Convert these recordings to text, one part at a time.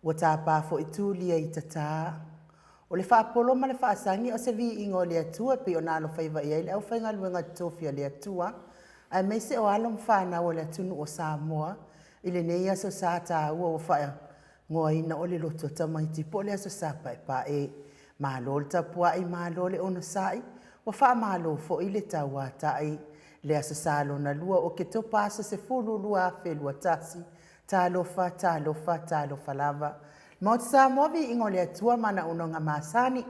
Ua tapa foi Tulia i tata. O le faapolo ma le faasagi o se viiga o le Atua e pei ona alofaiva i ai le aufaigaluega totofi a le Atua, aemaise o alo ma fanau a le atunuu o Samoa i lenei aso sa taua ua faaigoaina o le Loto Tamaiti po o le Aso Sa Paepae. Malo le tapuai, malo le onosai, ua faamalo foi le tauatai. Le Aso Sa lona lua o Oketopa aso 10 2021. Talofa, talofa, talofa lava. Maota Samoa, viiga o le Atua ma ana auaunaga masani.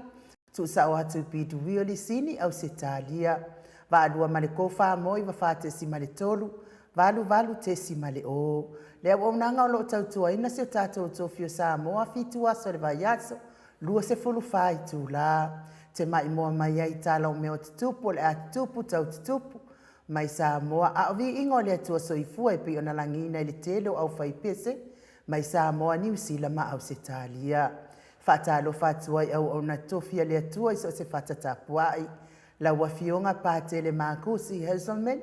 Tuusao atu i PW Lisini, Ausetalia. Vaalua ma le 4 94.3, 88.0. Le auaunaga o lo o tautuaina si o tatou tofi o Samoa, 7 aso o le vaiaso, 24 itula. Te maimoa mai ai tala o mea o tutupu, o le a tutupu, tau tutupu mai Samoa, a o viiga o le Atua soifua e pei ona lagiina i le tele o aufaipese mai Samoa, Niu Sila ma Ausetalia. Faatalofa atu ai auauna tofi a le Atua i so o se fata tapuai. Lau Afioga Patele Makusi Hazelman,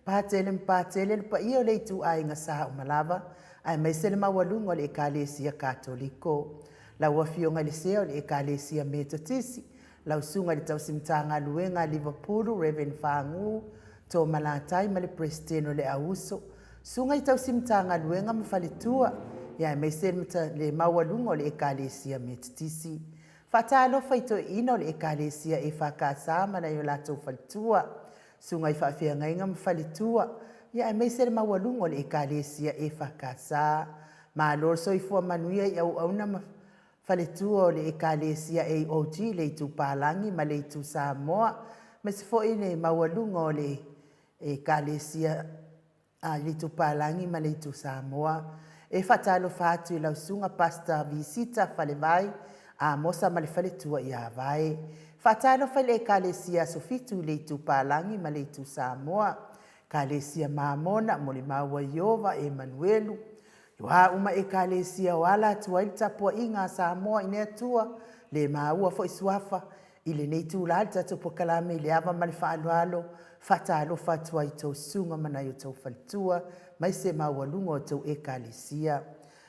Patele ma Patele, le paia o le ituaiga sa uma lava, aemaise le maualuga o le Ekalesia Katoliko. Lau Afioga i le Sea o le Ekalesia Metotisi, lau Susuga i le Tausi Matagaluega a Liverpool, Reverend Fagu Tomalatai ma le Peresetene o le Auuso, Susuga i Tausi Matagaluega ma Faletua, aemaise le maualuga o le Ekalesia Metotisi. Faatalofa i toeaiina o le Ekalesia EFKS ma nai o latou faletua, Susuga i Faafeagaiga ma Faletua, aemaise le maualuga o le Ekalesia EFKS. Malo le soifua manuia i auauna ma faletua o le Ekalesia AOG, le Itu Palagi ma le Itu Samoa, aemaise foi le maualuga o le Ekalesia a le Itu Palagi ma le Itu Samoa. E faatalofa atu i lau susuga Pastor Visita Falevai Amosa ma le faletua ia Vae. Faatalofa i le Ekalesia Aso Fitu i le Itu Palagi ma le Itu Samoa, Ekalesia Mamona, Molimau a Ieova, Emanuelu, O a uma Ekalesia o ala atu ai le tapuaiga a Samoa i le Atua, le maua foi suafa i lenei itula le tatou polokalame i le ava ma le faaaloalo, faatalofa atu ai i tou susuga ma nai o tou faletua, aemaise maualuga o tou Ekalesia.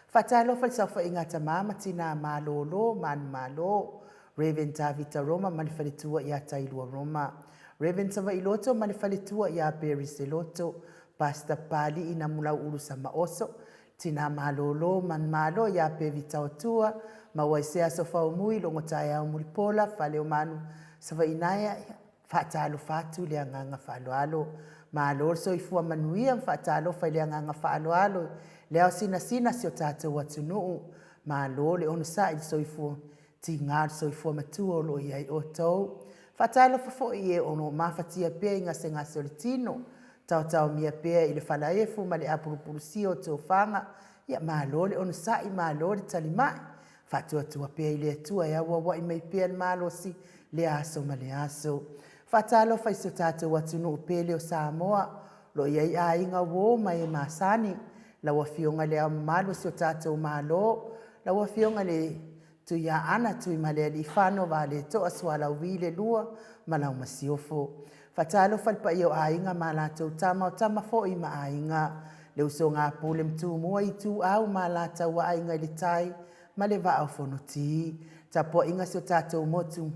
Faatalofa i le saofaiga a tama ma tina malolo manumalo, Rev Tavita Roma ma le faletua ia Tailua Roma, Rev Savailoto ma le faletua ia Perry Seloto, Pastor Papali'i Namulau'ulu Samaoso, Tina Malolo Manumalo ia Pevi Taotua, maua i se aso faumui logo taeao mulipola Faleomanu Savaiinaea, ia faatalofa atu i le agaga faaaloalo. Malo le soifua manuia ma faatalofa i le agaga faaaloalo i le ao sinasina si o tatou atunuu. Malo le onosai i le soifua tiga o le soifua matua o lo o i ai outou. Faatalofa foi i e o lo o mafatia pea i gasegase o le tino, taotaomia pea i le falaefu ma le apulupulusia o tofaga, ia malo le onosai, malo le talimai. Faatuatua pea i le Atua e auauai mai pea le malosi lea aso ma le aso. Faatalofa i si o tatou atunuu pele o Samoa, o lo o i ai aiga uo ma e masani, lau Afioga i Le Ao Mamalu o si o tatou Malo, lau Afioga i le Tuiaana Tuimalealiifano Vaaletoa Sualauvi le Lua ma lau Masiofo. Faatalofa i le paia o aiga ma latou tama, o tama foi ma aiga, le usoga a Pule ma Tumua, Ituau ma Alataua, Aiga i le Tai ma le Vaa o Fonoti. Tapuaiga si o tatou motu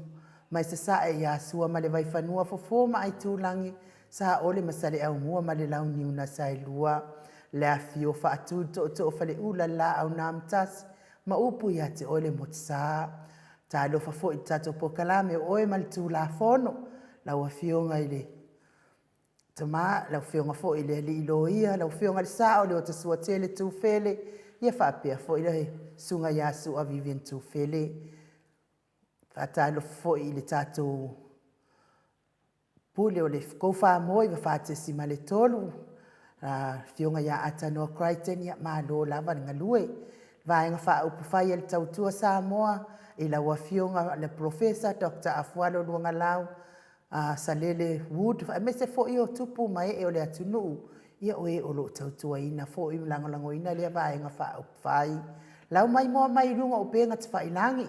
mai Sasae ia Sua ma le Vaifanua, Fofo ma Aitulagi, Saole ma Saleaaumua ma le Launiu na Saelua. Le afifio o Faatui le Tootoo o Faleula, le Laau na Amotasi ma upu ia te oe le Motusa. Talofa foi i le tatou polokalame o oe ma le Tulafono, lau Afioga i le Tama, lau Afioga foi i le Alii Loia, lau Afioga i le Sao o Leotasuatele Tufele, ia faapea foi le Susuga ia Sua Vivian Tufele. Faatalofa foi i le tatou Pule o le 4 94.3, Afioga ia Atanoa Crichton, ia malo lava le galue. Vaega Faaupufai a le Tautua Samoa i lau Afioga le Polofesa Dr. Afualo Luagalau Salele Wood, aemaise foi o tupu ma ee o le atunuu, ia o e o lo o tautuaina foi ma lagolagoina lea Vaega Faaupufai. Lau maimoa mai i luga o upega tafailagi,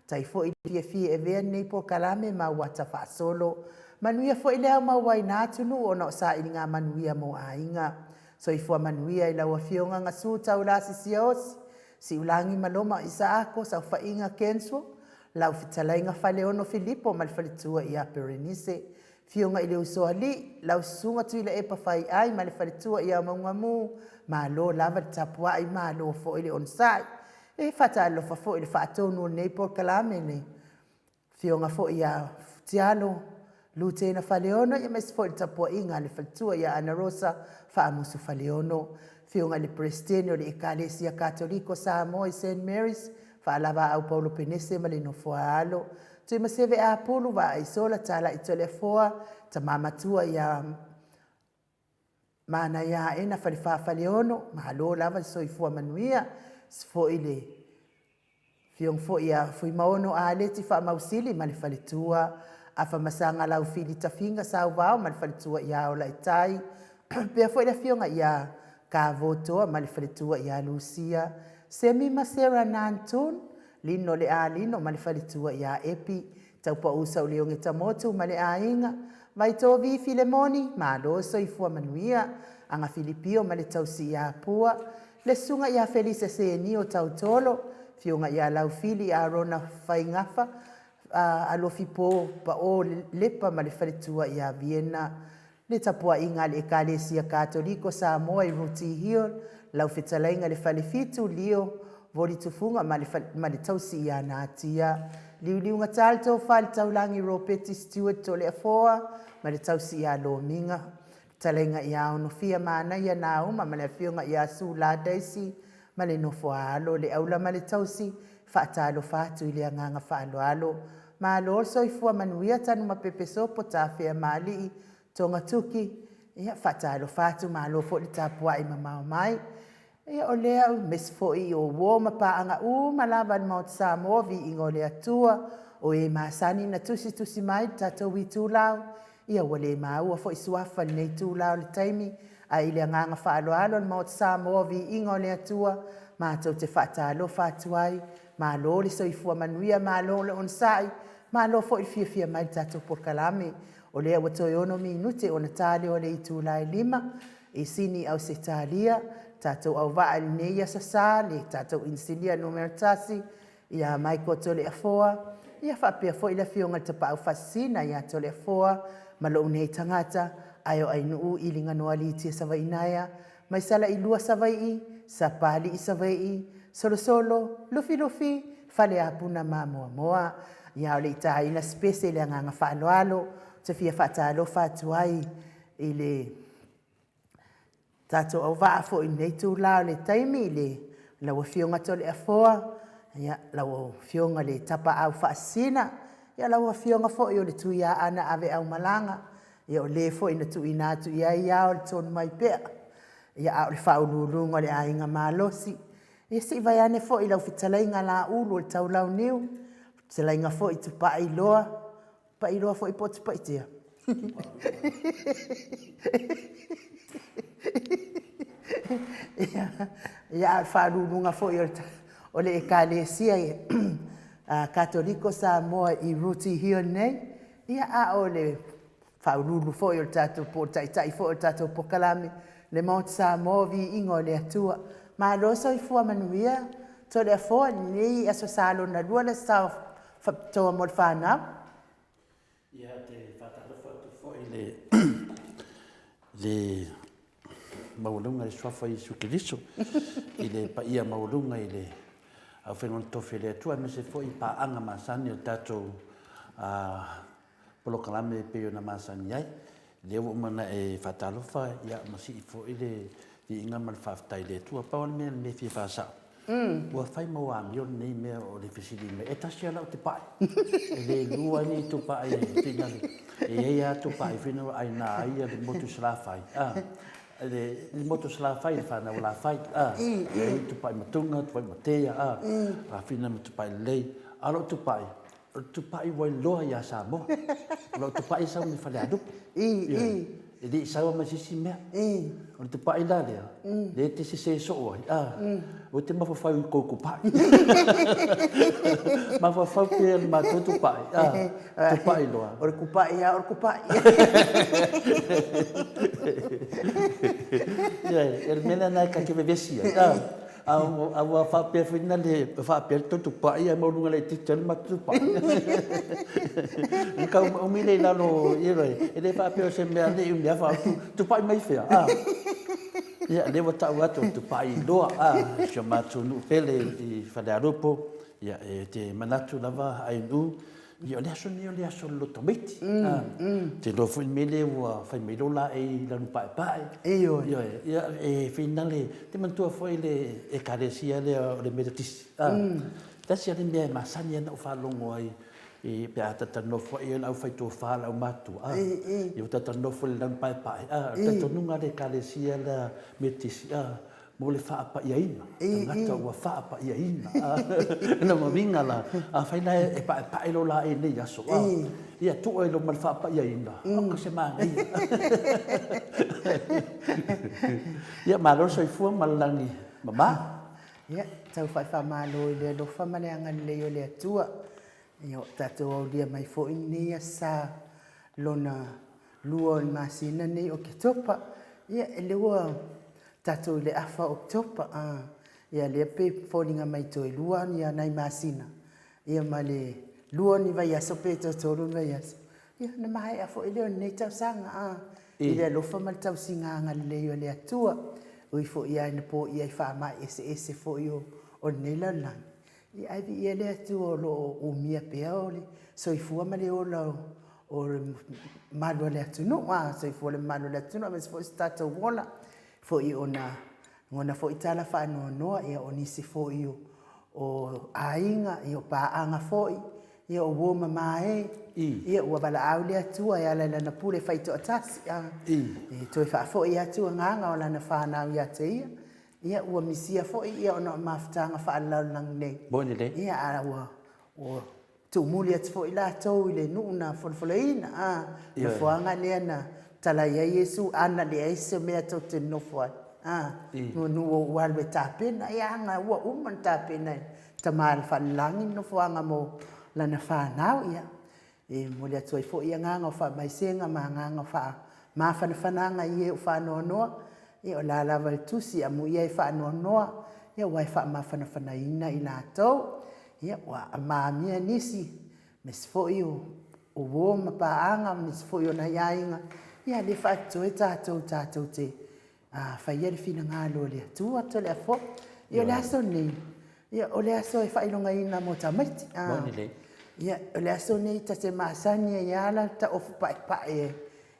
Tai foi le fiafia e avea lenei polokalame ma uata faasolo. Manuia foi le aumauaiina atunuu ona o sailiga manuia mo aiga. Soifua manuia i lau Afioga Gasu Taulasi Siaosi. Siulagi ma Loma Isaako, Saofaiga Kenswo, lau fetalaiga Faleono Filipo ma le faletua ia Perenise, Afioga i le Usoalii, lau Susuga Tuilaepa Faiai ma le faletua ia Maugamu, malo lava le tapuai, malo foi le onosai. E faatalofa foi i le faatonu o lenei polokalame le Afioga foi ia Futialo Lutena Faleono, aemaise foi le tapuaiga a le faletua ia Ana Rosa Faamusu Faleono, Afioga i le Peresetene o le Ekalesia Katoliko Samoa i St Mary's, Faalaavaau Paulo Penese ma le Nofoaalo, Tuimaseve Apulu, Vaaisola Talai Toleafoa, Tama Matua ia Manaia Aena Falefa Faleono, malo lava le soifua manuia. Se foi le Afioga foi ia Fuimaono Aleti Faamausili ma le faletua, Afamasaga Laufili Tafiga Sauvao ma le faletua ia Olaitai, faapea foi le afioga ia Kavotoa ma le faletua ia Lusia, Semi ma Sarah Nantun, Lino le Alino ma le faletua ia Epi, Taupau Sauleoge Tamotu ma le aiga, Vaitovi Filemoni, malo soifua manuia, Aga Filipio ma le tausi ia Pua, le Susuga ia Felisa Senio Tautolo, Afioga ia Laufili Arona Faigafa, Alofipo Pao Lepa ma le faletua ia Viena, le tapuaiga a le Ekalesia Katoliko Samoa i Rooty Hill, lau fetalaiga le Falefitu Leo Volitufuga ma le ma le tausi ia Natia. Liuliugata le tofa i le taulagi Ropeti Stewart Toleafoa ma le tausi ia Lomiga. Fetalaiga ia Onofia Manaia Nauma ma le afioga ia Sula Daisy ma le nofo a alo, le aula ma le tausi, faatalofa atu i le agaga faaaloalo. Malo le soifua manuia Tanumapepe Sopo Tafea Maalii Togatuki, ia faatalofa atu malo foi le tapuai mamao mai. Ia o lea u mesi foi o uo ma paaga uma lava a le Maota Samoa, viiga o le Atua, o e masani na tusitusi mai le tatou itulau, ia ua le maua foi suafa i lenei itula o le taimi, ae i le agaga faaaloalo le Maota Samoa, viiga o le Atua, matou te faatalofa atu ai, malo le soifua manuia, malo le onosai, malo foi le fiafia mai i le tatou polokalame. O lea ua toe 6 minute ona ta lea o le itula e 5 i Sini, Ausetalia, tatou auvaa i lenei Aso Sa, le tatou inisinia numera 1, ia Michael Toleafoa, ia faapea foi le Afioga i le Tapaau Faasisina ia Toleafoa, ma lou nei tagata, ae o Ainuu Iliganoa Litia Savainaea, mai Salailua Savaii, Sapalii Savaii, Solosolo, Lufilufi, Faleapuna ma Moamoa. Ia o le i taina se pese i le agaga faaaloalo, ou te fia faatalofa atu ai i le tatou auvaa foi i lenei itula o le taimi i le lau Afioga Toleafoa, ia, lau Afioga le Tapaau Faasisina, ia lau Afioga foi o le Tuiaana Aveaumalaga, ia o le foi na tuuina atu i ai ao le tonu mai pea, ia a o le faauluuluga o le aiga malosi. Ia se i vaeane foi lau fetalaiga Laulu o le Taulauniu, fetalaiga foi Tupailoa, Pailoa foi po o Tupaitea. Ia, a o le faauluuluga foi o le Ekalesia Katoliko Samoa i Rooty Hill nei, ia, a o le faauluulu foi o le tatou, po o le taitai foi o le tatou polokalame, le Maota Samoa, viiga o le Atua. Malo soifua manuia Toleafoa i lenei Aso Sa lona lua, le Aso Sa faapitoa mo le fanau. Ia, ou te faatalofa atu foi i le maualuga i le Suafa o Iesu Keriso, i le paia maualuga i le aufaigaluega totofi a le Atua, aemaise foi paaga masani o le tatou polokalame e pei ona masani ai. Lea ua uma ona e faatalofa, ia ma sii foi le viiga ma le faafetai i le Atua. Pau lava le mea e fia faasao, ua fai ma ua amio lenei mea o le fesili mai. E tasi lava lau tupai, e le lua ai ni tupai e finau. E i ai lava tupai e finau ai na ai le motu i Salafai, a, le motu o Salafai, le fanau a Lafai, a, e i ai tupai matunga, tupai matea, a, a finau ma tupai lelei. A o lou tupai, O le tupai ua iloa ia Samoa. O lau tupai e sau mai Falealupo. E le i sau ma se isi mea. O le tupai la lea, lea e te sese soo ai, a, ua te mafaufau i kou tupai. Mafaufau pea i le matou tupai, a, tupai loa. O le tupai lava o le tupai. Ioe, o le mea lena ta te vevesi ai, a. A ua faapea foi na le faapea le tou tupai ae maualuga laitiiti ai le matou tupai. E tau umi le i lalo, ioe, e le faapea o se mea ne i mea fa tupai mai fea. A. Ia, lea ua tau atu o le tupai iloa, a, si o matou nuu pele i Falealupo. Ia, e te manatu lava Ainuu, Ia, o le aso lenei o le aso o le lotomaiti. Ou te iloa foi le mea lea ua fai mai lou laei lanu paepae. Ioe. Ioe. Ia, e finale, te manatua foi le Ekalesia lea o le Metotisi. Tasi lava le mea e masani ai ona ou faalogo ai i, pe a talatalanoa foi le aufaitofa, le aumatutua, ia ua talatalanoa foi i le lanu paepae. O le talitonuga a le Ekalesia lea Metotisi, mo le faapaiaina, tagata ua faapaiaina. Lona uiga la, afai la e paepae lou laei i lenei aso, ia tuu ai loa ma le faapaiaina, oka se manaia. Ia malo le soifua ma le lagi mama. Ia, tau faifamalo i le alofa ma le agalelei o le Atua. Ia, ua tatou aulia mai foi lenei asa lona lua o le masina nei o Oketopa. Ia, e le ua tatou i le afa o Oketopa, a, ia lea pei foliga mai toe lua ia nai masina, ia ma le lua o ni vaiaso pe toe tolu ni vaiaso, ia ona maea foi lea o lenei tausaga, a, i le alofa ma le tausiga agalelei o le Atua. Ui foi lava ina poia i faamai eseese foi o lenei lalolagi, Ia ae viia le Atua o lo o umia pea o le soifua ma le ola o le mamalu o le atunuu, a soifua le mamalu o le atunuu aemaise foi so tatou ola, foi ona lagona foi tala faanoanoa, ia o nisi foi o aiga, ia o paaga foi, ia o uo mama e, ia ua valaau le Atua e ala i Lana pule faitoatasi, a, e toe faafoi atu agaga o Lana fanau ia te Ia. Ia ua misia foi ia ona o mafutaga faalelalolagi nei. Moni lelei. Ia a ua ua tuumuli atu foi latou i le nuu na folafolaina, a, nofoaga lea na talai ai Iesu, ana leai se mea tou te nonofo ai, a, nuanuu ou alu e tapena, ia aga ua uma ona tapena e Tama Falelagi le nofoaga mo lana fanau, ia. E momoli atu ai foi agaga o faamaisega ma agaga o faamafanafanaga i e o faanoanoa, ia o la lava le tusi, amuia e faanoanoa, ia ua e faamafanafanaina i latou. Ia ua maamia nisi, aemaise foi o uo ma paaga, nisi foi o nai aiga, ia lea e faatotoe tatou tatou te a faia le finagalo o le Atua Toleafoa. Ia o le aso lenei, ia o le aso e faailogaina mo tamaiti. Ia o le aso lenei ta te masani ai lava la ta ofu paepae ai.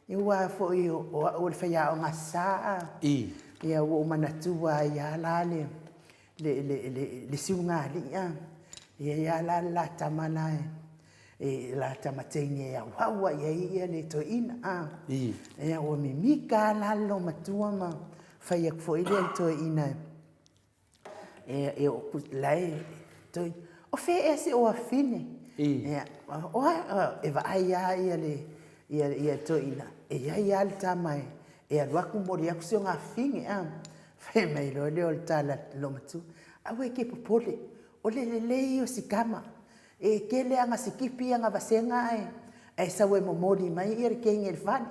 Ia aua foi o au o le faiaoga Aso Sa. Ia ua ou manatua ai lava la le le siugalii a. E i ai lava la le la tama la e la tama teine e auau lava i ai le toeaina a. Ia ua mimika lava la le loomatua ma fai atu foi lea i le toeaina e la e toeaina, o fea ea si ou afafine? Ia, e vaai lava le toeaina, e i ai lava le tama e alu atu momoli atu si ona afafine a. Fai mai loa lea o le tala a le loomatua, aua e te popole, o le lelei ia o si tama, e tele ana sikipi ana vasega ae sau e momoli mai le teine i le fale.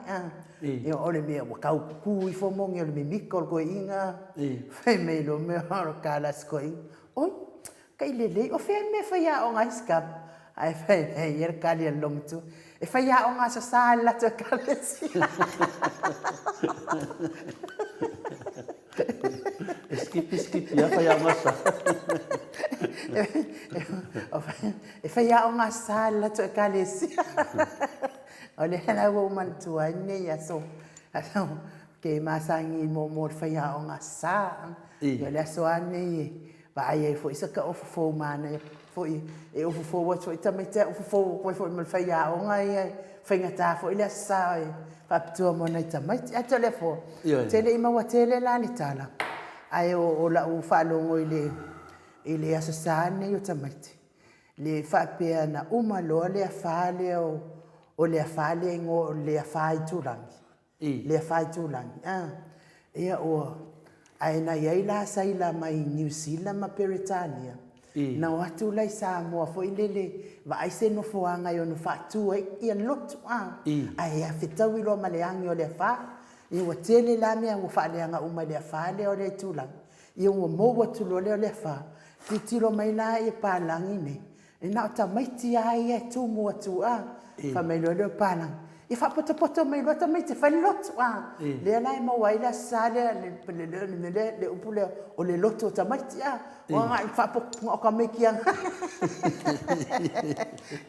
Ia o le mea ua tau tutu ifo moni o le mimita o le toeaina. Fai mai loa mea o le tala a si toeaina, oi, kai lelei, o fea le mea e faiaoga ai si tama? Ae fai mai ia le tali a le loomatua, e faiaoga Aso Sa i le latou ekalesia. E skipi skipi lava faiaoga Aso Sa. E faiaoga Aso Sa i le latou ekalesia. O lea la ua ou manatua ai lenei aso, ke masani mo mo le faiaoga Aso Sa. O le aso lava lenei e vaai ai foi se ofu fou manaia foi, e ofu fou atu foi tamaiti ae ofu fou atu ai foi ma le faiaoga ia, e faigata foi le Aso Sa e faapitoa mo nai tamaiti. Ae Toleafoa, ou te le i maua tele la le tala, ae o lau faalogo i le Aso Sa lenei o tamaiti, le faapea na uma loa le afa lea o le afa lea e igoa o le afa itulagi, lea faaitulagi a ia ua ae na i ai la saila mai Niu Sila ma Peretania na o atu la i Samoa foi lele vaai se nofoaga e ono faatu ai ia lotu a ae fetaui loa ma le agi o le afa ia ua tele la mea ua faaleaga uma i le afa lea o le itulagi. Ia ua mou atu loa lea o le afa, tilotilo mai la palagi nei, e na o tamaiti lava ia e tumu atu a. Fai mai loa lea o palagi, ia faapotopoto mai loa tamaiti e fai le lotu a. Lea la e maua ai le Aso Sa lea, le mea lea, le upu lea o le lotu o tamaiti a. Ua na o tamaiti lava.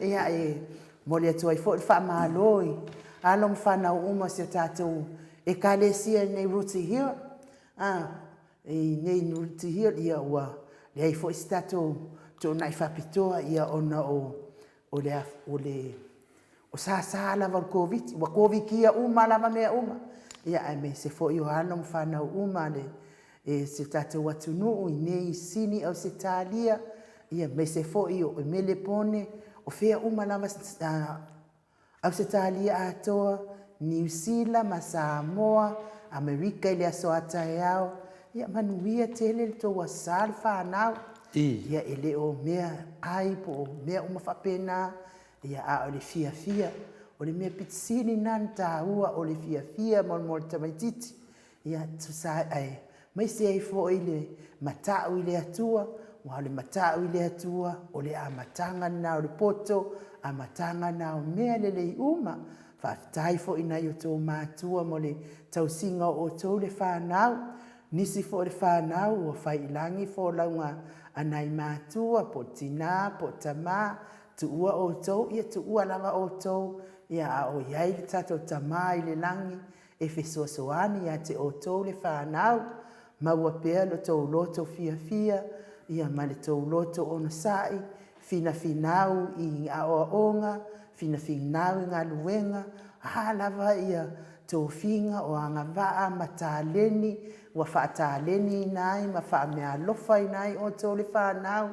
Ia, e momoli atu ai foi le faamalo i alo ma fanau uma o si o tatou Ekalesia i inei i Rooty Hill. I inei i Rooty Hill, ia ua leai foi se tatou toonai faapitoa ona o sasa lava o le Koviti-19, ua Kovitia uma lava mea uma, aemaise foi o alo ma fanau uma a si o tatou atunuu i inei i Sini Ausetalia, aemaise foi o Melepone, o fea uma lava, Ausetalia atoa, Niu Sila ma Samoa, Amerika i le aso a taeao. Ia manuia tele le tou Aso Sa le fanau. Ia, e le o mea ai po o mea uma faapena, a o le fiafia. O le mea pito sili lena ona taua o le fiafia mo le tamaitiiti. Ia tusa ai, aemaise ai foi le matau i le Atua, aua o le matau i le Atua, o le amataga lena o le poto, amataga lena o mea lelei uma. Faafetai foi i nai o outou matua mo le tausiga o outou le fanau. Nisi foi o le fanau ua fai i lagi folauga a nai matua, po o tina po o tama, tuua outou, ia tuua lava outou, a o i ai le tatou Tama i le lagi e fesoasoani ia te outou le fanau. Maua pea lo outou loto fiafia ma le tou loto onosai, finafinau i aoaoga, finafinau i galuega, a lava tofiga o agavaa ma taleni ua faataleniina ai ma faameaalofaina ai outou le fanau,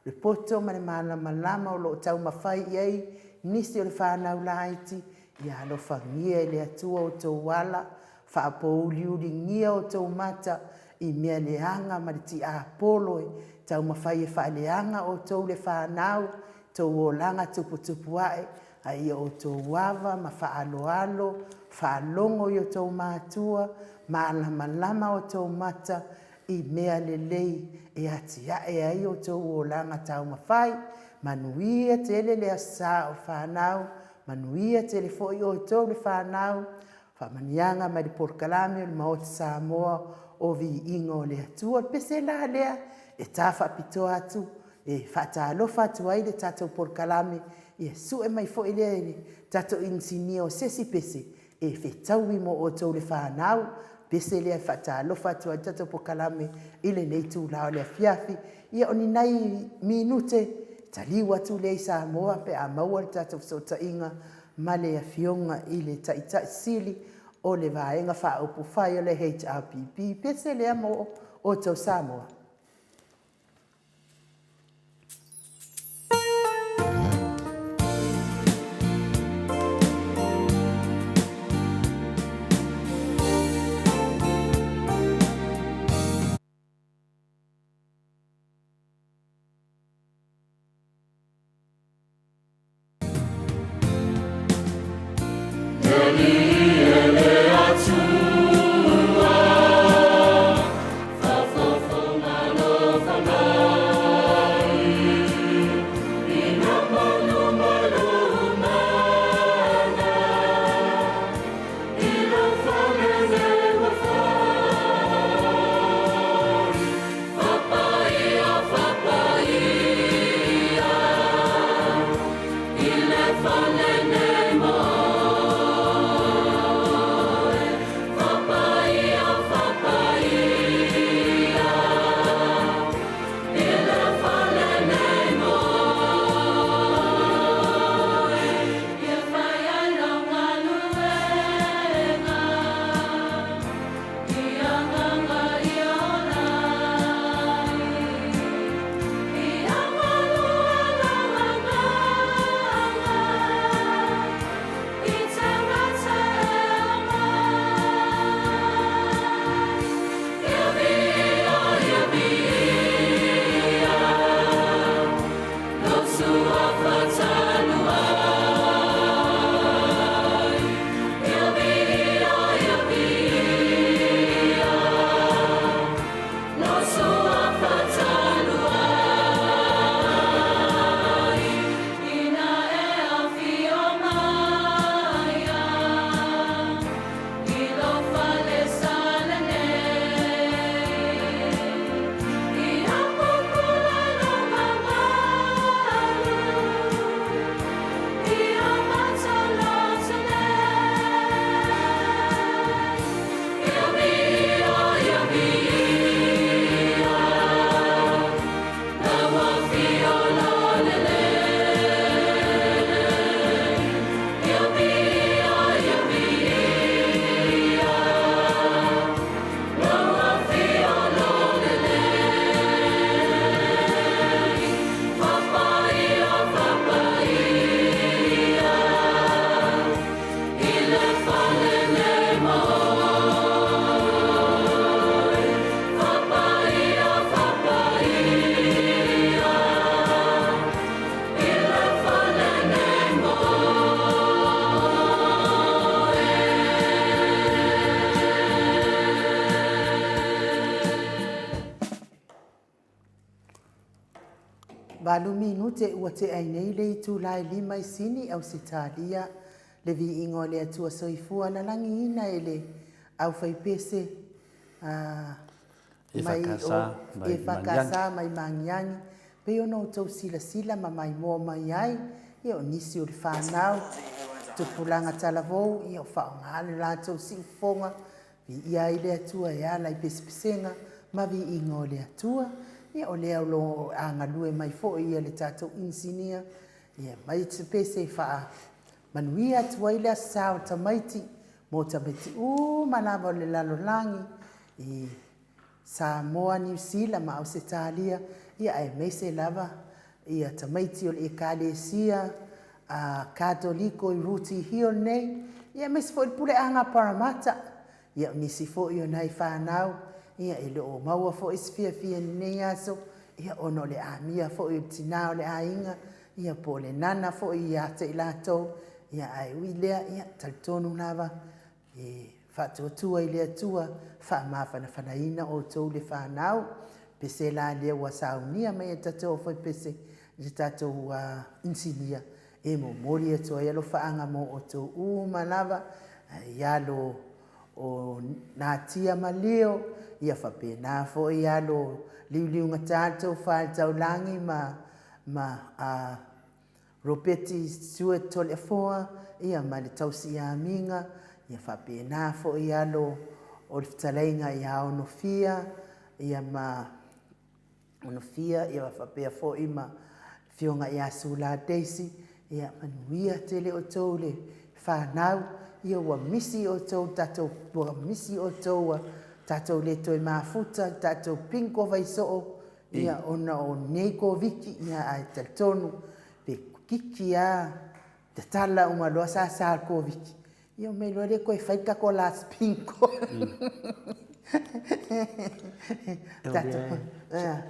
le poto ma le malamalama o lo o taumafai i ai nisi o le fanau laiti, ia alofagia e le Atua outou ala, faapouliuligia outou mata i mea leaga ma le tiapolo e taumafai e faaleaga outou le fanau, outou olaga tuputupuae, a ia outou ava ma faaaloalo, faalogo i outou matua, malamalama outou mata i mea lelei e atiae ai outou olaga taumafai. Manuia tele le Aso Sa o fanau, manuia tele foi outou le fanau. Faamanuiaga mai le polokalame o le Maota Samoa o Viiga o le Atua. O le pese la lea e ta faapitoa atu e faatalofa atu ai le tatou polokalame, ia sue mai foi lea i le tatou inisinia o se isi pese e fetaui mo outou le fanau, pese lea e faatalofa atu ai le tatou polokalame i lenei itula o le afiafi. Ia o ni nai minute taliu atu lea i Samoa pe a maua le tatou fesootaiga ma le Afioga i le Taitai Sili o le Vaega Faaupufai o le HRPP. Pese lea mo outou Samoa. Le Alii e le Atua, faafofoga alofa mai i na malumalu mana, i lou fale nei ua fai. Faapaia, faapaia, i le fale nei mo oe. Valu minute ua tea ai nei le itula e lima i Sini, Ausetalia, le viiga o le Atua Soifua lalagiina e le aufaipese a mai o EFKS mai Magiagi, pei ona outou silasila ma maimoa mai ai, ia o nisi o le fanau, tupulaga talavou, ia o faaaoga le latou siufofoga, viia ai le Atua e ala i pesepesega ma viiga o le Atua. Ia o lea o lo o agalue mai foi ia le tatou inisinia, ia mai se pese e faamanuia atu ai le Aso Sa o tamaiti, mo tamaiti uma lava o le lalolagi i Samoa, Niu Sila ma Ausetalia, ia aemaise lava ia tamaiti o le Ekalesia a Katoliko i Rooty Hill nei, ia aemaise foi le puleaga a Paramata. Ia o nisi foi o nai fanau, ia e le o maua foi se fiafia i lenei aso, ia ona o le amia foi o le tina o le aiga, ia po o le nana foi ia te i latou, ia ae ui i lea, ia talitonu lava e faatuatua i le Atua, faamafanafanaina outou le fanau. Pese la lea ua saunia mai e tatou aufaipese i le tatou inisinia e momoli atu ai alofaaga mo outou uma lava i alo o Natia ma Leo, ia faapena foi alo liuliugata le tofa i le taulagi ma ma a Ropeti Stewart Toleafoa, ia ma le tausi ia Amiga, ia faapena foi alo o le fetalaiga ia Onofia, ia ma Onofia, ia faapea foi ma le afioga ia Sula Daisy, ia manuia tele outou le fanau, ia ua misi outou tatou, ua misi outou ua tatou le toe mafuta, tatou bingo vaisoo, ia ona o nei Koviti, ia ae talitonu pe kiki lava tatala uma loa sasa o le Koviti, ia omai loa lea toe fai le tatou last bingo.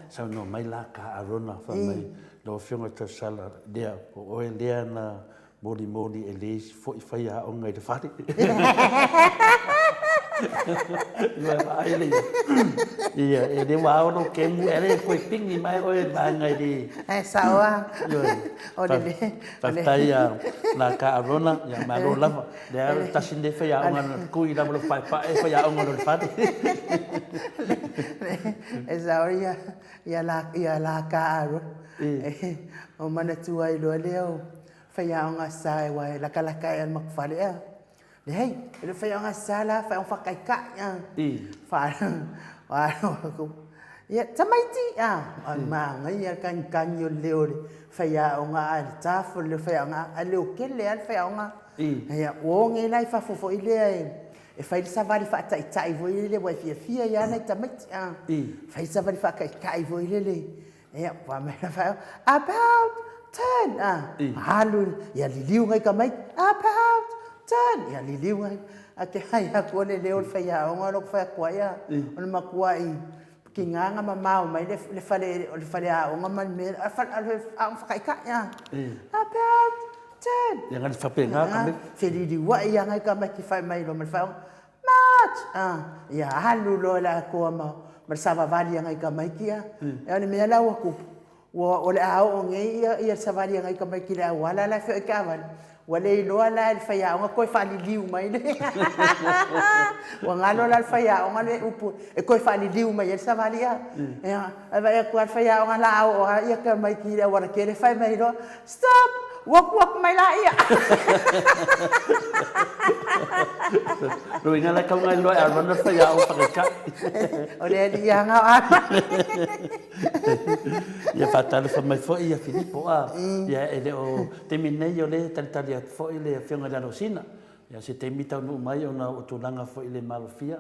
Saunoa mai la ka Arona fai mai, lau Afioga Tausala, lea, o oe lea na Molimoli e le isi foi faiaoga i le fale. Ua vaai le ia, e le ua ao lou kemu, e le koe pigi mai oe le vaega i le... E sao a. O le le... Faafetai ia la ka Arona, ia malo lava. Lea tasi lenei faiaoga na kui lava lou paepae faiaoga lo le fale. E sao ia, ia la, ia la ka Arona. O manatua ai loa lea o faiaoga sa e aua e latalata ea i le matou fale ea. Leai, e le o faiaoga sa la, faiaoga faataitai a. Ia, tamaiti a, manaia le tagitagi o le leo o le faiaoga a le tafa o le leo o le faiaoga, ae leotele lava le faiaoga. Ia, ua o nei la i fafo foi lea e fai le savali faataitai foi lele aua e fiafia ai lava nai tamaiti a. Fai le savali faataitai foi lele. Ia, fai mai le faaiuga, about turn, a, alu, ia liliu nai tamaiti, about turn, ia liliu nai, ae te hai atu o le leo o le faiaoga lea ou te fai atu ai, a, o le matuai tiga ona mamao mai le fale, o le faleaoga ma le mea, o le aoga faataitai, a, about turn. Ia, na faapena tamaiti. Feliliuai lava nai tamaiti fai mai loa ma le faaiuga, March! Ia alu loa le atoa ma le savavali a nai tamaiti a. O le mea la ua tupu, ua o le a oo nei ia le savali a nai tamaiti i le auala la e feoai taavale, ua le iloa la e le faiaoga toe faaliliu mai le Ua galo la le faiaoga le upu e toe faaliliu mai ai le savali a. Ia, ae vaai atu lava le faiaoga o le a oo lava tamaiti i le aualatele fai mai loa, Stop! Walk walk mai laia. Lona uiga la e tau galuega e Arona le faiaoga faataitai. O le alii lava na o Arona. Ia faatalofa mai foi ia Filipo a. Ia e le o taimi nei o lea e talitali atu foi le Afioga i le Alosina. Ia se taimi taunuu mai ona o tulaga foi le malofia.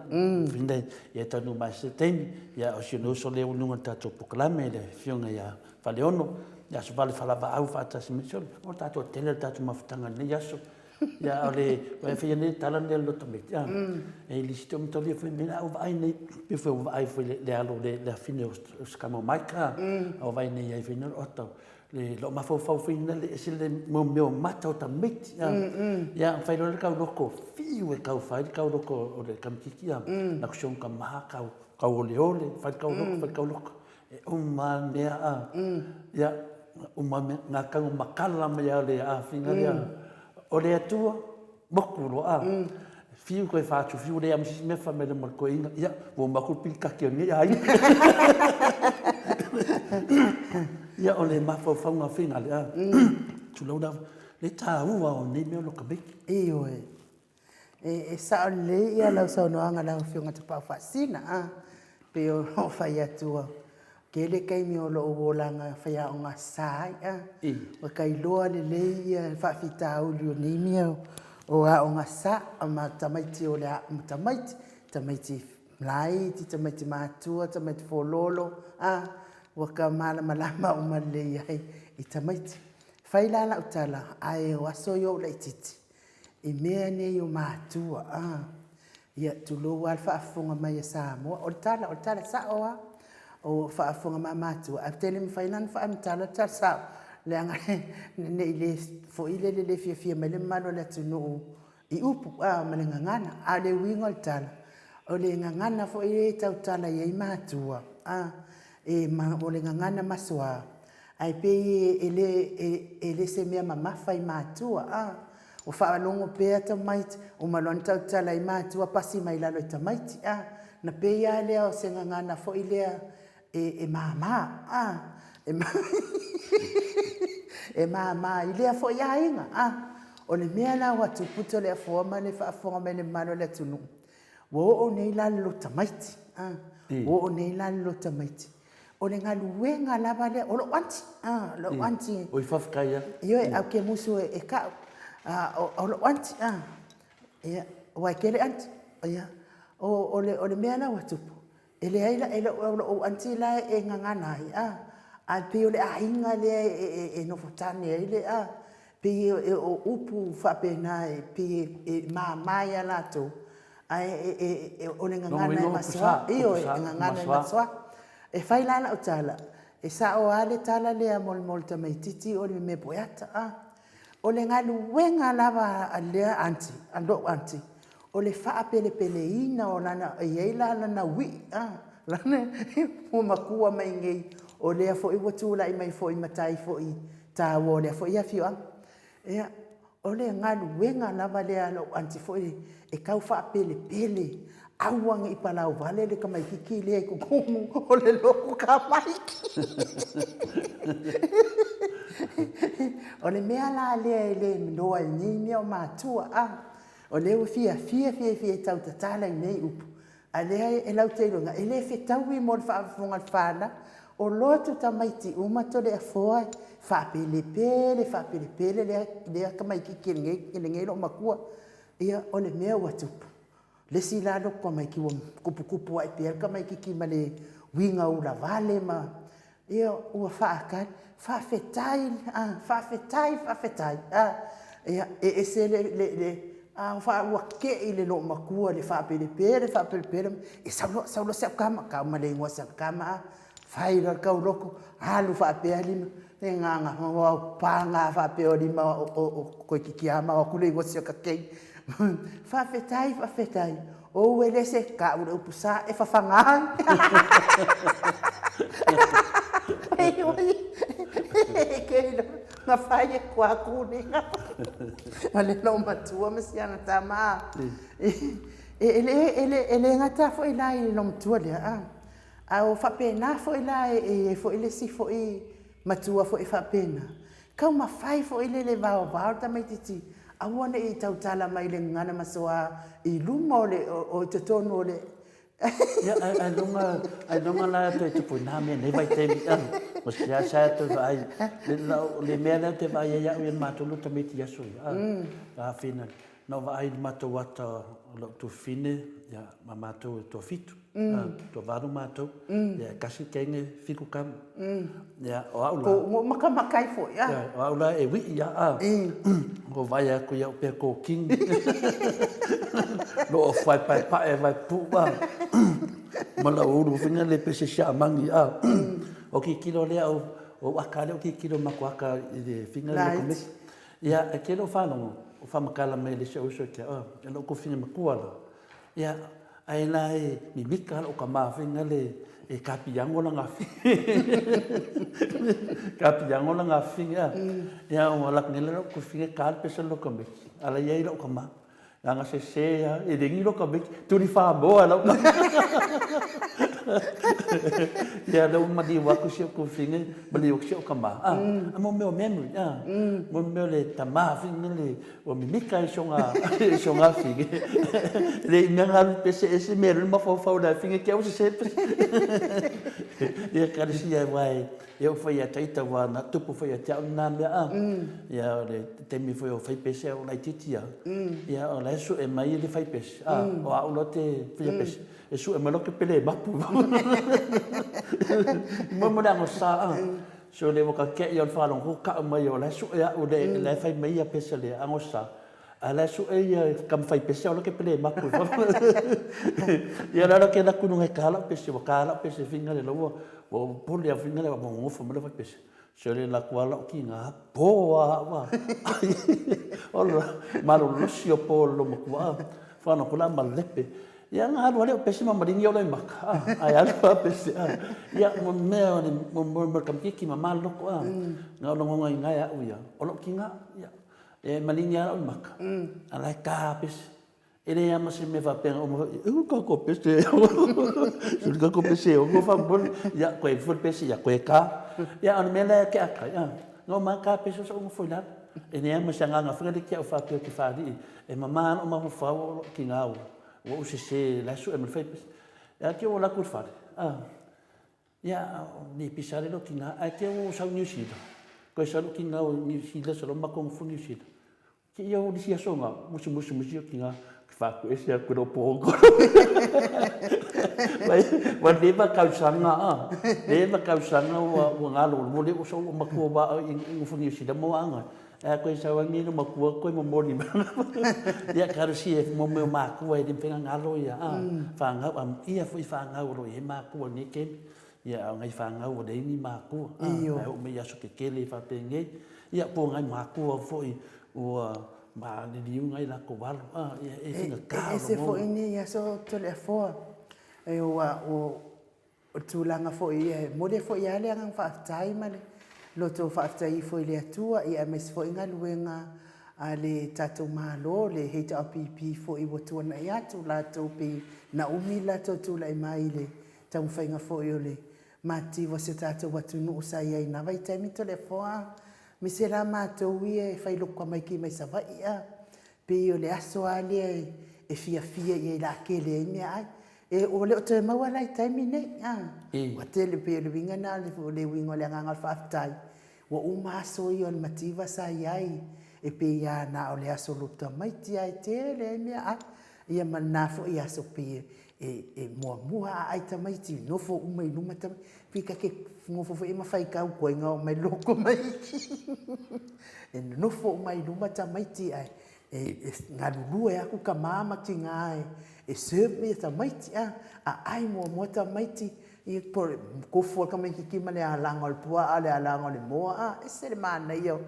Ia taunuu mai se taimi. Ia o si ona uso lea ua i luga o le tatou polokalame le Afioga ia Faleono, le Aso Vale Falavaau faatasi mai, sole, o tatou tele le tatou mafutaga i lenei aso. Ia, o le, ua e faia nei tala nei a le loto miti, a, e lisi te omitalia foi mea, a o vaai nei, pe foi o vaai foi le alo le le afine o Skama Maika, a o vaai nei ai foi nei o tau, le lo mafaufau foi nei le ese le mo mea o mata o tamaiti, a, ia, fai loa le kau loko, fiu e kau fai le kau loko o le kamitiki, a, na kusi ka maha kau, kau ole ole, fai le kau loko, fai le kau loko, E uma lava mea a. Ia, Uma mea, ngā kau makala mai a le āwhinga lea. O le Atua, moku loa a. Fiu koe whātu, fiu lea ma sisi mea wha mai le mo le koe inga. Ia, ua maku le pilikaki o nei āinga. Ia, o le mafaufauga o whinga le a. Tulou lava, le tāua o nei mea o lo ka meiki. Ioe. E sao lelei ia lau saunoaga lau Afioga Tapaau Faasina, a. Pei ona ou fai atu, ua tele taimi o lou olaga faiaoga sa ai, a. Ua ta iloa lelei ia faafitauli o nei mea o aoga sa ma tamaiti o le ma tamaiti, tamaiti laiti, tamaiti matua, tamaiti fololo, a. Ua ta malamalama uma lelei ai i tamaiti. Fai la lau tala, ae o aso ia o ou laitiiti, I mea nei o matua, a. Ia, tulou lava le faafofoga mai a Samoa. O le tala, o le tala sao lava. O faafofoga mai a matua, ae tele mafai la ona faamatala le tala sao, leaga ne i le foi lele le fiafia mai le mamalu o le atunuu i upu, a, ma le gagana. A o le uiga o le tala, o le gagana foi lea e tautala i ai matua, a, e, o le gagana masoa, Ae pei e le, e le se mea mamafa i matua, a. Ua faalogo pea tamaiti, uma loa ona tautala ai matua pasi mai lalo e tamaiti, a. Na pei lava lea o se gagana foi lea e, e mama, a. E, e mama i lea foi aiga, a. O le mea la ua tupu Toleafoa ma le faafofoga mai le mamalu o le atunuu, ua oo nei la le loto tamaiti, a. Ua oo nei la le loto tamaiti. O le galuega lava lea, o lou aunty, ah, lou aunty. Oi, faafetai lava. Ioe, au ke musu e kau. Ah, o lou aunty, ah. Ia, aua e tele aunty. Ia, o le, o le mea la ua tupu, e leai la, e le o lou aunty la e gagana ai, ah. Ae pei o le aiga lea e nofo tane ai le, ah. Pei e o upu faapena e pei e mama ia latou, ae o le gagana e masoa. Ioe, e gagana e masoa. E fai la lau tala, e sao lava le tala lea mo le tamaitiiti o le mea poeata. A. O le galuega lava a lea aunty, a lou aunty, o le faapelepeleina o lana, e i ai la lana uii, a, lana, ua matua mai nei, o lea foi ua tulai mai foi matai foi taua o lea foi afioaga. Ia, o le galuega lava lea a lou aunty foi e tau faapelepele, aua ne i palauvale le tamaitiiti lea i totonu o le lotu tamaiti. O le mea la lea e le iloa e nei mea o matua, a, o lea ua fiafia fiafia e tau tatala i nei upu, A lea e lau te iloa, e le fetaui mo le faafofoga a le fanau. O lotu tamaiti uma Toleafoa e faapelepele, faapelepele lea, lea tamaititi e lenei loomatua. Ia, o le mea ua tupu, le isi la lotu tamaiti ua tuputupu ae pea le tamaititi ma le uiga ulavale ma, Ia, ua faatali, faafetai, a, faafetai, faafetai, a. Ia, e ese le, le, le, a ua tei le loomatua i le faapelepele, faapelepele, e sau loa, sau loa si au tama, tau ma le igoa o si ana tama, a, fai loa le tauloko, alu faapea lima, e gaga, ua paga faapea o lima o toeitiiti lava ma o atu le igoa o si ata teine. Faafetai, faafetai. Ou e le se kau le upu sa e fafaga ai. Ei oi, e ke ilo, na fai e kua kuni nga. Ma le lo matua ma si ana tama. E le, e le, e le gata foi la i lo matua lea, a. A o faapena foi la e i ai foi le isi foi matua foi faapena. Taumafai foi le le vaovao le tamaititi, aua ne i tautala mai le gagana masoa i luma o le, o, i totonu o le Ia, ailoga, ailoga la toe tupu i nā mea nei vaitaimi, a, o seasea toe vaai, le, le mea lea ou te vaai ai au ia le matou loto tamaiti i aso ia, a, a fina, na ou vaai i le matou ata o lou tuafafine, ia, ma matou e toafitu, a, toavalu matou, ia, e kasi teine, fitu tama. Ia, o au la. Ko makamaka ai foi, a. Ia, o au la e wii ia, a. Ko vai aku ia o pea ko king. Lo o whai pae pae vai pu, a. Ma la uru finga le pese sia mangi, a. O ki kilo lea o, o aka lea o ki kilo mako aka i le finga le komisi. Ia, e kelo whalongo, o whamakala mai le se uso kia, a, e lo ko finga makua la. Ia, Ae la e mimita lou tama foi lea e kapiago lana afine. Kapiago lana afine a. Ia ua alu atu nei la lou tuafafine ta le pese a le tamaiti, a o la e i ai lou tama. Leaga sese lava, e le ni lou tamaiti, tuli famoa e lau tama. Ia lea ua maliu atu si ou tuafafine, maliu atu si ou tama, a, mo mea o memory, a, mo mea o le tama foi lele Ua mimita i si ona afine. E le i mea na alu pese ese mea le mafaufau i le afine te au sese pese. Ia kalesia aua e oo foi ia te ita aua na tupu foi ia te au lena mea a. Ia o le taimi foi o fai pese a o laitiiti lava. Ia o la e sue mai le fai pese a, o au loa te faia pese, e sue mai loa ke pele mapu. Mo le agosa a. So le ua tatea o le faalogo tau mai o la e sue au le la e fai mai ia pese le agosa a la e sue ia tama fai pese o la ke pele mapu ia la la ke la kunu ngai kala pese wa kala pese finga le ua ua pole a finga le wa ngofo mai le fai pese so le la kuala o ki ngā po a wa ola malolosi o po lo makua whana kula malepe Ia na alu ale o pese ma maringi o loi maka, a, ai alu a pese, a. Ia, mo mea o le, mo, mo, mo kamikiki ma maloko, a. Nga o longonga i ngai au ia, o lou kinga, ia. E maringi ala o maka, a lai ka pese. E le ama se mea faapea o mo, e u ka ko pese. Se ka ko pese o mo fa mo, ia koe fo pese ia koe ka. Ia o le mea lea ke aka, ia. No ma ka pese so mo foi la. E le ama se nganga fo le kia o fa ke fa li. E mama ana o mafaufau o lou kinga ua ua ou sese la e sue ma le faipese. Ia te ua laku i le fale, a, ia, le pisa le lou kinga, ae te ua ou sau i Niu Sila, koe sau lou kinga o Niu Sila solo matou gofo Niu Sila. Te ia o nisi aso nga, musu musu musu kinga, ke whaaku ese aku lou pōkolo. Vai, ua leva tausaga, a, leva tausaga ua, ua galolo le ua sau lou matua wa i gofo Niu Sila mo aga. Ea koe sau angi no makua koe momoli mai. Ia kalosia e mo mea makua e le mawhai ngalo ia. A, whangau, a, ia foi whangau ro i he makua nei kemi. Ia, a ngai whangau o le ini makua. A, ai o mei aso ke kele i whapengei. Ia, po ngai makua foi ua ma liliu ngai lako walo. A, ia, e whina kā E ese foi nei aso tole afoa. E ua, o, O le tulaga foi ia, e momoli ai foi lava le agaga faafetai ma le loto faafetai ifo i le Atua, ia aemaise foi galuega a le tatou Malo, le HRPP foi ua tuanai atu latou pei na umi le latou tulai mai i le taumafaiga foi o le matitiva o si o tatou atunuu sa i ai i na vaitaimi Toleafoa, aemaise la matou ia e fai lotu tamaiti mai Savaii a, pei o le aso lava lea e fiafia i ai lakele ai meaai. E, ua le o toe maua la i taimi nei, a. Ua tele, pei o le uiga lena o le uiga o le agaga o le faafetai, ua uma aso ia o le mativa sa i ai, e pei lava na o le aso lotu tamaiti lava e tele ai meaai, ia ma lena foi aso pei e, e muamua a ai tamaiti, nofo uma i luma tamaiti, pei ta te nofo foi ma faitau koe na oo mai lotu tamaiti. E nonofo uma i luma tamaiti ae E galulue aku tama ma tina e serve ia tamaiti a, a ai muamua tamaiti ia po o le tofu o le tamaititi ma le alaga o le puaa o le alaga o le moa a, ese le manaia o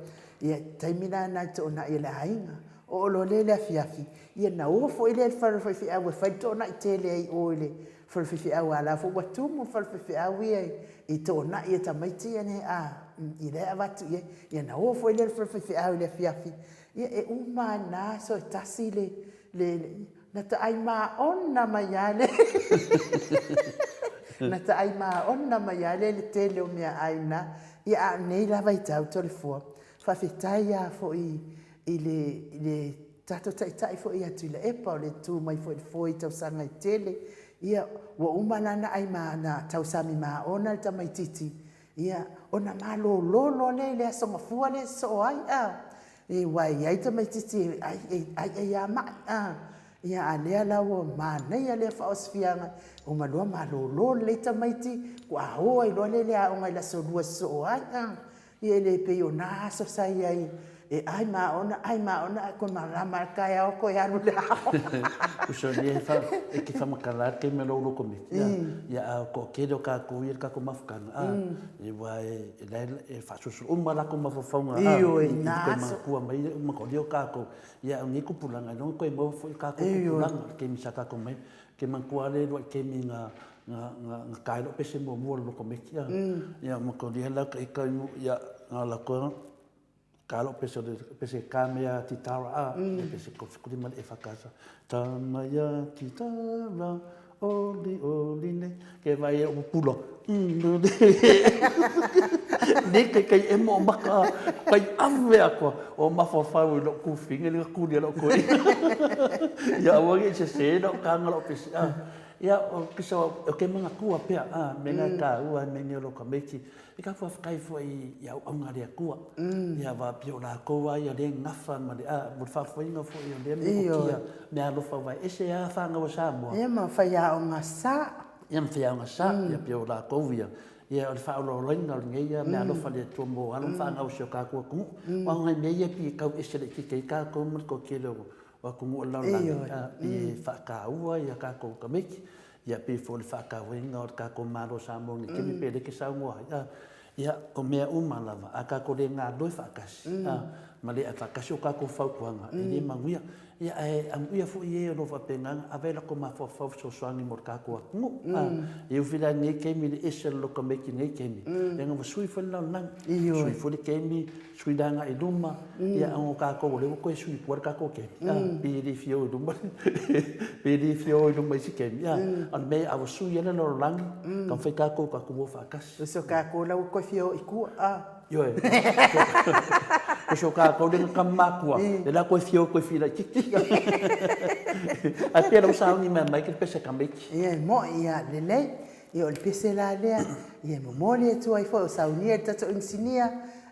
ia taimi la na e toonai e le aiga. Oo loa lea i le afiafi, ia na o foi lea i le fale o le faifeau e fai le toonai tele ai i o i le fale o le faifeau a la foi ua tumu le fale o le faifeau ia i toonai e tamaiti ia nei a, i la e avatu i ai. Ia na o foi lea i le fale o le faifeau i le afiafi Ia e uma lava i lena aso e tasi le, le, le, na taai maona mai lava le, na taai maona mai lava le le tele o meaai na. Ia a o lenei la vaitau Toleafoa, faafetai lava foi i le, i le tatou taitai foi ia Tuilaepa o le tu mai foi i le foe i tausaga e tele. Ia ua uma la ona ai ma, na tausami maona le tamaitiiti Ia, ona malolo loa lea i le Aso Gafua lea e sosoo ai, a. E, aua e i ai tamaitiiti e ai, e aiai lava mai, a. Ia, a lea la ua manaia lea faaosifiaga, uma loa malolo lelei tamaiti, faatoa o ai loa lea i le aoga i le Aso Lua e sosoo ai, a. Ia, e le pei o na aso sa i ai. E ai ma ona, ai ma ona, ae koe malama le taeao koe alu i le aoga. Uso ia e fa, e ke whamakala ke me lou loko me. Ia, ia a ko kele o kākou ia le kākou mafukana. A, e wā e, e lae, e whaasusu uma lako mafaufauga. A, Ioe, i, i nā koe aso. makua mai ia uma ko leo kākou. Ia, o nei kupulanga, e longa koe maua foi kākou kupulanga, le kemi sa kākou mai. Ke makua le lua i kemi ngā, ngā, ngā, ngā kaelo pese mua mua le loko meki. A, ia, ma ko lia lau ka ika imu, ia, ngā lako, Ka lo pese o le pese ka mea titara a, le pese ko whikuri ma le e whakasa. Tana ia titara, oli oli nei. Ke vai e o pula. Nei kai kai e mo maka, kai ave akoa. O mawhawhau i lo kuwhinga, le kuli lo koe. Ia aua i se se no kanga lo pese. A, ia o kisa o ke manga kua pea, a, me nga ka ua me ni o lo ka meiti. E ka whawhai foi i auaunga a le Atua, ia wa pia o lakou a ia le gafa ma le a, mo le faafofoina foi o lea mea o kia mea alofa wa e ese a whanau a Samoa. Ia ma whaiaonga sa. Ia ma whaiaonga sa, ia pia o lakou ia. Ia o le whaolaolaina o lenei ia mea alofa le Atua mo alo ma whanau si o kākou atunuu. Wa ngai mea ia pi kau ese le kike i kākou ma le toatele o atunuu o le lalolagi, a, pi e whaakāua ia kākou tamaiti. Ia, pei foi o le faatauaina o le tatou Malo o Samoa nei taimi pe leke saunoa ai, a, ia, o mea uma lava, a tatou le galulue faatasi, a, ma le faatasi o tatou fautuaga, e le manuia. Ia, ae amuia foi e o lo o faapena ona ave latou mafaufau fesoasoani mo le tatou atunuu, a. E ui la i lenei taimi i le ese o le loto meiti i lenei taimi, leaga ua sui foi le lalolagi, sui foi le taimi, sui le agai i luma, ia ona o tatou o lea ua toe sui i tua le tatou taimi, a, pei e le fia o i luma, pei e le fia o i luma i isi taimi, a, o le mea a ua sui ai le lalolagi, taumafai tatou tatou o faatasi. O si o tatou la ua toe fia o i tua, a. Ioe, o si o tatou lea na tama matua, lea la toe fia o toe fia laitiiti. Ae pei o lau sauni mai mai ke pese tamaiti. Ia e mo'i ia lelei. Ia o le pese la lea, ia e momoli atu ai foi o saunia i le tatou inisinia,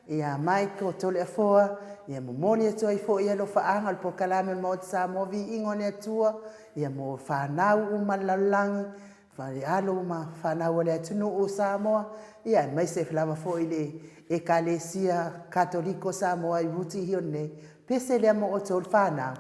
ia Michael Toleafoa, ia e momoli atu ai foi ia alofaaga o le polokalame o le Maota Samoa Viiga o le Atua, ia mo fanau uma a le lalolagi, le alo ma fanau a le atunuu o Samoa, ia aemaise lava foi le Ekalesia Katoliko Samoa i Rooty Hill nei. Pese lea mo outou le fanau.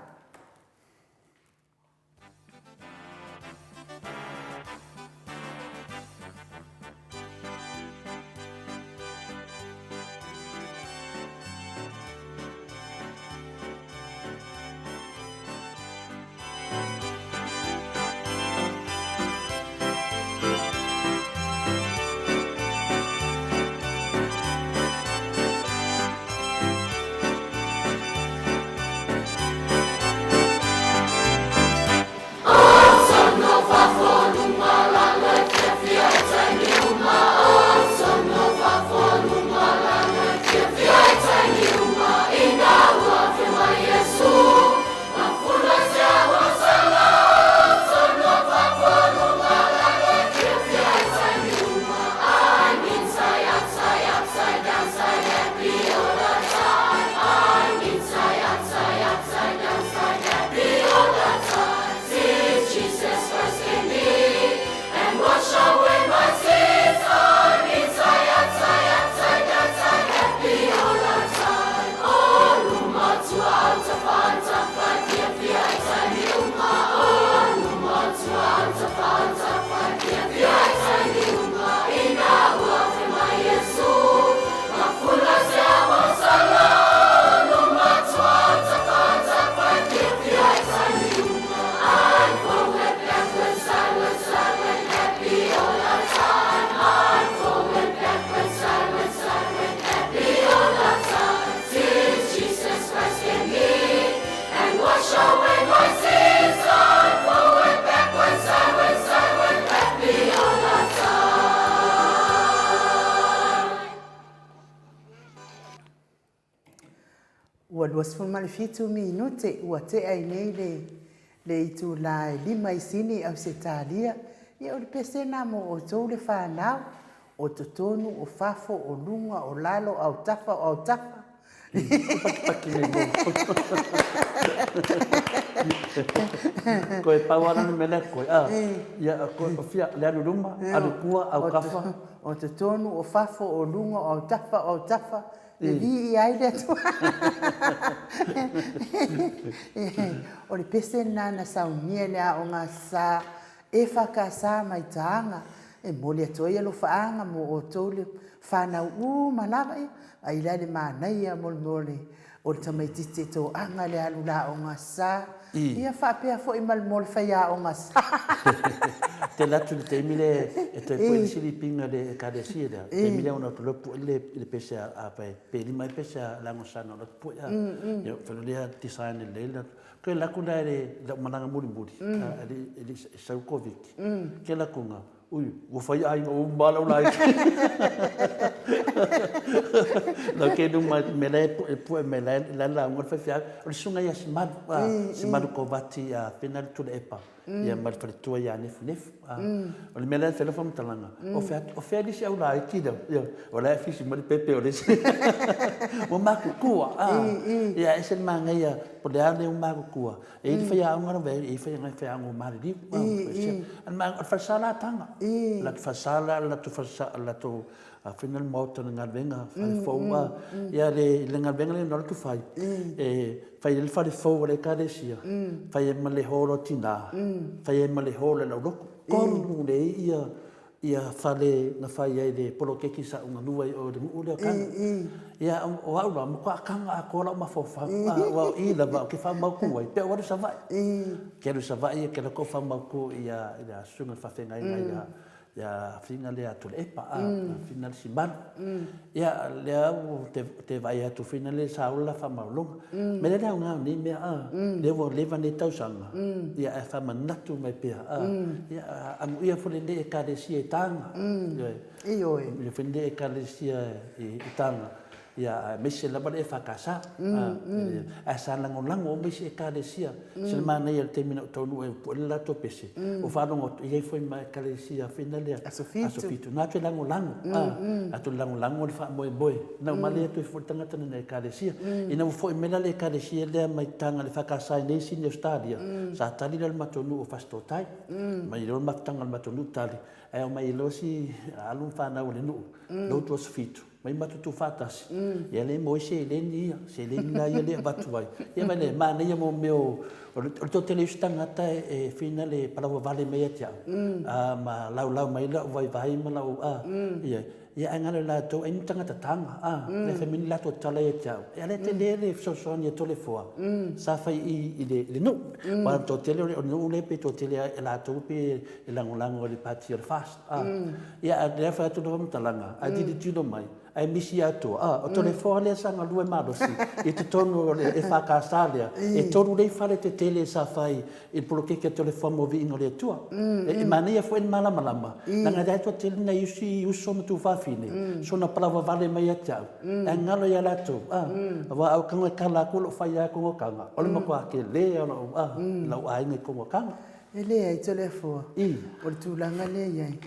Ua 27 minute ua tea ai nei le le itula e lima i Sini i Ausetalia, ia o le pese lena mo outou le fanau, o totonu, o fafo, o luga, o lalo, o autafa, o autafa. Pakipaki nei mo. Koe pau ana le mele koe. Ah, ia koe o fia le alu luma, alu kua, au kafa. O totonu, o fafo, o luga, o autafa, o autafa. E viia ai le Atua. O le pese lena na saunia i le Aoga Sa EFKS mai Taga e momoli atu ai alofaaga mo outou le fanau uma lava ia. Ai la le manaia mo le mea o le tamaititi e toaga le alu i le aoga sa, ia faapea foi ma le mea o le faiaoga sa. Tele atu le taimi lea e toe pue le silipina i le Ekalesia lea, le taimi lea ona ou toe pue le pese a pe lima ai pese a le Agasana o la pue a. Ia fai loa lea design lelei la. Toe alu atu la i lau malaga mulimuli, a e le i sau le Koviti, ke alu atu na, Ui, ua fai aiga uma lava lau laiti. Lau ke luma me la e pue me la la la ngol fa fia. O le susuga ia Simalu, Simalu Kovati a pena le tule epa. Ia ma le faletua ia Nefu Nefu. O le mea la e fai faamatalaga. O fea o fea le isi au laiti lea. Ia, o la e fisi mai le pepe o le isi. Ua matutua. Ia ese le manaia po o le a le matutua. E i ai le faiaoga lava e i ai faiaoga ua maliliu. O le falesa la Taga. Latou falesa la latou falesa latou faiga le maota o le galuega fale fou a. Ia le galuega lea na alu atu fai, e fai ai le fale fou a le Ekalesia, fai ai ma le hall o tina, fai ai ma le hall a le aulotu. Tolu lelei ia ia fale na fai ai le poloketi sa ou galue ai i o i le nuu lea o Taga. Ia, o au la, matua taga atoa lou mafaufau, aua o i lava ou te faamautu ai pe ou alu i Savaii. Ou te alu i Savaii ou te alu atu ou faamautu i le susuga i le faafeagaiga ia ia Figa lea Tuilaepa, Figa le Simalu. Ia, lea ou te vaai atu foi lea sa ola faamaualaloga. Me le aoga o nei mea, a, lea ua leva nei tausaga, ia ae faamanatu mai pea, a, ia amuia foi lenei Ekalesia i Taga. Ioe. Ioe. Amuia foi lenei Ekalesia i Taga, ia aemaise lava le EFKS. Ae sa lagolago uma isi Ekalesia. Se le manaia i le taimi na ou taunuu ai ua pue le latou pese, ua faalogo atu, e i ai foi ma Ekalesia foi lea, Aso Fitu. Aso Fitu. Na atu e lagolago, atu e lagolago le faamoemoe. Na uma le atu ai foi le tagata lena i Ekalesia. Ina ua foi mai la le Ekalesia lea mai Taga i le EFKS i nei Sini Ausetalia, sa tali lea o le matou nuu o Fasitotai. Mai loa le mafutaga o le matou nuu tali, ae omai loa si alo ma fanau a le nuu, lotu Aso Fitu. Mai matou tuufaatasi, ia le maua ai seleni ia, seleni la ia lea e avatu ai. Ia ma le manaia mo mea o, o le toatele o isi tagata e fina le palaua vale mai ia te au, ma laulau mai lau vaivai ma lau, ia, ia ae galo i latou, ai ni tagata taga, le fai mai ni latou tala ia te au. Ia lea tele le fesoasoani a Toleafoa sa fai i le nuu. Aua o le toatele o le nuu lea pei toatele lava e latou pei e lagolago i le Pati o le FAST. Ia, a o lea e fai atu le faamatalaga, a tilotilo mai, ae misi atoa, a, o Toleafoa lea sa galue malosi i totonu o le EFKS lea, e tolu nei fale tetele sa fai i le poloketi a Toleafoa mo Viiga o le Atua. E manaia foi le malamalama, leaga e toatele nai isi uso ma tuafafine, soona palavavale mai ia te au, ae galo ia latou, a, aua a ou tago e kala atu lou fai lava i Kogotaga, o le matua tele lava o lou aiga i Kogotaga. E leai Toleafoa, o le tulaga lea e i ai,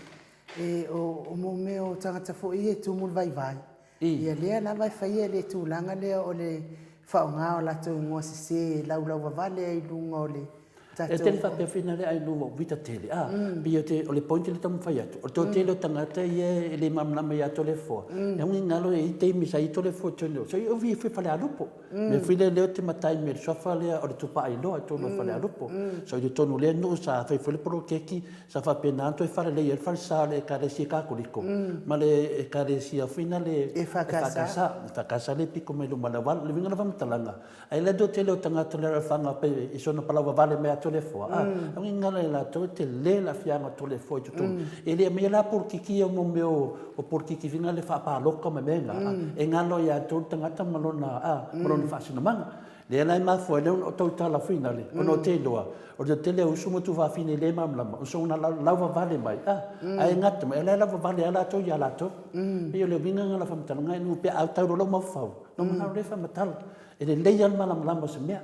e, o, o mea o tagata foi ia e tumu le vaivai, ia lea lava e faia le tulaga lea o le faaaoga o latou igoa sese e laulauvavale ai i luga o le tatou. E tele faapea foi na le ai luma o vita tele, a, pei o te, o le point lea e taumafai atu, o le toatele o tagata ia e le malamalama ia Toleafoa, e agi galo e i ai taimi sa i ai Toleafoa i totonu o, so i o i Falealupo. Mea foi lea lea ou te matai mai le suafa lea o le Tupaailoa i totonu o Falealupo. So i totonu o lea nuu sa fai foi le poloketi sa faapena ona toe faalelei ai le falesa o le Ekalesia Katoliko ma le Ekalesia foi na le EFKS. EFKS lea e pito mai luma o le auala. O le uiga o le faamatalaga, ai la le toatele o tagata o le alaalafaga pei e soona palauvavale mai ia Toleafoa, a, aua ne i galo ia latou e tele le aafiaga o Toleafoa i totonu. E le aumaia la polokiki ia mo mea o polokiki foi na le faapalota ma mea na, e galo ia te outou le tagata ma lona, a, ma lona faasinomaga. Lea la e mafua ai lea ona ou tautala foi nale, ona ou te iloa, o le tele o uso ma tuafafine e le malamalama, o soona lauvavale mai, a, ae gata mai, o la e lauvavale lava latou ia latou. Pei o le uiga lena o lau faamatalaga, inu pe a tau loa lou mafaufau, ona ou manao lea e faamatala. E lelei lava le malamalama o se mea.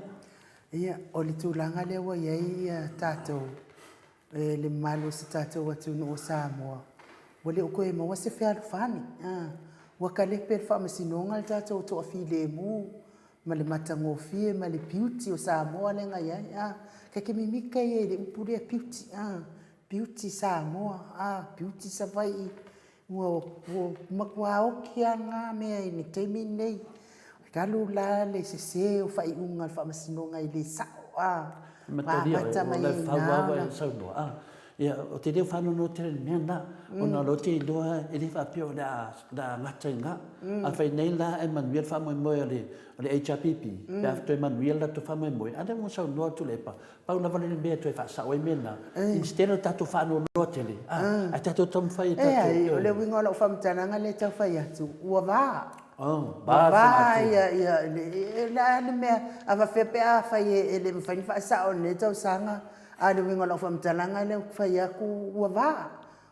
Ia, o le tulaga lea ua i ai tatou E le mamalu o si tatou atunuu o Samoa, ua le o toe maua se fealofani. Ua kalepe e le Faamasinoga le tatou toafilemu ma le matagofie ma le beauty o Samoa lea na i ai. Ta te mimita ia i le upu lea beauty, beauty Samoa, beauty Savaii. Ua ua matua oti lava na mea i le taimi lenei. Talu la le sese o faaiuga a le Faamasinoga e le sao a, ua amata mai ai i ina ona. Saunoa a, ia ou te le o faanoanoa tele i le mea lena, ona o lea ou te iloa e le faapea o le a gata i ina. Afai nei la ae manuia le faamoemoe o le HRPP, pe a toe manuia le latou faamoemoe, a lea ua saunoa Tuilaepa, Pau lava lea o le mea e toe faasao ai mea na, instead o le tatou faanoanoa tele, ae tatou taumafai e tatou. Leai, o le uiga o lau faamatalaga lea e tau fai atu, ua va. Ua va ia, ia, o le a le mea, a faapefea pe afai e le mafai ona faasao i lenei tausaga, a o le uiga o lau faamatalaga lea ou te fai atu, ua va.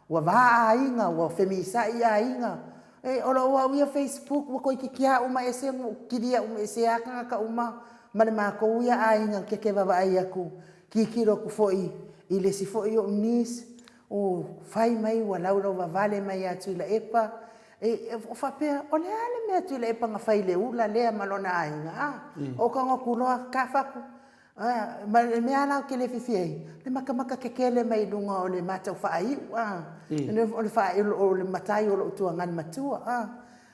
Ua va aiga, ua femisa'i aiga. E, o lou au ia facebook ua toeitiiti lava uma ese ona ou kilia uma ese lava tagata uma ma le matou ia aiga keke vaavaai atu, tilotilo atu foi i le isi foi o'u niece ua fai mai ua laulauvavale mai ia Tuilaepa. E, ou faapea, o le a le mea a Tuilaepa na fai i le ula lea ma lona aiga, a? Ou tago atu loa tafa atu, Ma le mea la ou te le fiafia ai, le matamata tetele mai i luga o le matau faaiu, a, o le matai o lou tuagani matua, a.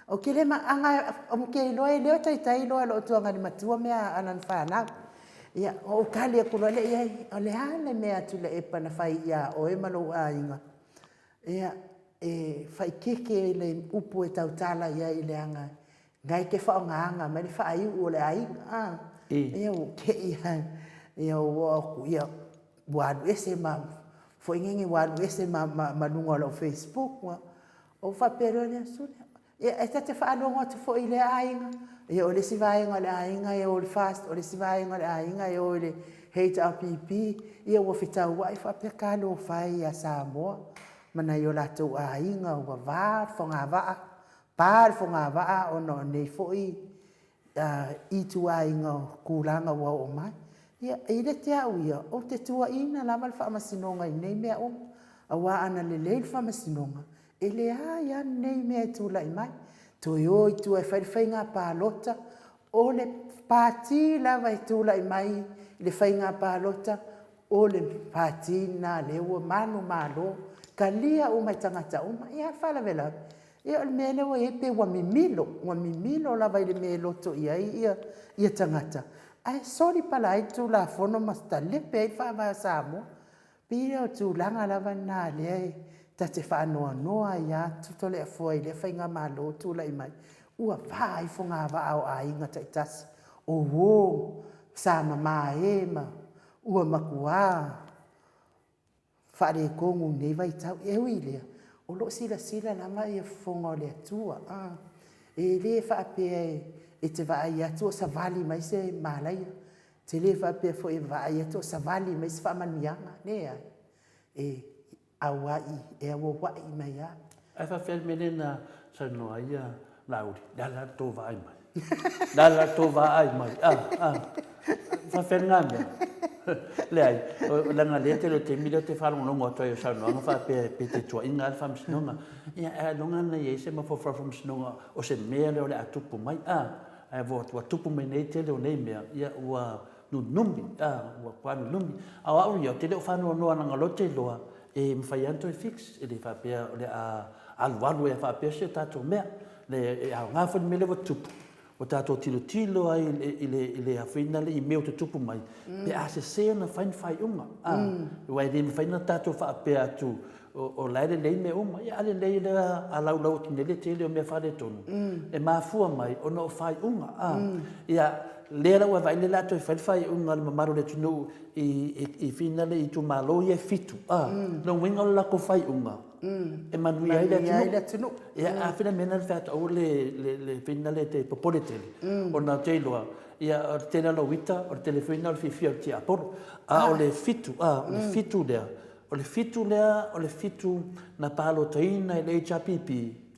Ou te le maaaga, ou te iloa e le o taitai iloa e lou tuagani matua mea a lana fanau. Ia, ona ou tali atu loa lea i ai, o le a le mea a Tuilaepa na fai ia oe ma lou aiga? Ia, e faaeteete le upu e tautala i ai leaga na e te faaaogaina mai le faaiu o le aiga, a. Ia ua te i lava, ia ua oo atu, ia ua alu ese ma, foi nele ua alu ese ma luga o lau facebook. Ona ou faapea loa lea, sole, ia e ta te faalogo atu foi i lea aiga, ia o le isi vaega o le aiga e o i le FAST, o le isi vaega o le aiga e o i le HRPP, ia ua fetauai faapea, talofa e ia Samoa ma nai o latou aiga ua va le fogavaa, pa le fogavaa ona o nei foi ituaiga o tulaga ua oo mai. Ia, e le te au ia, ou te tuuaiina lava le Faamasinoga i nei mea uma, aua ana lelei le Faamasinoga, e leai lava lenei mea e tulai mai. Toe o i tua e fai le faiga palota, o le Pati lava e tulai mai i le faiga palota, O le Pati lena lea ua manumalo, talia uma e tagata uma. Ia, a o le faalavelave, ia o le mea lea ua i ai pei ua mimilo, ua mimilo lava i le mea e loto i ai ia tagata, ae solipala ai le Tulafono ma talepe ai le Faavae o Samoa. Pei o le tulaga lava lena lea e ta te faanoanoa ai lava Toleafoa i lea faigamalo o tulai mai, ua va ai fogavaa o aiga taitasi, o uo sa mama e ma Ua matua faaletonu i lenei vaitau. E ui i lea, o lo o silasila lava fofoga o le Atua. E le faapea e te vaai atu o savali mai se malaia, e te le faapea foi e vaai atu o savali mai se faamanuiaga. Leai, e auai, e auauai mai lava. Ae faafefea le mea lea na saunoa ai Laauli, le a la le tou vaai mai? Le a la le tou vaai mai? A, a, faafefea lena mea? Leai, leaga o lea tele o taimi lea ou te faalogologo atu ai i au saunoaga faapea pe te tuuaiina lava le Faamasinoga. Ia, ae ailoga na i ai se mafaufau o le Faamasinoga o se mea lea o le a tupu mai, a, ae ua tupu mai nei tele o nei mea, ia ua nunumi, a, ua matua nunumi. A o au ia, ou te le o faanoanoa leaga o lea ou te iloa e mafai lava ona toe fix, e le faapea o le a alualu ai faapea si o tatou mea. E aoga foi le mea lea ua tupu, ua tatou tilotilo ai i le, i le afuina le i mea o tutupu mai, pe a sese ona fai ni faaiuga. A, aua e le mafai ona tatou faapea atu o la e lelei mea uma. Ia a lelei lea a laulau atu nei le tele o mea faaletonu, e mafua mai ona o faaiuga. A, ia, lea la ua vaai lea o le a toe fai le faaiuga a le mamalu o le atunuu i finale i itumalo ia e fitu, a, lona uiga o le latou faaiuga, e manuia ai le atunuu. Ia, a fina mea na fai atu aua le finale te popole tele, ona ou te iloa, ia, o le tele o ita, o le tele foi lena o le fiafia o le tiapolo. A o le fitu, a, o le fitu lea, o le fitu lea, o le fitu na palotaina e le HRPP.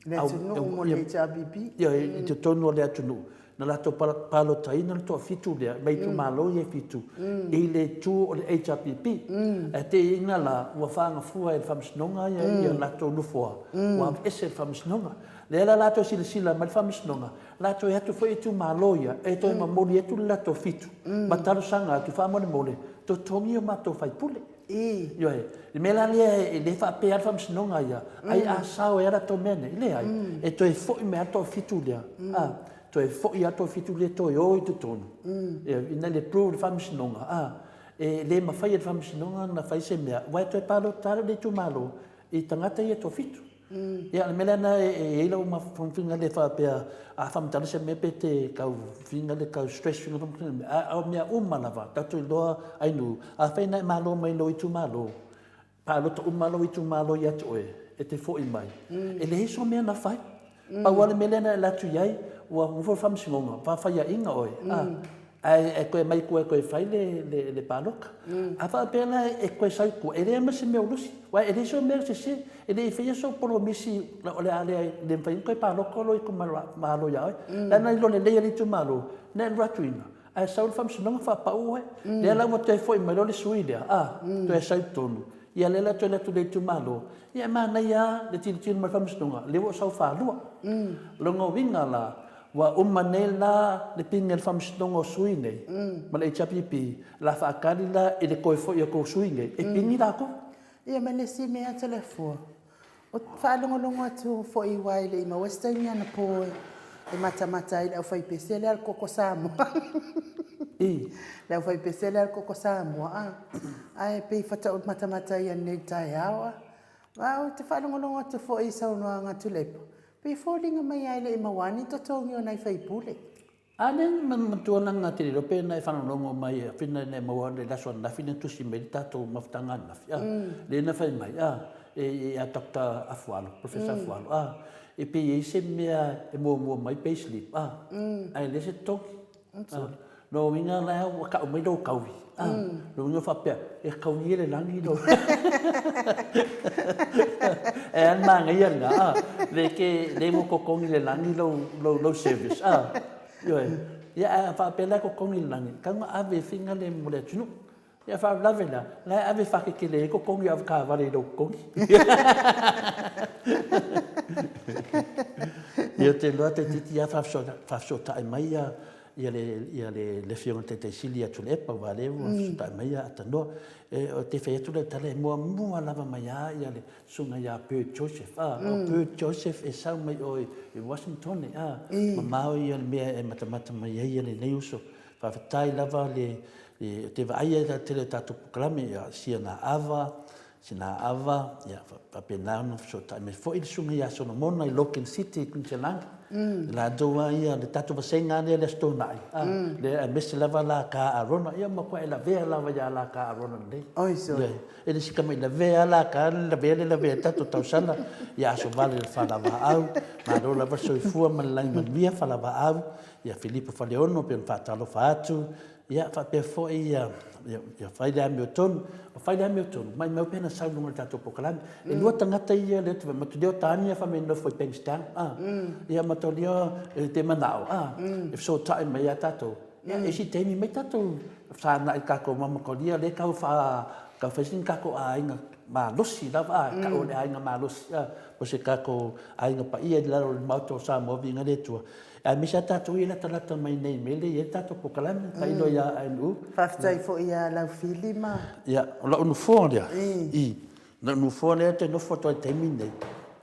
Le atunuu mo le HRPP. Ia, i totonu o le atunuu. Na latou palotaina le toafitu lea mai itumalo ia e fitu i le itu o le HRPP. Ae teiina la ua faagafua e le Faamasinoga ia latou nofoa, ua aveese e le Faamasinoga. Lea la latou silasila mai le Faamasinoga, latou e atu foi i itumalo ia e toe momoli atu le latou fitu ma talosaga atu faamolemole. Totogi o matou faipule. Ioe. Le mea la lea e le faapea lava le Faamasinoga ia, ai a sao ai lava latou mea nei. Leai. E toe foi mai lava le toafitu lea, a, toe foi lava le toafitu lea toe o i totonu, ina ia prove i le Faamasinoga, a, e le mafai e le Faamasinoga ona fai se mea, aua e toe palota lava le itumalo i tagata ia e toafitu. Ia, o le mea lea lena e i ai lau mafaufauga lea faapea, a faamatala se mea pe te tau finga le tau stress finga a o mea uma lava tatou iloa Ainuu, afai na e malo mai lou itumalo, palota uma lou itumalo ia te oe, e te foi mai, e leai sou mea na fai. Pau lava le mea lea na e alu atu i ai, ua nofo le faamasinoga, faafaiaina oe, a, ae toe aumai i tua e toe fai le palota. A faapea la e toe sau i tua, e leai ma se mea o lusi, aua e leai sou mea o sese, e le i faia sou polomisi o le a le mafai ona toe palota lou itumalo ia oe. Leaga na iloa lelei e le itumalo, na e alu atu ina, ae sau le faamasinoga faapau oe. Lea la ua toe foi mai loa le sui lea, a, toe sau i totonu, ia lea la toe alu atu i le itumalo, ia e manaia lava le tilotilo mai o le faamasinoga, lea ua ou sau faalua. Lona uiga la, ua uma nei la le pine a le faamasinoga o sui nei ma le HRPP, o le a faatali la i le toe foi o tou sui nei e pini latou. Ia ma le isi mea Toleafoa, ou te faalogologo atu foi aua e le i maua se taimi anapo e matamata ai i le aufaipese lea a le Koko Samoa. Le aufaipese lea a le Koko Samoa a, ae pei faatoa ou matamata ai ananei i le taeao a. Ae ou te faalogologo atu foi i saunoaga a Tuilaepa, pei e foliga mai lava e le i maua lava ni totogi o nai sui usufono. A lea na manatua leaga te le iloa pe na e faalogologo mai afai na e maua i le aso ananafi na tusi mai ai le tatou mafutaga ananafi a, lea na fai mai a ia Doctor Afualo, Professor Afualo a, e pei e i ai se mea e muamua mai pay slip a, ae leai se totogi. Lona uiga la ua tau mai lou taui, a, lona uiga faapea, e taui e le lagi lou. E a le manaia lena, a, le ke, le ua totogi e le lagi lou, lou, lou service, a, ioe. Ia, ae a faapea la e totogi e le lagi, tatau ona ave e faiga lea mo le atunuu. Ia faalavelave la, la e ave faatetele ai totogi o avetaavale i lou totogi. Ia ou te iloa toeitiiti lava faafesootai mai ia ia le ia le le afioga i le Taitai Sili ia Tuilaepa aua o lea ua fesootai mai ia Atanoa. E ou te fai atu lau tala e muamua lava mai lava ia le susuga ia Bert Joseph, a, o Bert Joseph e sau mai o i Washington, a, mamao ia le mea e matamata mai ai lenei uso. Faafetai lava le, ou te vaai i le tele o tatou polokalame, ia, Siana Ava, Sina Ava, ia, faapena ona fesootai mai foi le Susuga ia Solomona i Logan City i Queensland. I latou lava ia, le tatou vasega lava lea i le Aso Toonai, a, lea aemaise lava la ta Arona, ia matua e lavea lava ia la ta Arona lelei. Oi sole. E le si tamai lavea lava la ta, lavea le lavea i le tatou tausaga, ia aso vale le faalavaau, malo lava le soifua ma le lagi manuia faalavaau, ia Filipo Faleono pei ona faatalofa atu, ia faapea foi ia, ia, ia fai le amiotonu. O fai le amiotonu, maimau pe ana sau i luga o le tatou polokalame. E lua tagata ia lea te matulio tani ia fai mai nofo i Bankstown, ah. Ia matulio e te manao, ah, e fesootai mai ia tatou. Ia, e isi taimi mai tatou fesanai tatou ma matolia lea tau wha, tau whai sini tatou aiga malosi lava, ah, tau o le aiga malosi, ah, o se tatou aiga paia i lalo o le Maota o Samoa viiga le Atua. Aemaise lava tatou ia e latalata mai nei i mea lea e i ai le tatou polokalame, tailo ia ANU. Faafetai foi ia Laufili ma. Ia, o lau nofoa lea, i, lau nofoa lea ou te nofo atu ai i le taimi lenei,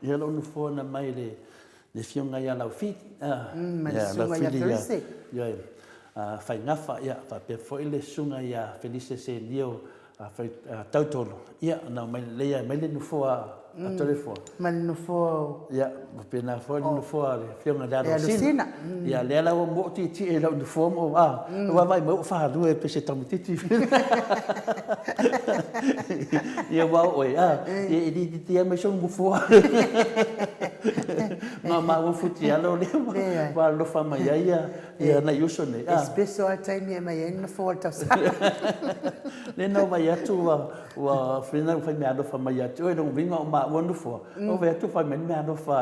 ia lau nofoa na aumai e le Afioga ia Laufili, Ma le Susuga ia Felice. Ioe, Faigafa, ia, faapea foi le Susuga ia Felice Senio Tautolo, ia, na aumai lelei lava mai le nofoa a Toleafoa. Ma le nofoa o. Ia, faapena foi le nofoa a le Afioga ia Alosina. Ia, lea la ua moo tietie i lau nofoa ma ou, a, ua vaavaai mai ua falua e pei se tamaitiiti. Ia, aua o oe, a, ia e le itiitia mai sou nofoa. Ma maua futialo lea ua alofa mai ai ia. Ia, nai uso nei. E special lava le taimi e aumai ai le nofoa o le tausaga. Lea na ou vaai atu ua, ua fai ua fai meaalofa mai ia te oe, lona uiga o maua nofoa, ou vaai atu ua fai mai le meaalofa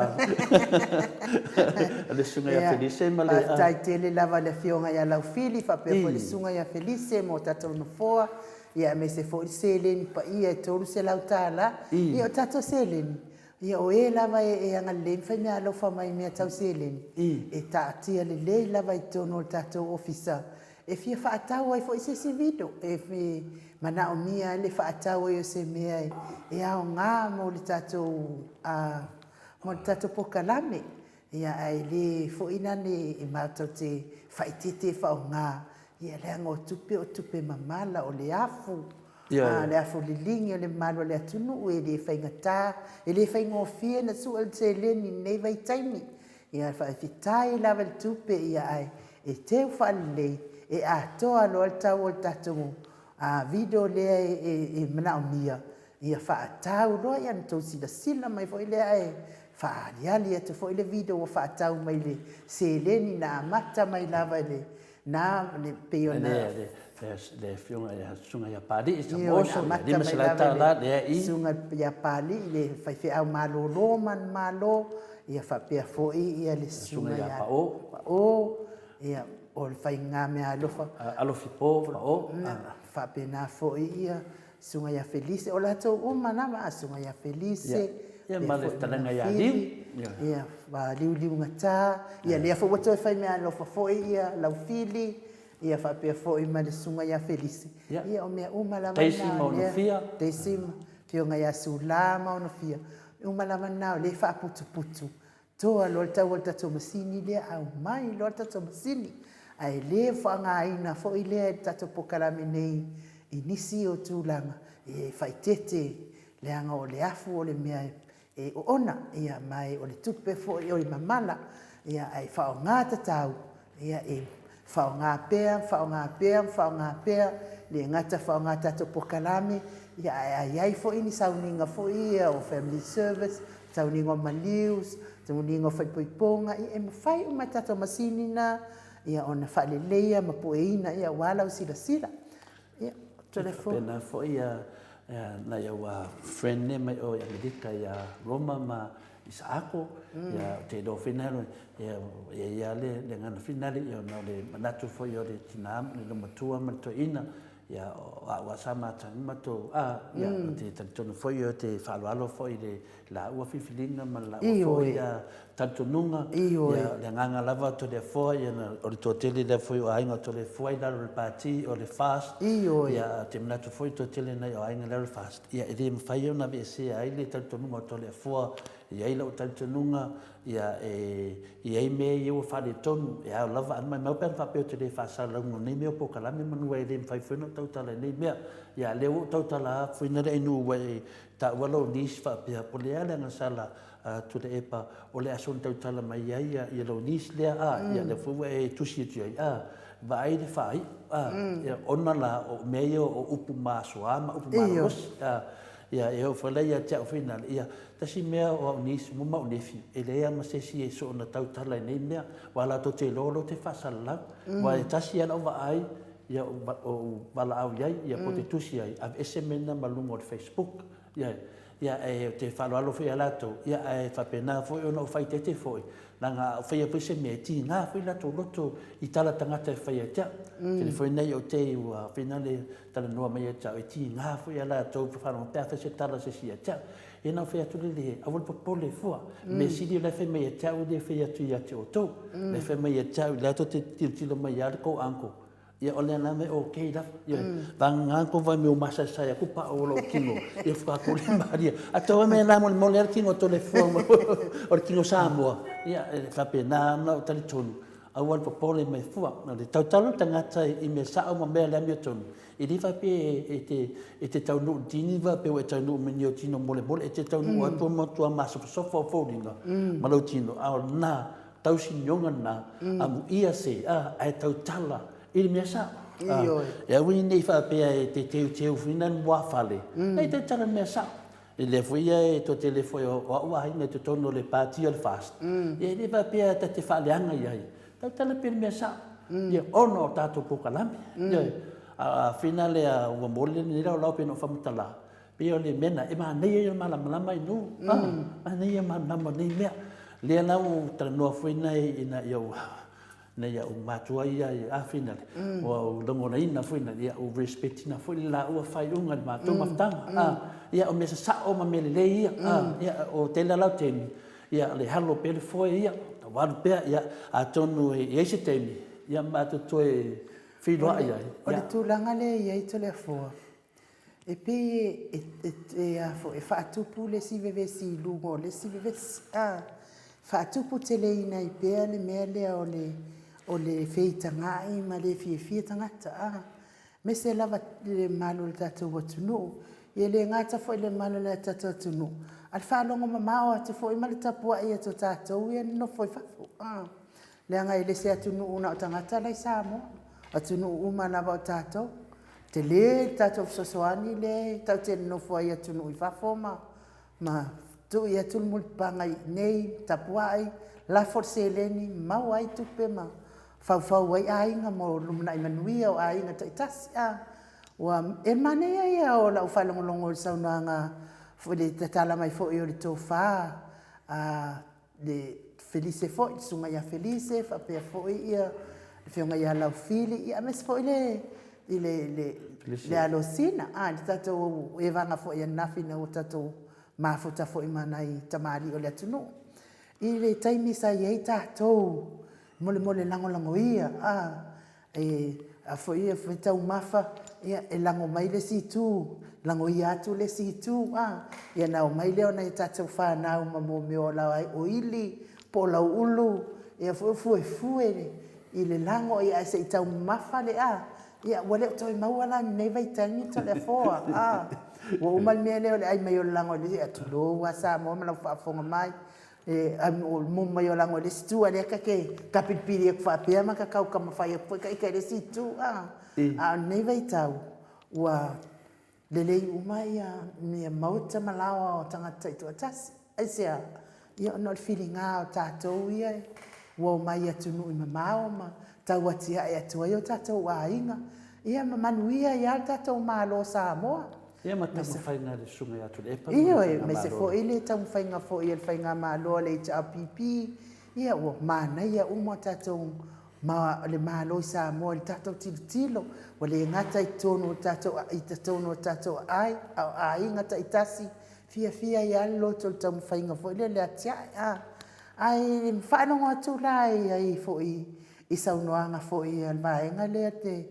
a le Susuga ia Felice ma le. Faafetai tele lava i le Afioga ia Laufili faapea foi le Susuga ia Felice mo tatou nofoa, ia aemaise foi le seleni paia e $300. Ia o tatou seleni, Ia o e lava e agalelei ma fai meaalofa mai i mea tau seleni, e taatia lelei lava i totonu o le tatou ofisa e fia faatau ai foi se isi video. E manaomia ai le faatau ai o se mea e aoga mo le tatou mo le tatou polokalame. Ia ae le foi la le e matou te faaeteete e faaaoga, ia leaga o tupe o tupe mamala, o le afu, a le afu liligi o le mamalu o le atunuu e le faigata, e le faigofie ona sue le seleni i lenei vaitaimi. Ia faafetai lava i le tupe, ia ae e teu faalelei, e atoa loa le tau o le tatou video lea e manaomia, ia faatau loa ona outou silasila mai foi lea ae faaaliali atu foi le video ua faatau mai le seleni na amata mai lava i le na pei ona le afioga ia Susuga ia Papalii Samoso, $500 lea i Susuga ia Papalii le faifeau malolo manumalo, ia faapea foi ia le Susuga ia Pao Pao, ia o le faiga meaalofa Alofi Po Pao, faapena foi ia Susuga ia Felise, o latou uma lava, a Susuga ia Felise, ia ma le fetalaiga ia Liu, ia Liuliugata, ia lea foi ua toe fai meaalofa foi ia Laufili, ia faapea foi ma le Susuga ia Felise, ia o mea uma lava na o lea, Daisy ma Afioga ia Sula ma Onofia, uma lava na o lea e faaputuputu Toa loa le tau o le tatou masini lea, aumai loa le tatou masini. Ae le faaaogaina foi lea e le tatou polokalame nei i nisi o tulaga e faaeteete, leaga o le afu o le mea e oona, ia ma o le tupe foi o le mamala, ae faaaoga tatau, ia e faaaoga pea, faaaoga pea, faaaoga pea, le gata faaaoga tatou polokalame, ia ae a i ai foi ni sauniga foi ia o family service, sauniga o maliu, sauniga o faaipoipoga, ia e mafai uma e tatou masini na ia ona faaleleia ma pueina ia aua lau silasila. Ia, telefoni. Faapena foi ia nai au friend nei mai o i Amerika ia Roma ma Isaako, ia ou te iloa foi na ia ia ia le le agaga finale ia ona o le manatu foi o le tina ma le loomatua ma le toeaina, ia o au lava sa matagi matou a, ia ou te talitonu foi ou te faaaloalo foi i le laua filifiliga ma le laua foi talitonuga, ia o le agaga lava o Toleafoa ia o le toatele lea foi o aiga o Toleafoa i lalo o le Pati o le FAST, ia ou te manatu foi o le toatele nai o aiga i lalo o le FAST, Ia, e le mafai ona aveesea ai le talitonuga o Toleafoa, e i ai lou talitonuga, ia, e i ai mea ia ua faaletonu, e ao lava, ae maumau pe ana faapea ou te le faasalalauina o nei mea o polokalame manu e le mafai foi ona ou tautala i nei mea. Ia, a o lea ua ou tautala lava foi lea ina ua e taua lou niece faapea, po o le a le agasala a Tuilaepa o le aso na tautala mai ai ia lou niece lea, a, ia, lea foi ua e tusi atu i ai, a, vaai le faaiu, a, ia, ona la, o mea ia o upu masoa ma upu malolosi, a, ia, e oo foi la ia te au foi nale, ia, tasi mea o au niece ma au nephew, e leai lava ma se isi e soona tautala i nei mea, aua latou te iloa o lea ou te faasalalau, aua e tasi lava lau vaai, ia, ou valaau i ai, ia, po o te tusi i ai, aveese mea na ma luga o le facebook, ia, Ia, e, ou te faaaloalo foi ia latou, ia, ae faapena foi ona ou faaeteete foi, leaga a ou faia foi se mea, e tiga foi latou loto i tala tagata e fai ia te au. Tele foi nai o te ua faina le talanoa mai ia te au, e tiga foi ia latou faalogo pe a fai se tala a se isi ia te au. Ia na ou fai atu lele, aua le popole fua, mea sili o la e fai mai ia te au e le fai atu ia te outou. O la e fai mai ia te au, o lea tou te tilotilo mai ia le tou uncle, Ia o lea lava e okay lava. Ia vagana ko vai me o masaesai aku pa o lou kino. Ia whakaako le maria. A tau me la mole mole al kino to le fua o le kino Samoa. Ia e whapena ana o talitonu. Aua le popole mai fua. O le tautalo tangata i mea sao ma mea le amiotonu. E le faapea e te e te taunuu i Tiniva pe ua e taunuu mai ni o tino molemole. E te taunuu atu ma matua masofasofa o foliga ma lou tino. A o lena Tausi mioga na, amuia se, a, ae tautala i le mea sao. A, e aua nei faapea e te teuteu foi na muafale, ae tautala i le mea sao. E lea foi ia e toatele foi o au aiga i totonu o le Pati o le FAST, ia e le faapea ta te faaleaga i ai, tautala pea i le mea sao, ia, ona o tatou polokalame. Ioe. A fina lea ua moli lenei laolao pei ona ou faamatala, Pei o le mea lena, e manaia ia malamalama i nuu, a, manaia ia malamalama o nei mea. Lea la ua ou talanoa foi nai ina ia ou nai au matua ia i Afina, ua ou lagonaina foi na, ia ou respect ina foi le laua faaiuga i le matou mafutaga, a, ia o mea sasao ma mea lelei ia, a, ia o tele lava lau taimi, ia le alo pea le foe ia, tau alu pea, ia atonu e i ai se taimi, ia matou toe feiloai ai. O le tulaga lea e i ai Toleafoa. E pei e, e, e, a foi, e faatupu le isi vevesi i luga o le isi vevesi, a. Faatupu teleina ai pea le mea lea o le, o le feitaga'i ma le fiafia tagata, a. Aemaise lava i le mamalu o le tatou atunuu. E le gata foi i le mamalu o le tatou atunuu, a o le faalogo mamao atu foi ma le tapuai atu a tatou ia e nonofo i fafo, a. Leaga e le se atunuu na o tagata la e i Samoa, o atunuu uma lava o tatou. E tele le tatou fesoasoani lea tatou te nonofo ai i atunuu i fafo ma ma tui atu le mulipapaga i inei, tapuai, lafo le seleni, maua ai tupe ma faufau ai aiga mo lumanai manuia o aiga taitasi. A ua e manaia ia o lau faalogologo i le saunoaga foi le tatala mai foi o le tofa a le Felise foi, le susuga ia Felise faapea foi ia le afioga ia Laufili, ia aemaise foi le i le le le Alosina, a le tatou evaga foi ananafi ina ua tatou mafuta foi ma nai tamalii o le atunuu. I le taimi sa i ai tatou molemole lagolagoia, a E a foi e fai taumafa, ia e lago mai le isi itu, lagoia atu le isi itu, a. Ia ona omai lea o nai a tatou fanau ma mea o lauili po o lauulu, ia foi fuefue i le lago ae se i taumamafa le a, ia ua le o toe maua la i lenei vaitaimi Toleafoa, a. Ua uma le mea lea o le ai mai o le lago i le isi, tulou lava Samoa ma lau faafofoga mai, E mumu mai o lago i le isi itu, a o lea ta te tapilipili atu faapea ma ta tautamafai atu foi ita i le isi itu, a. A o lenei vaitau, ua lelei uma ia maota ma laoa o tagata taitoatasi. Aisea? Ia ona o le filiga o tatou ia ua omai i atunuu e mamao ma tau atiae atu ai o tatou aiga, ia ma manuia ai lava le tatou Malo o Samoa. Ia ma taumafaiga a le Susuga ia Tuilaepa ma le Faigamalo. Ioe, aemaise foi le taumafaiga foi a le Faigamalo a le HRPP, ia ua manaia uma tatou ma le Malo i Samoa i le tatou tilotilo, ua le gata i totonu o tatou i totonu o tatou aai, a o aiga taitasi, fiafia ai lava le loto i le taumafaiga foi lea o le atiae. A, ae faalogo atu la i ai foi i saunoaga foi a le vaega lea te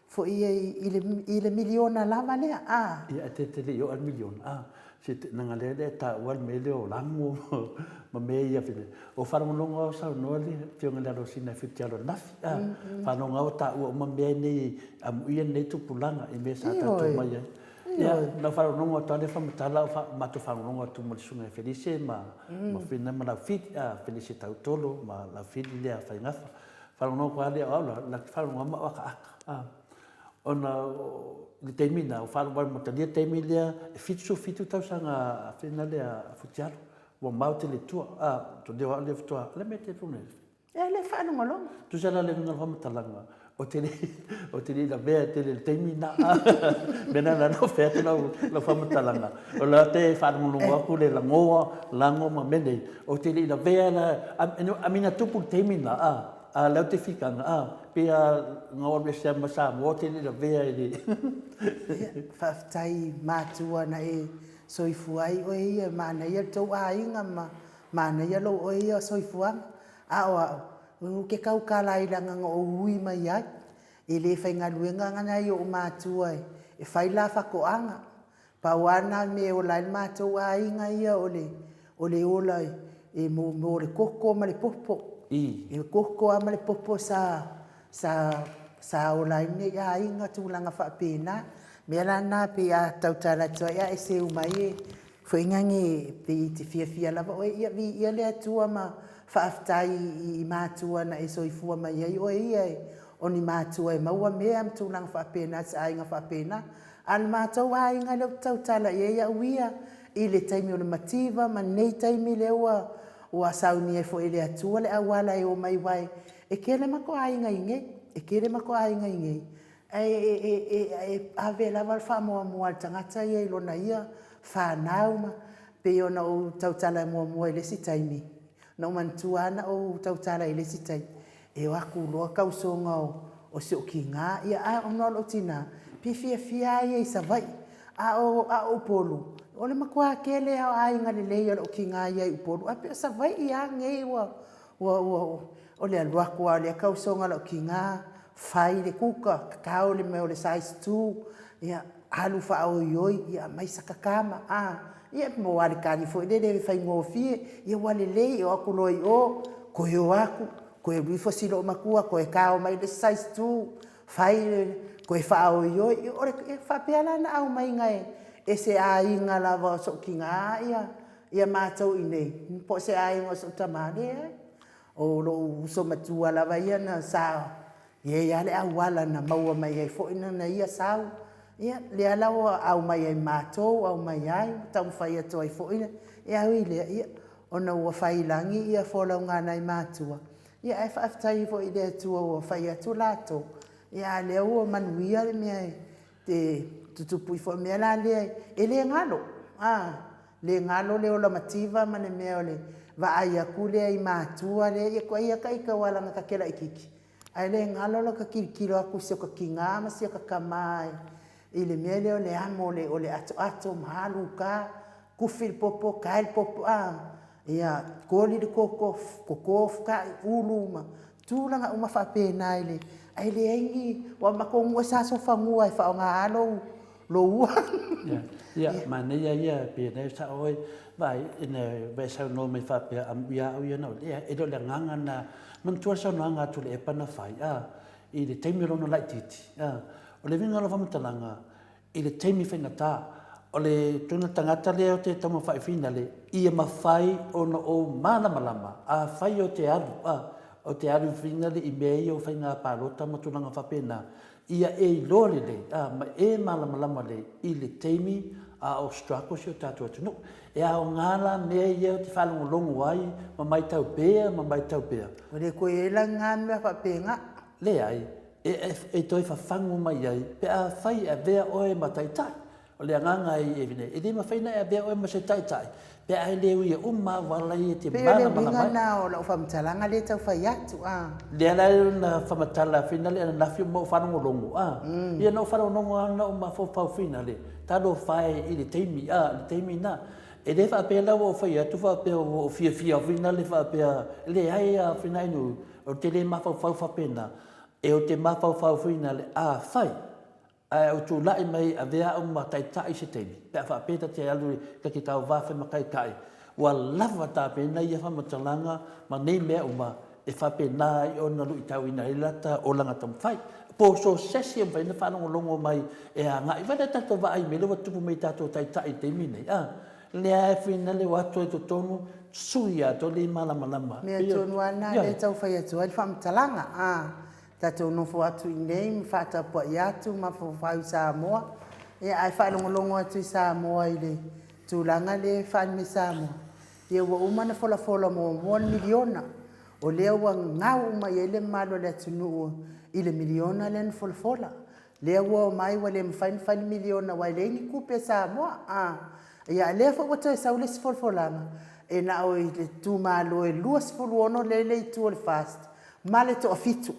foi ia i le miliona lava lea, a. Ia, ae te le i oo lava i le miliona, a. Se leaga lea e taua le mea lea o lago ma mea ia. O faalogologo lava o saunoa le Afioga i le Alosina e Fitialo ananafi, a. Faalogo lava o taua uma mea nei amuia nei tupulaga i mea sa tatou omai ai. Ia, na ou faalogologo atu lava lea faamatala o matou faalogologo atu ma le Susuga ia Felise ma Fina ma Laufili, a, Felise Tautolo ma Laufili lea Faigafa. Faalogologo atu lava lea o au la, la te faalogologo lava ma ou akaaka, a. Ona i le taimi lena, ua faalogo atu ma talia le taimi lea, e 77 tausaga a Fina lea a Futialo, ua mamao tele i tua, a, o lea lea faatoa, o le a le mea e te puna ai? E le faalogologo. Tusa la le uiga o le faamatalaga, ou te le, ou te le i lavea tele i le taimi lena. Mea lena na ou fai atu lau, lau faamatalaga, o la te faalogologo atu le lagoa, lago ma mea nei, ou te le i lavea la, I mean na tupu i le taimi lena, a, a o lea ou te fitaga, a, pei lava na ou alu ese lava ma Samoa ou te le i lavea i le Ia, faafetai matua na e soifua ai oe ia, manaia le tou aiga ma manaia lou oe ia soifuaga. A o au, ou te tautala i leaga na ou ui mai ai. E le faigaluega nai ou matua e fai la fatoaga. Pau lava lena mea e ola ai le matou aiga ia o le o le ola e mo le koko ma le popo. E koko lava ma le popo sa sa sa ola ai lenei aiga tulaga faapena. Mea la lena pei a tautala atu ai a e seu mai e Foi nani pei e te fiafia lava oe ia viia le Atua ma faafetai i matua na e soifua mai ai oe ia e o ni matua e maua mea ma tulaga faapena se aiga faapena. A o le matou aiga lea ou te tautala i ai au ia i le taimi o le mativa ma lenei taimi lea ua ua saunia ai foi e le Atua le auala e omai ai e tele matou aiga i nei, e tele matou aiga i nei Ae ave lava le faamuamua a le tagata ia i lona ia fanau ma pei ona ou tautala muamua i le isi taimi, na ou manatua lava na ou tautala i le isi taimi, e o atu loa tausoga o si ou tiga, ia a ona o lou tina, pe fiafia lava ia i Savaii. A o Upolu, o le matua tele lava o aiga lelei a lou tina ia i Upolu, ae pei o Savaii lava nei ua Ua, ua, o le alu atu lava o lea tausoga a lou tiga, fai le kuka, tatao le mea o le size two, ia, alu faaoioi, ia aumai sakakama, a, ia mo alikali foi lele e faigofie, ia ua lelei e o atu loa i o, toe o atu, toe alu ifo si loomatua toe tao mai le isi size tu, fai le, toe faaoioi, ia o le, e faapea la ona aumaiga e se aiga lava o sou tina ia matou i inei, po o se aiga o sou tama, leai. O lou uso matua lava ia na sa i ai lava le auala na maua mai ai foi lana ia sau, ia lea la ua aumai ai ma matou aumai ai, taumafai atu ai foi. Ae ui i lea, ona ua faiilagi folauga a nai matua, ae faafetai foi i le Atua ua fai atu latou, a o lea ua manuia le mea e tutupu ifo. O le mea la lea, e le galo, le galo le ola mativa ma le mea o le vaai atu lea i matua lea, ia tuuaia ita aua leaga ta te laitiiti, ae le galo lota tilotilo atu i si ota tina ma si ota tama i le mea lea o le amo o le atoato ma alu i uta, tufi le popo, tae le popo, a, ia koli le koko, toto futai, ulu ma tulaga uma faapena, ae leai ni… Aua o matou nuu sa sofanua e faaaoga lava lou ua. Ia, manaia ia pei ona e sao oe, vaai, ina ua e saunoa mai faapea, amuia au ia na ou… Leai, e le o le agaga lena. Manatua le saunoaga a Tuilaepa na fai, a, i le taimi o lona laitiiti, a. O le uiga o lau faamatalaga, i le taimi faigata, o le ituaiga tagata lea ou te taumafai finale, ia mafai ona ou malamalama, afai ou te alu, a, ou te alu finale i mea ia o faiga palota ma tulaga faapena, ia e iloa lelei, a, ma e malamalama lelei i le taimi a o struggle si o tatou atunuu. E aoga la mea ia ou te faalogologo ai ma matau pea ma matau pea. Ua le toe i ai la ni na mea faapena? Leai, e toe fafagu mai ai pe afai e avea oe ma taitai. O le agaga e le mafai ona e avea oe ma se taitai pe a e le uia uma auala ia e te malamalama ai. Pei o le uiga lena o lau faamatalaga lea e tau fai atu. Lea la na faamatala finale ananafi ma ou faalogologo, ia na ou faalogologo lava na ou mafaufau finale, talofa e i le taimi, a, le taimi lena. E le faapea la ua ou fai atu faapea ua ou fiafia finale faapea, leai lava Finai, ou te le mafaufau faapena. E ou te mafaufau finale, afai ae ou tulai mai e avea au ma taitai i se taimi, pe a faapea ta te alu ta te tauva fai ma taitai, ua lava tapena ia faamatalaga ma nei mea uma e faapena ai ona luitauina ai lata olaga taumafai. Po o so o se isi e mafai ona faalogologo mai e agai. Vaai la tatou vaai i mea lea ua tutupu mai i tatou taitai i le taimi lenei, a? Lea e finale o atu ai i totonu, sui atoa le malamalama. Mea tonu lava lena lea e tau fai atu ai le faamatalaga, a. Tatou nofo atu i inei ma faatapuai atu ma mafaufau i Samoa, ia ae faalogologo atu i Samoa i le tulaga lea e faaali mai Samoa, ia ua uma ona folafola muamua le miliona, o lea ua gau uma i ai le mamalu o le atunuu i le miliona lea na folafola. Lea ua omai ua le mafai ona fai le miliona aua e leai ni tupe a Samoa. A, ia a o lea foi ua toe sau le isi folafolaga, e na o le itumalo e 26 lea e i le itu o le FAST ma le toafitu.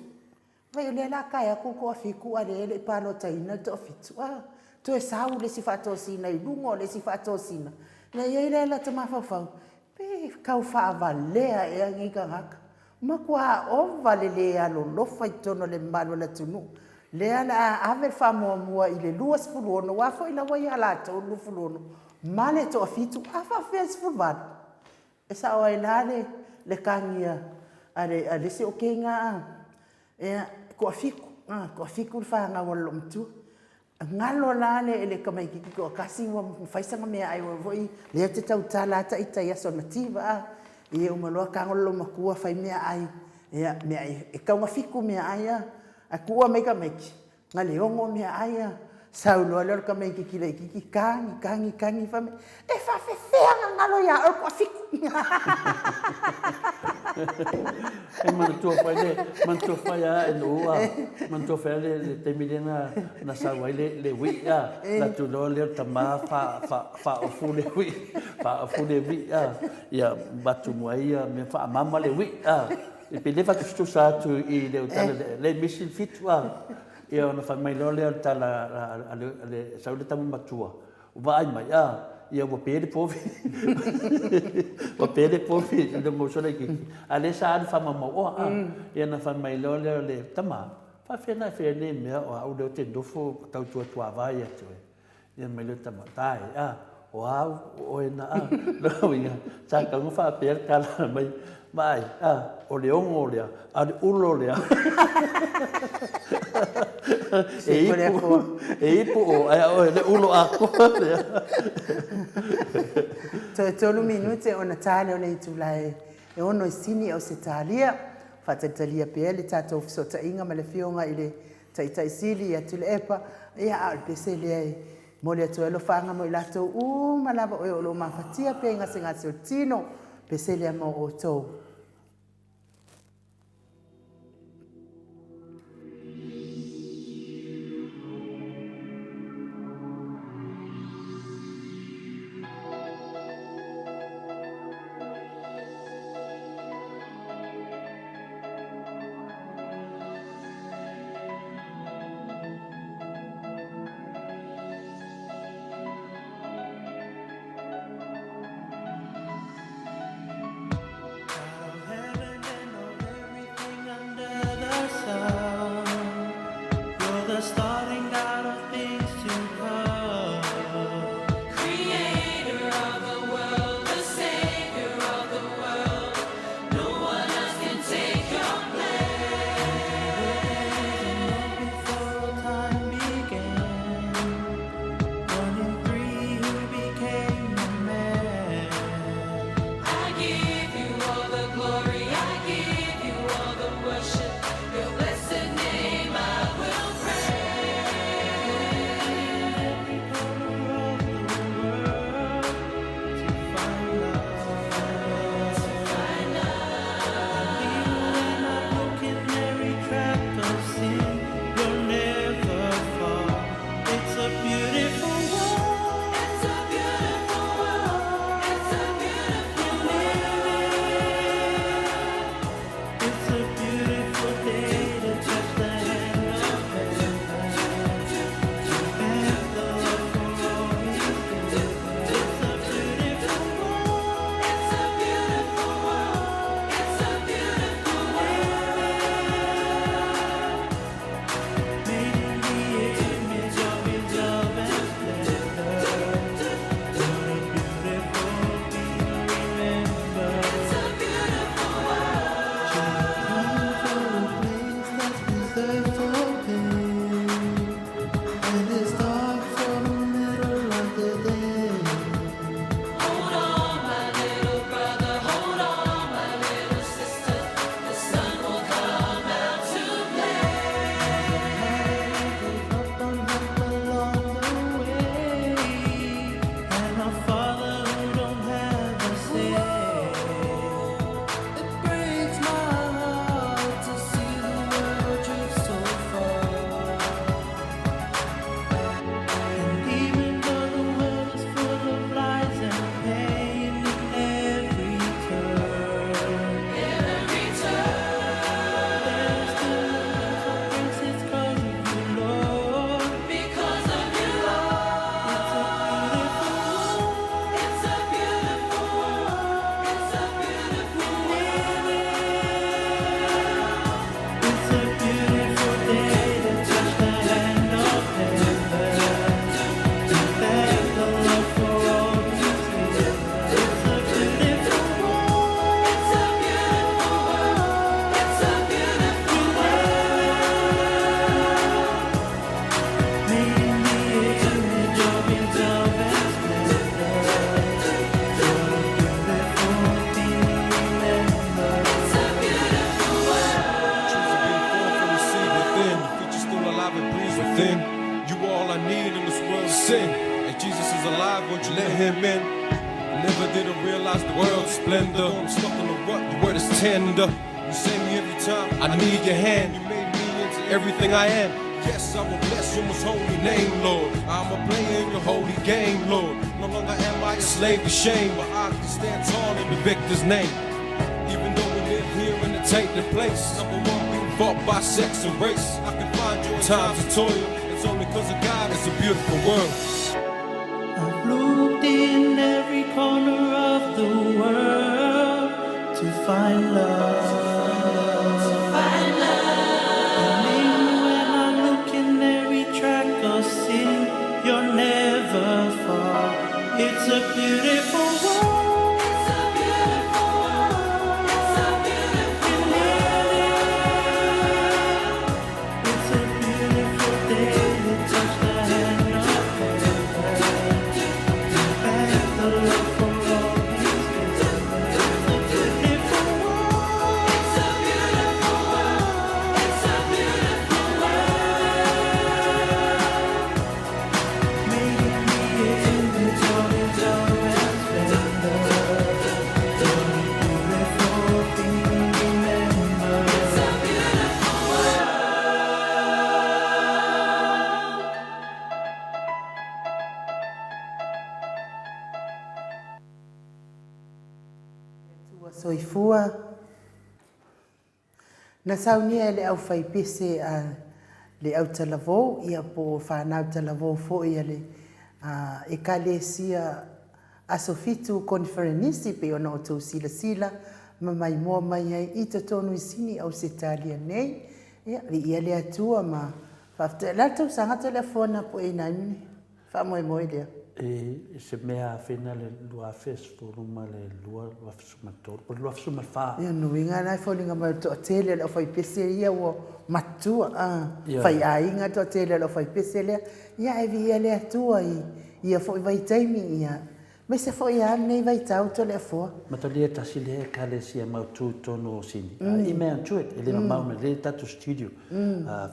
Vaai o lea o le a tae atu le toafitu a o lea e le i palotaina le toafitu. A, toe sau le isi faatosina i luga o le isi faatosina. Ona i ai lea o lata mafaufau, pe tau faavalea ea nei tagata. Matua ova le le alolofa i totonu o le mamalu o le atunuu. Lea o le a ave le faamuamua i le 26, aua foi la ua ia latou le 26 ma le toafitu, a faapefea le 18? E sao ai la le tagi a le isi okega a, e toafitu, toafitu le fanau a le loomatua. Galo la le tamaitiiti toatasi ua fai sana meaai aua foi lea ou te tautala lava ita i aso mativa a. Ia uma loa tago le loomatua fai meaai, ia meaai e taugafitu meaai a, ae tuua mai tamaiti, na o le 6 meaai a, sau loa lea o le tamaitiiti laitiiti tagi, tagi, tagi, fai mai, e faapefea ona galo ia oe le toafitu? E manatua foi le, manatua foi a e lou a, manatua foi le le taimi lea na na sau ai le le ui'i a, alu atu loa lea o le tama fa fa faaofu le ui'i, faaofu le ui'i a, ia avatu mua ai ia mea faamama le ui'i a. Pe le faatusatusa atu i le tala le misi le fitu a, ia ona fai mai loa lea o le tala a le sau le tama matua, Vaai mai, a, ia ua pe le povi. Ua pe le povi i le uso laitiiti. A lea sa alu faamaumauoa, a. Ia ona fai mai loa lea o le tama, faafefea ona e faia nei mea o au lea ou te nofo tautua tuava ia te oe. Ia mai lea o le tama, Tae, a, o a au, o oe na, a. Lona uiga, sa tatau ona faapea le tala mai, Vaai, a, o le ogo lea, a o le ulo lea. E ipu, e ipu o, ae a oe le ulo atoa lea. Toe tolu minute ona ta lea o le itula e ono i Sini, Ausetalia. Faatalitalia pea le tatou fesootaiga ma le Afioga i le Taitai Sili ia Tuilaepa, ia a o le pese lea e momoli atu ai alofaaga mo i latou uma lava o e o lo o mafatia pea i gasegase o le tino, pese lea mo outou. Shame, but I can stand tall in the victor's name. Even though we live here in a tainted place, number one, we fought by sex and race. I can find you in times of toil. It's only cause of God, it's a beautiful world. I've looked in every corner of the world to find love. To find love. And even when I look in every track of sin, you're never. It's a beautiful world. It's a beautiful world. It's a beautiful world. It's a beautiful day to touch the hand of heaven. To beg the Lord for all He's given. It's a beautiful world. It's a beautiful world. It's a beautiful world. Made in the image of His love and splendor. What a beautiful thing remember. It's a beautiful world. Atua soifua. Na saunia e le aufaipese a le autalavou ia po o fanau talavou foi a le Ekalesia Aso Fitu Koniferenisi pei ona outou silasila ma maimoa mai ai i totonu i Sini Ausetalia nei. Ia, viia le Atua ma faafetai. O le a le tausaga Toleafoa na pueina ai le faamoemoe lea? E se mea afena le 2012, 2013, po o le 2014. Ia, lona uiga la e foliga mai o le toatele o le aufaipese ia ua matutua, a, faiaiga le toatele o le aufaipese lea. Ia, ae viia le Atua i ia foi vaitaimi, ia, aemaise foi lava lenei vaitau Toleafoa. Matalia tasi lea ekalesia mautu i totonu o Sini, i Mount Druitt, e le mamao nei le tatou studio,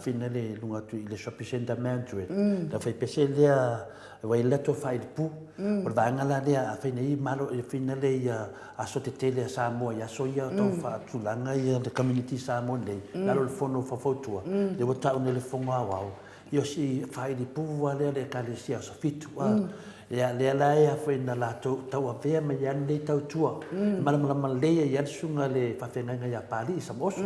fina le luga atu i le shopping centre Mount Druitt. Le aufaipese lea Ua i ai le latou faailupu. O le vaega la lea, afai nei malo, e fina le ia aso tetele a Samoa i aso ia tau faatulaga ia le community Samoa nei, lalo o le fono faufautua, lea ua tau nei le fono aoao, ia o si faailupu lava lea a le Ekalesia Aso Fitu. Ia lea la e afai na latou tauavea mai ai lenei tautua, e malamalama lelei ai lava le susuga i le faafeagaiga ia Papalii Samoso,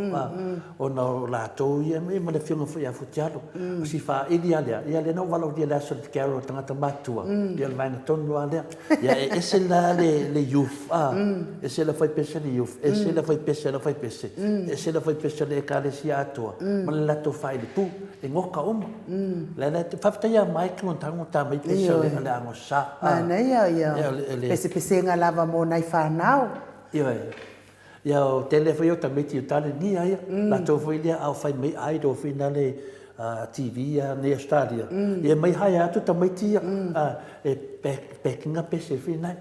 ona o latou ia ma le afioga foi ia Futialo, o si faaili lava lea, ia lea na ou valaaulia i le aso o le Carol o tagata matutua, ia o le vaega tonu lava lea. Ia e ese la le youth, a, ese le aufaipese a le youth, ese le aufaipese a le aufaipese, ese le aufaipese a le Ekalesia atoa, ma le latou faailipu, e goka uma. Le la, faafetai ia Mike ua tago mai pese o le agosa. Manaia ia pesepesega lava mo nai fanau. Ioe. Ia o tele foi o tamaiti o tale nia ia, latou foi lea a o fai mai idol foi na le TV ia nei Australia, ia mai hae atu tamaiti ia e packing pese foi nai.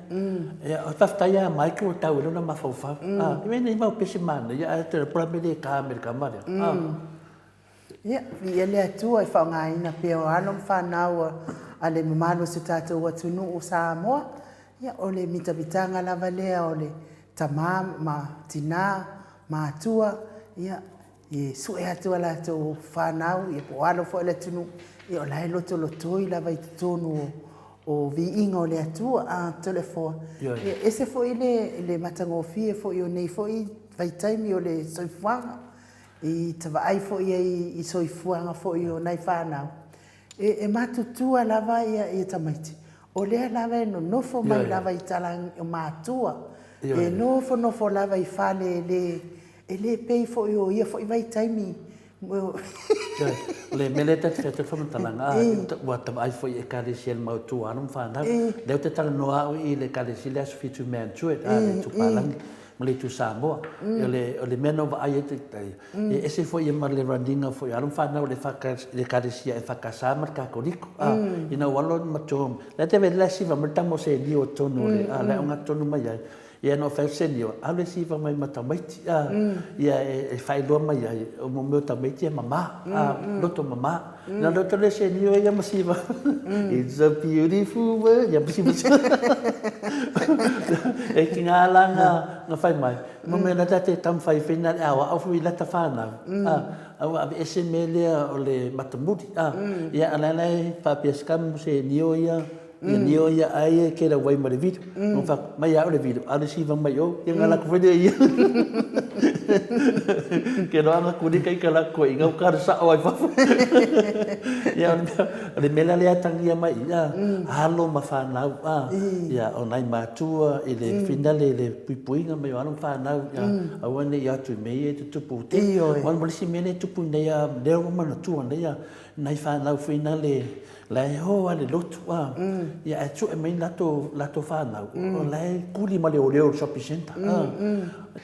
Ia o faafetai ia Mike ua tau i lona mafaufau. I mea nei mau pese manaia ae te pula me le ka me le kama lea. Ia, viia le Atua e faaaogaina pea o alo ma fanau a le mamalu o si o tatou atunuu o Samoa. Ia, o le mitamitaga lava lea o le tama ma tina, matua, ia, e sue atu a latou fanau, ia po o alo foi o le atunuu, ia o la e lotolotoi lava i totonu o viiga o le Atua, a Toleafoa. Ia, ese foi le matagofie foi o nei foi vaitaimi o le soifuaga, i ta vaai foi ai i soifuaga foi o nai fanau, e matutua lava ia tamaiti, o lea lava e nonofo mai lava i tala o matua, e nofonofo lava i fale e le, e le pei foi o ia foi vaitaimi. O le mea lea ta te fai atu ai le faamatalaga, ua ta vaai foi i Ekalesia i le mautu alo ma fanau. Lea ou te talanoa au i le Ekalesia i le aso 7 Mea Antuet, a le Tupalagi. ma le itu Samoa. O le, o le mea na ou vaai ai taitai, e ese foi ia ma le run ina foi o alo ma fanau i le Ekalesia EFKS ma le Katoliko. A, ina ua alo ma tou, la te vele la siva mai le tama o senio i totonu o le, a, le aoga tonu mai ai. Ia na ou fai atu senio, alu e siva mai ma tamaiti, a, ia e faailoa mai ai, o mo mea o tamaiti e mama, a, loto mama. Na loto le senio ia ma siva, It's a beautiful world, ia ma siva siva. E ki ngā la ngā, ngā whai mai. Mo mea na tate tam whai whena le awa, au fui lata whānau. A, au ave ese me lea o le matamuri. A, ia ala la e whapia skam mo senio ia, ia nio ia ai e kera wai ma le viro. Mo wha, mai au le viro, au le siva mai o, ia ngā lako whene ia. Ke roa ngā kuri kai ka lako i ngau kara sa o ai whawha. Ia, o le mea lea tangia mai, ia, alo ma whanau, a, ia, o nai mātua, i le finale, le puipuiga mai o alo ma whanau, ia, aua nei atu i mea ia e tutupu. Te, o le isi mea lea e tupu nei a, lea ua manatua nei a, Nai fanau foi na le la e o lava i le lotu a, ia ae sue mai latou latou fanau o la e kuli ma leoleo i le shopping centre a,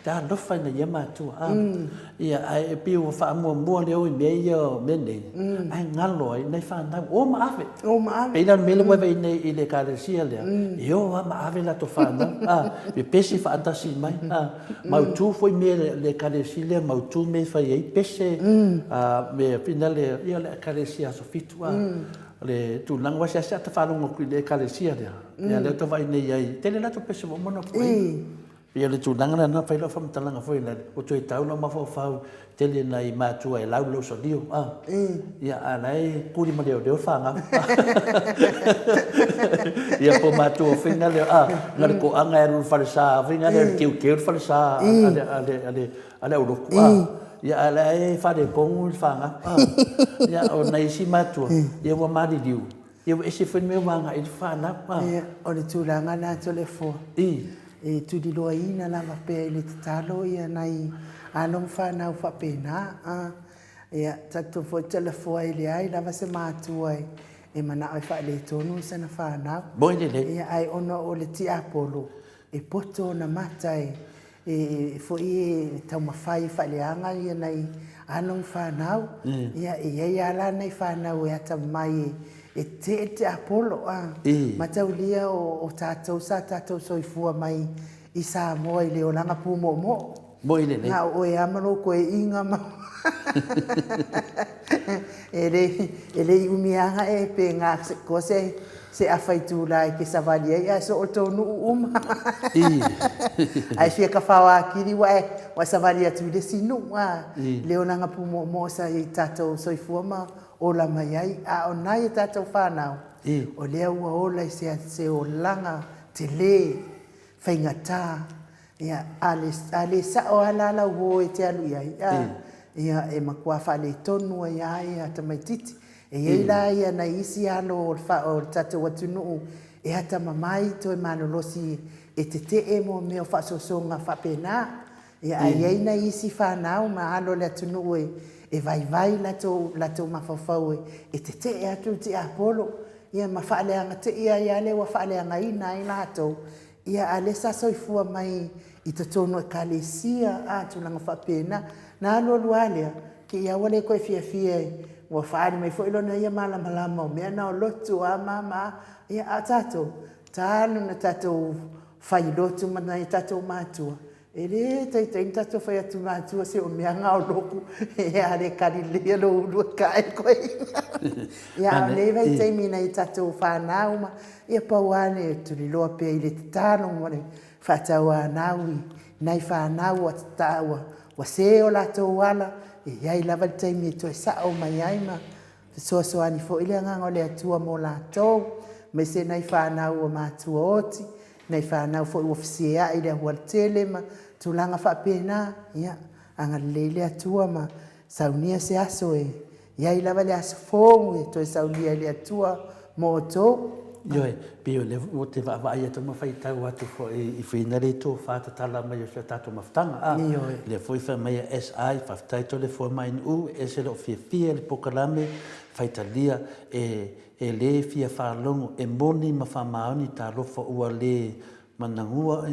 talofa i nai ia matua a. Ia ae pei ua faamuamua le o i mea ia o mea nei, ae galo ai nai fanau, o ma ave. O ma ave. Pei la o le mea lea ua vaai nei i le ekalesia lea, e o lava ma ave latou fanau a, pepesi faatasi mai a. Mautu foi mea le ekalesia lea, mautu mea e fai ai pese, a mea foi lea, ia o le ekalesia aso Fitu a. O le tulaga, aua e seasea ta faalogo atu i le ekalesia lea, ia lea ua ta vaai nei ai, tele latou pese ua uma ona pueina. Pei o le tulaga lea na fai lau faamatalaga foi lea, ua toe tau lou mafaufau, tele nai matua e lau lou salio, a. Ia, a o la e kuli ma leoleo le fanau. Ia po o matua foi na lea, a, na o le toaga e alu i le falesa foi na lea e teuteu le falesa a le aulotu, a. Ia, a o la e faaletonu le fanau, a. Ia, o nai isi matua, ia ua maliliu, ia ua ese foi le mea ua agai i ai le fanau, a. Ia, o le tulaga lena Toleafoa. E tuliloaina lava pea i le tatalo ia nai alo ma fanau faapena, a. Ia, talitonu foi Toleafoa e leai lava se matua e manao e faaletonu sana fanau. Moi lelei. Ia, ae ona o le tiapolo, e poto ona mata e e foi e taumafai e faaleaga ia nai alo ma fanau. Ia, e i ai lava la nai fanau e atamamai e tetee le tiapolo, a. Mataulia o tatou sa tatou soifua mai i Samoa i le olaga pumoomoo. Moi lelei. Na o oe lava ma lou koeiga ma e le e le i umi lava e pe gasekoa se se afa itula e te savali ai ae soo tou nuu uma. Ae fia kafao atili ua e ua e savali atu i le isi nuu a. Le olaga pumoomoo sa i tatou soifua ma ola mai ai. A o nai a tatou fanau, o lea ua ola i se se olaga tele, faigata. Ia, a le, a le sao lava la lau uo e te alu i ai, a, ia, e matua faaletonu ai lava ia tamaitiiti. E i ai la ia nai isi alo o le fa, o le tatou atunuu e atamamai toe malolosi e tetee mo mea o faasoasoga faapena. Ia, ae i ai nai isi fanau ma alo o le atunuu e, e vaivai latou, latou mafaufau e, e tetee atu le tiapolo, ia ma faaleaga te i ai lava lea ua faaleagaina ai latou. Ia, a lea sa soifua mai i totonu o Ekalesia, a, tulaga faapena. Na alu alu lava lea, te i lava ua le toe fiafia e, ua faaali mai foi lona ia malamalama o mea na o lotu a ma ma a. Ia, a o tatou, talu ona tatou fai lotu ma nai o tatou matua, E le taitai ona tatou fai atu matua se o mea na o loku e a le kali lelei ia lou ulu e kae koe. Ia a o nei vaitaimi nai tatou fanau ma ia pau lava le tuliloa pea i le tatalo ma le faatauanau i nai fanau ua ua ua se o latou ala, e i ai lava le taimi e toe sao mai ai ma fesoasoani foi le Agaga o le Atua mo latou, aemaise nai fanau ua matua oti, nai fanau foi ua feseai i le ahualetele ma tulaga faapena, ia, agalelei le Atua ma saunia se aso e i ai lava le aso fou e toe saunia e le Atua mo outou. Ioe, pei o lea ou te vaavaai atu ma faitau atu foi i fuiga le tofa tatala mai o si a tatou mafutaga. A, Ioe. lea foi fai mai a SI, faafetai Toleafoa Mainuu, e ese lou fiafia i le polokalame, faitalia e E le fia faalogo, e moni ma faamaoni talofa ua le managua,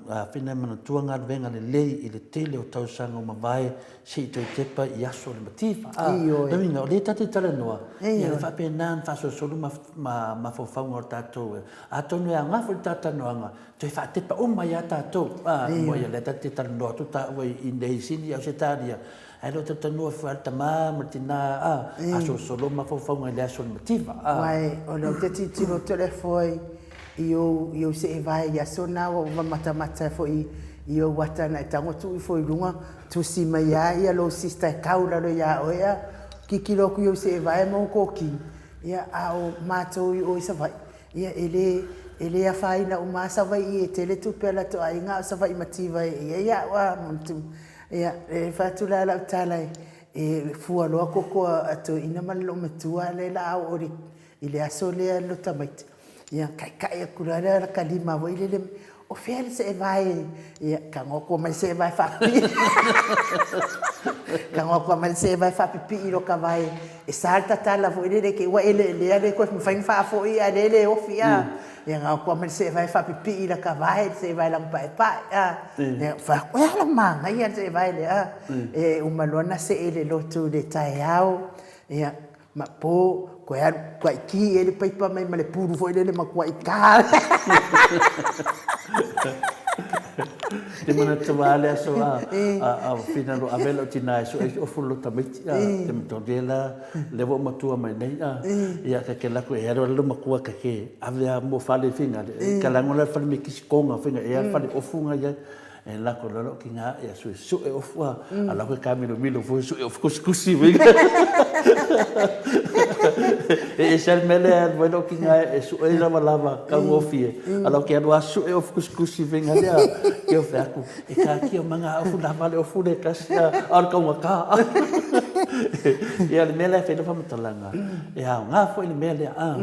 afina e manatua galuega lelei i le tele o tausaga ua mavae se i toe tepa i aso o le mativa. A, Ioe. lona uiga, o lea tatou te talanoa, ia Ioe. le faapena ona faasolosolo ma, ma mafaufauga o tatou, atonu e aoga foi le ta talanoaga, toe faatepa uma ai lava tatou. A, Ioe. ia lea tatou te talanoa atu taua i inei i Sini, Ausetalia, Ae le o talitonu'a foi a le tamā ma le tinā a, a solosolo mafaufauga i le aso o le mativa, a. Aua o lea ou te tilotilo atu Toleafoa i ou i ou seevae i aso na ua ou matamata foi i ou ata na e tago tuu ifo i luga tusi mai lava ia lou sister e tau i lalo ia oe a tilotilo atu i ou seevae ma ou tokini ia a o matou i o i Savaii ia e le e le afaina uma lava Savaii e tele tupe a latou aiga a o Savaii mativa e i ai a'u a Ia, e fai atu la lau tala e fua loa koko a toeaina ma le loomatua lea la a oo i le aso lea le tamaiti, ia taetae atu loa lea lata lima foi lele. O fea le seevae? Ia, tago atu aumai le seevae faapipii. Tago atu aumai le seevae faapipii i lota vae e sa le tatala foi lele te i ua eleelea le toe mafai ona faafoi a o lea e le ofi a. Ia na o atu aumai le seevae faapipii i lata vae, le seevae lanu paepae a. Ia, ou fai atu, e a lou manaia le seevae lea a. E uma loa ona see i le lotu i le taeao, ia, ma po, toe alu, matuai ki i ai le paipa mai ma le pulu foi lele, matuai ta. Te manatua lava le aso a Whina lo ave lau tina e sue ai ofu lo tamaiti a te manatua la le ua matua mai nei a ia ka ke lako e alu alu matua ka ke ave a mo fale finga ka lango la fale me kisi konga finga e fale ofu nga ia E lako loa lou tina ia suesue ofu a, a lako e kamilomilo foi sue ofu kusikusi foi. E ese lava le mea lea e alu ai lou tina e sue ai lavalava taugofie, a lako ke alu lava sue ofu kusikusi foi lea, ke o fai atu, e taatia mai na ofu lava le ofu lea e tasi a o le taugata. Ia o le mea lea e fai ai lau faamatalaga, e aoga foi le mea lea a.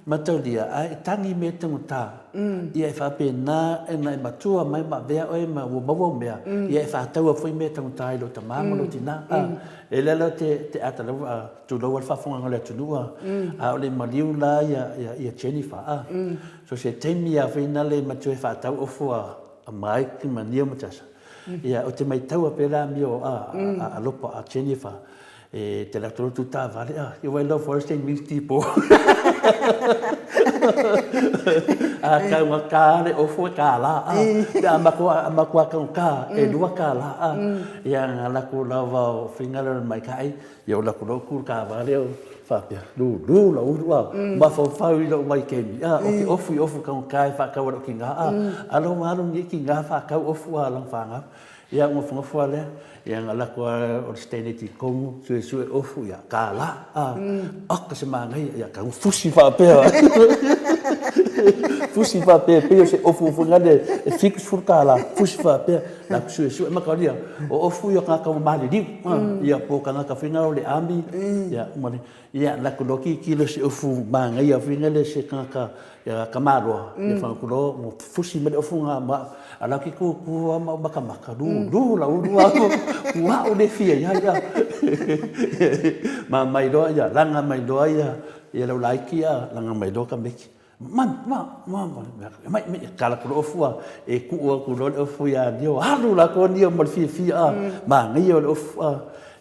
Mataulia, ae e tagi mea taugata, ia e faapena ona e matua mai ma avea oe ma ua maua au mea, ia e faataua foi mea taugata i lou tama ma lou tina. A, e lea la te, te ata lava, a, tulou lava le faafofoga a le atunuu, a, a o le maliu la ia, ia, ia Jennifer, a. So se taimi lava foi lena le matua e faatau ofu a, a Mike ma Neil ma Jasa. Ia, ou te maitaua pea le amio a, a, a Lopa, a Jennifer, e te latou lotu taavale, a, ia wai lau forest means tipo. A taugata le ofu e kālā, a, pe a matua, a matua taugata, e lua kālā, a, ia nga latou lava o fingal o le maikaʻi, Ia o laku loa ku taavale o faapea, lūlū lau ulu a, mafaufau i lou waikemi a, o ke ofu i ofu taugata e faatau a lou kina a, alo ma alo nei kina faatau ofu a lana fanau. Ia nofonofo a lea, ia na lako a o le stand i komu, suesue ofu ia kālā a, oka se manaia, ia kau fusi faapea. Fusi faapea pei o se ofu foi nale e 70 kālā, fusi faapea. La ku suesue makalia, o ofu ia kākau ua maliliu, ia po kanaka whina o le ami, ia ma le, ia la ku loki ki lo se ofu māngaia whina le se kanaka ia ka maloa, ia whanga ku lo, mo fusi ma le ofu ngā ma, a la ki ku ku a ma maka maka, lu, lu la ulu a ku, ku a o le fia ia ia. Ma mai loa ia, langa mai loa ia, ia lau laiki a, langa mai loa ka meki. Ma, ma, ma, ma, mai, mai, kala ku ofu a, e kuu aku loa le ofu iā Nio, alu lākou a Nio ma le fiafia a, mānaia o le ofu a,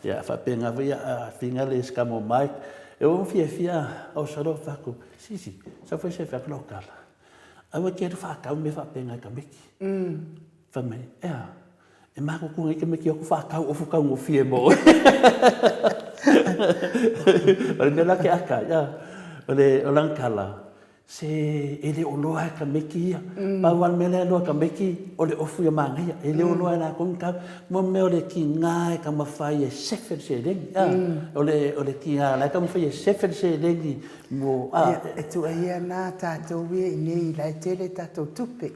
ia, faapena foi a finga le Skamo Mike, e ua fiafia a, o salo fai atu, sisi, sau fai se fai atu lau tala, aua e te alu faatau mea faapena i tamaiti. Fai mai, e a? E makuku nei tamaiti aku faatau ofu taugofie mo oe. O le mea la ke aka, ia, o le, o lana tala, se e le o loa e tamaiti ia. Pau lava le mea lea e loa e tamaiti, o le ofu ia manaia. E le o loa e latou ni tau. Mo mea o le tiga e taumafai e sefe le seleni, a. O le, o le tiga la e taumafai e sefe le seleni mo, a. Ia, e tuuaia ana tatou ia i nei la e tele tatou tupe.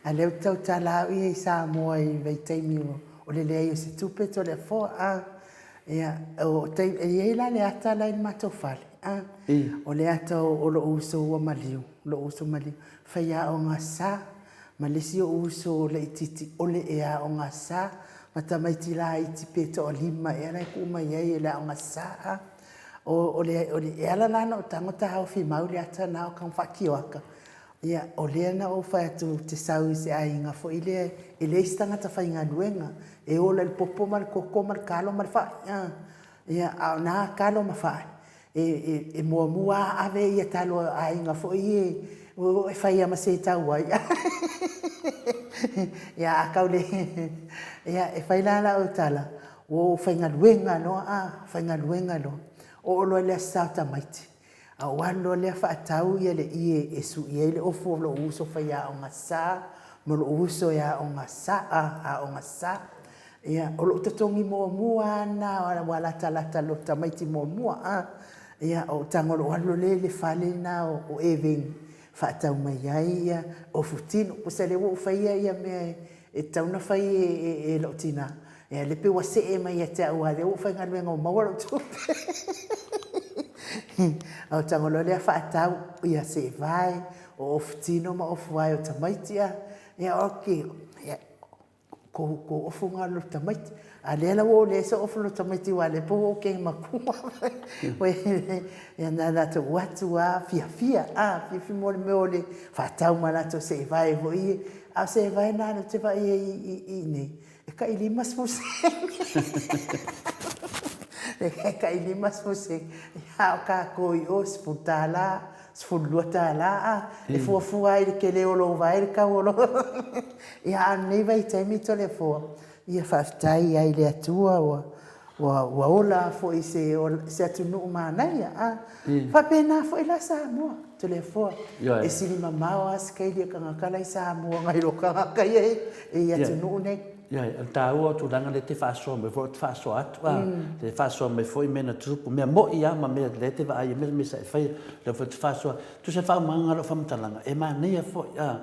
A lea ou te tautala au ia i Samoa i vaitaimi o le leai o se tupe Toleafoa, a. Ia, o taimi, e i ai la le ata la i le matou fale, a. O le ata o lou uso ua maliu, lou uso maliu, faiaoga sa, ma le isi ou uso laitiiti o le e aoga sa, ma tamaiti laiti pe toalima ea la e tuu mai ai e le aoga sa, a. O, o le, o le, e ala la ona ou tago taofi mau le ata na o ka faakioaka, Ia, o lea na ou fai atu ou te sau i se aiga foi lea e leai se tagata faigaluega, e ola i le popo ma le koko ma le kalo ma le fai, a. Ia, a o na kalo ma fai, e, e, e muamua a ave ia talo a aiga foi ia e fai a ma se tau ai. Ia, a kau le, ia, e fai la lau tala, ua ou faigaluega loa, a, faigaluega loa. Oo loa i le Aso Sa o tamaiti, A ou alu loa lea faatau ia le ie e sui ai le ofu o lou uso faiaoga sa ma lou uso e aoga sa, a, aoga sa. Ia, o lou totogi muamua lava lena ua latalata lou tamaiti muamua, a. Ia, ou tago loa ou alu loa lea i le fale lena o Eveni faatau mai ai ia ofu tino. Pusa lea ua ou faia ia mea e tatau ona fai e lou tina. Ia lea pei ua see mai ia te au aua lea ua ou faigaluega ua maua lou tupe. Ou tago loa lea faatau ia seevae. o ofu tino ma ofu vae o tamaiti a. Ia ok, ia kou kou ofu nga lo tamaiti. A lea la ua le se ofu lo tamaiti wa le po o ke makua. Oi ia na la to atu a fia fia a fia fia mo le mea o le faatau ma latou se vae foi e. A o se vae na le te vai i i i nei. E kai 50 sene. E kai 50 sene. A o kākou i o, $10, $12 a, e fuafua ai i le tele o lou vae le tau o lou. Ia, a o lenei vaitaimi Toleafoa, ia faafetai ai i le Atua ua ua ua ola foi i se se atunuu manaia a. Faapena foi la Samoa, Toleafoa, e sili mamao lava Ausetalia i tagata la i Samoa nai lo tagata ia e i atunuu nei. Ioe, o le taua o tulaga lea e te faasoa mai foi, ou te faasoa atu a, le faasoa mai foi mea na tutupu, mea moni lava ma mea lea e te vaai ai ma mea sa e faia, lea foi ou te faasoa. Tusa e faaumaga lau faamatalaga, e manaia foi a,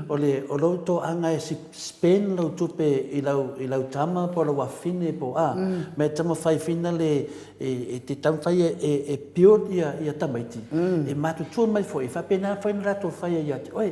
o le, o lou toaga e spend lau tupe i lau, i lau tama po o lau afafine po o a, ma e taumafai fina le, e te taumafai e build ia tamaiti, e matutua mai foi, e faapena foi ona latou faia ia te oe.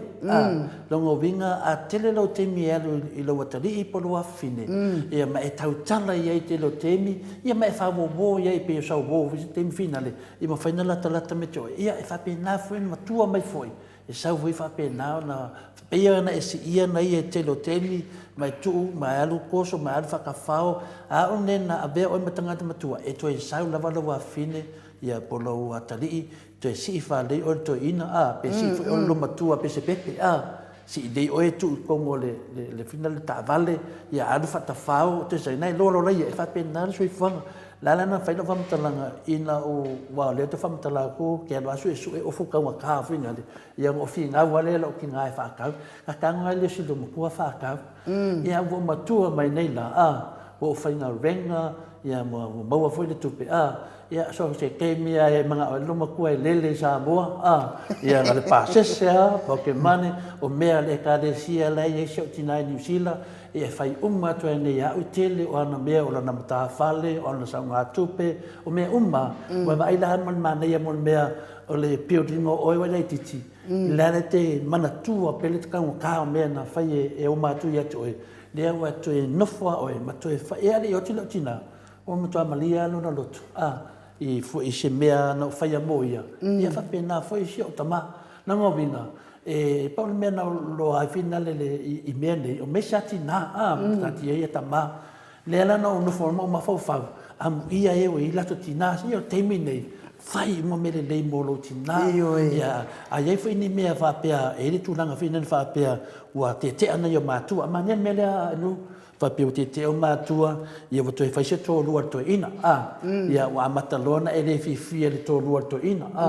Lona uiga, a tele lou taimi e alu i lou atalii po o lou afafine, ia ma e tautala i ai i le tele o taimi, ia ma e faauouo i ai pei o sau uo foi se taimi finale, ia mafai ona latalata mai te oe. Ia e faapena foi ona matua mai foi, e sau foi faapena ona, pei ona e siia nai e tele o taimi, ma e tuu, ma e alu koso, ma e alu faatafao, a o le na avea oe ma tagata matua, e toe sau lava lou afafine, ia po o lou atalii, toe sii faalelei oe le toeaina, a, pe sii foi oe le loomatua pe se pepe, a, sii lelei oe tuu i totonu o le, le, le fina le taavale, ia alu faatafao, toe saina e loa loa laia, e faapena le soifuaga. O le a la ona fai lau faamatalaga ina ua, aua o lea ou te faamatala atu ou te alu lava suesue ofu taugata foi nale, ia ona ou finau lava lea i lou tina e faatau. Na tago lava lea o si loomatua faatau. Ia ua ou matua mai nei la, a, ua ou faigaluega, ia ua maua foi le tupe, a, Ia, so se taimi lava e manao ai le loomatua e lele i Samoa, a, ia na o le pasese lava, pocket money, o mea a le Ekalesia la e i ai si ou tina i Niu Sila, ia e fai uma atu ai nei e au i tele o ana mea, o lana matafale, o ana saugatupe, o mea uma lava. Ua vaai la ma le manaia mo le mea o le building o oe ua laitiiti, le a la e te manatua pea le taugata o mea na fai e oma atu ia te oe, lea ua toe nofo lava oe ma toe fai, e alii oti lau tina, Ua matua malie lava lona loto, a, i foi i se mea na ou faia mo ia, ia faapena foi si ou tama. Na ona uiga, e pau le mea na ou loa ai finale le, i, i mea nei, o mea sa tina, a, taatia ia tama. Lea la na ou nofo ai ma ou mafaufau, amuia e ua i ai latou tina, ia o le taimi nei, fai uma mea lelei mo lou tina. Ioe. Ia, a i ai foi ni mea faapea, e i ai le tulaga foi lea faapea ua tetea nai o matua. Manaia le mea lea, Anu, Faapea ua tietie ou matua, ia ua toe fai se toalua a le toeaina, a. Ia ua amata loa ona e le fiafia i le toalua a le toeaina, a.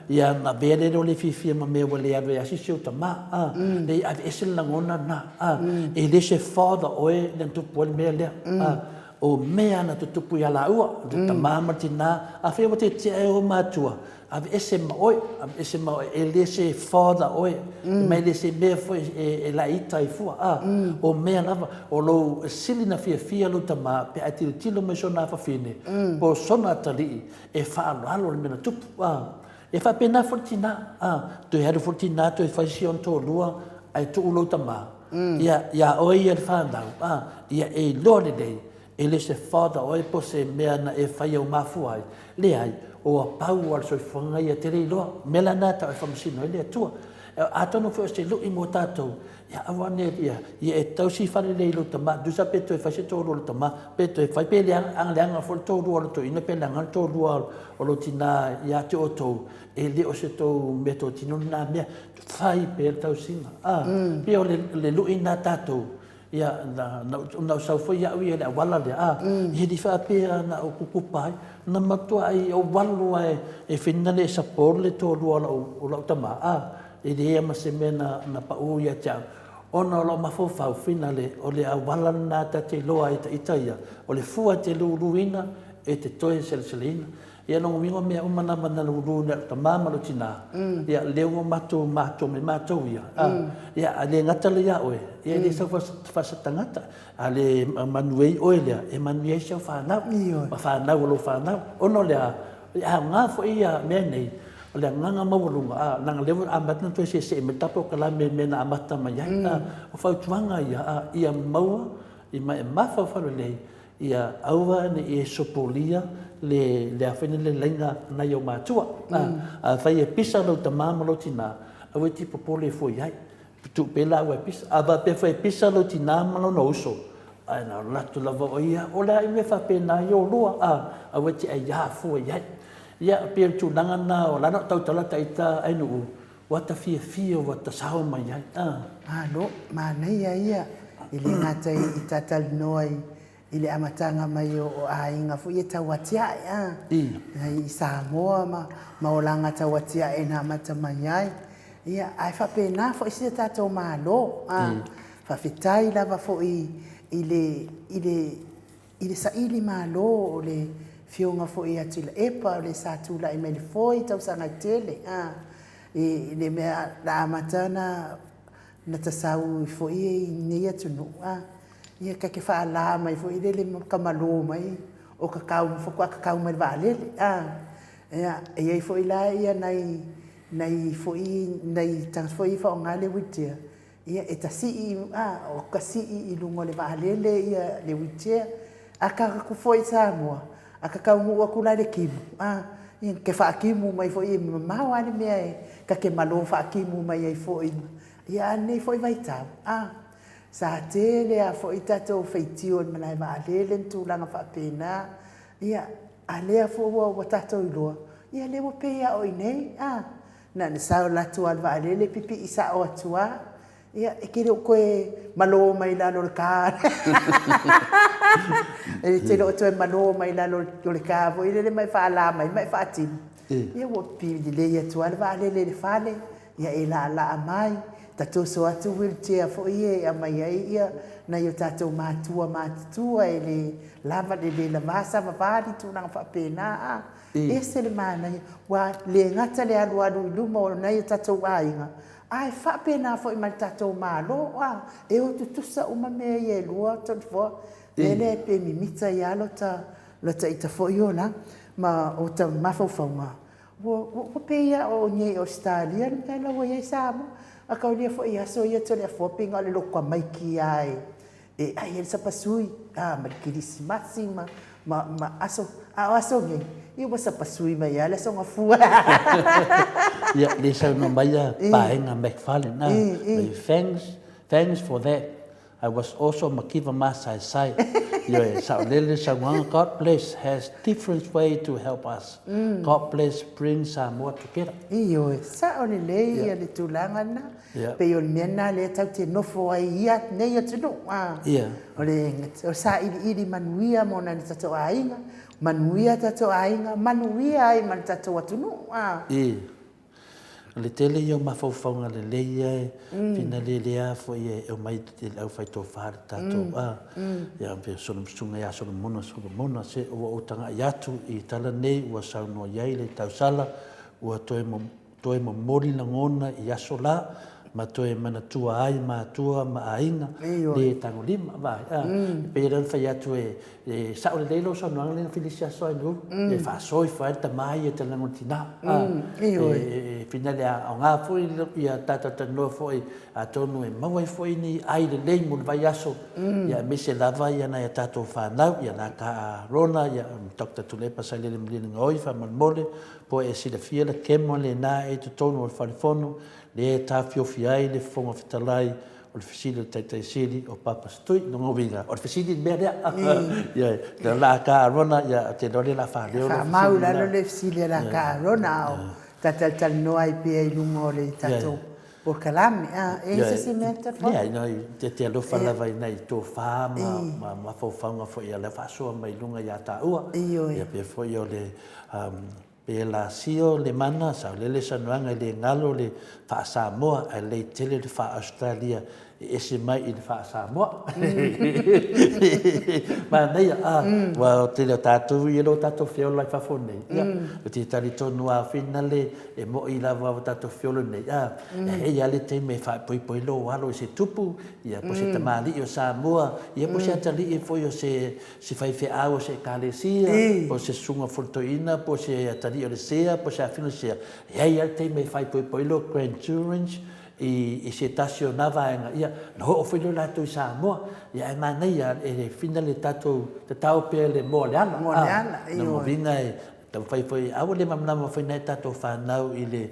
Ia ona avea lea o le fiafia ma mea ua le alu ai lava se isi ou tama, a. Leai, aveese le lagona lena, a. E le se father oe na tupu ai le mea lea, a. O mea na tutupu ia laua, le tama ma le tina, afai ua tietie ou matua, Aveese ma oe, aveese ma oe, e le se father oe, ma e le se mea foi e laita ai fua, a, o mea lava, o lou sili na fiafia lou tama pe a e tilotilo mai sona afafine, po o sona atalii, e faaaloalo le mea na tupu, a. E faapena foi le tina, a, toe alu foi le tina toe fai si ona toalua ae tuu lou tama, ia, ia oe ia le fanau, a, ia e iloa lelei, E le se father oe po se mea na e faia ua mafua ai. Leai, ua pau a le soifuaga ia te le iloa. O mea la na e tau e faamasino ai le Atua. Atonu foi o se lui mo tatou, ia aua ne ia, ia e tausi faalelei i lou tama, tusa pe toe fai se toalua o le tama, pe toe fai, pe leaga, leaga foi le toalua o le toeaina, pe leaga le toalua o lou tina ia te outou, e le o se tou meatotino lena mea. Fai pea le tausiga. A, pei o le lui lena a tatou, Ia, na, na, na ou sau foi au ia i le auala lea, a, e le i faapea na ou kukupa ai. Na matuai ou alu lava e, e finale e support le toalua o lau, o lau tama, a, e leai lava ma se mea na, na pau ia te au. Ona o lou mafaufau, finale, o le auala lena ta te iloa ai e ita ia, o le fua e te luluina, e te toe seleseleina. Ia lona uiga o mea uma na ma na lulu na lou tama ma lou tina, ia lea ua matou matou mai matou ia, a, ia a le gata lea ia oe, ia e le sau faasatagata, a le manuia ai oe lea, e manuia ai si au fanau, ma fanau a lou fanau. Ona o le a, e aoga foi ia mea nei, O le agaga maualuga, a, leaga o lea ua amata ona toe seesee mai le ta polokalame i le mea na amata mai ai, a, o fautuaga ia, a, ia maua i ma e mafaufau lelei, ia aua ne i e sopolia le, le a foi le laina a nai ou matua. A, afai e pisa lou tama ma lou tina, aua e te popole fua i ai, tuu pea laua e pisa. A faapea foi e pisa lou tina ma lona uso, ae na alu atu lava o ia, o le a le mea faapena i oulua, a, aua e te aiā fua i ai. Ia, e pei o le tulaga lena, o la na ou tautala ita Ainuu, ua ta fiafia ua ta sao mai ai, a. Malo, manaia ia, e le gata i ta talanoa i le amataga mai o aiga foi ia tau atiae, a, i Samoa ma olaga tau atiae na amata mai ai. Ia, ae faapena foi si o tatou Malo, a. Faafetai lava foi i le, i le I le saili malo o le Afioga foi ia Tuilaepa, o le sa tulai mai le foe i tausaga e tele, a, i le mea na amata ona na tasau foi i lenei atunuu, a, ia ka ke faalā mai foi lele ma ka malo mai o ka kau, faatoa kakau mai le vaalele, a. Ia, e i ai foi la ia nai, nai foi, nai tagata foi ia e faaaoga le wheelchair, Ia, e ta sii, a, o ka sii i luga o le vaalele ia le wheelchair. A ka aku foi i Samoa, a ka taunuu atu la i le timu, a, ia, ke faatimu mai foi, e mamao lava le mea e ta te malo faatimu mai ai foi. Ia, a o lenei foi vaitau, a, sa tele lava foi tatou faitio i le malae vaalele ma tulaga faapena. Ia, a lea foi ua tatou iloa, ia lea ua pei lava o i inei, a. Na ona sao alu atu lava o le vaalele pipii sao atu lava. Ia, e te le o toe malo mai lalo o le ta. E te le o toe malo mai lalo o le ta foi lele ma e faalā mai ma e faatimu. Ia ua pipii lelei atu lava le vaalele i le fale, ia e laalaa mai, tatoso atu wheelchair foi ia e aumai ai ia nai o tatou matua matutua e le lava, e le lavā savavali tulaga faapena a. E ese le manaia, ua le gata le alualu i luma o nai o tatou aiga, ae faapena foi ma le tatou Malo, a, e o tutusa uma mea ia e lua Toleafoa. O le mea lea pe mimita ai lava lota, lota ita foi olaga ma ota mafaufauga, ua, ua pei lava o i inei i Ausetalia le mea la ua i ai Samoa. A taulia foi i aso ia Toleafoa pei na o le loto tamaiti lava e, e ai ai le sapasui, a, ma le kerisimasi ma, ma, ma aso, a o aso nei, ia ua sapasui mai lava le Aso Gafua. Ia, lea saunoa mai a Paenga McFarlane, a, mai thanks, thanks for that. I was also makiva masaesai. Ioe, saolele le saunoaga, God bless has different way to help us. God bless bring Samoa together. Ioe, sao lelei ia le tulaga lena. Pei o le mea lena lea tatou te nofo ai i ia nei atunuu, a. O le sailiili manuia mo nai o tatou aiga, manuia tatou aiga, manuia ai ma le tatou atunuu, a. O le tele ia o mafaufauga lelei ia e finalelea lava foi e omai i le aufaitofa le tatou, a. Ia pei o Susuga ia Solomona Solomona, se ua ou tagai atu i tala nei ua saunoa i ai le tausala, ua toe Toe momoli lagona i aso la, ma toe manatua ai matua ma aiga le tagolima. Vaai, a, e pei ona fai atu e, e sao lelei lau saunoaga lea na filisi aso ai Nuru, e faasoa ifo ai le tama ia i te lagona tina. A, e, e finale a aoga foi ia tatou talanoa foi, atonu e maua ai foi ni ai lelei mo le vaiaso, ia aemaise lava ia nai a tatou fanau, ia la ka Rona, ia Doctor Tuilaepa Sailele Malielegaoi, faamolemole, Po e silafia le kema lena e i totonu o le Fale Fono, lea e taofiofi ai le Fofoga Fetalai o le fesili a le Taitai Sili o Papa Setui. Lona uiga, o le fesili le mea lea. Ioe, o la ka Arona, ia, ou te iloa lea o le a faaleo lau fesili lena. Faamau i lalo le fesili a la ka Arona, a o talatalanoa ai pea i luga o le tatou polokalame. A, e i ai se isi mea e Fofoga? Leai, no, e te alofa lava i nai tofa ma mafaufauga foi o lea e faasoa mai luga ia taua. Ioe. Ia pei foi o le Pe lasio le mana, saolele saunoaga e le galo le faa-Samoa ae lelei tele le faa-Australia e ese mai i le faa-Samoa. Manaia, a, ua tele o tatou ia lo tatou feola i fafo nei, ia, ou te talitonu lava finale e mo'i lava ua tatou feola nei, a, e i ai lava le taimi e faaipoipo ai lou alo i se tupu, ia, po o se tamalii o Samoa, ia po o se atalii foi o se se faifeau o se Ekalesia, po o se susuga fonotoeina, po o se atalii. atalii o le sea po o se afafine o le sea, e i ai lava le taimi e faaipoipo ai lou grandchildrens i se tasi o na vaega, ia, ona oo foi lea o latou i Samoa. Ia ae manaia e fina le tatou tatao pea i le moa o le ala. Moa o le ala, ioe. Lona uiga e taumafai foi, a ua le malamalama foi nai a tatou fanau i le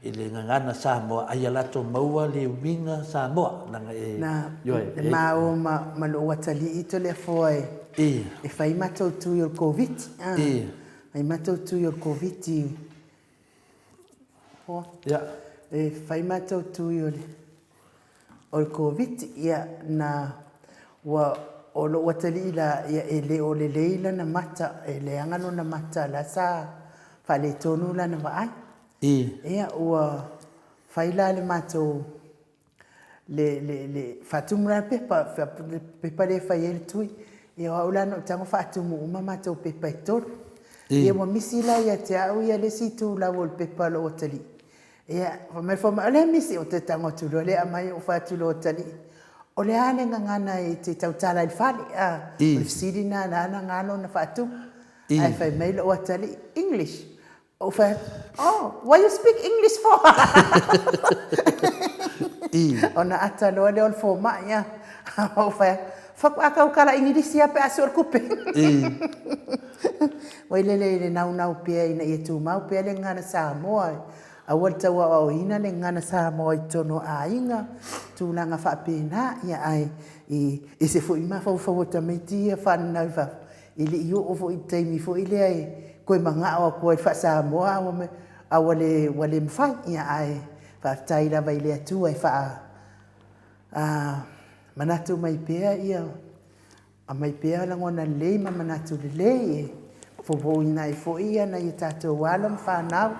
i le gagana Samoa, a ia latou maua le uiga Samoa, leaga e, Na, ioe, e maua ma, ma lou atalii Toleafoa e, e fai matou tui o le Koviti, a, fai matou tui o le Koviti, Hoa. Ia. E fai matou tui o le, o le Koviti, ia, na, ua, o lou atalii la, ia, e le o lelei lana mata, e leaga lona mata, la sa faaletonu lana vaai. Ia, ua fai la le matou, le, le, le, faatumu la le pepa, le pepa lea e fai ai le tui. Ia o au la na ou tago faatumu uma matou pepa e tolu. Ia ua misi la ia te au ia le isi itulau o le pepa a lou atalii. Ia, fai mai le fomai, o le a le misi? Ou toe tago atu loa lea aumai, ou fai atu i lou atalii, o le a le gagana e te tautala ai i le fale? A, o le fesili lena na ala ona galo ona faatumu. Ae fai mai lou atalii, English. Ou fai atu, oh, why you speak English for? Ona ata loa lea o le fomai, a. Ou fai atu, faatoa tautala Igilisi lava pe a sue le tupe. Ua lele i le naunau pea ina ia tumau pea le gagana Samoa, aua le tau aoaoina le gagana Samoa i totonu o aiga, tulaga faapena, ia ae e ese foi mafaufau o tamaiti ia fananau i fafo, E le i oo foi i le taimi foi lea e toe manao atu ai faa-Samoa a ua a ua le ua le mafai. Ia ae faafetai lava i le Atua e faa a manatu mai pea ia aumai pea lagona lelei ma manatu lelei e foufouina ai foi ia nai a tatou alo ma fanau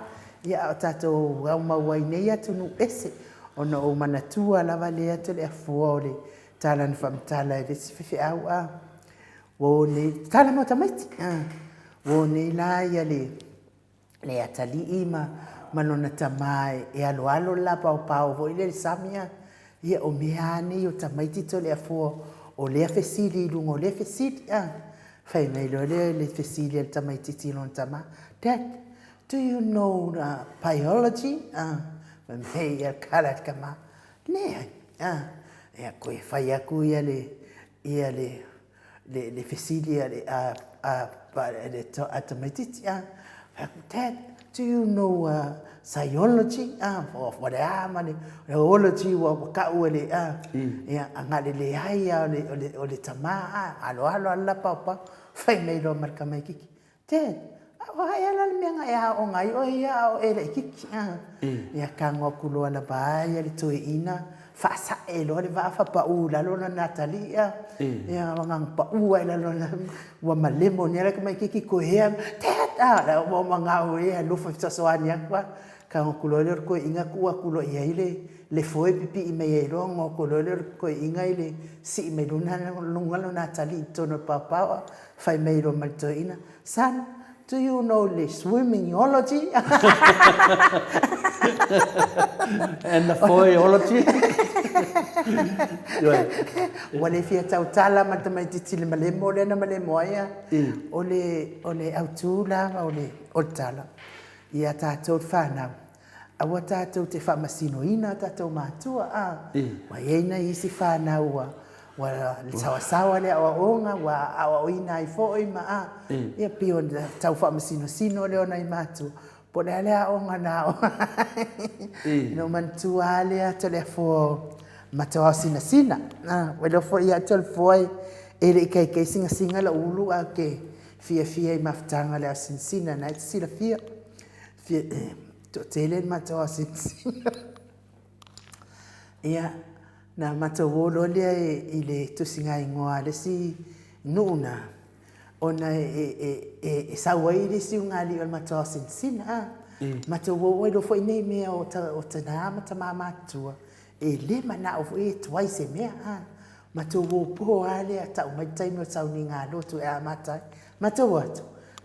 ia a o tatou aumau ai nei atunuu ese ona ou manatua lava lea Toleafoa o le tala na faamatala e le isi faifeau a Ua o nei, tala mo tamaiti, ua o nei la ia le, le atalii ma, ma lona tama e aloalo le la paopao foi lea i le sami, a. Ia, o mea lava nei o tamaiti Toleafoa, o lea fesili i luga o lea fesili, a. Fai mai loa lea i le fesili a le tamaitiiti i lona tama, Dad, do you know biology? Fai mai ia le tala a le tama, Leai, a. Ia, toe fai atu ia le, ia le le le fesili a le a a a a tamaitiiti a Dad, do you know psychology? A ua le a ma le ology ua tau e le a ia a na o le leai lava o le o le o le tama a aloalo lava le la paopao. Fai mai loa ma le tamaitiiti, Dad, o ai la le mea na e aoga ai oe ia a o e laitiiti? Ia tago atu loa lava a ia le toeaina, faasae loa le vaa faapau i lalo lana atalii a. Ia na ona pau lava i lalo ua malemo nei le tamaitiiti toe ea, Dad! A ua manao e alofa e fesoasoani atu a. Tago atu loa lea o le toeaina tuu atu loa i ai le foe pipii mai ai loa ona o atu loa lea o le toeaina i le sii mai luga lona atalii i totonu o le paopao a fai mai loa ma le toeaina, Son, do you know le swimmingology? And the foeology? Ua le fia tautala ma le tamaitiiti i le malemo lea na malemo ai a. O le, o le autu la o le, o le tala, ia tatou le fanau, Aua tatou te faamasinoina a tatou matua, a. Ua i ai nai isi fanau ua, ua saoasaoa le aoaoga, ua aoaoina ai foi ma a. Ia pei o le tau faamasinosino lea o nai matua, po o le a le aoga na aoga ai. Ona ou manatua lava lea Toleafoa o Mataoaosinasina. Ua iloa foi ia Toleafoa e le i taitai sinasina lou ulu ae ou te fiafia i mafutaga o le aosinasina, na e te silafia. Toatele le matou asiasiga. Ia, na matou o loa lea i le tusigaigoa a le isi nuu na, ona e sau ai le isi ulugalii o le matou asiasiga. A. Matou o ai loa foi nei mea o tina ma tama matutua, e le manao foi e tuai se mea. A. Matou o po lava lea, tau mai le taimi o le sauniga lotu e amata ai. Matou o atu,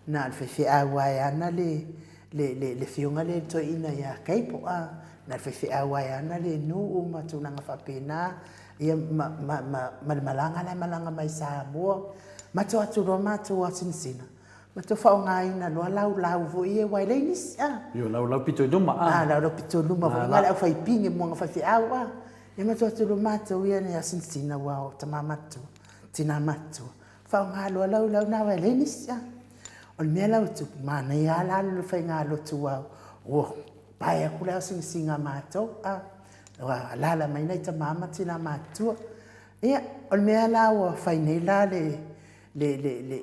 na o le faifeau lava e ana le, le, le, le afioga lea i le toeaina ia Cable, a, na o le faifeau lava e ana le nuu ma tulaga faapena, ia ma, ma, ma, ma le malaga la e malaga mai Samoa. Matou o atu loa matou asinasina, Matou faaaogaina loa laulau foi ia aua e leai nisi a. Io laulau pito i luma a. A laulau pito i luma foi na le aufaipine muaga faifeau a. Ia matou atu loa matou ia ni asinsina aua o tama matutua, tina matutua. Faaaoga loa laulau na aua e leai nisi a. O le mea la ua tupu, manaia lava la le faigalotu aua ua pae atu le asinasina a matou a. Ua alaala mai nai tama ma tina matutua. Ia, o le mea la ua fai nei la le le le le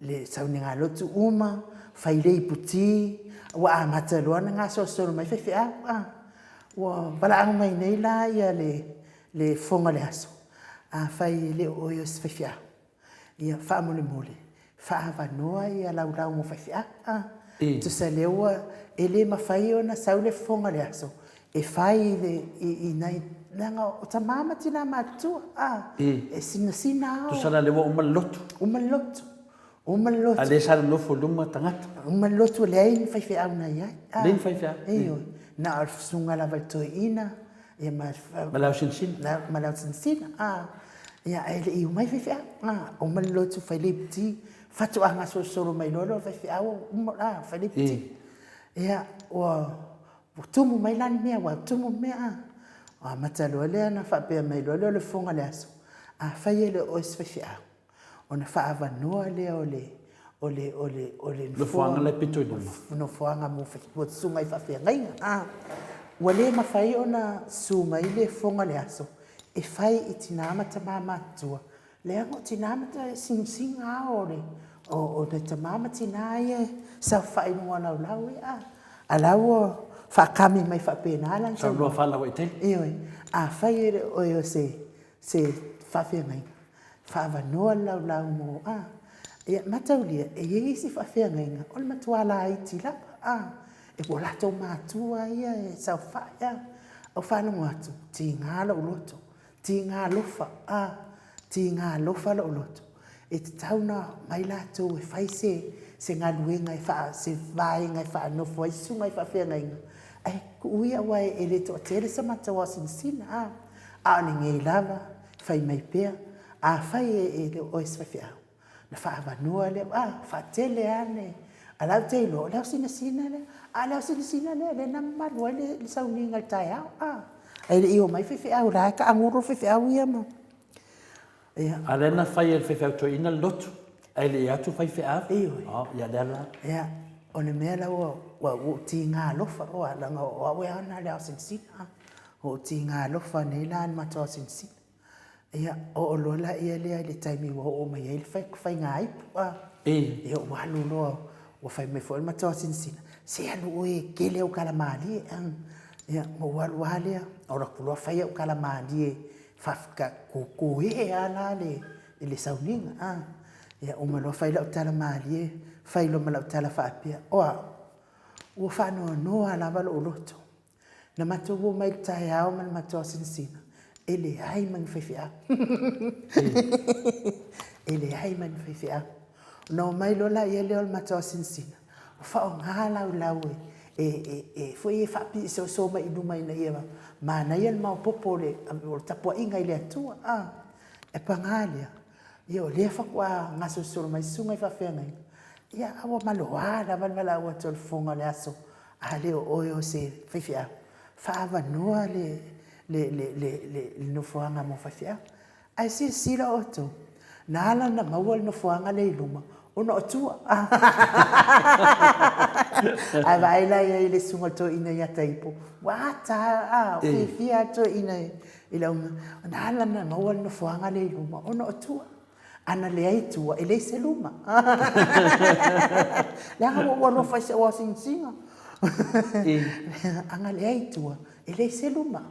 le sauniga lotu uma, fai le iputi, ua amata loa ona gasolosolo mai faifeau a. Ua valaau mai nei la ia le le fofoga o le aso, afai e le o oe o se faifeau, ia faamolemole, faaavanoa ia laulau mo faifeau a. Tusa lea ua, e le mafai ona sau le fofoga o le aso e fai i le i nai leaga o tama ma tina matutua a e sinasina a. Tusa la lea ua uma le lotu. Uma le lotu. Uma le lotu. A lea sa nonofo i luma tagata. Uma le lotu e leai ni faifeau na i ai. Leai ni faifeau. Ioe. Na o le susuga lava i le toeaina ia ma ma le ausinasina. Ma le ausinasina a. Ia ae le i omai faifeau. A uma le lotu fai le iputi, faatoa gasolosolo mai loa lea o le faifeau uma a fai le iputi. Ia ua Ua tumu mai la le mea, ua tumu le mea a. Ua amata loa lea ona faapea mai loa lea o le fofoga o le aso, afai e le o oe se faifeau, ona faaavanoa lea o le o le o le o le nofoaga la e pito i luma. Nofoaga mo susuga i faafeagaiga. A, ua le mafai ona susu mai le fofoga o le aso e fai i tina ma tama matutua Leaga o tina ma e sinusina lava o le o le tama ma tina ia e saofai i luga o laulau ia a. A la ua faakami mai faapena lana saunoaga. Saunoa faalauaitele. Ioe. Afai e le o oe o se se faafeagaiga, faaavanoa le laulau mo a. Ia mataulia, e i ai isi faafeagaiga o le matua laiti lava a, e ua latou matua ia e saofai a. Ou faalogo atu, tiga lou loto, Tiga alofa, a, tiga alofa lou loto, e tatau ona omai latou e fai se, se galuega e faa, se vaega e faanofo ai susuga i faafeagaiga, ae tuu ia aua e le toatele sa matou aosinasina, a, a o lenei lava, fai mai pea, afai e le o oe se faifeau, Ona faaavanoa lea, a, faatele lava le, a o la e ou te iloa, o le aosinasina lea. A o le aosinasina lea lea na mamalu ai le sauniga i le taeao, a. Ae le i omai faifeau, o la e taagulu le faifeau ia ma, ia. A o lea na fai e le faifeau toeaina le lotu, ae le i atu faifeau. Ioe. Ia lea la. Ia, o le mea la ua ou tiga alofa, aua leaga o au e ana le aosinasina, a. Ua ou tiga alofa nei la i le matou aosinasina. Ia, oo loa laia lea i le taimi ua oo mai ai le faigaipu, a. Ia, ua alu loa, ua fai mai foi le matou asinosina, se alu oe e tele au tala malie. Ia, ona ou alu lava lea, alu atu loa fai au tala malie, koe lava la le sauniga, a. Ia, uma loa fai lau tala malie, fai loa ma lau tala faapea, o au, ua faanoanoa lava lou loto Na matou omai i le taeao ma le matou asinasina, e leai ma ni faifeau. E leai ma ni faifeau. Ona omai loa laia lea o le matou asinasina, ua faaaoga laulau e, e, e, foi e faapisoso mai i luma ina ia manaia le maopoopo o le, o le tapuaiga i le Atua. A, e paga lea, ia o lea faatoa gasolosolo mai susuga i faafeagaiga, ia a ua maloa lava le valaau atu o le fofoga o le aso A le o oe o se faifeau, faaavanoa le, le, le, le, le, le nofoaga mo faifeau. Ae silasila outou, na ala ona maua le nofoaga lea i luma, ona o tua. Ae vaai la i ai i le susuga i le toeaina ia Taipo, ua ata lava, a, fiafia lava le toeaina i lau mea. Na ala ona maua le nofoaga lea i luma, ona o tua. Ana leai tua, e leai se luma. Leaga ua ou alofa i si au aosinasiga. Ana leai tua, e leai se luma.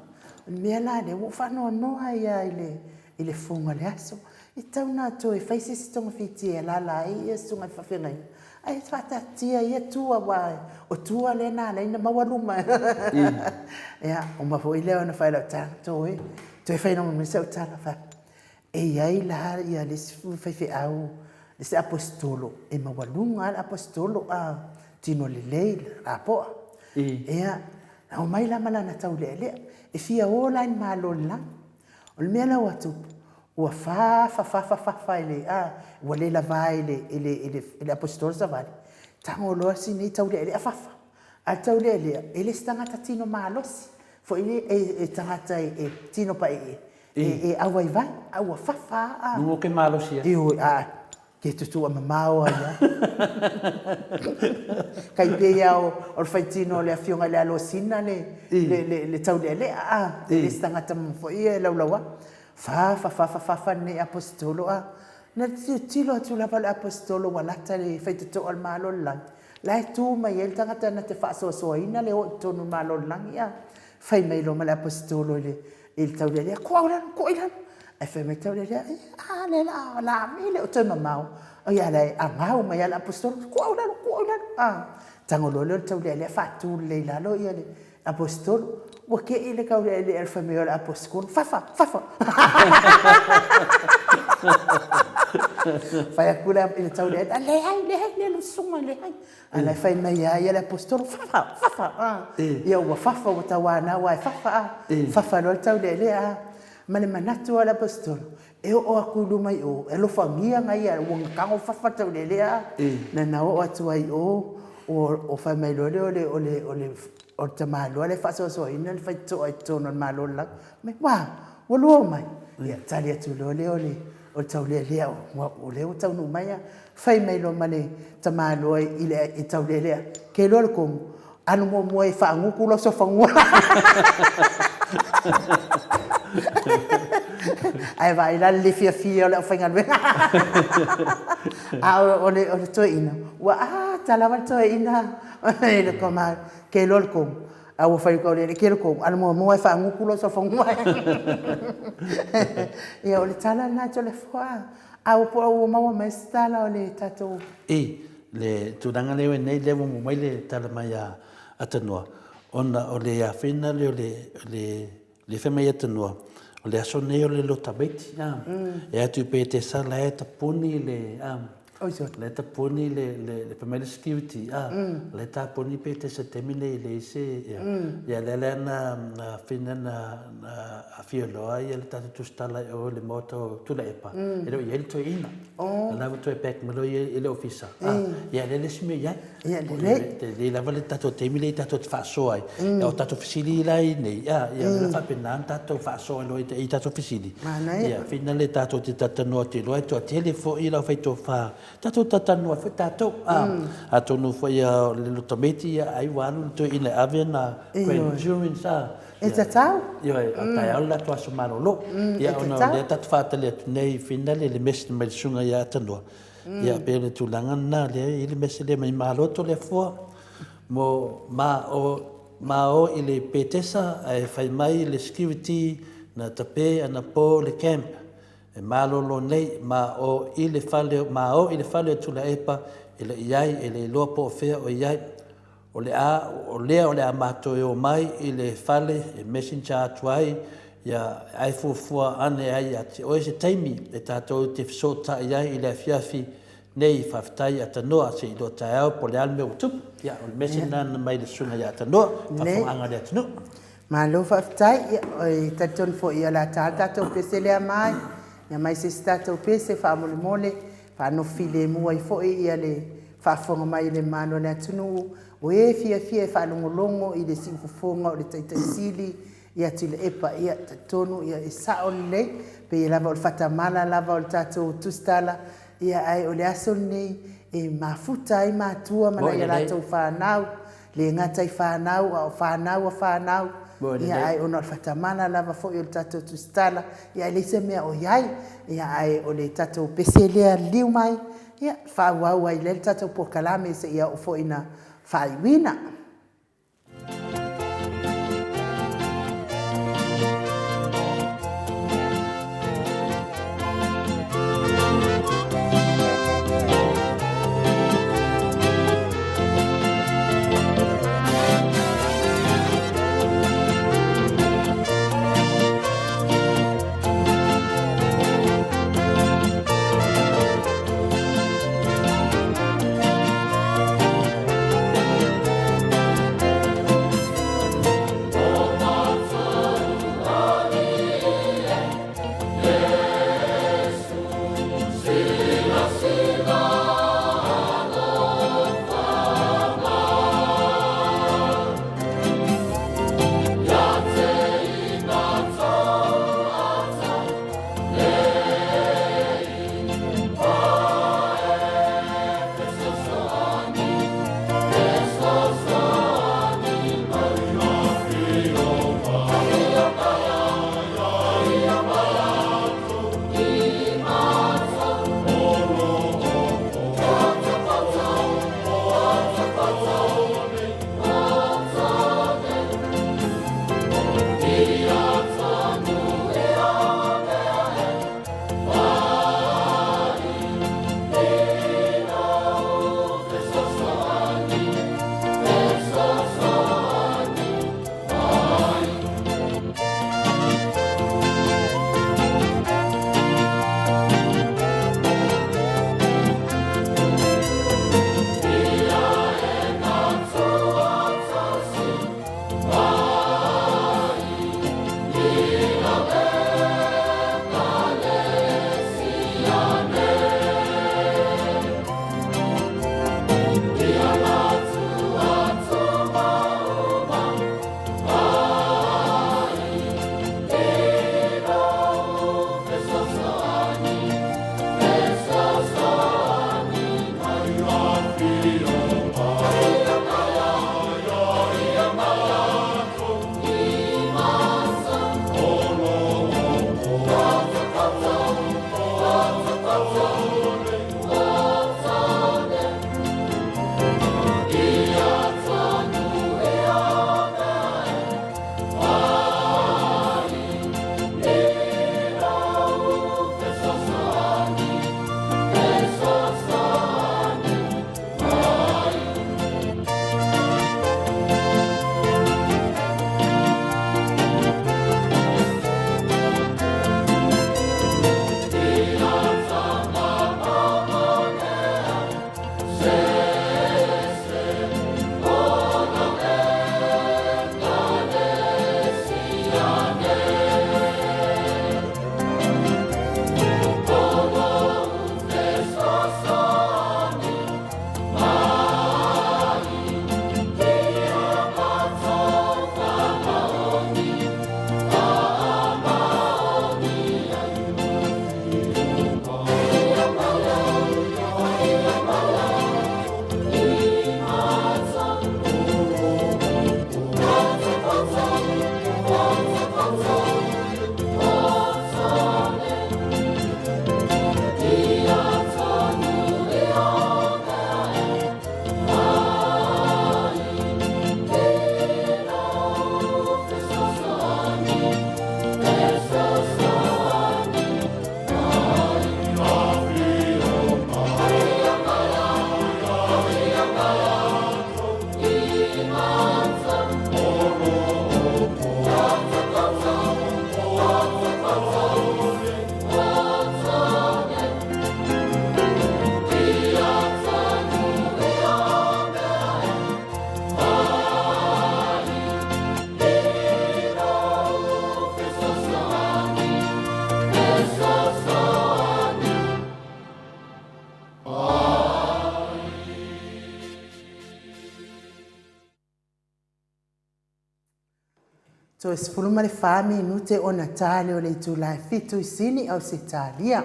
O le mea la lea, ua ou faanoanoa ai lava i le, i le fofoga o le aso. E tatau ona toe fai se isi togafiti e alaala ai ia susuga i faafeagaiga, ae faataatia ia tua aua o tua lea na ala ai ona maua luma. Ia, uma foi lea ona fai lau tala, toe, toe fai mai sau tala, fai atu, E i ai la ia le isi faifeau, le isi aposetolo, e maualuga lava le aposetolo a tino lelei lapoa. Ia, na omai la ma lana taulealea, e fia o la i le Malo o le Lagi. O le mea la ua tupu, Ua fafa fafa fafa i le, a, ua le lava i le, i le, i le, i le Aposetolo Savali. Tago loa si nei taulealea fafa. A le taulealea, e le se tagata tino malosi, foi le, e, e tagata e, e tino paee, e, e auvaivai, a ua fafa a. Nuo ke malosi ai. Ioe, a, Ke tutu a mamao ai a. Kai pei a o, o le faitino o le afioga i le Alosina le, le, le, le taulealea a, e le se tagata foi ia e laulau a. Fafa, fafa, fafa lenei Aposetolo a. Na tilotilo atu lava le Aposetolo ua lata le faitotoa o le Malo o le Lagi, la e tu mai ai le tagata na te faasoasoaina le o i totonu o le Malo o le Lagi a. Fai mai loa ma le Aposetolo i le, i le taulealea, Kua i lalo, kua i lalo. Ae fai mai le taulealea, Ia, a lea la, la ave le o toe mamao. Ia, la e agau mai lava le Aposetolo, Kua i lalo, kua i lalo. A, tago loa lea o le taulealea faatu lelei i lalo ia le Aposetolo. Ua te i le taulealea i le fai mai o le Aposetolo, Fafa, fafa. Fai atu le i le taulealea, Leai, leai, leai lau susuga, leai. A la e fai mai lava ia le Aposetolo, Fafa, fafa, a. Ia ua fafa, ua tauanau lava e fafa, a. Fafa loa le taulealea, a. Ma le manatu lava o le Aposetolo, e oo atu i luma i o, e alofagia nai ia, ua tago fafa le taulealea, a. Na na oo atu ai i o, ua fai mai loa lea o le, o le, o le, o le tamaloa lea e faasoasoaina le faitotoa i totonu o le Malo o le Lagi, fai mai, Ua! Ua lua omai? Ia, tali atu loa lea o le, o le taulealea, o lea ua taunuu mai a. Fai mai loa ma le tamaloa i le taulealea, Ke loa le komu, alu muamua e faagutu lau sofanua. Ae vaai la le le fiafia o le aufaigaluega. A o le, o le toeaina, ua ata lava le toeaina i le tama, ke loa le komu. A ua fai atu le ke le komu, alu muamua e faagutu lau sofanua. Ia o le tala lena Toleafoa. A ua po ua maua mai se tala o le tatou. I le tulaga lea ua i nei, lea ua maua mai le tala mai a Tanoa, ona o le afena lea o le, le, le fai mai a Tanoa, o le aso nei o le lotamaiti, a, e atu i Petesa la e tapuni le, a, la e tapuni le, le, le fai mai le security, a, la e tapuni Petesa i le taimi nei e leai se, ia, ia lea la na, na fina na, na afio loa ia le tatou tusitala i o i le maota o Tuilaepa, e le o i ai le toeaina. O la ua toe back mai loa ia i le ofisa. Ia lea le isi mea i ai. Ia lelei. Lelei lava le tatou taimi lea tatou te faasoa ai. O tatou fesili la i nei, ia lea faapena ona tatou faasoa loa i tatou fesili. Ia whina le tatou te talatalanoa atu loa e toatele foi le aufaitofa. Tatou talatalanoa ai foi tatou. Atonu foi o le lotometi ai ua alu le toeaina e ave ana grandparents. E tatau. Ioe, a taeao le latou aso malolo. Ia, ona o lea tatou te faatali atu nei, finale le message mai le susuga ia Atanoa. Ia, pei o le tulaga lena, lea e i ai le message lea mai Maloto le afua, mo, ma o, ma o i le Petesa ae fai mai le security na tape anapo le camp e malolo nei, ma o i le fale, ma o i le fale o Tulaepa e le i ai, e le iloa po o fea o i ai. O le a, o lea o le a matou e omai i le fale e messenger atu ai, ia, ae fuafua ane ai ia te oe se taimi e tatou te fesootai ai i le afiafi nei, faafetai Atanoa, se i loa taeao po o le a le mea ua tupu. Ia, o le message lena na mai le susuga ia Atanoa, faafofogaaga a le atunuu. Malo faafetai, ia, e talitonu foi o le a ta le tatou pese lea mai, ia mai se isi tatou pese faamolemole, faanofo filemu ai foi ia le faafofoga mai a le mamalu o le atunuu, o e fiafia e faalogologo i le siufofoga o le Taitai Sili ia Tuilaepa, ia talitonu ia e sao lelei, pei lava o le faatamala lava o le tatou tusitala, ia ae o le aso lenei e mafuta ai matua ma nai a latou fanau, le gata i fanau a o fanau a fanau, ia ae ona o le faatamala lava foi o le tatou tusitala, ia e leai se mea o i ai, ia ae o le tatou pese lea liliu mai, Ia, faaauau ai lea le tatou polokalame seia oo foi ina faaiuina. Toe 14 minute ona ta lea o le itula e fitu i Sini, Ausetalia.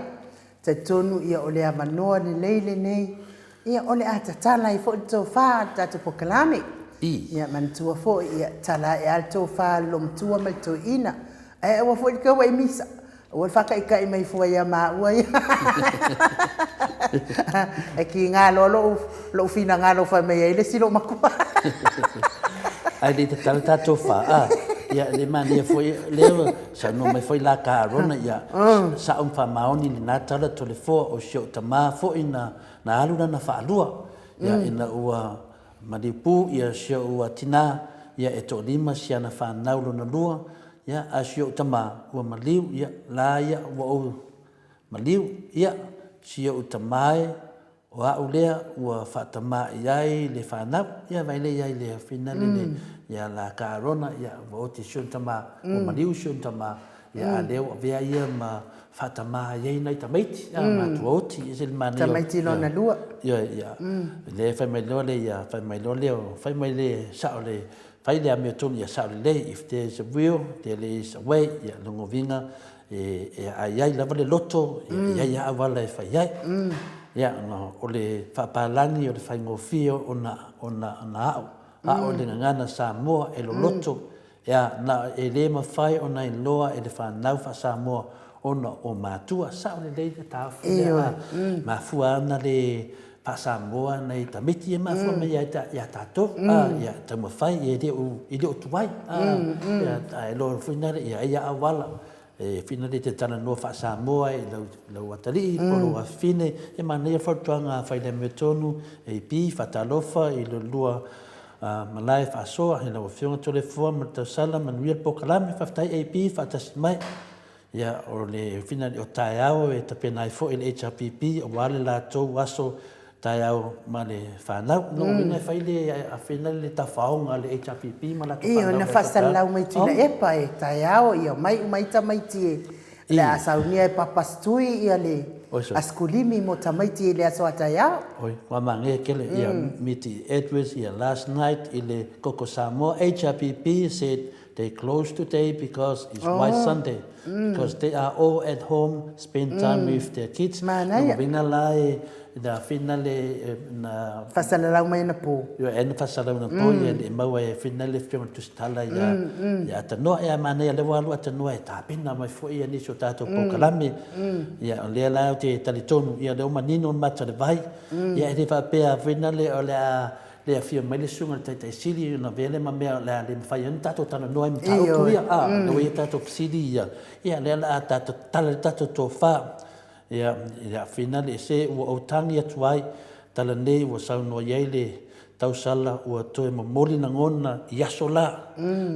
Talitonu ia o le avanoa lelei lenei ia o le a tatala ai foi le tofa a le tatou polokalame. Ia manatua foi ia tala ae a le tofa a le loomatua ma le toeaina. Ae aua foi le taua i misa. Aua le faataitai mai fua ia maua ia. E kiga loa lou, lou finagalo fai mai ai le isi loomatua. Ae le i tatala tatou fa, a, ia le manaia foi lea ua saunoa mai foi la ka Arona ia sa'o ma faamaoni lena tala Toleafoa o si o'u tama foi na na alu lana faalua ia ina ua maliu pū ia si o'u tinā ia e toalima si ana fanau lona lua ia a si o'u tama ua maliu ia la ia ua ou maliu ia si o'u tama e O a'u lea ua faatamā i ai le fanau, ia vai lea i ai le afina le ia la ka Arona, ia ua oti si ona tamā, ua maliu si ona tamā, ia a lea ua avea ia ma faatamā i ai nai tamaiti, a matua oti, e ese le manaia o. Tamaiti lona lua. Ioe, ia, lea e fai mai loa le ia, fai mai loa lea, fai mai le sa'o le, fai le amiotonu ia sa'o lelei, if there is a will, there is a way, ia lona uiga, e ai ai lava le loto, e i ai lava auala e fai ai. Ia, ona o le faapalagi o le faigofie ona ona ona a'o, a'o i le gagana Samoa e loloto, ea, na e le mafai ona iloa e le fanau faa-Samoa ona o matua. Sao lelei le taofi lea, a mafua ana le faa-Samoa nai tamaiti e mafua mai ia tatou, a, ia taumafai e le o tuai, a, ia, e loa foi lea, ia ai auala, e whina le te talanoa faa-Samoa i lau atalii po o lou afafine, e manaia fautuaga a fai le amiotonu, AP, faatalofa i lo lua malae faasoa i lau Afioga Toleafoa ma le tausala, manuia le polokalame, faafetai AP, faatasi mai. Ia, o le finali o taeao e tapena ai foi le HRPP aua le latou aso taeao ma le fanau. Lona uiga e fai le afena le tafaoga a le HRPP ma latou fanau. Ioe, na faasalalau mai Tuilaepa e taeao ia omai uma ai tamaiti e o le a saunia e Papa Stui ia le asikulimi mo tamaiti i le aso a taeao. Oi, ua manaia tele ia Miti Edwards ia last night i le Koko Samoa HRPP said They close today because it's White Sunday because they are all at home spend time with their kids. Manaia. Lona uiga la e na whina le na. Faasalalau mai ana po. Ioe, e na faasalalau ana po ia le maua e whina le afioga i le Tusitala ia ia Atanoa. Ea manaia lea ua alu Atanoa e tapena mai foi ia nisi o tatou polokalame. Ia o lea la ou te talitonu ia lea ua manino le mata o le vai. Ia e le faapea whina le o le a le afio mai le susuga i le Taitai Sili ona avea lea ma mea o le a le mafai ai ona tatou talanoa i mataupu ia, a, lea ua i ai tatou fesili ia, ia lea o le a tatou tatala le tatou tofa, ia, ia finale se ua ou tagi atu ai, tala nei ua saunoa i ai le tausala ua toe momoli lagona i aso la,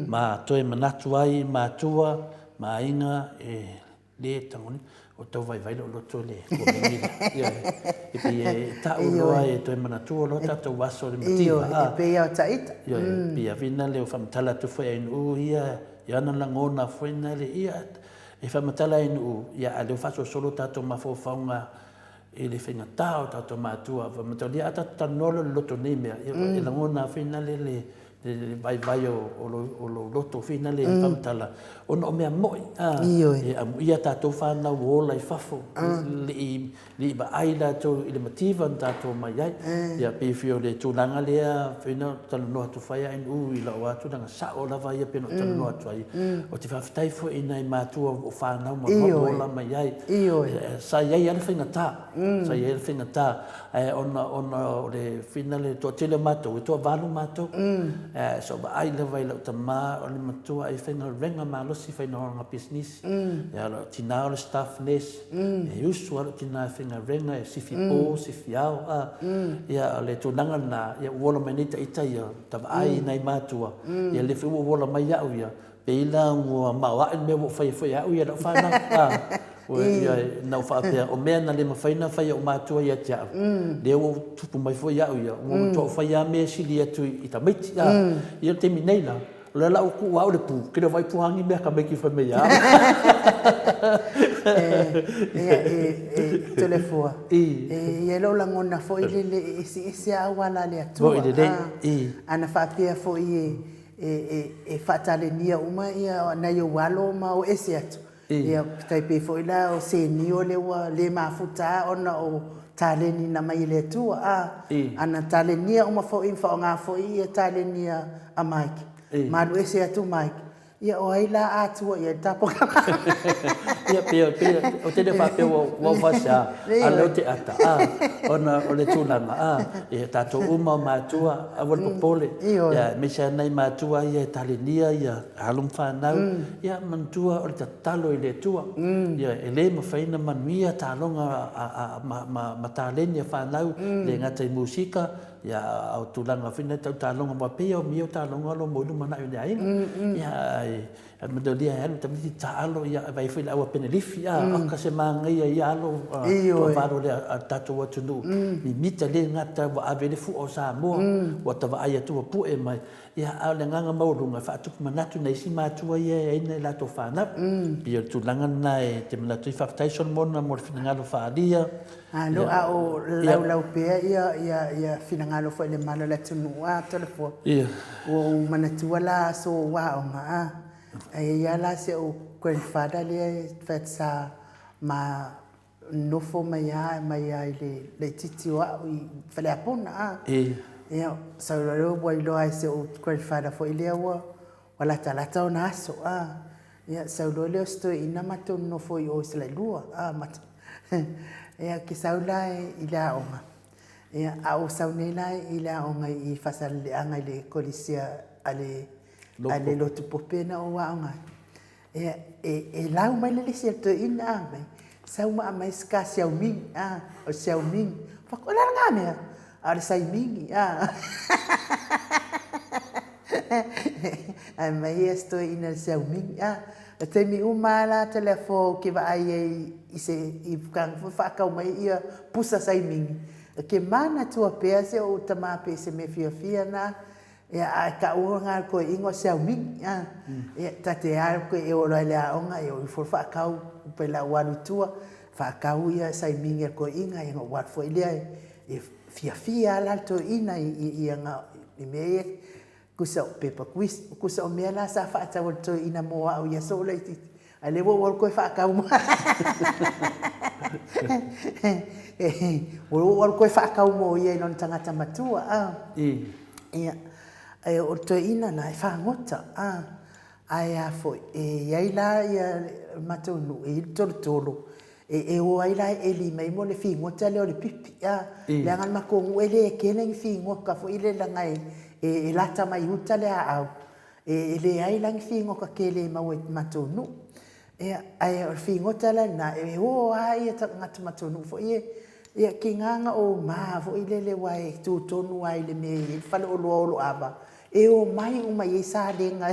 ma toe manatu ai matua ma aiga e Le tagoni, o tau vaivai lou loto i le komeni lea. Ioe, e pei e ta'u loa e toe manatua loa tatou aso i le mativa, a. Ioe, e pei lava o ta'ita. Ioe, e pei a whina lea o faamatala atu foi e Ainuu ia, i ana lagona foi na le, ia, e faamatala e Ainuu, ia, a o lea ua faasolosolo tatou mafaufauga i le faigata o tatou matua, faamatala, ia, a tatou talanoa loa i le loto i nei mea, ia, e lagona lava foi na le, le le vaivai o lou loto whina le faamatala, ona o mea mo'i, e amuia tatou fanau ua ola i fafo, le i vaai latou i le mativa na tatou omai ai. Ia pei foi o le tulaga lea whina ou te talanoa atu fai a NU i lau lava tulaga sao lava ia pei ona ou talanoa atu ai. Ou te faafetai foi i nai matua o fanau ma ola mai ai. Sa i ai lava le faigata, sa i ai le faigata. Ae ona, ona o le whina le toatele o matou, e toavalu matou. Ae sa ou vaai lava i lau tama o le matua e faigaluega malosi i faiga pisinisi. Ia o lau tina o le staff nurse. E usu lava lou tina e faigaluega, e sifi po, sifi ao. A, ia o le tulaga lena, ia ua ola mai nei ita ia, ta vaai i nai matua, ia lea foi ua ola mai au ia, Pei la ua maoae le mea ua ou faia foi e au ia lau fanau. A, ua, ia, na ou faapea, o mea na le mafai ona fai e ou matua ia te au, lea ua ou tupu mai foi au ia, ua matua ou faia lava mea e sili atu i tamaiti. A, ia o le taimi nei la, o lea la ua tuu au le pu, ou te le o vaai tua ni mea a tamaiti fai mai ia au. Ia, e, Toleafoa, e i ai lou lagona foi lele e eseese lava auala a le Atua. Moni lelei, Ana faapea foi e, E, e, e faatalenia uma ia nai ou alo ma o ese atu. Ia, tai pei foi la o Senio lea ua le mafuta ona o taleni na mai e le Atua, a, ana talenia uma foi ma faaaoga foi ia taleni a Mike, ma alu ese atu Mike, Ia, o ai la Atua i ai le tapuaga? Ia, pei, pei, ou te le faapea ua, ua ou faasea, a o lea ou te ata, a, ona o le tulaga, a, ia tatou uma o matua, aua le popole, ia, aemaise lava nai matua ia e talenia ia alo ma fanau, ia, manatua o le tatalo i le Atua. Ia, e le mafai ona manuia taaloga a, a, ma, ma, ma taleni a fanau, le gata i musika, Ia, a o tulaga foi nei tau taaloga, aua pei e omia o taaloga o lo o mo i lumanai o le aiga. Ia, ai, manuia e alu tamaiti taalo, ia, e vaai foi i le au a Penelifi, a, oka se manaia ia alo, toavalo lea a le tatou atunuu, mimita le gata ua ave i le fua o Samoa, ua ta vaai atu ua pue mai. Ia, a o le agaga maualuga, e faatupu manatu nai isi matua ia e ai nai latou fanau. Pei o le tulaga lena e te manatu ai, faafetai Solomona mo le finagalo faaalia. Malo, a o laulau pea ia, ia, ia finagalo foi i le mamalu o le atunuu, a Toleafoa. Ia. Ua ou manatua la aso o ou aoga, a, ae i ai lava la si ou grandfather lea e fai atu sa ma nofo mai lava mai lava i le laitiiti o au i Faleapuna, a. Ia, sau loa lea ua iloa e si ou grandfather foi lea ua latalata ona aso, a. Ia, sau loa lea o si toeaina matou nonofo i o i Salailua, a, matou Ia, ke sau la i le aoga, ia, a ou sau nei la i le aoga i Faasaleleaga i le Kolesia a le a le Lotu Pope na ou aoga ai. Ia, e, e lau mai le lisi a le toeaina, a, mai, sau ma aumai se ka siauming, a, o le siauming. Fai atu, o le a lena mea? A o le saimini, a. Ae mai ia se toeaina i le siauming, a. O taimi uma lava la Toleafoa ou te vaai ai i se, i tulaga foi faatau mai ia pusa saimini, ou te manatua pea si ou tama pei se mea fiafia lena. Ia, a e taua lena e le toeaina o Xiaoming, a, ia, ta te alu koe e oo loa i le aoga, ia o ifo loa faatau, pe la ua alu i tua, faatau ia saimini a le toeaina, ia ona ou alu foi lea e fiafia lava la le toeaina i ana, i mea ia, tusa o pepa kuisi, tusa o mea la sa faatau e le toeaina mo au i aso laitiiti, A lea ua ou alu toe faatau mai. Ua ou alu toe faatau mo ia i lona tagata matua. A. Ia, o le toeaina la, e fagota. A. Ae a foi, e i ai la ia matou nuu, e i ai le tolotolo, e o ai la e eli mai mo le figota lea o le pipi. A. Leaga le matou nuu e le tele ni figota foi lele leaga e lata mai uta le aau. E leai la ni figota tele e maua i matou nuu. Ia, ae o le figota la lena, e o lava ia tagata matou nuu foi ia, ia tiga na ou ma foi lele aua e tu tonu lava i le mea e i ai le faleoloa o Oloava, e omai uma i ai Salega.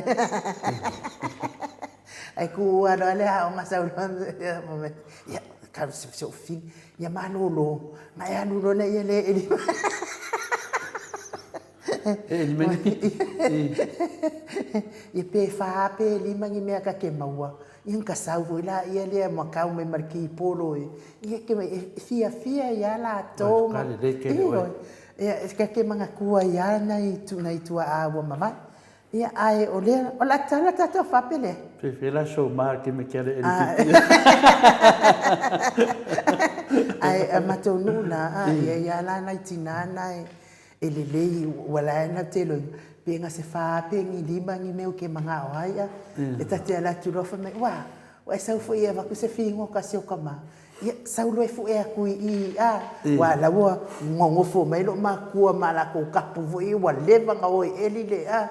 Ae tu lava loa le aoga sau loa, ia, tau si ou fili, ia malolo, ona e alu loa lea e eli mai. E eli mai ni pipi. Ia pe fa pe lima ni mea ta te maua, ia na ka sau foi laia lea ma kau mai ma le kipolo e, ia ke e fiafia ai lava latou ma, Ka lelei tele oe. ioe, ia ta te manatua ai lava nai nai tuaa ua mavae. Ia ae o lea, o le a tatala tatou fape lea. Pe la so ma ke me ke le eli pipi. Ae a matou nuu la, a, ia i a la nai tina na e, E lelei, ua lae ana te loina, pe na se fa pe ni lima ni mea ke manao ai a, e ta te ala atu loa fai mai, ua, ua e sau foi e avatu se figota si o ka ma. Ia, sau loa e fue atu i i, a, ua la ua nonofo mai loo makua ma lakou kapu foi ua leva na o e eli le, a,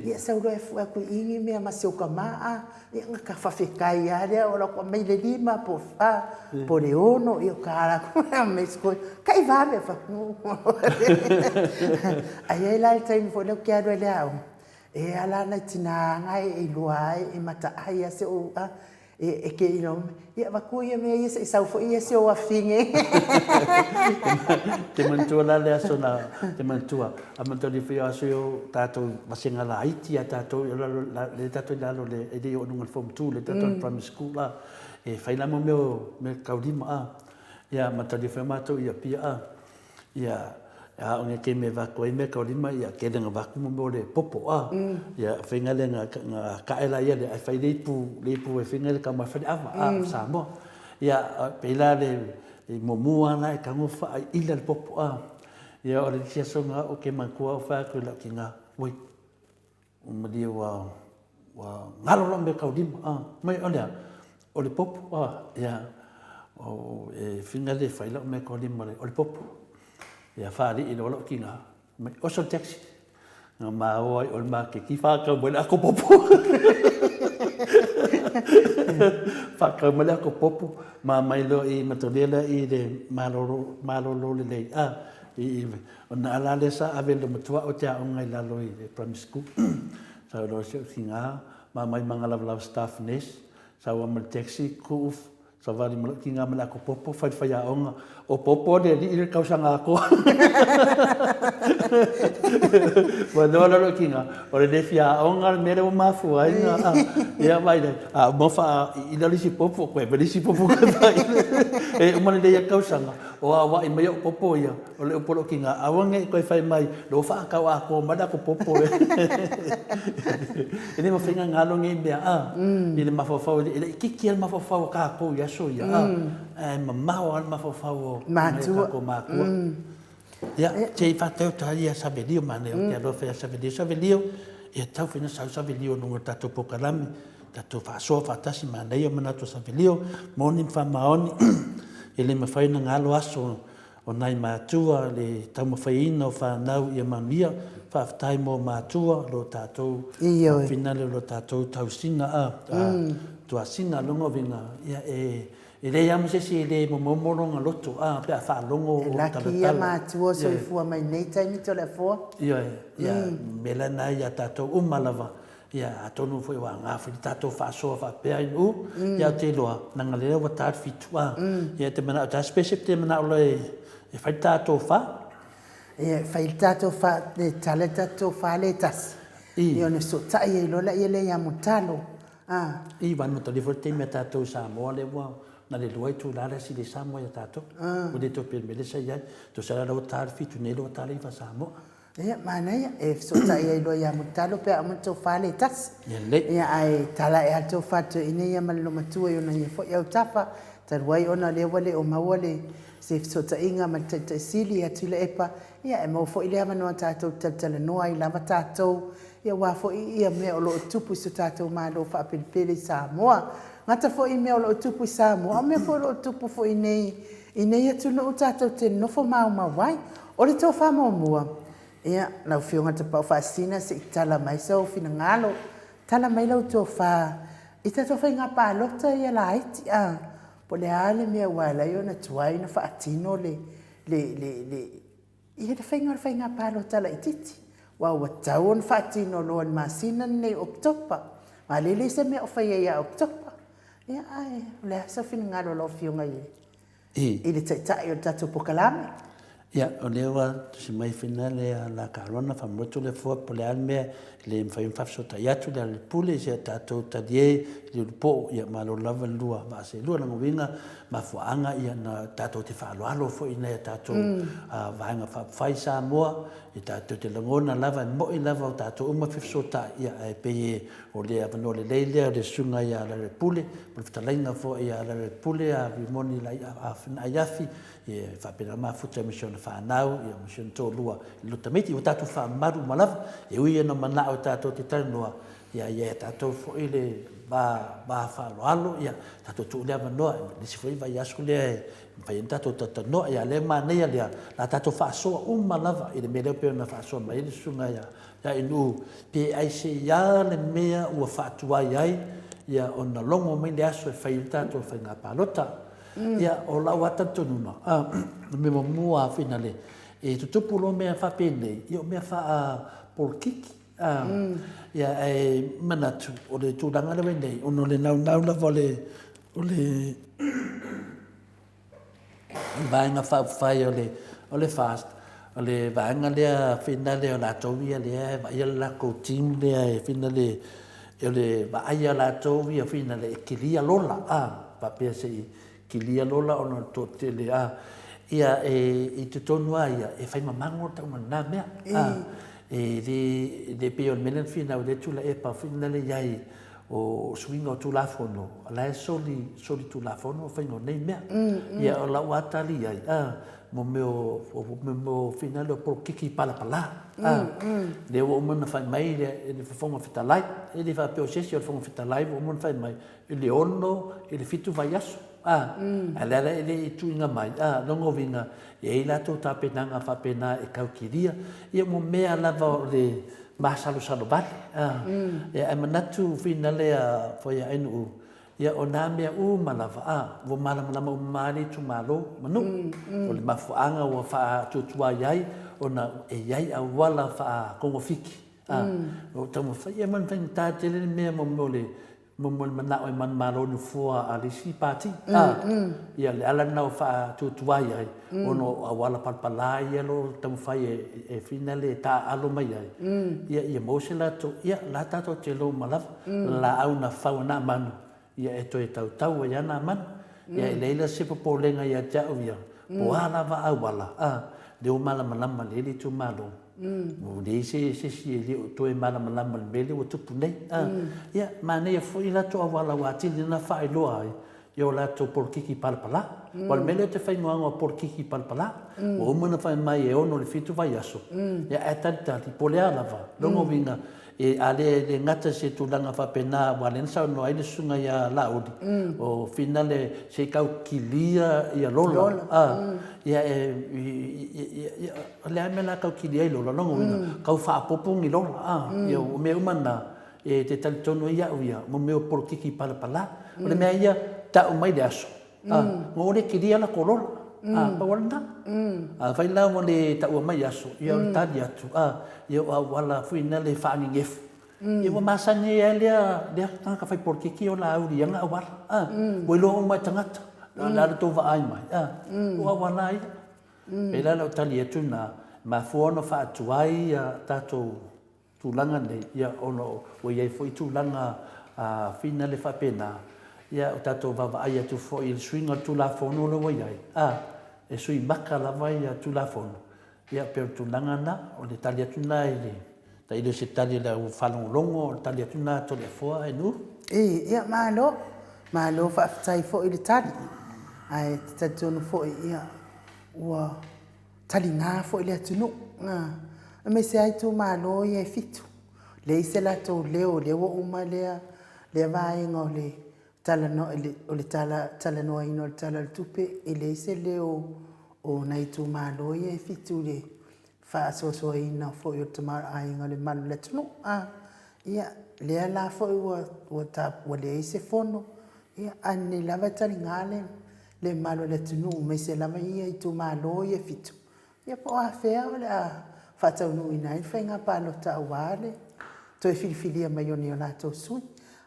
ia sau loa e fue atu i i ni mea ma si o ka ma, a, Ia ona ka fafetai lava lea o lau aumai le lima po o fa po o le ono, ia o ka ala atu aumai si koe, tai vave fai atu. Ae i ai la le taimi foi lea ou te alu ai i le aoga, e ala nai tina na e iloa ai e mataai lava si ou a, e te iloa mai, ia avatua ia mea ia se i sau foi ia si ou afafine. Te manatua la le aso na, te manatua, A manatua foi o aso ia o tatou vasega laiti a tatou i lalo le tatou i lalo le e le i oo i luga o le form 2 le tatou primary school a e fai la mo mea o mea kaulima a ia manatua foi matou i Apia a ia A o ke me vaku ai me ka lima ia ke lenga vaku mo mo le popo a. Ia fenga le nga nga ka ela ia le ai fai le pu le pu e fenga le ka ma fai ava a Samoa. Ia pe la le i muamua la e tago faaila le popo a. Ia o le isi aso na o ke matua o fai atu i lau tina, oi, ua malie ua, ua galo lau mea taulima a. Mai o le a? O le popo a. Ia, o, e fina le fai lau mea taulima o le popo. Ia faalii loa lau tina, mai oso le taxi. Na maoa ai o le maketi whākau mai le ako popo. Whākau mai le ako popo, ma mai loa i matalia lea i le malolo, malolo lelei. A, i, i, o na ala lea sa ave lo matua o te aonga i lalo i le primary school. Sa loa se o tinga, ma mai manga lava lava staff nurse, sa ua ma le taxi, ku Savali ma lou tiga ma le ato popo, fai le faiaoga, o popo le alii le tausaga atoa. Ua iloa la lou tiga, o le le fia aoga le mea lea ua mafua ai na, ia vaai lai, a uma faaila le isi popo, toe ave le isi popo toe faaila. E uma lelei lava le tausaga, o aoai mai au popo ia, o le upu a lou tiga, aua ne i toe fai mai, lea ua faatau atoa mai le ato popo e. E le mafai ona galo nei mea a, i le mafaufau, e laitiiti lava le mafaufau o tatou i aso ia a, ae mamao lava le mafaufau o nai o tatou matua. Ia, se i faatauta ia Savelio manaia ou te alofa ia Savelio. Savelio, ia tau foi na sau Savelio i luga o le tatou polokalame, tatou faasoa faatasi, manaia manatu o Savelio, moni ma faamaoni, e le mafai ona galo aso O nai matua le taumafaiina o fanau ia manuia, faafetai mo matua lo tatou finale lo tatou tausiga a tuasina longa uiga ia e e leai a ma se isi e le momomo lona loto a pe a faalogo o talatala. E laki ia matua soifua mai nei taimi Toleafoa. Ioe, ia mea lena ia tatou uma lava Ia, atonu foi ua aga foi le tatou faasoa faapea i nuu, ia ou te iloa, leaga lea ua ta le fitu, a. Ia, te manao, ta spese te manao loa e fai le tatou fa. Ia, fai le tatou fa, le tala le tatou fa le tasi. Ia, ona fesootai ai loa laia lea ia Mulitalo, a. I, aua na matalia foi le taimi a tatou i Samoa lea ua na le lua itula lea sili Samoa ia tatou. Ua le toe pei o le mea lea sa i ai. Tusa la ua ta le fitu nei lea ua ta le iva Samoa. Ia, manaia, e fesootai ai loa ia Mulitalo pe a uma le tofa le tasi. Ia, ae tala ae lava le tofa toeaina ia ma le loomatua i ona ia foi autafa, talu ai ona o lea ua le o maua le se fesootaiga ma le Taitai Sili ia Tuilaepa, ia e maua foi le avanoa tatou te talatalanoa ai lava tatou, ia aua foi ia mea o lo o tupu i so tatou Malo faapelepele i Samoa. Gata foi i mea o lo o tupu i Samoa, a o mea foi o lo o tupu foi i nei I nei atunuu tatou te nofo maumau ai. O le tofa muamua, ia, lau Afioga Tapaau Faasisina se i tala mai sou finagalo, tala mai lau tofa i tatou faiga palota ia laiti, a, po o le a le mea ua ala ai ona tuai ona faatino le, le, le, le, ia le faiga o le faiga palota laitiiti, aua ua tatau ona faatino loa i le masina lenei o Oketopa, aua lea e leai se mea o faia ia Oketopa. Ia, ae o le a sau finagalo o lau Afioga i i le Taitai o le tatou polokalame? Ia, o lea ua tusi mai finale a la Carona, faamoemoe le Atua po o le a le mea e le mafai ona faafesootai atu le Alelepule i si a tatou talie i le ulupoo, ia malo lava le lua vaa seelua. Lona uiga, mafuaaga ia na tatou te faaaloalo foi i nai a tatou Vaega Faaupufai i Samoa, e tatou te lagona lava, e moi lava o tatou uma fefesootai, ia ae pei e O le avanoa lelei lea o le Susuga ia Lealailepule, po o le fetalaiga foi ia Lealailepule ia Rimoni Naiafi, e faapena mafuta ma si ona fanau, ma si ona toalua i le tamaiti. Ua tatou faamalu uma lava, e ui ina manao tatou te talanoa, ia i ai tatou foi le va faaaloalo, ia tatou tuu le avanoa, i le isi foi vaiaso lea e mafai ai ona tatou talatalanoa. Ia, lea e manaia lea, o le a tatou faasoa uma lava i le mea lea e pei ona faasoa mai ai le Susuga ia Ia inu, pe aisea le mea ua faatuai ai ia ona logo mai le aso e fai ai le tatou faiga palota. Ia, o lau lava talitonuga, o le mea muamua lava finale, e tutupu loa mea faapenei, ia o mea faapolokiki. Ia, ae manatu, o le tulaga lea ua i ai nei, ona o le naunau lava o le, o le Vaega Faaupufai o le, o le FAST, o le vaega lea finale o latou ia lea e vaaia le latou team lea e finale, o le vaaia latou ia finale e kilia lola, a, faapea se i kilia lola ona o le toatele, a. Ia, e, i totonu lava ia, e fai mamago le tauga o lena mea. A, e le, le pei o le mea lea na finau i lea Tuilaepa foi lea i ai o suiga o Tulafono, o la e soli, soli Tulafono le faiga o nei mea. Ia, o lau lava tali i ai, a, mo mea o, mo mea o finagalo o polokiki palapala, a, lea ua uma ona fai mai le, le Fofoga Fetalai, e le faapea o se isi, o le Fofoga Fetalai ua uma ona fai mai, i le 6 i le 7 vaiaso, a, ae le ala e le i tuuina mai, a, lona uiga, e i ai latou tapenaga faapena e tau kilia, ia mo mea lava o le masalosalo vale, a, ia, ae manatu finale a Foiainuu, ia, o nā mea uma lava, a, ua malamalama uma lava le itumalo ma nuu, o le mafuaaga ua faatuatuai ai ona e i ai auala faatogafiti, a, o lo o taumafai, ia ma le faigata tele le mea mo mea o le mo le manao e manumalo nofoa a le isi pati, a, ia le ala lena ua faatuatuai ai, ona o auala palapala ia o lo o taumafai e finale e taaalo mai ai, ia, ia maua se latou, ia, la tatou te iloa uma lava, laau na fau e na manu, ia e toe tautau ai lava na manu. Ia e leai la se popolega ia te au ia, po o a lava auala, a, lea ua malamalama lelei le itumalo, Ua leai se isi e le o toe malamalama i le mea lea ua tupu nei. Ia, manaia foi latou auala ua atili ona faailoa ai i o latou polokiki palapala. Aua o le mea lea ou te fainoaina o polokiki palapala. Ua uma ona fai mai e 6 i le 7 vaiaso, ia ae talitali po o le a lava, lona uiga, a le gata i se tulaga faapena, aua o lea na saunoa ai le susuga ia Laauli, o finale se i tau kilia ia lola, ia e, o le a le mea o le a tau kilia ai lola, lona uiga, tau faaopoopo ni lola, ia o mea uma na, e te talitonu ai au ia, mo mea o polokiki palapala. O le mea ia, tau mai le aso, Ua ou le kilia la kou lola. Pau lava lena. Afai la ua le taua mai aso, ia o le tali atu, ia o auala foi na le faanenefu. Ia ua masani ai lava lea, lea tagata fai polokiki o Laauli i ana auala. Ua iloa uma e tagata. O le a la outou vaai mai, o auala lava ia. Pei la o lau tali atu lena, e mafua ona faatuai ia tatou tulaga nei, ia, ona ua i ai foi tulaga finale faapena, ia, o tatou vaavaai atu foi i le suiga o le Tulafono lea ua i ai, a, e sui maka lava ia Tulafono, ia, pei o le tulaga lena, o le tali atu lena i le, tailo i se tali a le au faalogologo, o le tali atu lena a Toleafoa Ainuu. E, ia, malo, malo faafetai foi i le tali, ae te talitonu foi, ia, ua taliga foi le atunuu, aemaise lava itumalo ia e fitu, leai se latou leo, lea ua uma lea lea vaega o le talanoa o le talanoaina o le Tala o le Tupe, e leai se leo o nai itumalo ia e fitu i le faasoasoaina foi o le tamaoaiga o le mamalu o le atunuu. Ia, lea la foi ua ua leai se fono, ia, a nei lava e taliga le le mamalu o le atunuu aemaise lava ia itumalo ia e fitu, ia po o afea o le a faataunuuina ai le faiga palota aua le toe filifilia mai o ni o latou sui.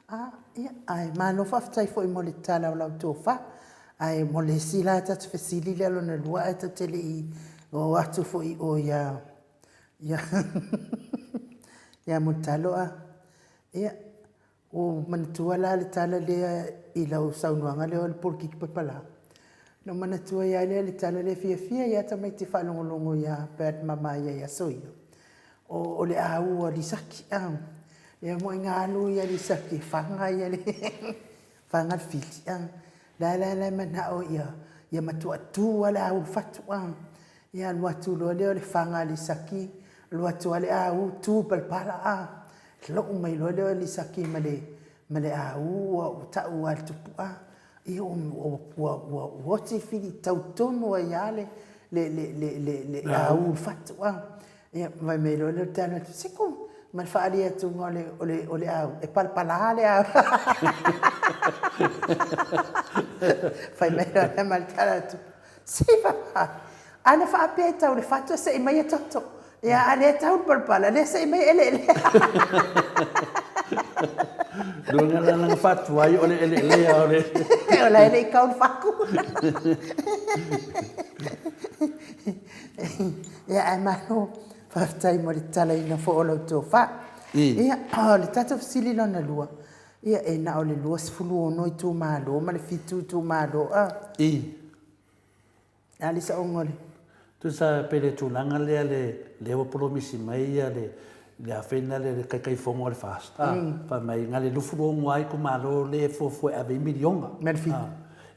A, ia, ae malo faafetai foi mo le tala o lau tofa. Ae mo le isi la tatou fesili lea lona lua ae tatou te le i o atu foi i o ia, ia, ia Mulitalo a, ia, Ua ou manatua la le tala lea i lau saunoaga lea o le polokiki palapala. Ona ou manatua ai lava lea i le tala lea e fiafia ai lava tamaiti e faalogologo ia Pat ma ma i aso ia, o le au a Lisaki. Lea foi na alu Lisaki e faga le faga le fili. La la la e manao ia matua tu lava le au i le fatu. Ia alu atu loa lea o le faga a Lisaki, alu atu lava le au tu i le palapala. Lou mai loa lea o Lisaki ma le ma le au ua tau lava i le tupu ia ua ua ua oti fili tau tonu ai lava le le le le le au i le fatu. Ia fai mai loa lea o le tala atu, siku ma le faaali atu o le o le o le au e palapala le au. Fai mai loa lea ma le tala atu, Siva! Ana faapea e tau le fatu e sei mai e toto. Ia, a lea tau le palapala, lea sei mai e eleele. Lona la lana fatu ai o le eleele o le. O la e le i kau le faku. Ia, ae malo, faafetai mo le tatalaina foi o lau tofa. Ia, o le tatou fesili lona lua, ia e na o le 26 itumalo ma le 7 itumalo. A le saoga o le. Tusa pe le tulaga lea le lea ua polomisi mai ia le le afena le le Taitaifono a le FAST a fai mai na le 26 lava itumalo lea e fuafua e ave i ai miliona. Ma le fitu.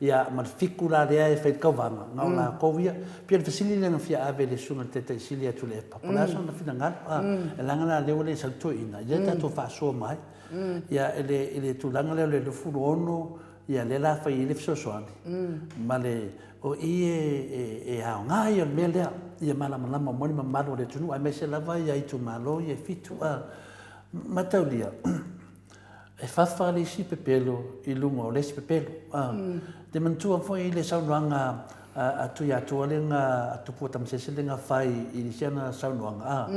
Ia ma le fitu la lea e fai le tauvaga na o latou ia. Pei o le fesili lea na fia ave i le susuga i le Taitai Sili ia Tuilaepa po o le a sona finagalo a leaga la lea ua le sau le toeaina lea tatou faasoa mai ia i le i le tulaga lea o le 26 Ia lea la fai ai le fesoasoani ma le o i e aoga ia o le mea lea ia malamalama uma le mamalu o le atunuu aemaise lava ia itumalo ia e fitu. A mataulia e fafa le isi pepelo i luga o le isi pepelo. A te manatua foi le saunoaga a Tuiatua lea na a Tupua Tamasese lea na fai i si ana saunoaga a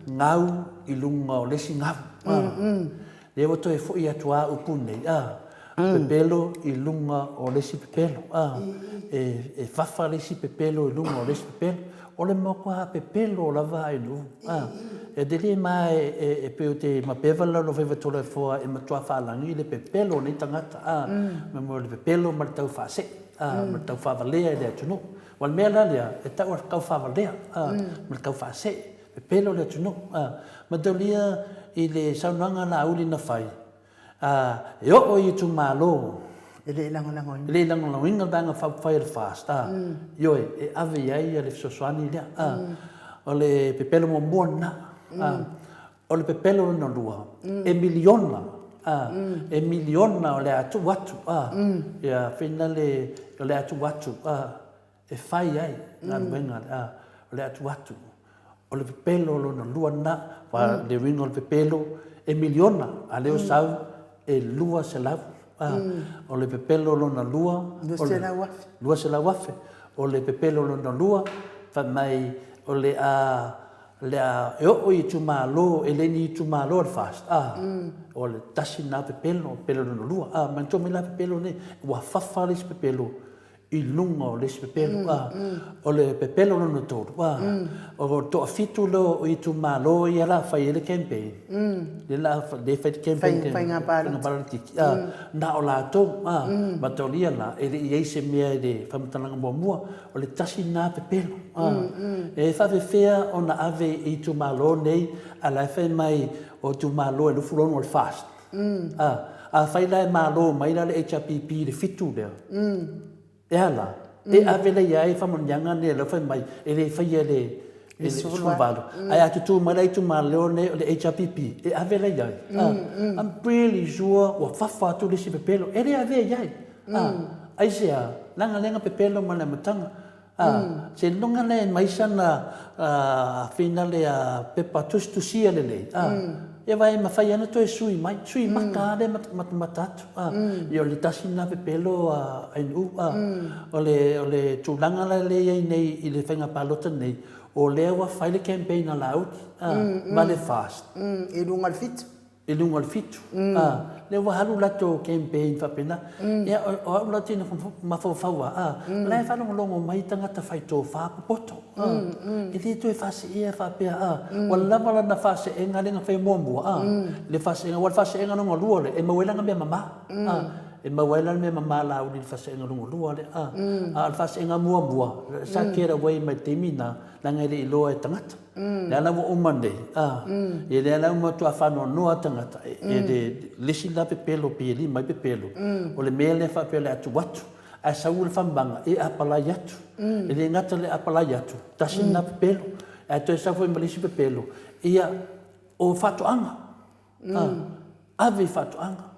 gau i luga o le isi gau. A Lea ua toe foi atu a upu nei, a, pepelo i luga o le isi pepelo, a, e fafa le isi pepelo i luga o le isi pepelo. O le matua pepelo lava a Inu, a. E te le ma e pei o te mapeva le Lalovaeva Toleafoa e matua faalagi le pepelo o nei tagata, a, ma le pepelo ma le tau faasee, a, ma le tau faavalea i le atunuu. Aua o le mea la lea, e tau o le tau faavalea, a, ma le tau faasee. Pepelo le atunuu. Mataulia i le saunoaga a Laauli na fai, e oo i itumalo, E le i lagolagoina. E le i lagolagoina le Vaega Faaupufai a le FAST, ioe, e ave i ai le fesoasoani lea. O le pepelo muamua lena. O le pepelo lona lua, e miliona, e miliona o le a tuu atu, ia, finale o le a tuu atu, e fai ai galuega o le atu atu. O le pepelo lona lua lena, aua le uiga o le pepelo e miliona, a lea ua sau e 200. O le pepelo lona lua, 200,000. 200,000. O le pepelo lona lua, fai mai o le a le a e oo i itumalo, e le ni itumalo a le FAST, a, o le tasi lena pepelo, pepelo lona lua. A, manatua mai la pepelo nei, ua fafa le isi pepelo i luga o le isi pepelo, a, o le pepelo lona tolu, a, o le toafitu lea o itumalo ia la fai ai le campaign, lea la lea fai le campaign, Faiga palota. faiga palota a, na o latou, a, mataulia la, e le i i ai se mea i le faamatalaga muamua, o le tasi lena pepelo, a, e faapefea ona ave i itumalo nei, a o la e fai mai o itumalo e 26 o le FAST, A, afai la e malo mai la le HRPP i le fitu lea, e a la? E ave la i ai faamanuiaga nei o lea fai mai e le faia e le 18, ae a tutū mai la itumalo nei o le HRPP, e ave la i ai. A, I'm really sure ua fafa atu le isi pepelo, e le avea i ai. A, aisea? Leaga lea na pepelo mai le amataga. A, seiloga lea e mai sana finale pepa tusitusia lelei, a, ia aua e mafai lava ona toe sui mai, sui maka lava lea e matamata atu, a. Ia o le tasi lena pepelo a NU, a. O le, o le tulaga la lea e i ai nei i le faiga palota nei, o lea ua fai le campaign a Laauli, a, ma le FAST. I luga o le fitu. I luga o le fitu, a, lea ua alu latou campaign faapena. Ia, o au la te mafaufau lava, a, o la e faalogologo mai tagata fai tofa popoto, a, e le toe faaseea faapea, a, ua lava lana faaseega lea na faia muamua, a, le faaseega, aua o le faaseega lona lua lea, e maua ai lana mea mama, a, e maua ai lana mea mama a Laauli i le faaseega lona lua lea, a, a o le faaseega muamua, sa get away mai le taimi lena, leaga e le i iloa e tagata. Lea la ua uma nei, a, ia lea la ua matua faanoanoa tagata, e le, le isi la pepelo pe alii mai pepelo, o le mea lea faapea o le a tuu atu, ae sau le faamamaga e apalai atu. E le gata i le apalai atu, tasi lena pepelo, ae toe sau foi ma le isi pepelo, ia, o faatoaga. Ave i faatoaga.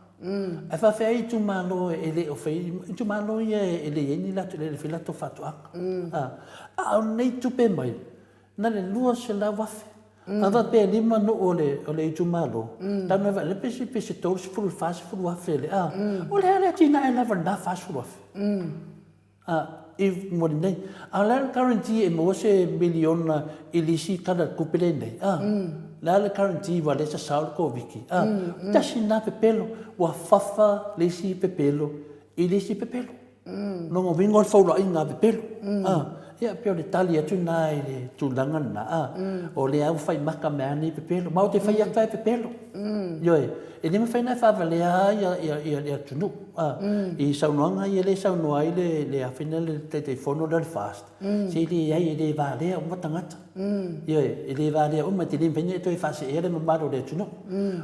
Ae faafefea ai itumalo e le o fai, itumalo ia e le i ai ni latou, e le fai latou faatoaga. A o nei tupe mai, na le $200,000. A faapea e lima nuu o le itumalo, tau mai vaai, pe se $30,000 i le $40,000 le, a? O le a le atinae lava i lena $40,000? A, i mo lenei. A o le a le guarantee e maua se miliona i le isi Tala o le Tupe lenei? A, le a le guarantee aua o lea e sasao le Koviti? A, tasi lena pepelo, ua fafa le isi pepelo i le isi pepelo. Lona uiga o le faulaiga pepelo. A, Ia, pei o le tali atu lena i le tulaga lena, a. O lea ua fai maka mai lava nei pepelo. Ma ou te fai atu lava e pepelo. Ioe, e le mafai ona e faavalea lava le atunuu, a. I saunoaga ia lea e saunoa ai le a foi lea le Taitaifono lea o le FAST, se leai e le valea uma tagata. Ioe, e le valea uma, e te le mafai ona e toe faaseea le mamalu o le atunuu.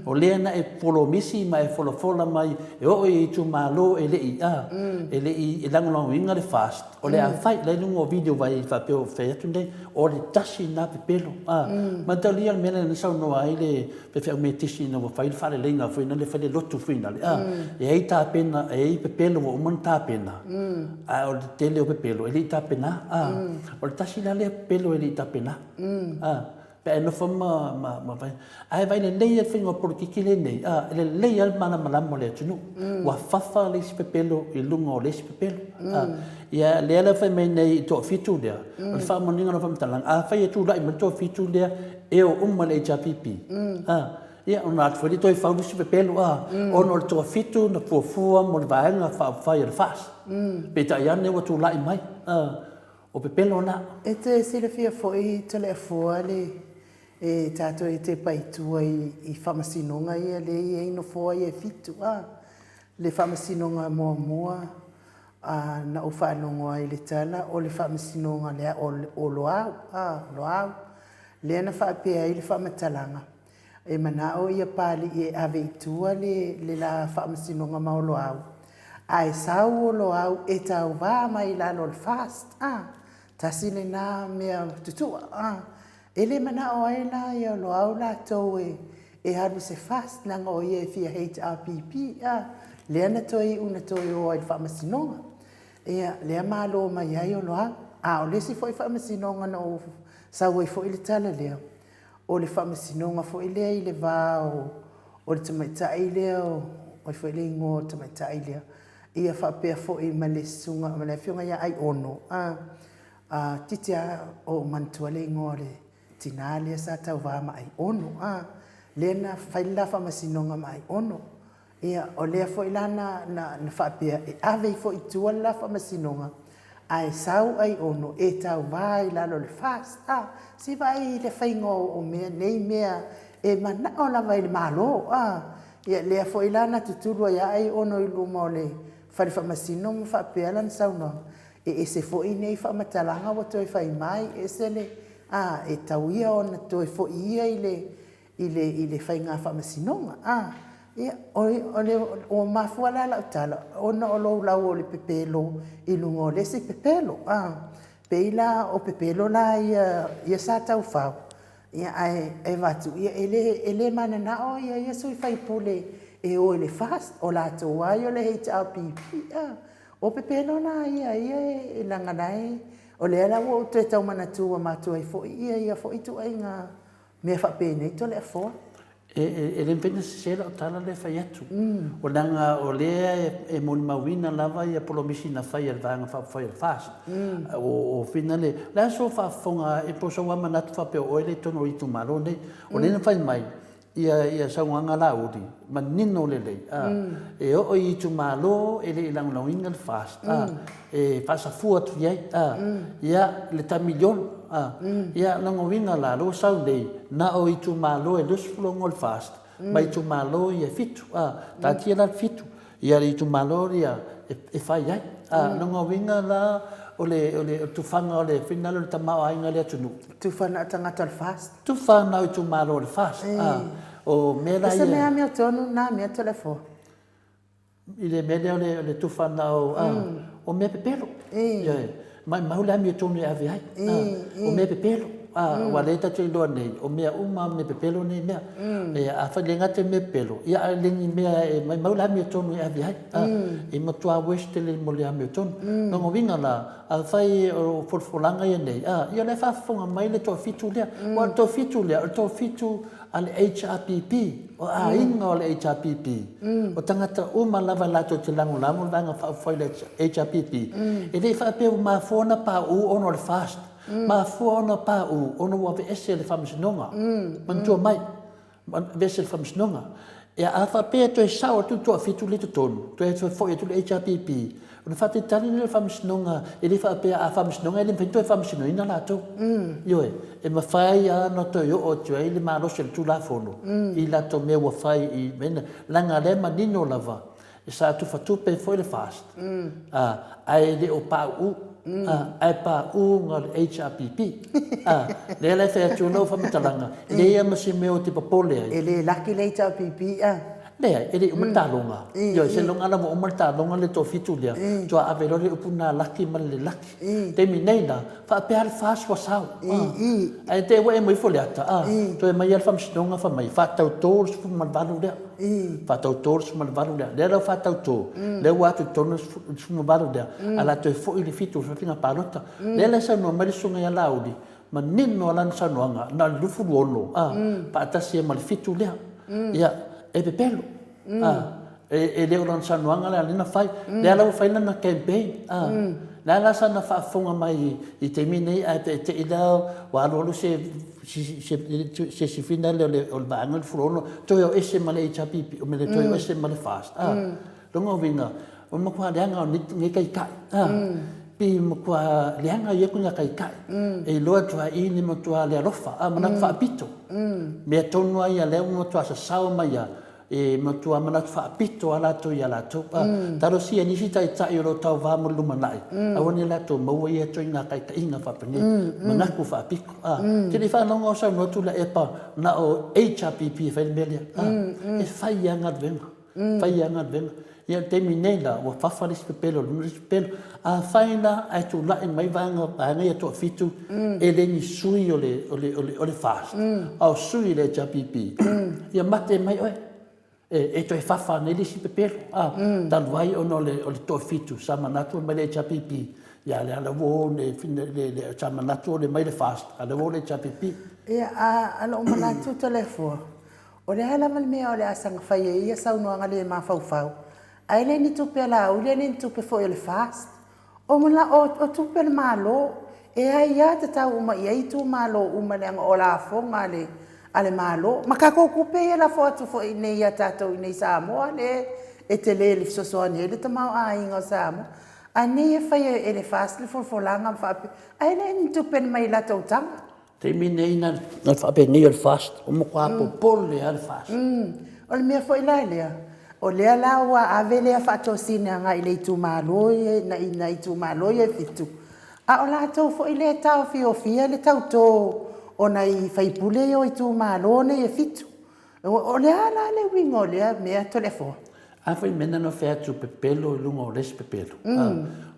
O lea na e polomisi ma e folafola mai e oo i itumalo e le i, a, e le i lagolagoina le FAST, o le a fai, la e i luga o video vai faapea o fai atu nei, o le tasi lena pepelo. A, mataulia le mea lea na saunoa ai le faifeau metisi ina ua fai le faaleleiga foi lea fai le lotu foi lea, a, e i ai tapena, e i ai pepelo ua uma ona tapena, ae o le tele o pepelo e le i tapena. A, o le tasi la lea pepelo e le i tapena. A, pe a e nofo ma, ma, ma vai. Ae vaai lelei le faiga o polokiki lenei, a, e lelei lava le malamalama o le atunuu. Ua fafa le isi pepelo i luga o le isi pepelo. A, ia lea la e fai mai nei i toafitu lea, o le faamaninoga o le faamatalaga, afai e tulai mai le toafitu lea e o uma i le HRPP, a, ia ona atu foi lea toe fau le isi pepelo, a, ona o le toafitu na fuafua mo le Vaega Faaupufai a le FAST. Peitai ane ua tulai mai, a, o pepelo na. E te silafia foi Toleafoa le e tatou e tepa i tua i faamasinoga ia lea e i ai nofoa ia e fitu a. Le faamasinoga muamua a na ou faalogo ai i le tala o le faamasinoga lea o Loau a, Loau lea na faapea ai le faamatalaga e manao ia Papalii e ave i tua le le la faamasinoga ma Oloau ae sau Oloau e tauva mai i lalo o le FAST a. Tasi lena mea tutua a. E le manao ai la ia Loau latou e e alu i se FAST leaga o ia e fia HRPP a, lea na toe iu na toe o ai i le faamasinoga. Ia, lea malo mai ai o Loau. A o le isi foi faamasinoga na ou sau ai foi le tala lea, o le faamasinoga foi lea i le va o o le tamaitai lea o, o ai foi le igoa o le tamaitai lea, ia faapea foi ma le susuga ma le afioga ia Aiono, a, A titi a ou manatua le igoa o le tina lea sa tauva ma Aiono, a, lea na fai le la faamasinoga ma Aiono. Ia, o lea foi la na, na, na faapea e ave ifo i tua le la faamasinoga, ae sau Aiono e tauva i lalo o le FAST. A, se vaai i le faiga o, o mea nei mea e manao lava i le Malo, a. Ia, lea foi la na tutulu ai lava Aiono i luma o le fale faamasino ma faapea lana saunoaga, E ese foi nei faamatalaga ua toe fai mai, ese le, a, e tau ia ona toe foi ia i le, i le, i le faiga faamasinoga, a. Ia, o, o le, ua mafua la lau tala, ona o lou lau o le pepelo i luga o le isi pepelo, a. Pei la o pepelo la ia, ia sa tau fau, ia ae, e avatu, ia e le, e le mananao ia ia sui faipule e o i le FAST, o latou lava ia o le HRPP, a. O pepelo la ia ia e leaga la e, o lea la ua ou toe tau manatua ua matua ai foi ia ia foi ituaiga mea faapenei Toleafoa. E, e, e le mafai ona sese lau tala lea e fai atu. O leaga o lea e, e molimauina lava ia polomisi na fai e le Vaega Faaupufai o le FAST. O, o fina le, le aso faafofoga e po o sou lava manatu faapea o oe lea i totonu o itumalo nei. O lea na fai mai, ia ia saunoaga Laauli, manino lelei, a, e oo i itumalo e le i lagolagoina le FAST, a, e faasafua atu i ai, a, ia, le ta miliona, a, ia, lona uiga la, lea ua sau nei, na o itumalo e 26 o le FAST, ma itumalo ia e fitu, a, taatia la le fitu, Ia le itumalo ia e fai ai. A, lona uiga la, o le, o le tufaga o le finagalo o le tamaoaiga o le atunuu. Tufa na o tagata o le FAST. Tufa na o itumalo o le FAST. A, o mea la ia. O se mea amiotonu lena mea Toleafoa? I le mea lea o le, o le tufa na o, a, o mea pepelo. Ioe. Maumau le amiotonu e ave ai. O mea pepelo. Aua o lea tatou te iloa nei, o mea uma mea pepelo nei mea. Afai e le gata i mea pepelo, ia ae le ni mea e maumau le amiotonu e ave ai. E matua worse tele mo le amiotonu. Lona uiga la, afai o folafolaga ia nei, ia o la e faafofoga mai le toafitu lea. Aua o le toafitu lea, o le toafitu a le HRPP, o aiga o le HRPP, o tagata uma lava latou te lagolago le Vaega Faaupufai o le HRPP, e le i faapea ua mafua ona pauu ona o le FAST, mafua ona pauu ona ua aveese e le Faamasinoga, manatua mai, aveese e le Faamasinoga. Ia, a faapea e toe sao atu le toafitu lea i totonu, toe foi atu le HRPP, Ona faatalitali lea o le Faamasinoga, e le faapea a Faamasinoga e le mafai ona toe faamasinoina latou. Ioe, e mafai lava ona toe oo atu ai le malosi o le Tulafono i latou mea ua fai i mea na, leaga o lea e manino lava, sa tufatupe foi le FAST, ae le o pauu, ae pauu na o le HRPP. Lea la e fai atu ai lau faamatalaga, e leai lava ma se mea ou te popole ai. E le laki le HRPP a? Leai, e le i uma le taaloga. Ioe, seiloga lava ua uma le taaloga le toafitu lea, faatoa ave loa le upu lena laki ma le le laki. I le taimi nei la, faapea lava le FAST ua sau. Ae te i ua e uma ifo i le ata, a, toe aumai lava le faamasinoga fai mai, faatauto le 18 lea. Faatauto le 18 lea. Lea la ua faatauto, lea ua atu i totonu le 18 lea, ae o le a toe foi le 7 o le faiga palota. Lea la e saunoa mai le susuga ia Laauli, manino lava lana saunoaga, na o le 26, a, faatasi ai ma le 7 lea. Ia, e pepelo, a, e le o lana saunoaga la lea na fai. Lea la ua fai lana campaign, a, lea la sana faafofoga mai i taimi nei ae teitei la ua alualu se se isi fina lea o le vaega 26 toe o ese ma le HRPP, ma le toe o ese ma le FAST, a. Lona uiga, o le matua leaga o nei taitai, a, pei e matua leaga ia ituaiga taitai, e iloa atu lava i i le matua le alofa, a, manatu faapito. Mea tonu lava ia lea ua matua sasao mai lava, e matua manatu faapito lava latou ia latou. A, talosia nisi taitai o lo o tauva mo le lumanai, aua ne i latou maua ia ituaiga taitaiga faapenei, manatu faapito. A, e te le i faalogo o saunoa Tuilaepa na o HRPP e fai le mea lea, a, e fai lava galuega. Fai lava galuega. Ia o le taimi nei la, ua fafa le isi pepelo i luga le isi pepelo. Afai la ae tulai mai vaega, vaega ia e toafitu, e le ni sui o le, o le, o le FAST, a o sui o le HRPP, ia mate mai oe. E, e toe fafa nei le isi pepelo, a, talu ai ona o le, o le toafitu sa manatu mai le HRPP, ia lea la ua o le, le, le, sa manatu o le mai le FAST, a o lea ua o le HRPP. Ia, a, a lou manatu Toleafoa, O le a lava le mea o le a saga fai ai ia saunoaga le mafaufau, ae le ni tupe a Laauli e le ni tupe foi a le FAST. O, o, o tupe a le Malo, e aiatatau uma i ai itumalo uma leaga o lafoga a le, a le Malo. Ma tatou tupe ia e lafo atu foi i inei ia tatou i inei i Samoa lea e tele le fesoasoani ai le tamaoaiga o Samoa. A nei e fai e le FAST le folafolaga ma faapea, ae le ni tupe na mai i latou taga. Taimi nei na le faapenei o le FAST, ua matua popole lava le FAST. O le mea foi la lea, o lea la ua ave lea faatosina agai i le itumalo ia, nai itumalo ia e fitu, a o latou foi lea e taofiofia le tauto o nai faipule ia o itumalo nei e fitu. O le a la le uiga o lea mea Toleafoa? A foi mea na fai atu pepelo i luga o le isi pepelo.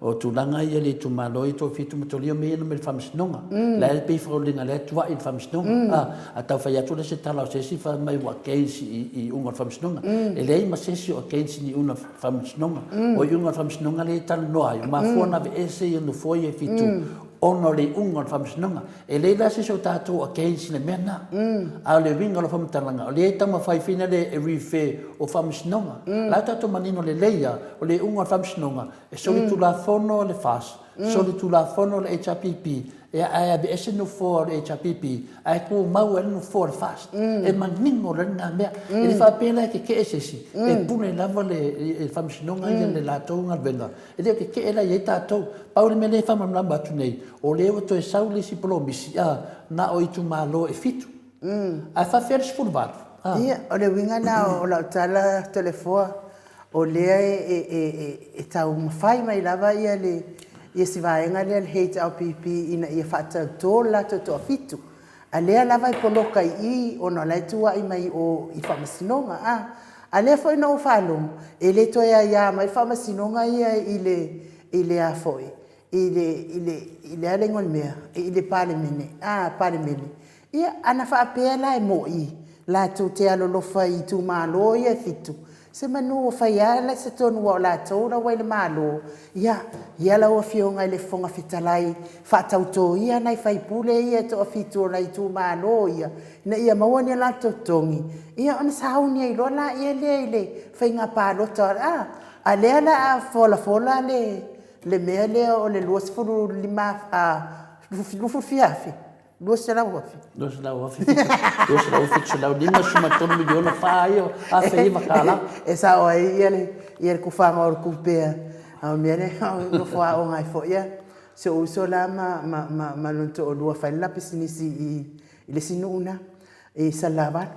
O tulaga ia i le itumalo ia toafitu ma toalia mea ia na mai le faamasinoga. La e pei foliga lea e tuai i le faamasinoga. A tau fai atu lea se tala o se isi fai mai ua against i iuga o le faamasinoga. E leai ma se isi o against i ni iuga o le faamasinoga. O iuga o le faamasinoga lea e talanoa ai, ua mafua ona aveese ia nofoa ia e fitu ona o le iuga o le faamasinoga. E leai la se isi o tatou against i le mea lena. A o le uiga o lau faamatalaga, o lea e taumafai foi lea e refer o faamasinoga. O la e tatou manino lelei lava, o le iuga o le faamasinoga, e solitulafono le FAST, solitulafono le HRPP, ia ae aveese le nofoa o le HRPP, ae tumau ai le nofoa o le FAST. E manino lelei lena mea. E le faapea la e tetee se isi, e pule lava le faamasinoga ia i le latou galuega. E le o tetee la i ai tatou. Pau le mea lea e faamalamalama atu nei, o lea ua toe sau le isi polomisi, a, na o itumalo e fitu. Ae faafefea le 18? A. Ia, o le uiga lena o lau tala Toleafoa, o lea e taumafai mai lava ia si vaega lea le HRPP ina ia faatauto le latou toafitu. A lea lava e poloka i i ona o la e tuuai mai i o i Faamasinoga. A, a lea foi na ou faalogo, e le toe aia mai Faamasinoga ia i le, i le a foi, i le, i le, i le a le igoa o le mea, i le Palemene, a, Palemene. Ia, ana faapea la e mo'i latou te alolofa i itumalo ia e fitu, Semanu ua fai lava se tonu aua o latou la ua i le Malo, ia, ia lau Afioga i le Fofoga Fetalai, faatauto ia nai faipule ia e toafitu o nai itumalo ia, ina ia maua ni a latou totogi, ia ona sauni ai loa laia lea i le faiga palota, a, a lea o le a folafola le, le mea lea o le 25, a, 20,000? 200,000. 200,000, 273 miliona fa ia afe iva tala. E sao ai ia le, ia le tufaga o le tupe a, A o mea lea o nofo aoga ai foi a si ou uso la ma ma ma ma lona toalua fai le la pisinisi i i le isi nuu lena i Salelavalu.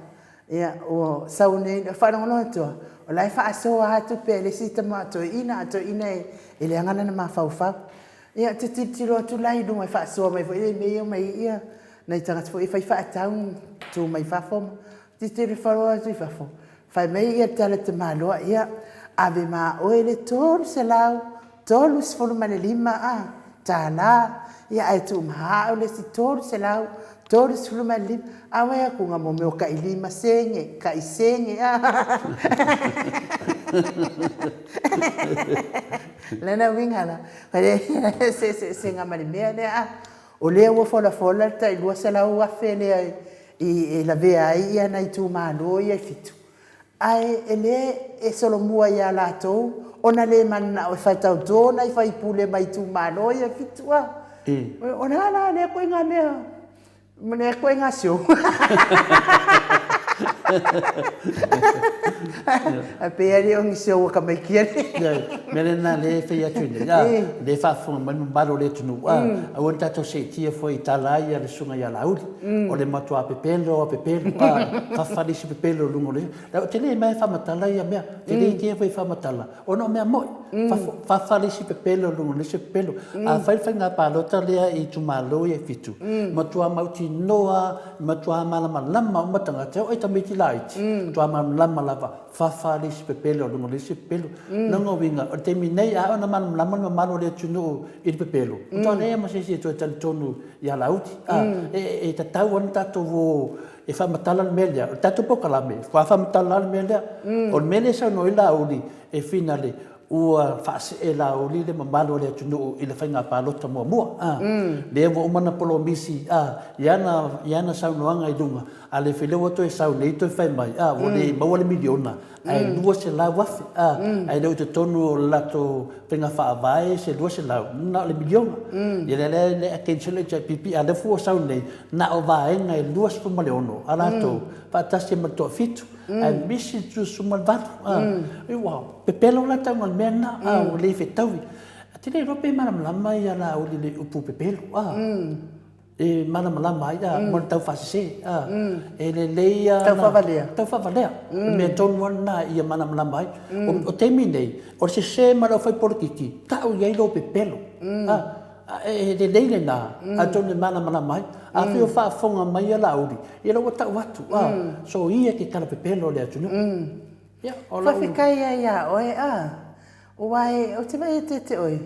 Ia ua sau nei, faalogologo atu lava, o la e faasoa lava tupe a le isi tama toeaina, a toeaina e leaga lana mafaufau. Ia ou te tilotilo atu la i luga e faasoa mai foi lea i mea ia e omai ai nai tagata foi ia e fai faatau tu mai fafo ma tilotilo atu i fafo, fai mai le tala a le tamaloa, ia, ave ma oe le $335 a, tala, ia ae tuu ma au le isi $335. Ae ou vaai atu mo mea o tai 5sene, tai sene a. O lona uiga la, o le eseesega ma le mea lea a. O lea ua folafola le tai $200,000 lea e lavea ai nai itumalo ia e 7, ae o lea e solomua ia latou ona le mananao e faitauto nai sui usufono mai itumalo ia e 7 a. O le a la lea ituaiga mea, lea ituaiga show? Ae pei lava e le o ni show a tamaiti alii. Ioe, o le mea lena o lea e fai atu nei, a, o lea e faafofoga mai le mamalu o le atunuu, a, aua ne i tatou seetia foi i tala a ia a le Susuga ia Laauli, o le matua pepelo lava pepelo, a, fafa le isi pepelo i luga o le isi. Ou te le iloa e faamatala ia mea, ou te le itea foi e faamatala, ona o mea moni, fafa le isi pepelo i luga o le isi pepelo. A fai le faiga palota lea i itumalo ia e 7, matua mautinoa lava, matua malamalama uma tagata, e oo lava i tamaiti laiti, matua malamalama lava, fafa le isi pepelo i luga o le isi pepelo. O lona uiga, o le taimi nei, a oo ina malamalama le mamalu o le atunuu i le pepelo, matua leai lava ma se isi e toe talitonu ia Laauli. E tatau lava ona tatou o e faamatala le mea lea. O le tatou polokalame, faatoa faamatala lava le mea lea. O le mea lea e saunoa ai Laauli e finale, ua faasee Laauli le mamalu o le atunuu i le faiga palota muamua. Lea ua uma ona polomisi i ana saunoaga i luga, a le fai lea ua toe sau nei toe fai mai, ua le maua le miliona, ae $200,000, ae le o i totonu o le latou faiga faavae se 200, na o le miliona. Ia lea la e cancel le HRPP, a o lea foi ua sau nei, na o vaega e 26 a latou faatasi ai ma le toafitu, ae misi le 18. Ua pepelo la tauga o le mea lena, ua le fetaui. Ou te le iloa pe malamalama ia Laauli i le upu pepelo. E malamalama ai ma le taufaasese. E lelei lava. Taufaavalea. Taufaavalea. O le mea tonu lava lena ia malamalama ai. O taimi nei, o le sese ma le aufai polokiki, tau i ai lou pepelo. E lelei lena, atonu e malamalama ai. Afai o faafofoga mai ia Laauli, ia lea ua tau atu, soia ke talapepelo o le atunuu. Ia, o lau. Faafetai lava ia oe, aua ou te vaai atu ia te oe,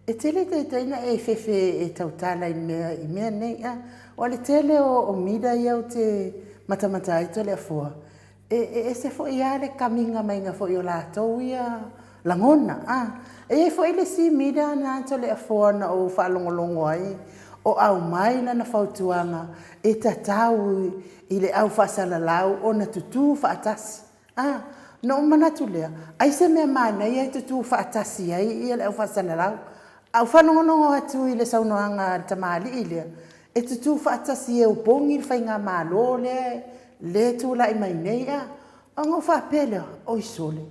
E tele taitai na e fefe e tautala i mea i mea nei a. Aua o le tele o mida ia ou te matamata ai Toleafoa, e e ese foi a le kamiga maiga foi o latou ia lagona a. E i ai foi le isi mida na Toleafoa na ou faalogologo ai o aumai lana fautuaga e tatau i le au faasalalau ona tutu faatasi. A, ona ou manatu lea, ai se mea manaia e tutū faatasi ai ia le au faasalalau. A ou faalogologo atu i le saunoaga a le tamalii lea, e tutū faatasi e opogi le faigamalo lea lea e tulai mai nei, a, ona ou faapea lea, oi sole,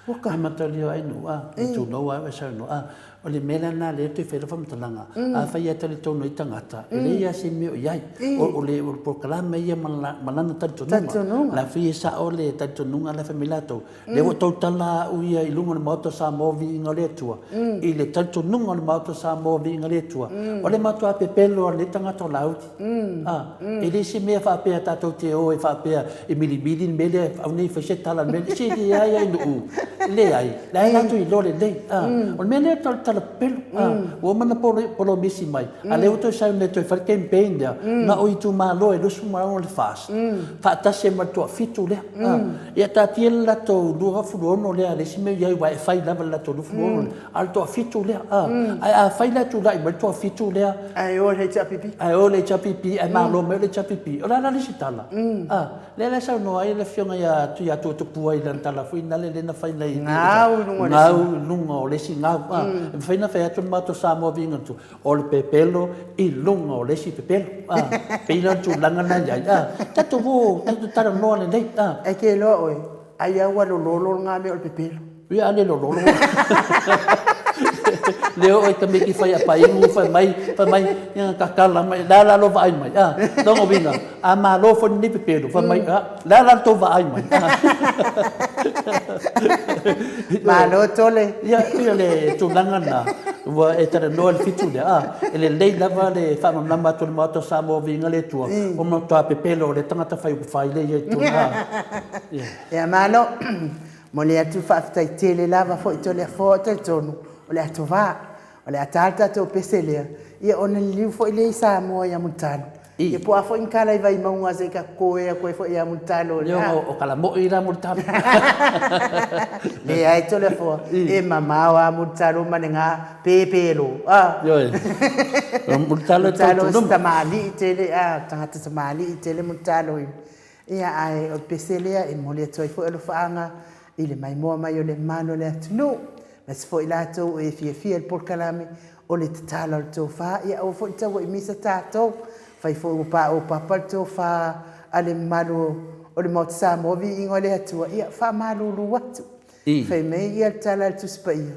ua ka. E mataulia ai nuu, a, e tulou lava e saunoa, a, o le mea la lena lea e toe fai ai lau faamatalaga, afai e talitonu ai tagata, e leai lava se mea o i ai. O le polokalame ia ma lana talitonuga. La foi e sao le talitonuga la e fai mai latou, lea ua tautala au ia i luga o le Maota o Samoa viiga o le Atua, i le talitonuga o le Maota o Samoa viiga o le Atua, o le matua pepelo lava o lenei tagata o Laauli. E le se mea faapea tatou te o e faapea e milimili le mea lea, aua ne i fai se tala i le mea lea. Se leai ai nuu, leai, la e latou iloa lelei. O le mea lea o le tala pepelo, ua uma ona polomisi mai, a o lea ua toe sau nei e toe fai le campaign lea, na o itumalo e 26 o le FAST, faatasi ai ma le toafitu lea. Ia taatia le latou 26 lea, le isi mea o i ai, aua e fai lava le latou 26 lea, a o le toafitu lea. Ae afai la e tulai mai le toafitu lea, Ae o le HRPP. Ae o le HRPP, ae malo mai le HRPP, o le a la le isi tala? Lea la e saunoa ai le Afioga ia Tuiatua Tupua i lana tala foi lea na fai nei, Gau i luga o le isi gau i luga o le isi gau. E mafai ona fai atu le matou Samoa Viiga Atu, o le pepelo i luga o le isi pepelo. E pei la o le tulaga lena e i ai. Tatou o, tatou talanoa lelei. E te iloa oe, ai lava ua lololo lena mea o le pepelo. Ia a le lololo. Lea oo i tamaiti fai apainu fai mai, fai mai, ia tatala mai, le a la lou vaai mai? A, lona uiga, a malo foi lenei pepelo, fai mai, a, le a la le tou vaai mai? Malo Tole. Ia, pei o le tulaga lena, ua e talanoa i le fitu lea, a, e lelei lava le faamalamalama atu o le Maota o Samoa viiga le Atua, ua matua pepelo le tagata fai upu fai lea e i ai i totonu, a. Ia, malo. Momoli atu le faafetai tele lava foi Toleafoa, ou te talitonu o le atova, o le a ta le tatou pese lea, ia ona liliu foi lea i Samoa ia Mulitalo. Ia po o a foi ni tala i Vaimauga se i ta totoe atu ai foi ia Mulitalo. Ia, o tala moi la Mulitalo. Leai Toleafoa, e mamao lava Mulitalo ma lena pepelo. Ioe. O Mulitalo e tau Mulitalo o se tamalii tele, a, tagata tamalii tele Mulitalo i Ia, ae o le pese lea e momoli atu ai foi alofaaga i le maimoa mai o le mamalu o le atunuu, aemaise foi i latou e fiafia i le polokalame o le tatala o le tofa. Ia, aua foi ne i tauai misa tatou, fai foi ua paopapa le tofa a le mamalu o le Maota Samoa, viiga o le Atua, ia faamalulu atu. Fai mai ia le tala a le Tusi Paia,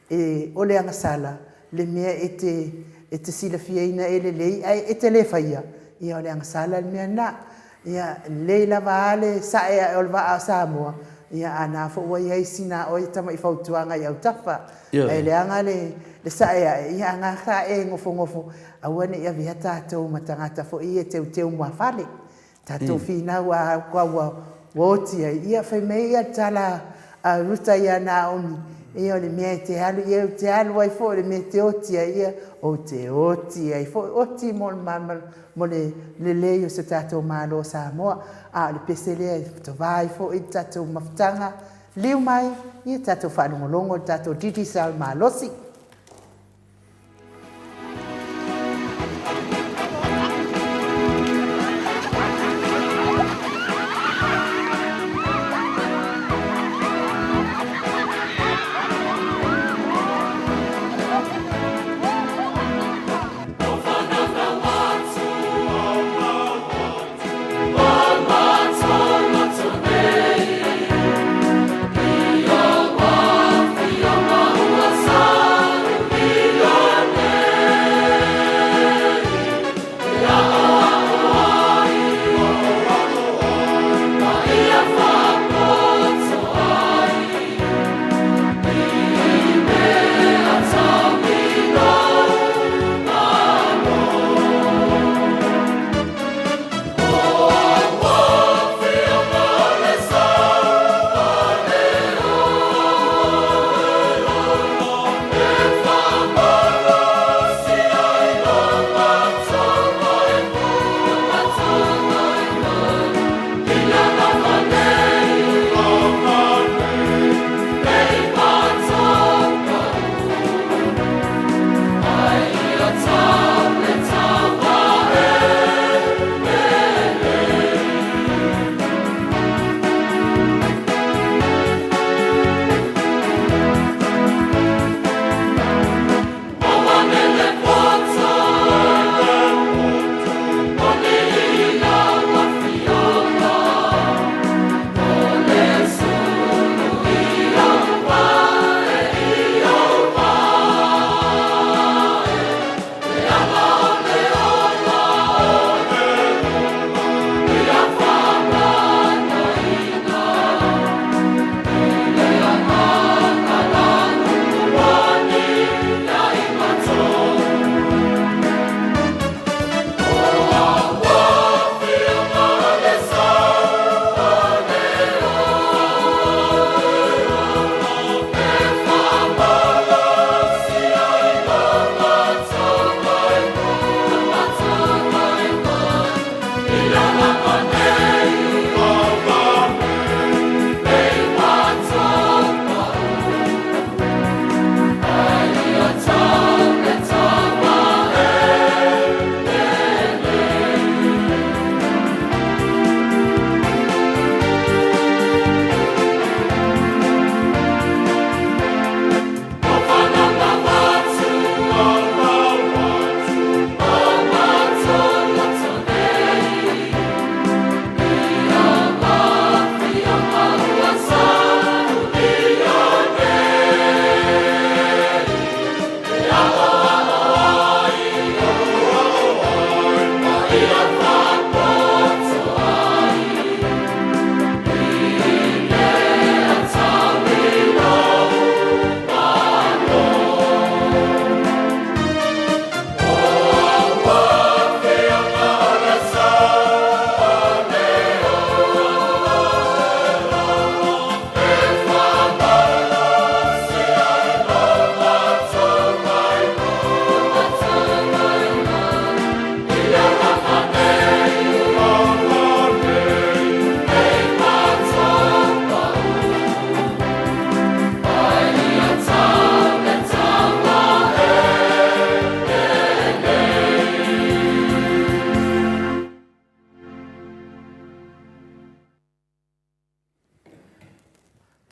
e, o le agasala le mea e te, e te silafiaina e lelei ae e te le faia, ia o le agasala le mea lena. Ia, lelei lava a le sae ae o le vaa o Samoa, ia a na foi ua i ai sina oe tamai fautuaga i autafa. Ae leaga le, le sae ae, ia a na sa e nofonofo, aua ne i avea tatou ma tagata foi ia e teuteu muafale. Tatou finau a ua ua oti ai, ia fai mai ia le tala a Ruta ia Naomi, ia o le mea e te alu, ia ou te alu ai foi, o le mea e te oti ai, ia ou te oti ai foi, oti mo le mo le lelei o si o tatou Malo o Samoa. A o le pese lea e tova ai foi le tatou mafutaga, liu mai, ia tatou faalogologo i le tatou Digicel malosi.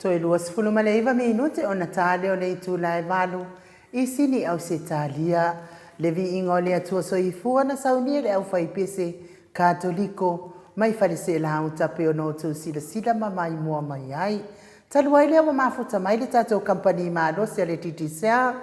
Toe 29 minute ona ta lea o le itula e valu i Sini Ausetalia. Le viiga o le Atua Soifua na saunia e le aufaipese Katoliko mai Faleseelauta pei ona outou silasila ma maimoa mai ai. Talu ai lea ua mafuta mai le tatou kamupani malosi a le Digicel,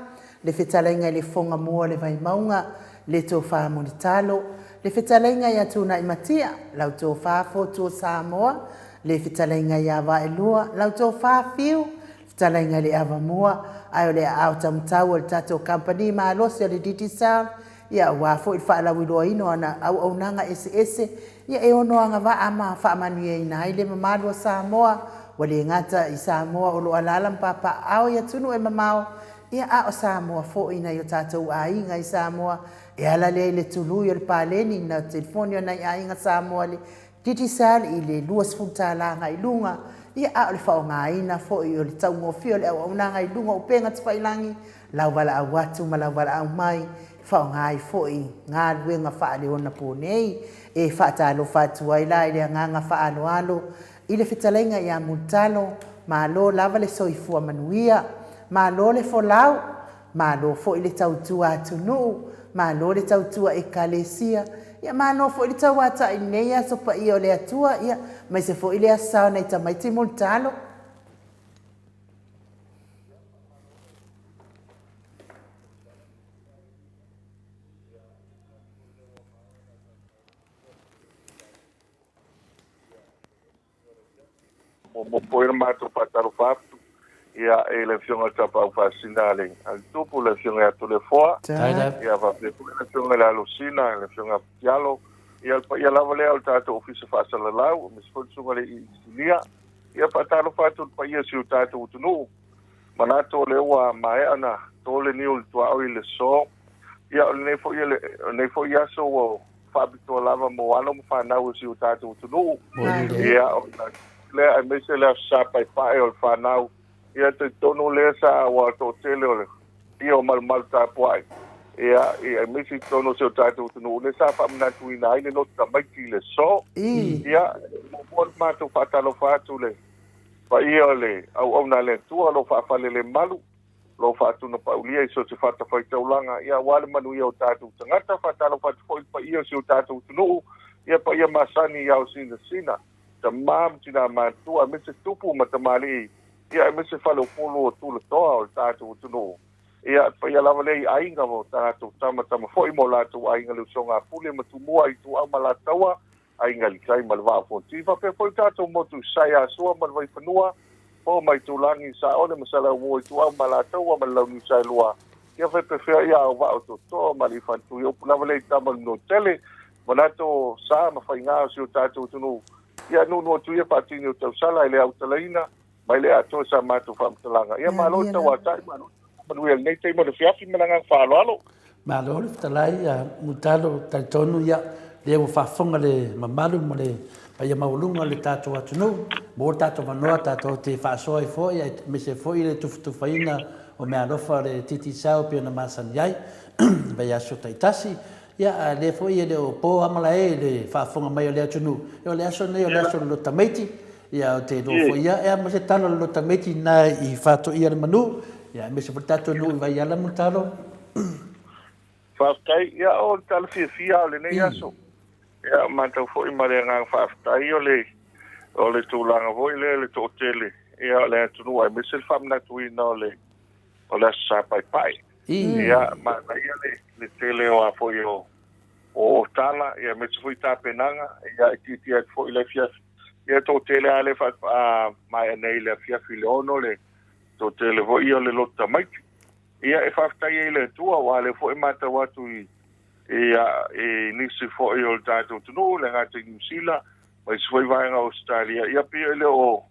le fetalaiga i le Fofoga Mua o le Vaimauga, le Tofa Mulitalo, le fetalaiga ia Tunaimatia, lau Tofa Fotu o Samoa, le fetalaiga ia Vaelua, lau Tofa Fiu, le fetalaiga i le Avamua, ae o le aao taumatau o le tatou kamupani malosi a le Digicel, ia aua foi le faalauiloaina o ana auaunaga eseese, ia e ono agavaa ma faamanuiaina ai le mamalu o Samoa, ua le gata i Samoa o lo o alaala ma papaaao i atunuu e mamao, ia a o Samoa foi i nai o tatou aiga i Samoa, e ala lea i le tului o le paleni na telefoni o nai aiga Samoa i le Digicel i le $20 agai i luga, ia a o le faaaogaina foi o le taugofie o le auaunaga i luga o upega tafailangi, lau valaau atu ma lau valaau mai, e faaaoga ai foi galuega faaleonaponei. E faatalofa atu ai la i le agaga faaaloalo i le fetalaiga ia Mulitalo, malo lava le soifua manuia, malo le folau, malo foi le tautua atunuu, malo le tautua Ekalesia, ia malo foi le tauatai i lenei aso paia o le Atua, ia aemaise foi le Aso Sa o nai tamaiti Mulitalo. Muamua foi ona matou faatalofa atu ia i le Afioga i le Tapaau Faasina a le a le Tupu, le Afioga ia Toleafoa, ia faapea foi le Afioga i le Alosina, le Afioga ia Tialo, ia le paia lava lea o le tatou Ofisa Faasalalau, aemaise foi le Susuga i le Inisinia. Ia faatalofa atu i le paia o si o tatou atunuu. Manatu o lea ua maea ona to le niu o le tuaoi i le so. Ia o lenei foi, lenei foi aso ua faapitoa lava mo alo ma fanau o si o tatou atunuu. Ia, o lea aemaise le Aso Sa Paepae o le fanau. Ia talitonu lea sa ua toatele o le ia o malumalu tapuai. Ia, ia aemaise i totonu o si o tatou atunuu lea sa faamanatuina ai le loto tamaiti i le so. Ia, muamua ona matou faatalofa atu le paia o le auauna a le Atua o lo o faafalelemalu, o lo o faatunapaulia i so o se fatafaitaulaga, ia aua le manuia o tatou tagata. Faatalofa atu foi i le paia o si o tatou atunuu, ia paia masani i ao sinasina, tama ma tina matutua, aemaise tupu ma tamalii, ia aemaise faleupolu o tulatoa o le tatou atunuu. Ia, paia lava lea i aiga o tatou tama, tama foi ma o latou aiga, le usoga a Pule ma Tumua, Ituau ma Alataua, Aiga i le Tai ma le Vaa o Fonoti. Faapea foi le tatou motu i Sasae, Asua ma le Vaifanua, Foa ma Itulagi, Saole ma Saleaaumua, Ituau ma Alataua ma le Launiu Saelua. Ia faipefea ia au vaa o Tootoo ma Aliifaletui, upu lava lea i tama o le Nuatele, manatu o sa ma faiga o si o tatou atunuu. Ia nuunuu atu ia faatini o tausala e le autalaina mai le atoa sa matou faamatalaga. Ia malo le tauatai, malo manuia lenei taimi o le afiafi ma le agaga faaaloalo. Malo le fetalai ia Mulitalo, talitonu ia lea ua faafofoga le mamalu ma le paia maualuga o le tatou atunuu, maua le tatou avanoa tatou te faasoa ai foi aemaise foi le tufatufaina o meaalofa a le Digicel pei ona masani ai i vaiaso taitasi. Ia a lea foi e le o po lava malae i le faafofoga mai o le atunuu, o le aso lenei o le aso o le loto tamaiti, ia ou te iloa foi ia, e a ma se tala o le loto tamaiti lena i Faatoia le Manu, ia aemaise foi le tatou nuu i Vaiala Mulitalo. Faafetai. Ia o le tala fiafia o lenei aso. Ia matau foi ma le agaga faafetai o le o le tulaga foi lea le toatele ia o le atunuu aemaise le faamanatuina o le o le Aso Sa Paepae. Ia, manaia le, le tele o a foi o, o tala, ia aemaise foi tapenaga, ia e tietie atu foi le afiafi. Ia toatele lava le fa, a, maea nei le afiafi i le 6 le toatele foi ia o le loto tamaiti. Ia e faafetai ai i le Atua, aua o lea foi e matau atu i, i, i nisi foi o le tatou atunuu, le gata i Niu Sila, ma isi foi vaega o Ausetalia, ia pei e le o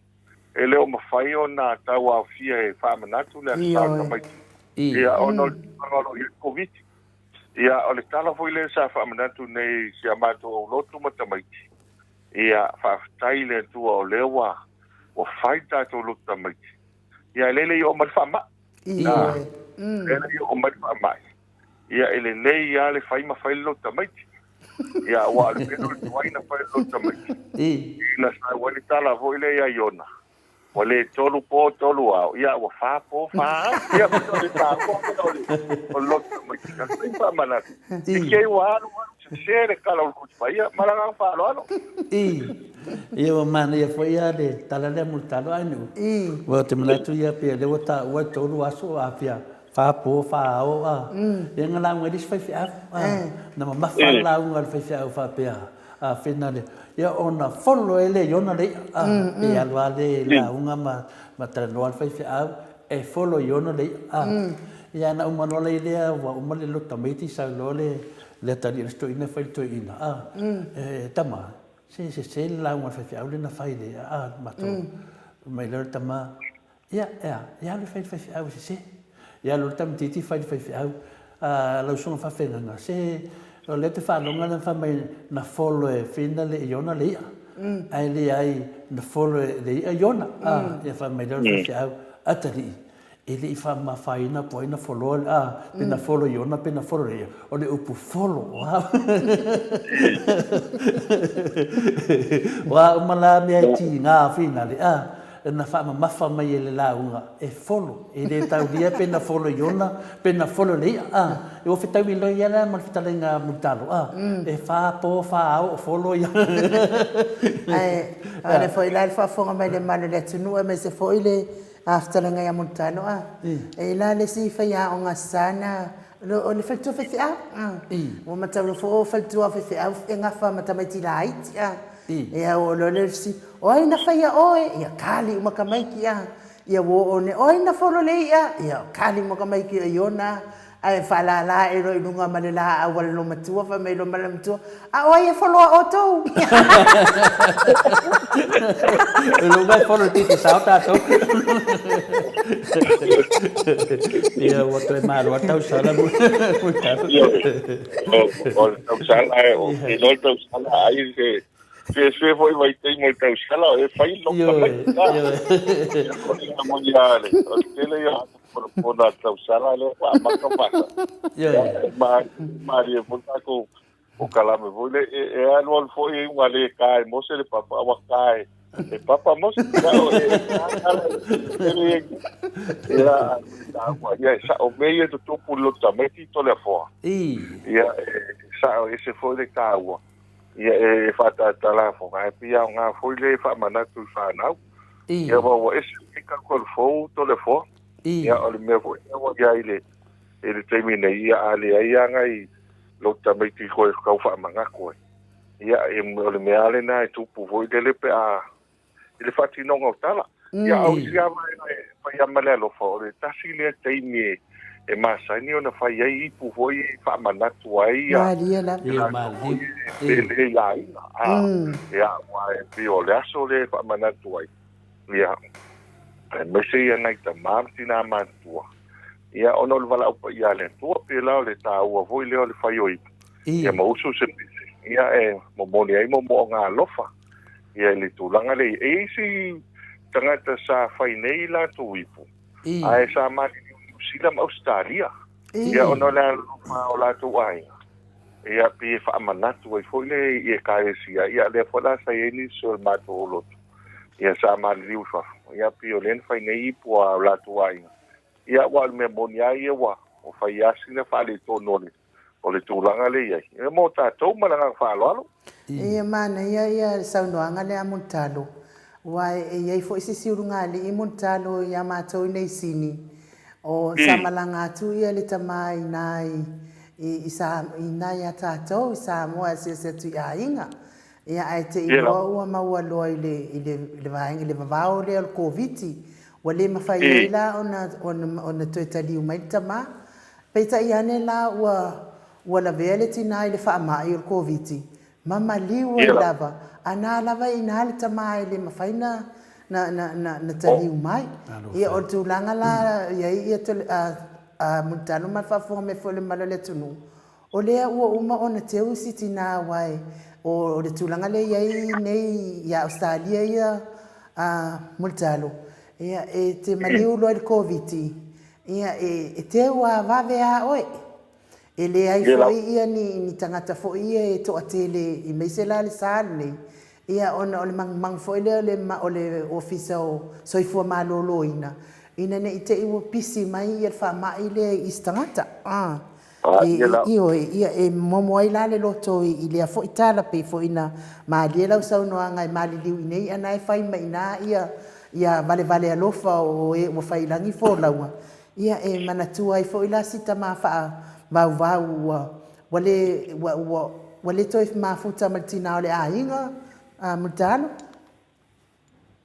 e le o mafai ona tauaofia e faamanatu le Aso Sa o tamaiti, ia, ona o le tulaga o lo o i ai le Koviti. Ia, o le tala foi lea sa faamanatu nei i si a matou aulotu ma tamaiti, ia, faafetai i le Atua o lea ua, ua fai tatou lotu tamaiti. Ia, e le le i oo mai le faamai. Ioe. E le i oo mai le faamai. Ia, e lelei lava le fai ma fai le lotu tamaiti. Ia, aua o le mea o le tuai na fai le lotu tamaiti. Ina sau ai le tala foi lea ia Iona. Ua le tolu po tolu ao, ia ua fa po fa ao. Ia ua le taua mea o le o le loto tamaiti. A o le taimi faamanatu, e kei ua alu alu sese le kala o le Tusi Paia. Ma le agaga faaaloalo. I. Ia ua manaia foi ia le tala lea mo le talo a Nu'u. Aua ou te manatu ia pei o lea ua taua e tolu aso a fia fa po fa ao a. Ia na lauga ai le isi faifeau a. Na mamafa le lauga a le faifeau faapea a fena le ia ona follow ai lea i ona le i'a a. Pe alu lava le lauga ma ma talanoa le faifeau e follow i ona le i'a a. Ia ana uma loa la lea ua uma le loto tamaiti sau loa le le atalii o le isi toeaina fai i le toeaina a. E tama Se sese le lauga a le faifeau lea na fai i le aa matou. Fai mai loa le tama, Ia, e a? Ia alu e fai i le faifeau e sese. Ia alu loa le tamaitiiti fai i le faifeau, A, lau susuga faafeagaiga, se o lea ou te faalogo na fai mai na follow e Whina le Iona le i'a, ae leai na follow e le i'a Iona. A, ia fai mai loa le faifeau, Atalii, E le i faamamafaina po o ai na foloa a, pe na folo i ona pe na folo ia, o le upu folo, o a o a uma la mea e tiga finale a, na faamamafa mai e le lauga e folo, e le taulia pe na folo i ona pe na folo i le i'a a, ua fetaui loa ia la ma le fetalaiga a Mulitalo a, e fa po fa ao o folo ia. Ae o lea foi la le faafofoga mai le malu o le atunuu aemaise foi le A fetalaiga ia Mulitalo a. E la le isi faiaoga sa na o le faletua faifeau a. Ua matau foi o faletua faifeau e gafa ma tamaiti laiti a. Ia oo loa lea o le fesili, o ai na faia oe? Ia kali uma tamaiti a. Ia ua oo nei, o ai na folo le i'a? Ia kali uma tamaiti o Iona a. Ae faalala ae loa i luga ma le laau a le loomatua, fai mai loa ma le loomatua, A o ai e foloa outou? I luga e folo i titi sao tatou. Ia, ua toe malo lava le tausala. O le tausala, ou te iloa le tausala ai se Fefe foi vaitaimi o le tausala o e fai loka mai. Ioe. Mo ia le, o le tele ia pona tausala le fa maka maka. Ioe. Ma ma ri foi tatou o kalame foi le e alu alu foi e unga le ka e mose le papa awa ka e e papa mose ia o e e ia ia sa o me ia tutupu lo tamaiti to le afoa. Ia sa o ese foi le taua. Ia e faatatala foga ae pei aoga foi le faamanatu i fanau. Ia aua ua ese le kalukalu fou Toleafoa. Ia o le mea foi lea ua i ai i le taimi nei, ia a leai lava nai lou tamaiti toe tau faamanatu ai. Ia o le mea lava lena e tupu foi lele pe a i le faatinoga o tala. Ia a o isi lava vaega e fai lava ma le alofa, o le tasi lea taimi e masani ona fai ai ipu foi e faamanatu ai ia Malie lava. Ia malie. Pele i aiga. A, ia, aua e pei o le aso lea e faamanatu ai. Ia, aemaise ia nai tama ma tinā matutua. Ia, ona o le valaau paia a le Atua, pei la o le taua foi lea o le fai o ipu. Ia ma usu se pese. Ia, e momoli ai moomooga alofa. Ia i le tulaga lea. E i ai isi tagata sa fai nei latou ipu, ae sa maliliu i Niu Sila ma Ausetalia. Ia ona o le alofa o latou aiga, ia pei e faamanatu ai foi le i Ekalesia, ia lea foi la sa i ai nisi o le matou lotu, ia sa maliliu i fafo, ia pei o lea na fai nei ipu a o latou aiga. Ia aua o le mea moni lava ia ua fai lava sina faaletonu o le O le tulaga lea e i ai, e mo tatou ma le agaga faaaloalo. Ia manaia ia le saunoaga lea a Mulitalo, aua e i ai foi se isi ulugalii Mulitalo ia matou i nei Sini, o sa malaga atu ia le tama i ina i ina ia tatou i Samoa e asiasi atu i aiga. Ia ae te i loa ua maua loa i le i le vaega i le vavao lea o le Koviti, ua le mafai ai la ona toe taliu mai le tama. Peitai ane la ua ua lavea le tina i le faamai o le Koviti, ma maliu ai lava, a na lava i ina le tama e le mafai na na na na na taliu mai. Ia o le tulaga la i ai ia a a Mulitalo ma le faafofoga mai foi a le mamalu o le atunuu, o lea ua uma ona teu si tina aua e o le tulaga lea i ai nei ia Ausetalia ia a Mulitalo, ia e te maliu loa i le Koviti, Ia, e teu a vave a oe. E leai foi ia ni tagata foi ia e toatele i maise la le sa lenei. Ia, ona o le magumagu foi lea o le, o le Ofisa o Soifua Maloloina, ina ne i te i ua pisi mai ia le faamai lea i isi tagata. A, Ia la. Ioe, ia e momo ai la le loto i lea foi tala, pei foi na malie lau saunoaga e maliliu i nei ana e fai mai ina ia, ia valevale alofa o e ua fai i lagi folauga, ia e manatua ai foi la si tama faavauvau ua Ua le, ua, ua, ua le toe mafuta ma le tinā o le aiga, a Mulitalo.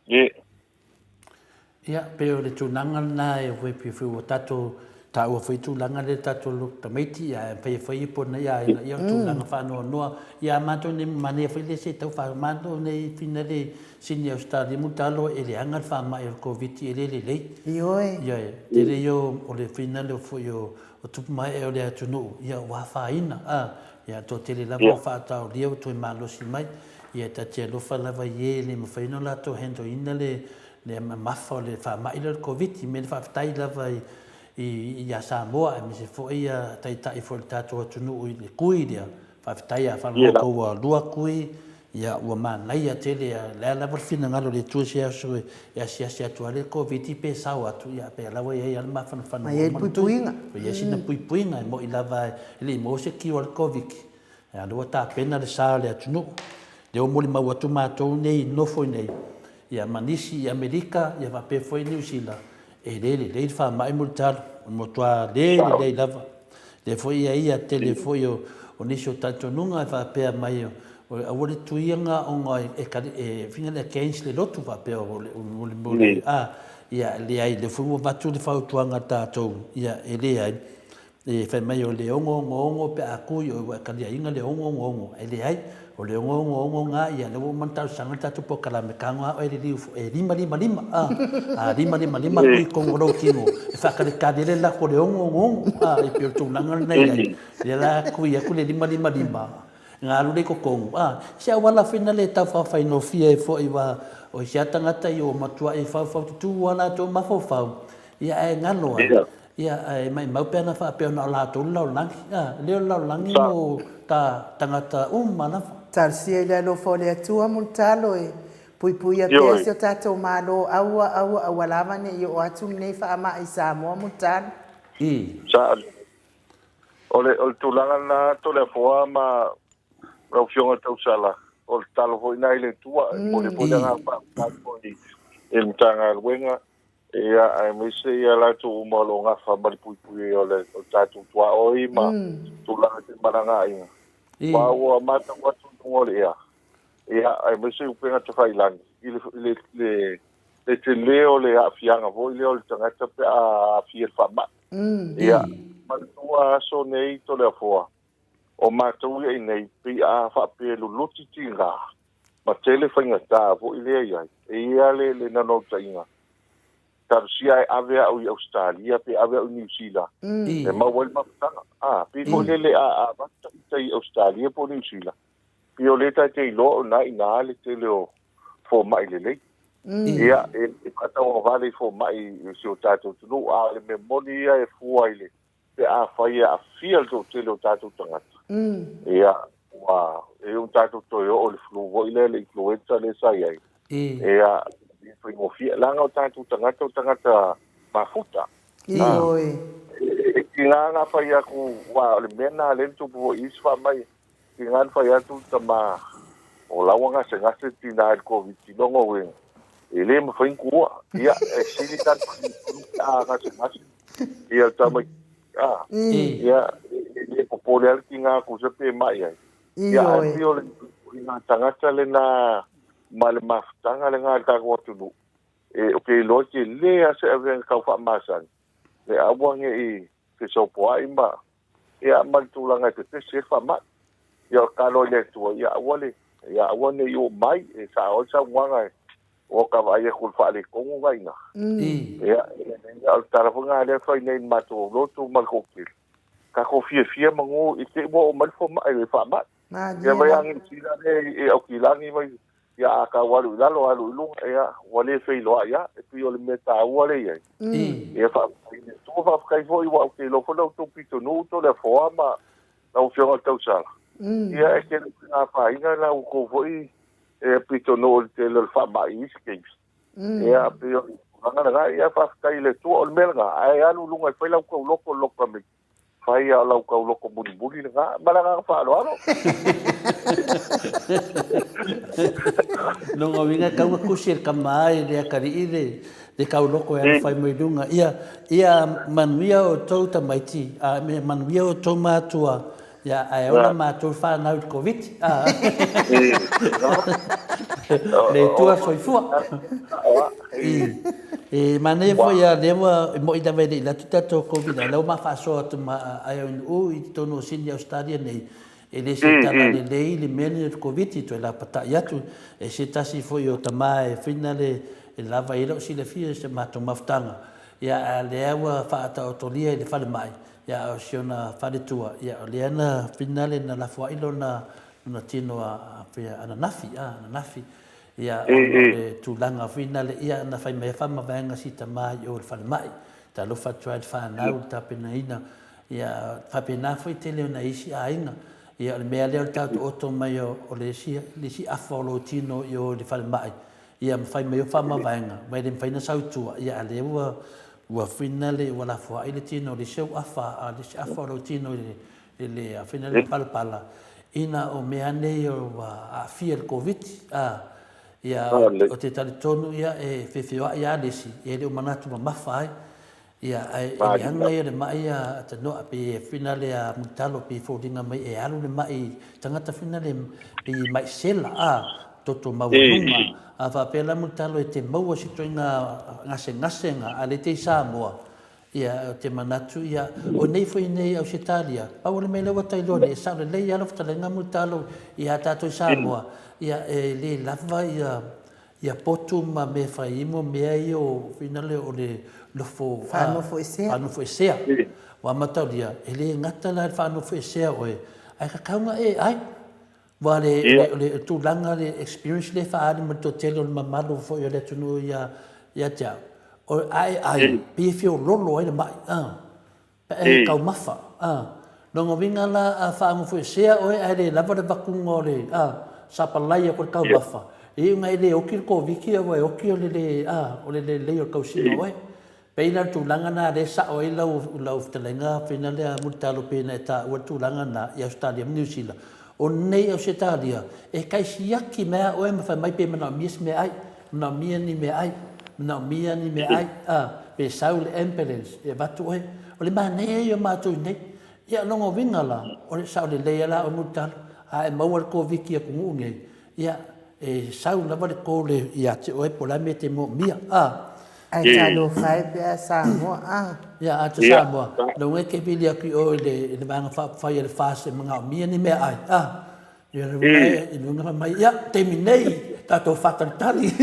Ye. Ia, pei o le tulaga lena e ua pei foi ua tatou taua foi tulaga lea tatou look tamaiti, ia e faia foi ipo nei aiga, ia o tulaga faanoanoa. Ia a matou nei manaia foi le se tau fa matou nei fina le Sini Australia Mulitalo e leaga le faamai o le Koviti e le lelei. Ioe. Ia e tele ia o le fina lea foi o O tupu maeae o le atunuu, ia ua afaina, a, ia toatele lava ua faataolia ua toe malosi mai. Ia ta te alofa lava i e e le mafai ona latou handle ina le le mamafa o le faamai lea o le Koviti. Mea le faafetai lava i i ia Samoa aemaise foi ia taitai foi o le tatou atunuu i le kui lea. Faafetai a faalogologo ua lua kui Ia, ua manaia tele, a o le a lava le finagalo o le Atua i se aso e asiasi atu ai le Koviti pe sao atu, ia, pea lava e i ai lava le mafanafana ua uma ona tui. Ua i ai sina puipuiga, e moni lava e le i maua se kiu a le Koviti, a o lea ua tapena le sa o le atunuu. O lea ua molimau atu matou nei i nofo i inei, ia, ma nisi i Amerika, ia faapea foi Niu Sila, E le lelei le faamai mo le talo, o le matua le lelei lava. Lea foi e i ai tele foi o nisi o talitonuga e faapea mai aua le tuiaga ona e e fina le against le lotu faapea o le o le a ia leai lea foi ua avatu le fautuaga a tatou ia e leai E fai mai o le 666 pe a kui oi ua e kaliaina le 666. E leai, o le 666 na ia lea ua uma ona talosaga le tatou polokalame tago a oe liliu foi e 555 a a 555 kui tonu o lou tino e faataletale ai le lako o le 666 a e pei o le tulaga lena e i ai. Lea la kui atu le 555 na alu lea i totonu a se auala foi na le tau faafaigofie ai foi aua o isi a tagata ia ua matuai faufaututu a latou mafaufau ia ae galo ai Ia, ae maimau pe ana faapea na o latou le lalolagi. A, e le o le lalolagi mo ta tagata uma lava. Talosia i le alofa o le Atua Mulitalo e puipuia pea si o tatou Malo aua aua aua lava ne i oo atu lenei faamai i Samoa Mulitalo. I. Sa, o le, o le tulaga lena Toleafoa ma lau Afioga Tausala, o le tatalo foi lena i le Atua, e momoli foi le agaga faafetai foi i le Matagaluega Ia, aemaise ia latou uma o lo o gafa ma le puipuia o le tatou tuaoi ma tulaga i femalagaaiga. Aua ua matau atu i luga o le ea, ia, aemaise upega tafailagi, i le, le, le, le tele o le aafiaga foi lea o le tagata pe a aafia i le faamai. Ia, manatua aso nei Toleafoa, o matou ia i inei, pei a faapea e luluti tiga, ma tele faigata foi lea i ai. E i ai le, le naunautaiga, talosia ae ave au i Ausetalia pe ave au i Niu Sila, e maua ai le mafutaga. A, pei foi lele a, a avatu ta ita i Ausetalia po o Niu Sila, pei o lea ta te iloa o lena i ina le tele o fomai lelei. Ia, e, e faatauagavale i fomai i si o tatou atunuu, a o le mea moni ia e fua i le pe afai e aafia le toatele o tatou tagata, ia, ua e ona tatou toe oo i le flu foi lea, le influenza lea sa i ai, ia, e le faigofie. Leaga o tatou tagata o tagata mafuta. Ioe. E tiga ona fai atu, aua o le mea lena lea na tupu foi i isi faamai, tiga ona fai atu le tama, o la ua gasegase le tina i le Koviti, lona uiga, e le mafai ona tuua. Ia, e sili ta pe a gasegase ia le tama, a, ia, e le popole lava le tina tusa pe mai ai. Ia, ae pei o le ituaiga tagata lena ma le mafutaga lena a le tatou atunuu, e, ou te iloa e tele lava se avega tau faamasani, le aua ne i fesopoai ma Ia, ma le tulaga e pepesi ai le faamai. Ia, o le tatalo i le Atua, ia aua le, ia aua ne i oo mai, e sao ai le saunoaga, ua ta vaai atu i le faaletonu na i ina. Ia, o le tala foi lena lea e fai nei i le matou lotu ma le toatele, tatou fiafia manu i te i ua oo mai le fomai, le faamai. Ia mai a Niu Sila lea i Aukilani mai, ia a tau alu i lalo alu i luga, ia ua le feiloai lava, e pei o le mea taua lea i ai. Ia faafetai i le Atua, faafetai foi aua ou te iloa foi la outou pitonuu Toleafoa ma lau Afioga i le Tausala, ia e tele foi na afaina la outou foi E pitonuu i le tele o le faamai i isi taimi. Ia, pei o le tulaga lena. Ia, faafetai i le Atua. O le mea lena, ae alu i luga e fai lau tauloko i le loto Fai a o lau tauloko mulimuli lena. Ma le agaga faaaloalo. Lona uiga e tatau ona tusi e le tama i le atalii le le tauloko e alu fai mai luga. Ia, ia manuia outou tamaiti, a ia manuia outou matua, ia ae ola matou fanau i le Koviti. Le Atua soifua. E manaia foi a lea ua e moni lava e le i alu atu tatou Covid a o lea ua ma faasoa atu ma Aioinuu i totonu o Sydney Australia nei e le se tala lelei le mea lenei o le Koviti toe lapatai atu e se tasi foi o tama e fina le e lava i ai lou silafia i se matou mafutaga ia a lea ua faataotolia i le falemai ia a o si ona faletua ia o lea na fina le na lafoai lona lona tino a ananafi a ananafi Ia, ona o le tulaga foi nale, ia, na fai mai ai faamavaega si tama i o i le falemai. Talofa atu ai i le fanau i le tapenaina. Ia, faapena foi tele o nai isi aiga. Ia, o le mea lea o le taotooto mai o le isi, le isi afa o lou tino i o i le falemai, ia, ma fai mai ai faamavaega, ma e le mafai ona sau i tua, ia, a o lea ua, ua foi nale, ua lafoai le tino o le isi au afa, a o le isi afa o lou tino i le, i le afina le palapala ina o mea nei ua aafia i le Koviti a ia o te talitonu ia e feofeoai a le isi ia e le o manatu mamafa ai ia ae e leaga ia le mai a tanoa pe fina le a mulitalo pe foliga mai e alu le mai tagata fina le pe mai sela a toto maualuga a faapea la mulitalo e te maua se ituaiga gasegasega a le te i Samoa Ia, ou te manatu, ia, o nei foi nei Ausetalia, pau o le mea lea ua tailoa nei, e sao lelei lava lau fetalaiga Mulitalo ia tatou i Samoa, ia, e le lava ia, ia potu ma mea faiimu, mea ia o, finale o le nofo, Faanofoesea. faanofoesea. Ua mataulia, e le gata la i le faanofoesea oe, ae tatau ona e ai. Aua o le tulaga, le experience lea e faaali mai le toatele o le mamalu foi o le atunuu ia te au, o a e ai, pei e feoloolo ai le mai, pe a e taumafa. Lona uiga la, a faanofoesea oe ae le lava le avatuga o le sapalai atu o le taumafa, e iu ina e le oti le Koviti aua e oti o le le lelei o le tausiga o oe. Pei la o le tulaga lena lea e sao ai lau lau fetalaiga fina lea Mulitalo pei ona e taua le tulaga lena i Ausetalia ma Niu Sila. O nei Ausetalia e tai siaki mai a oe ma fai mai pe manaomia se meaai, manaomia ni meaai, manaomia ni meaai, a, pe sau le ambulance e avatu oe. O le manaia ia o matou i inei. Ia o lona uiga la, o le sao lelei lava la oe Mulitalo, a e maua le Koviti i atunuu nei, Ia, e sau lava le call ia te oe po o le a le mea e te moomia, a. Ae talofa e pe a Samoa, a. Ia, a te Samoa, lou e te vili atu i o i le Vaega Faaupufai a le FAST e manaomia ni meaai, a. Ia, i luga fai mai, ia, taimi nei, tatou faatalitali,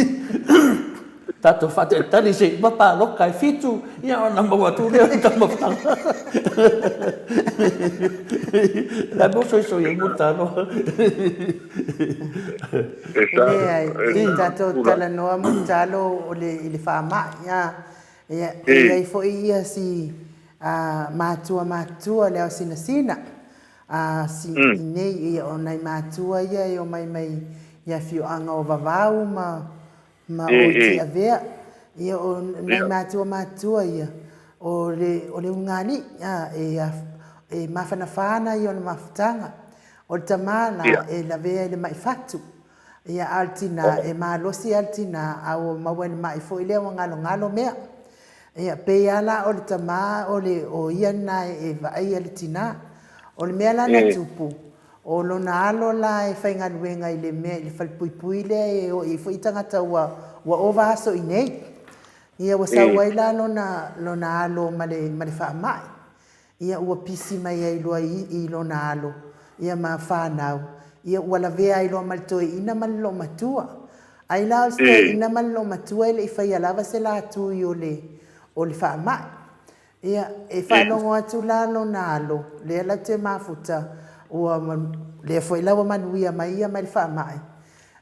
tatou faatalitali se i uma palota e fitu, ia ona maua atu lea o le taumafataga. La mo soisoi ai Mulitalo. Leai, e tatou talanoa Mulitalo o le i le faamai, a. Ia, e i ai foi ia si matua matutua le ao sinasina, a si nei, ia o nai matua ia e omai mai i afioaga o Vavau ma Ma o Tiavea, ia o nai matua matutua ia, o le, o le ulugalii, a, e, e mafanafā ana ia o le mafutaga. O le tamā la, e lavea i le ma'i fatu. Ia, a o le tinā, e malosi lava le tinā, a ua maua i le ma'i foi lea ua galogalo mea. Ia, pei lava la o le tamā o le, o ia lena e vaaia le tinā. O le mea la na tupu, O lona alo la e faigaluega i le mea i le falepuipui lea e o i ai foi tagata ua ua ova aso i inei. Ia ua sau ai la lona lona alo ma le ma le faamai. Ia ua pisi mai ai loa i i lona alo ia ma fanau. Ia ua lavea ai loa ma le toeaina ma le loomatua. Ai la o le toeaina ma le loomatua e le i faia lava se latui o le o le faamai. Ia, e faalogo atu la lona alo, lea latou te mafuta, ua, lea foi la ua manuia mai ia mai le faamai,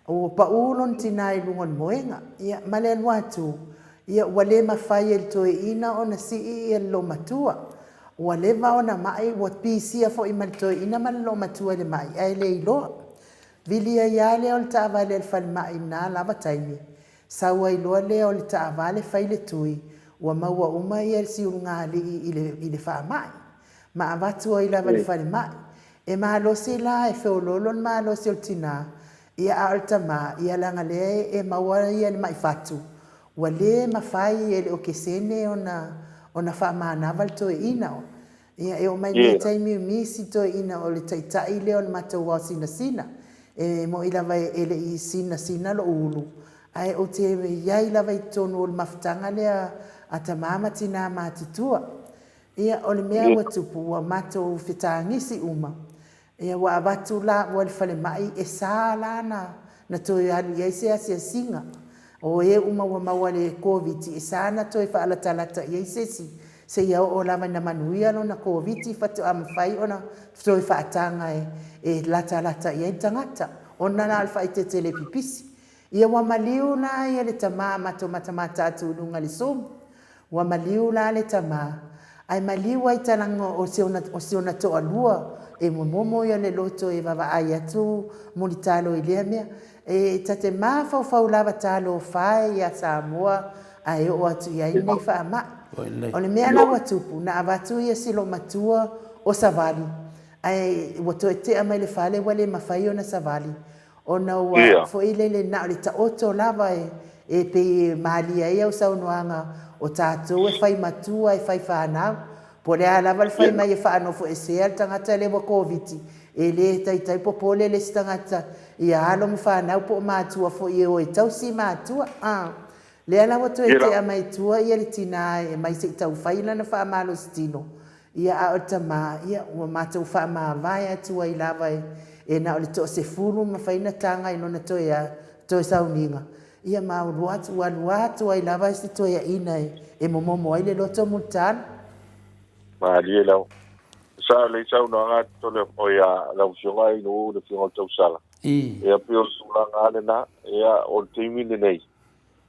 ua pau lona tina i luga o le moega. Ia, ma le alu atu, ia, ua le mafai e le toeaina ona sii ia le loomatua. Ua leva ona mai, ua pisia foi ma le toeaina ma le loomatua i le mai, ae le iloa. Vili ai lava lea o le taavale a le falemai i lena lava taimi. Sau ai loa lea o le taavale fai le tui, ua maua uma ia le siulugaalii i le, i le faamai. Ma avatu ai lava i le falemai. E malosi la, e feoloolo le malosi o le tinā, ia a o le tamā, ia leaga lea e maua ia le mai fatu, ua le mafai e le okesene ona, ona faamanava le toeaina. Ia, e oo mai lenei taimi o nisi toeaina o le taitai lea o le matou ao sinasina. E moni lava e le i sinasina lou ulu, ae ou te i ai lava i totonu o le mafutaga lea a tama ma tina matutua. Ia, o le mea ua tupu, ua matou fetagisi uma. Ia, ua avatu laua i le falemai, e sa la na toe alu i ai se asiasiga. O e uma ua maua i le Koviti, e sa na toe faalatalata i ai se isi, seia oo lava ina manuia lona Koviti faatoa mafai ona toe faataga e latalata i ai le tagata, ona la o le faaeteete le pipisi. Ia ua maliu la ia le tama matou matamata atu i luga i le Zoom. Ua maliu la le tama, ae maliu ai talaga o si ona, o si ona toalua e momomo ia le loto e vavaai atu mulitalo i lea mea. E ta te mafaufau lava talofa e ia Samoa ae oo atu i ai lenei faamai. O le mea la ua tupu, na avatu ia si loomatua o savali, ae ua toe tea mai le fale ua le mafai ona savali. Ona ua foi lele na o le taoto lava e pei e malie ai au saunoaga o tatou e fai matua e fai fanau. Po o le a lava le fai mai e faanofoesea le tagata lea ua Koviti, e le taitai popole le isi tagata ia alo ma fanau po o matua foi e o e tausi matua. A lea la ua toe tea mai tua ia le tina e mai se i tau fai lana faamalositino Ia, a o le tama, ia, ua matou faamavae atu ai lava e, e na o le toasefulu mafai ona taga i lona toe, a, toe sauniga, ia, ma ua atu, ua alu atu ai lava se toeaina e, e momomo ai le loto mulitalo. Malie lau. Sa lelei saunoaga a Tole, oi a lau Afioga i le Afioga o le Tausala. Ia pei o le tulaga lava lena, ia o le taimi lenei,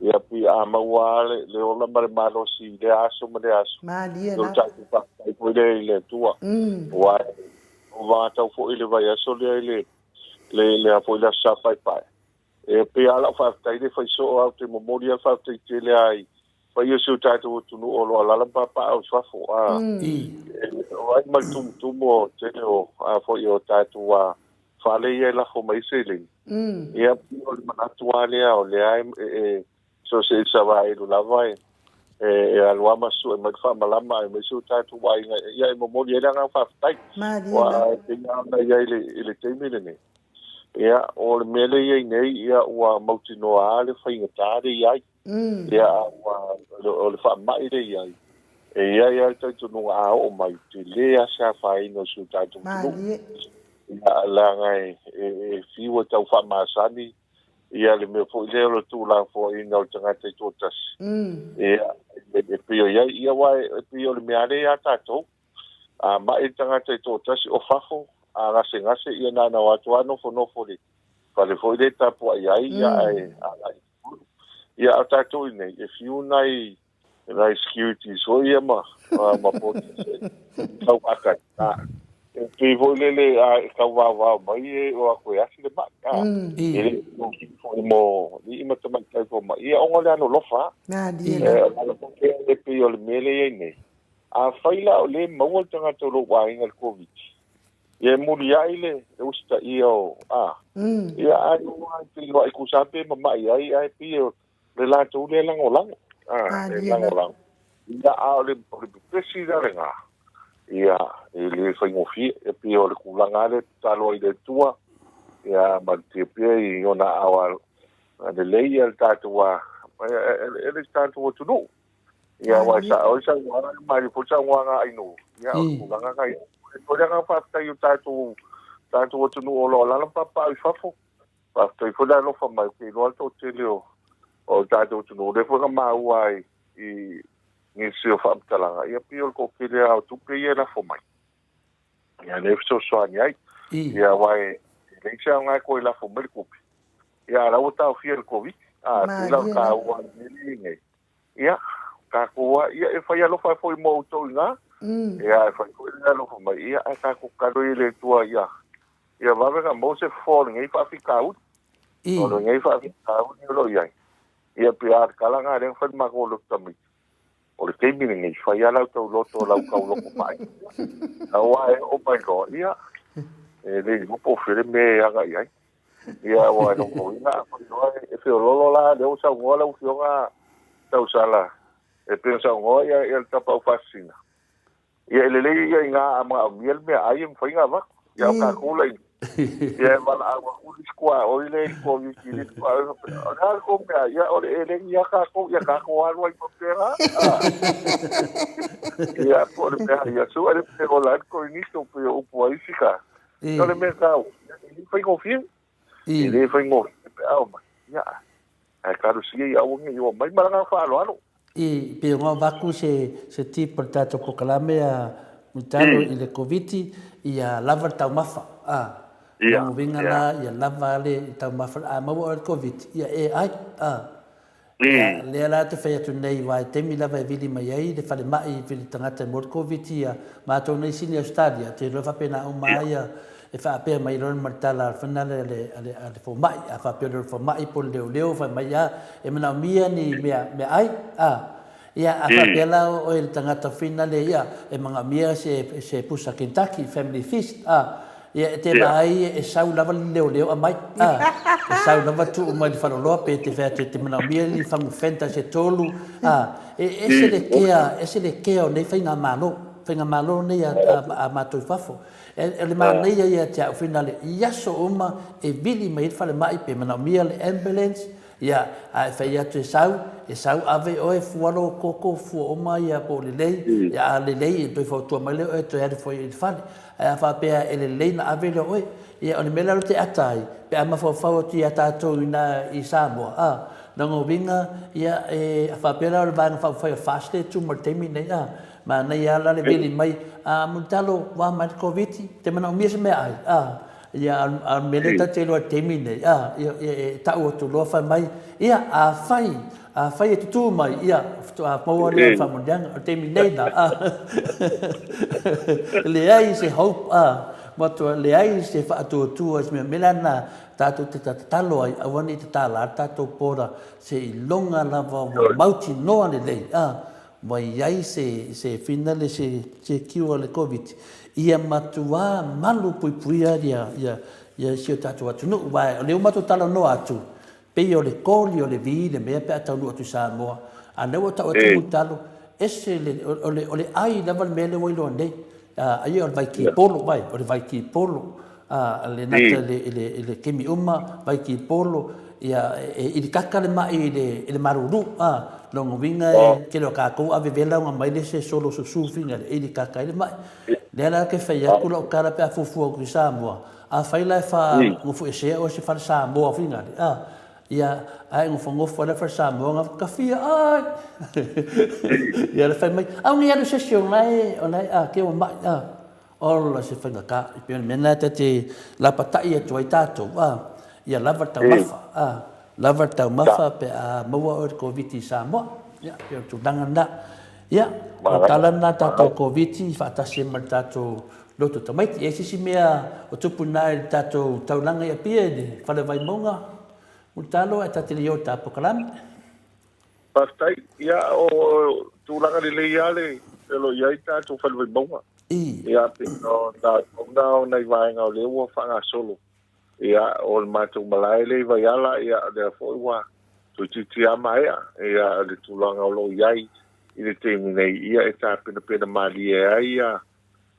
Ia pei a maua lava le ola ma le malosi i lea aso ma lea aso. Malie O le lava. tatou faafetai foi lea i le Atua. Aua e vatau foi i le vaiaso lea i le le le foi le Aso Sa Paepae. E pei lava lau faafetai le fai soo lava ou te momoli lava le faafetai tele lava i paia o si o tatou atunuu o lo o alaala ma papaaao i fafo. A o ai ma le tumutumu o tele o a foi o tatou a fale ia e lafo mai ai seleni. Ia, o le manatu lava lea, o lea e so o se Isaraelu lava e alu lava ma sue mai le faamalama aemaise o tatou aiga, ia e momoli ai le agaga faafetai. Aua e pei lava ona i ai i le taimi lenei, ia, o le mea lea e i ai nei, ia, ua mautinoa lava le faigata lea e i ai. Ia, ua, o le faamai lea e i ai, e i ai lava le talitonuga a oo mai, tele lava se afaina o si o tatou atunuu. Ia, leaga e fiu e tau faamasani ia le mea foi lea o le tuulafoaiina o le tagata i toatasi. Ia, e pei o i ai, ia aua e pei o le mea lava lea ia tatou, a mai le tagata i toatasi o fafo, a gasegase, ia na ona o atu lava nofonofo i le fale foi lea e tapuai ai, ia ae agai i totonu. Ia, a o tatou i inei, e fiu nai nai securities foi ia ma ma polisi e tau aka a e pei foi lele a e tau vaovao mai e o atu e asi le mai a e le foi mo alii ma tamaitai fomai ia ona o le alolofa e e pei o le mea lea e i ai nei afai la o lea e maua le tagata o lou aiga i le Koviti ia e muliai le usitaia o a ia ai o feiloai tusa pe mamai ai ae pei o le latou lea lagolago. Ah, e lagolago. Ia, a o le, o le pepesi la lena, ia, e le faigofie, e pei o le tulaga lava lea e tatalo ai i le Atua, ia, ma le tiapia i ona aao lelei ia le tatou, e le tatou atunuu. Ia, aua e sao ai saunoaga, e malie foi saunoaga a Ainuu, ia, o le tulaga lena. E momoli le agaga faafetai i o tatou, tatou atunuu o lo o alaala ma papaaao i fafo, Faafetai foi le alofa mai, ou te iloa le toatele o o le tatou atunuu, lea foi na maua ai i nisi o faamatalaga, ia pei o le toatele lava o tupe ia e lafo mai, ia lea e fesoasoani ai. Ia aua e leai se aoga e toe lafo mai le tupe, ia a o la ua taofia e le Koviti. A, pei la o le taua o le mea lea e i ai nei, ia, tatou lava, ia e fai alofa foi mo outou i ina, ia e fai foi le alofa mai, ia ae tatou tatalo ia i le Atua ia. Ia vave ona maua se fofo o lenei faafitauli. O lenei faafitauli o lo o i ai. Ia pei a le tala lena lea na fai i le matou lotu tamaiti. O le taimi lenei, fai lava la outou loto, la outou loto ma'i. Aua e oo mai loa, ia, e le iloa po o fea le mea e aga i ai. Ia, aua e lona uiga a fai loa e feoloolo la, lea ua saunoa lau Afioga Tausala, e pei ona saunoa ia le Tapaau Faasisina, Ia e lelei ia ina a manaomia le meaai e mafai ona avatu. Ia o tatou la i ia e valaau atu le isi tuaoi lea i le Koviti i le isi tuaoi faapea, o le a le tou meaai? Ia o le eleni lava tatou, ia tatou alu ai faapena. Ia po o le mea ia sua le mea e ola ai le koinito pei o upu a isi tagata. O le mea taua, e le faigofie. E le faigofie pe a omai. Ia ae talosia ia aua ne i oo mai ma le agaga faaaloalo. I pei ona avatu se se tip o le tatou polokalame a Mulitalo i le Koviti, ia lava le taumafa. A, lona uiga la ia lava le taumafa a maua oe i le Koviti, ia e ai. A, ia lea la te fai atu nei aua i taimi lava e vili mai ai le falemai i vili tagata e maua le Koviti, ia matou nei Sini Ausetalia, te iloa faapena uma lava ia e faapea mai loa le tala a le a le a le fomai, a faapea o le fomai po o le leoleo fai mai a e manaomia ni mea meaai a ia a faapea la oe le tagata finale ia e manaomia se se pusa Kentucky family feast a ia e te vaai e sau lava le leoleo aumai a e sau lava tuu mai le faleoloa pe te fai atu e te manaomia ni fagu Fanta se tolu a e ese le kea ese le kea o nei faigamalo faigamalo nei a a matou i fafo. O le manaia ia te au finale i aso uma e vili mai ai le falemai pe manaomia le ambulance ia a e fai atu e sau e sau ave oe fua lou koko fua uma ia po o lelei ia a lelei e toe fautua mai lea o oe e toe alu foi i le fale ae a faapea e lelei na ave lea o oe ia o le mea la lea ou te ata ai pe a mafaufau atu ia tatou i ina i Samoa a lona uiga ia e faapea la o le Vaega Faaupufai o le FAST lea e tu mai i le taimi lenei a Manaia lava la le vili mai, a Mulitalo, ua mai le Koviti, te manaomia se meaai, a, ia, a o le mea lea tatou te iloa i le taimi lenei, a, ia, ia, e tau atu loa fai mai, ia, afai, afai e tutū mai, ia, faatoa maua lea o le faamanuiaga, o le taimi nei la, a, leai se hope, a, matua leai se faatuatua i se mea, o le mea la lena tatou te tatalo ai, aua ne i tatala le tatou border seiloga lava ua mautinoa lelei, a, Ua i ai se se finale se se cure le Koviti, ia matuā malu puipuia ia ia ia si o tatou atunuu aua o lea ua matou talanoa atu pei o le koli o le vi le mea pe a taunuu atu i Samoa a lea ua tau atu Mulitalo ese le o le o le ai lava le mea lea ua iloa nei aia o le vaikipolo vai o le vaikipolo a le nata i le i le kemi uma, vaikipolo, ia e ilikaka le ma'i i le i le malulu, a, lona uiga e tele o tatou ave vela ona mai lea se solo susu fina le ilikaka ai le ma'i. Lea la ke fai atu lau tala pe a fuafua atu i Samoa, afai la e fa nofoesea oe se fale Samoa fina le, a, ia ae nofonofo ai la fale Samoa na kafia ai. Ia le fai mai, au nei alu se isi o la e, o la e, a, ke ua ma'i, a. Ola se faigata, e pei o le mea lena ta te lapatai atu ai tatou, a, ia lava le taumafa, a, lava le taumafa pe a maua oe i le Koviti i Samoa. Ia, pei o le tulaga lena. Ia, o le tala lena a tatou Koviti faatasi ai ma le tatou loto tamaiti. E i ai se isi mea o tupu i ina i le tatou taulaga i Apia i le Fale Vaimauga, Mulitalo, ae ta te le i oo i le ta polokalame. Faafetai. Ia, o tulaga lelei lava le o lo o i ai tatou fale Vaimauga. Ia, pei ona na o nai vaega o lea ua faagasolo. Ia, o le matou malae lea i Vaiala, ia, o lea foi ua toeitiiti lava maea. Ia, o le tulaga o lo o i ai i le taimi nei, ia, e tapenapena malie ai ia,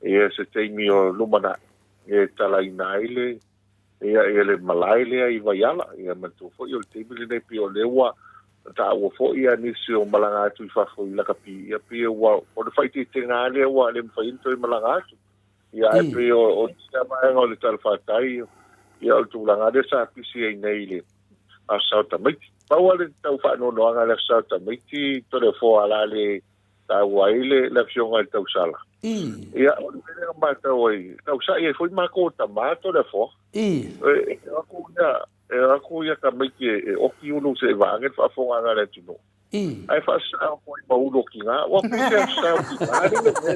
ia se taimi o lumanai e talaina ai le Ia, ia le malae lea i Vaiala, ia manatua foi o le taimi lenei pei o lea ua taua foi ia nisi o malaga atu i fafo i lakapi, ia pei ua o le faaeteetega lava lea ua le mafai ona toe malaga atu. Ia ae pei o o nisi vaega o le talafatai, ia o le tulaga lea sa pisi ai nei i le Aso Sa o Tamaiti. Pau lava le tau faanoanoaga i le Aso Sa o Tamaiti, Toleafoa la le taua ai le, le afioga i le tausala. Ia, o le mea lea na matau ai, tausa'i ai foi matou o tama Toleafoa. E, e aku ia, e aku ia tamaiti e, e oki ulu se e vaage le faafofogaaga a le atunuu. Ae faasao foi ma ulu okiga. Ua pei se asao okiga le mea.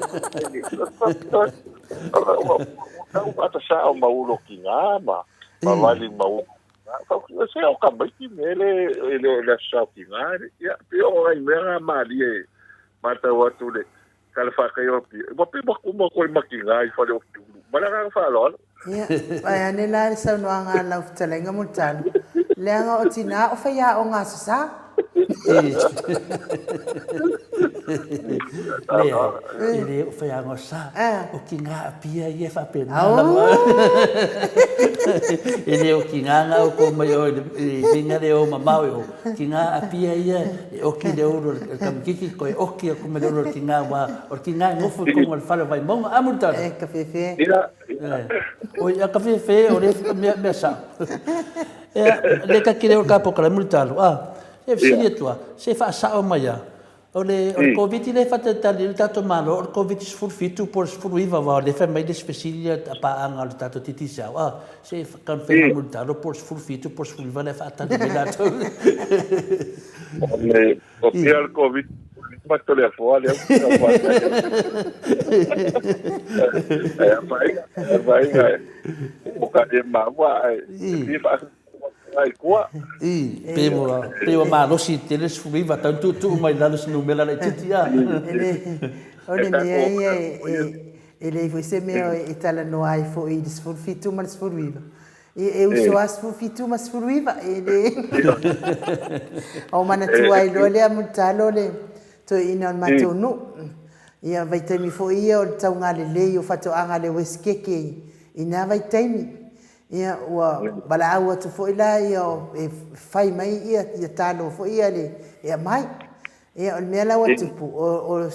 Ua tau faatasao ma ulo kiga ma ma vali ma ulo kiga. Se o tamaiti mea le e le o le aso sao kiga ia pei o nai mea na malie e matau atu le tala faataia o Apia ua pei ua kuma atu ai ma kiga i fale o Kiulu. Ma le agaga faaaloalo. Ia, vae ane la le saunoaga a lau fetalaiga Mulitalo, leaga o tinā o faiaoga aso sa. Leai, e le o faiaoga aso sa, o tinā Apia ia e faapena lava. E le o tinā na o kou mai o i le viga le o mamao i o, tinā Apia ia e oki le ulu o le tamatiti toe oki atu ma le ulu o le tinā aua o le tinā e nofo i totonu o le fale o Vaimauga. A Mulitalo? E kafefe. Ia. Oi, a kafefe, o le mea, mea sao. Ea, le ka kile o ka pokala Mulitalo, a, se fesili atu a, se faasao mai a, O le, o le Koviti lea e faatalitali ai le tatou Malo, o le Koviti 17 po o le 19 aua o lea e fai mai le isi fesili lea a paaga o le tatou Digicel, a, se i confirm mai Mulitalo po o le 17 po o le 19 lea e faatali mai latou. O le, o pea le Koviti 15 Toleafoa lea ua tau faatali atu. E afaina, e afaina, o ka le maua ae fia faa Ai kua. I, pe ua, pe ua malosi tele le 19 tau tuutuu mai lalo se numera laitiiti a. O le mea ia e leai foi se mea e talanoa ai foi i le 17 ma le 19. E uso lava 17 ma 19, e le... O manatua ai loa lea Mulitalo le toeaina o le matou nuu. Ia, vaitaimi foi ia o le taugalelei o faatoaga a le Uesetete i na vaitaimi. Ia, ua valaau atu foi la ia e fai mai ia ia talo foi ia le e aumai. Ia, o le mea la ua tupu, o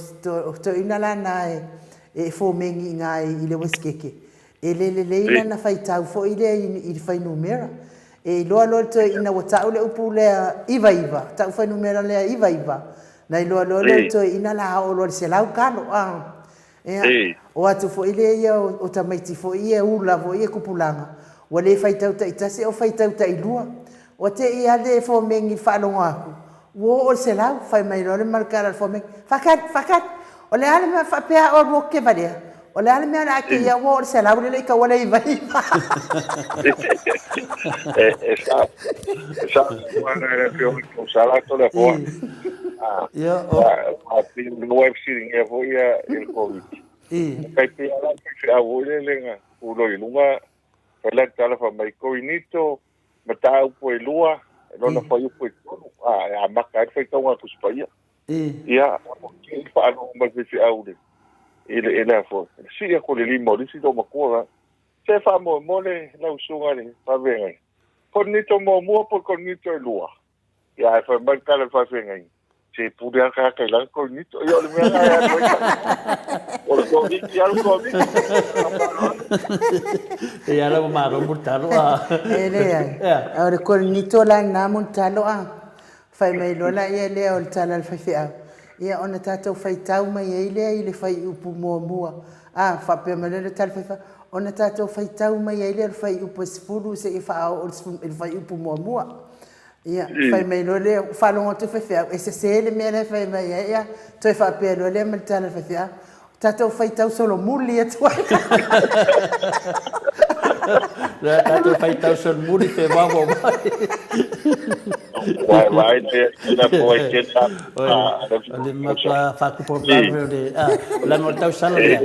toeaina la na e fomeni i ina i le Uesetete, e le lelei lana faitau foi lea i le fuainumera. E iloa loa le toeaina ua tau le upu lea 99, tau fuainumera lea 99, na iloa loa lea o le toeaina o le a oo loa i le 100 talo. Ia, o atu foi lea ia o tamaiti foi ia ula foi ia tupulaga, ua le faitau taitasi a ua faitau tailua. Ua te i lava le fomeni i le faalogo atu, ua oo i le 100, fai mai loa le malakala a le fomeni, Faatali, faatali, o le a le mea faapea a oe ou te valea? O le a le mea o le a te ia ua oo i le 100 le le i taua le 99? E sa, e sa, e sa, Ia, o. A pei o le web siligia foi ia i le Koviti. I. Tai pei lava la faifeau foi lele na tuloi i luga, fai la le tala fai mai, Korinito, mataupu e lua, lona fuaiupu e tolu, a, e amata ai le faitauga a Tusi Paia. I. Ia, ua tei le faalogo mai le faifeau i le, i le, i le a foi, i le sii atu o le lima o le isi loomatua. Se faamolemole lau susuga i le faafeagai, Korinito muamua po o Korinito e lua? Ia, ae fai mai le tala i le faafeagaiga, se pule lava le tagata i lana Korinito. Ia, o le mea lena e alu ai ta. O le Koviti lava le Koviti. E ala ua malo Mulitalo a. E leai. O le Korinito la lena Mulitalo a. Fai mai loa laia lea o le tala a le faifeau, ia ona tatou faitau mai ai lea i le fuaiupu muamua. A, faapea mai loa le tala faifeau, ona tatou faitau mai ai lea o le fuaiupu e 10 seia faaoo i le fuaiupu muamua. Ia, fai mai loa lea, faalogo atu le faifeau, e sese le mea la e fai mai ai, ia, toe faapea loa lea ma le tala a le faifeau, tatou faitau solomuli atu ai. Lea tatou faitau solomuli pe vavau mai. Vai, vai, te ina po ai te ta. O le matua whākupo o le, a, lana o le tausala lea.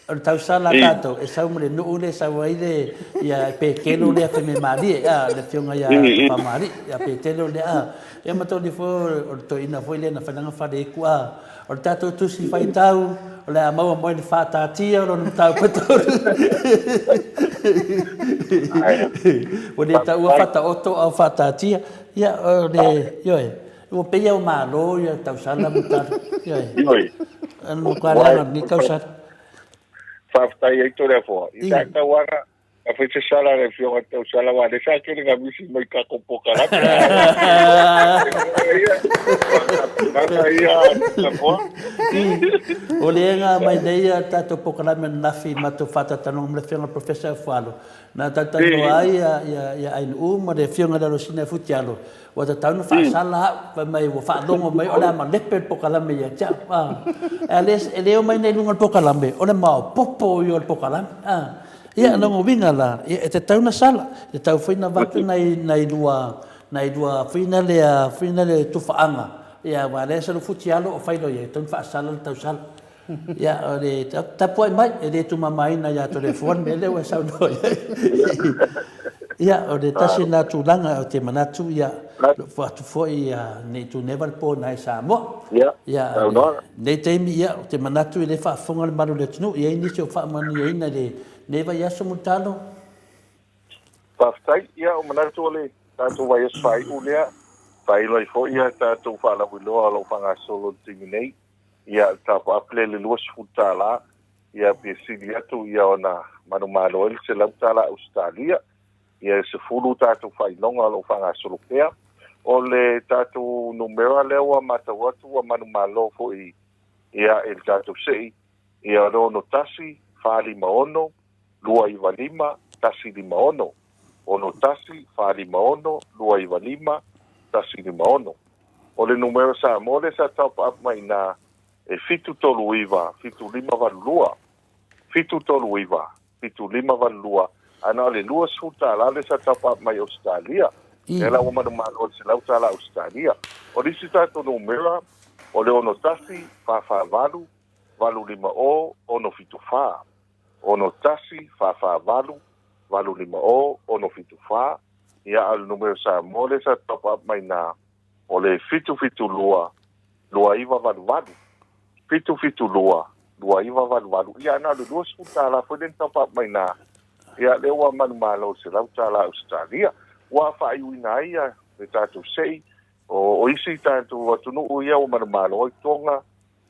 O le tausala a tatou, e sau ma le nuu lea e sau ai le, ia Petelo lea fai mai malie, a, le afioga ia Faamalie, ia Petelo lea, a. Ia ma tau foi o le toeaina foi lea na fai lana fale i tua, a. O le tatou tusi faitau, o le a maua mai le faataatia o lona mataupu e tolu. Ua le taua faataoto a o faataatia. Ia, o le, ioe, ua pei lava ua malo ia tausala ma tala. Ioe. Ioe. O le matua leaga o lenei tausala. Faafetai ai Toleafoa. I sa tauaga a fai se sala a le Afioga i le Tausala, aua o lea sa tele na misi mai tatou polokalame. Tulaga ia Toleafoa. O lea na aumai nei a tatou polokalame ananafi i matou faatautanoga ma le Afioga i le Professor Afualo, na talatalanoa ai ia Ainuu ma le Afioga i le Alosina Futialo, Ua tatau ona faasala au, fai mai ua faalogo mai o le a malepe le pokalame ia te au. A, e le, e le omai nei i luga o le pokalame, o le maopoopo ia o le pokalame. A, Ia, lona uiga la, ia, e tatau ona sala, e tatau foi ona avatu nai, nai lua, nai lua foi nale, foi nale tufaaga, ia, aua o lea sa futi alo o fai loa ia, e tatau ona faasala le tausala. Ia, o le tapuai mai, e le tumamaina ia Toleafoa le mea lea ua e saunoa i ai. Ia, o le tasi lena tulaga ou te manatu, ia, lofo atu foi ne i tuneva le po na i Samoa. Ia, lenei taimi, ia, ou te manatu e le faafofoga le malu o le atunuu, e i ai nisi o faamanuiaina i lenei vaiaso Mulitalo. Faafetai. Ia, o manatu o le tatou vaiaso faaiu lea, faailoa ai foi ia tatou faalauiloa o lo o faagasolo i le taimi nei. Ia, top up lea i le $20, ia pe sili atu ia ona manumalo ai le $100 Ausetalia. Ia e 10 tatou faailoga o lo o faagasolo pea. O le tatou numera lea ua matau atu ua manumalo foi ia i le tatou sei, ia o le 61 456 295 156. 61 456 295 156. O le numera Samoa lea sa top up mai ina e 739 7582. 739 7582. Ae na o le $20 lea sa top up mai Ausetalia. Lea la ua manumalo i le $100 Ausetalia. O le isi tatou numera, o le 61 448 850 674. 61 448 850 674. Ia, a o le numera Samoa lea sa top up mai ina, o le 772 2988. 772 2988. Ia, na o le $20 foi lea na top up mai ina. Ia, lea ua manumalo i le $100 Ausetalia. Ua faaiuina ai ia le tatou sei, o isi tatou atunuu ia ua manumalo ai Tonga,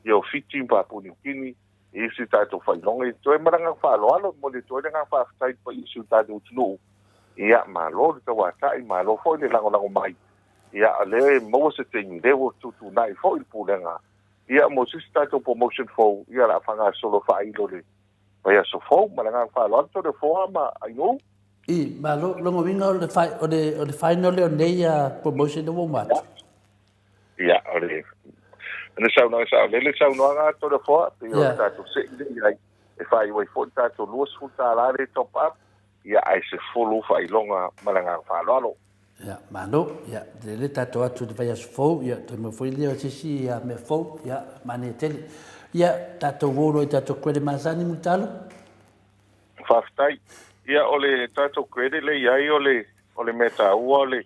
ia o Fiti ma Papua Niu Kini, i isi tatou faailoga. I toe malaga faaaloalo, mo le toe le agaga faafetai i le paia o si o tatou atunuu. Ia, malo le tauatai, malo foi le lagolago mai. Ia, o lea e maua se taimi, lea ua tuutuunai foi le pulega. Ia, mo se isi tatou promotion fou, ia, o le a faagasolo faailo le vaiaso fou. Ma le agaga faaaloalo, Toleafoa ma Ainuu. I, malo, lona uiga o le, o le, o le final lea o nei promotion ua uma atu. Ia, o le, le saunoaga saolele, le saunoaga a Toleafoa, pei o le tatou sei lea i ai, e faaiu ai foi le tatou $20 le top up, ia, ae 10 faailoga ma le agaga faaaloalo. Ia, malo, ia, lele tatou atu i le vaiaso fou, ia, toe maua foi lea o se isi mea fou, ia, manaia tele. Ia, tatou o loa i tatou credit masani, Mulitalo. Faafetai. Ia, o le tatou credit lea i ai, o le, o le mea taua, o le,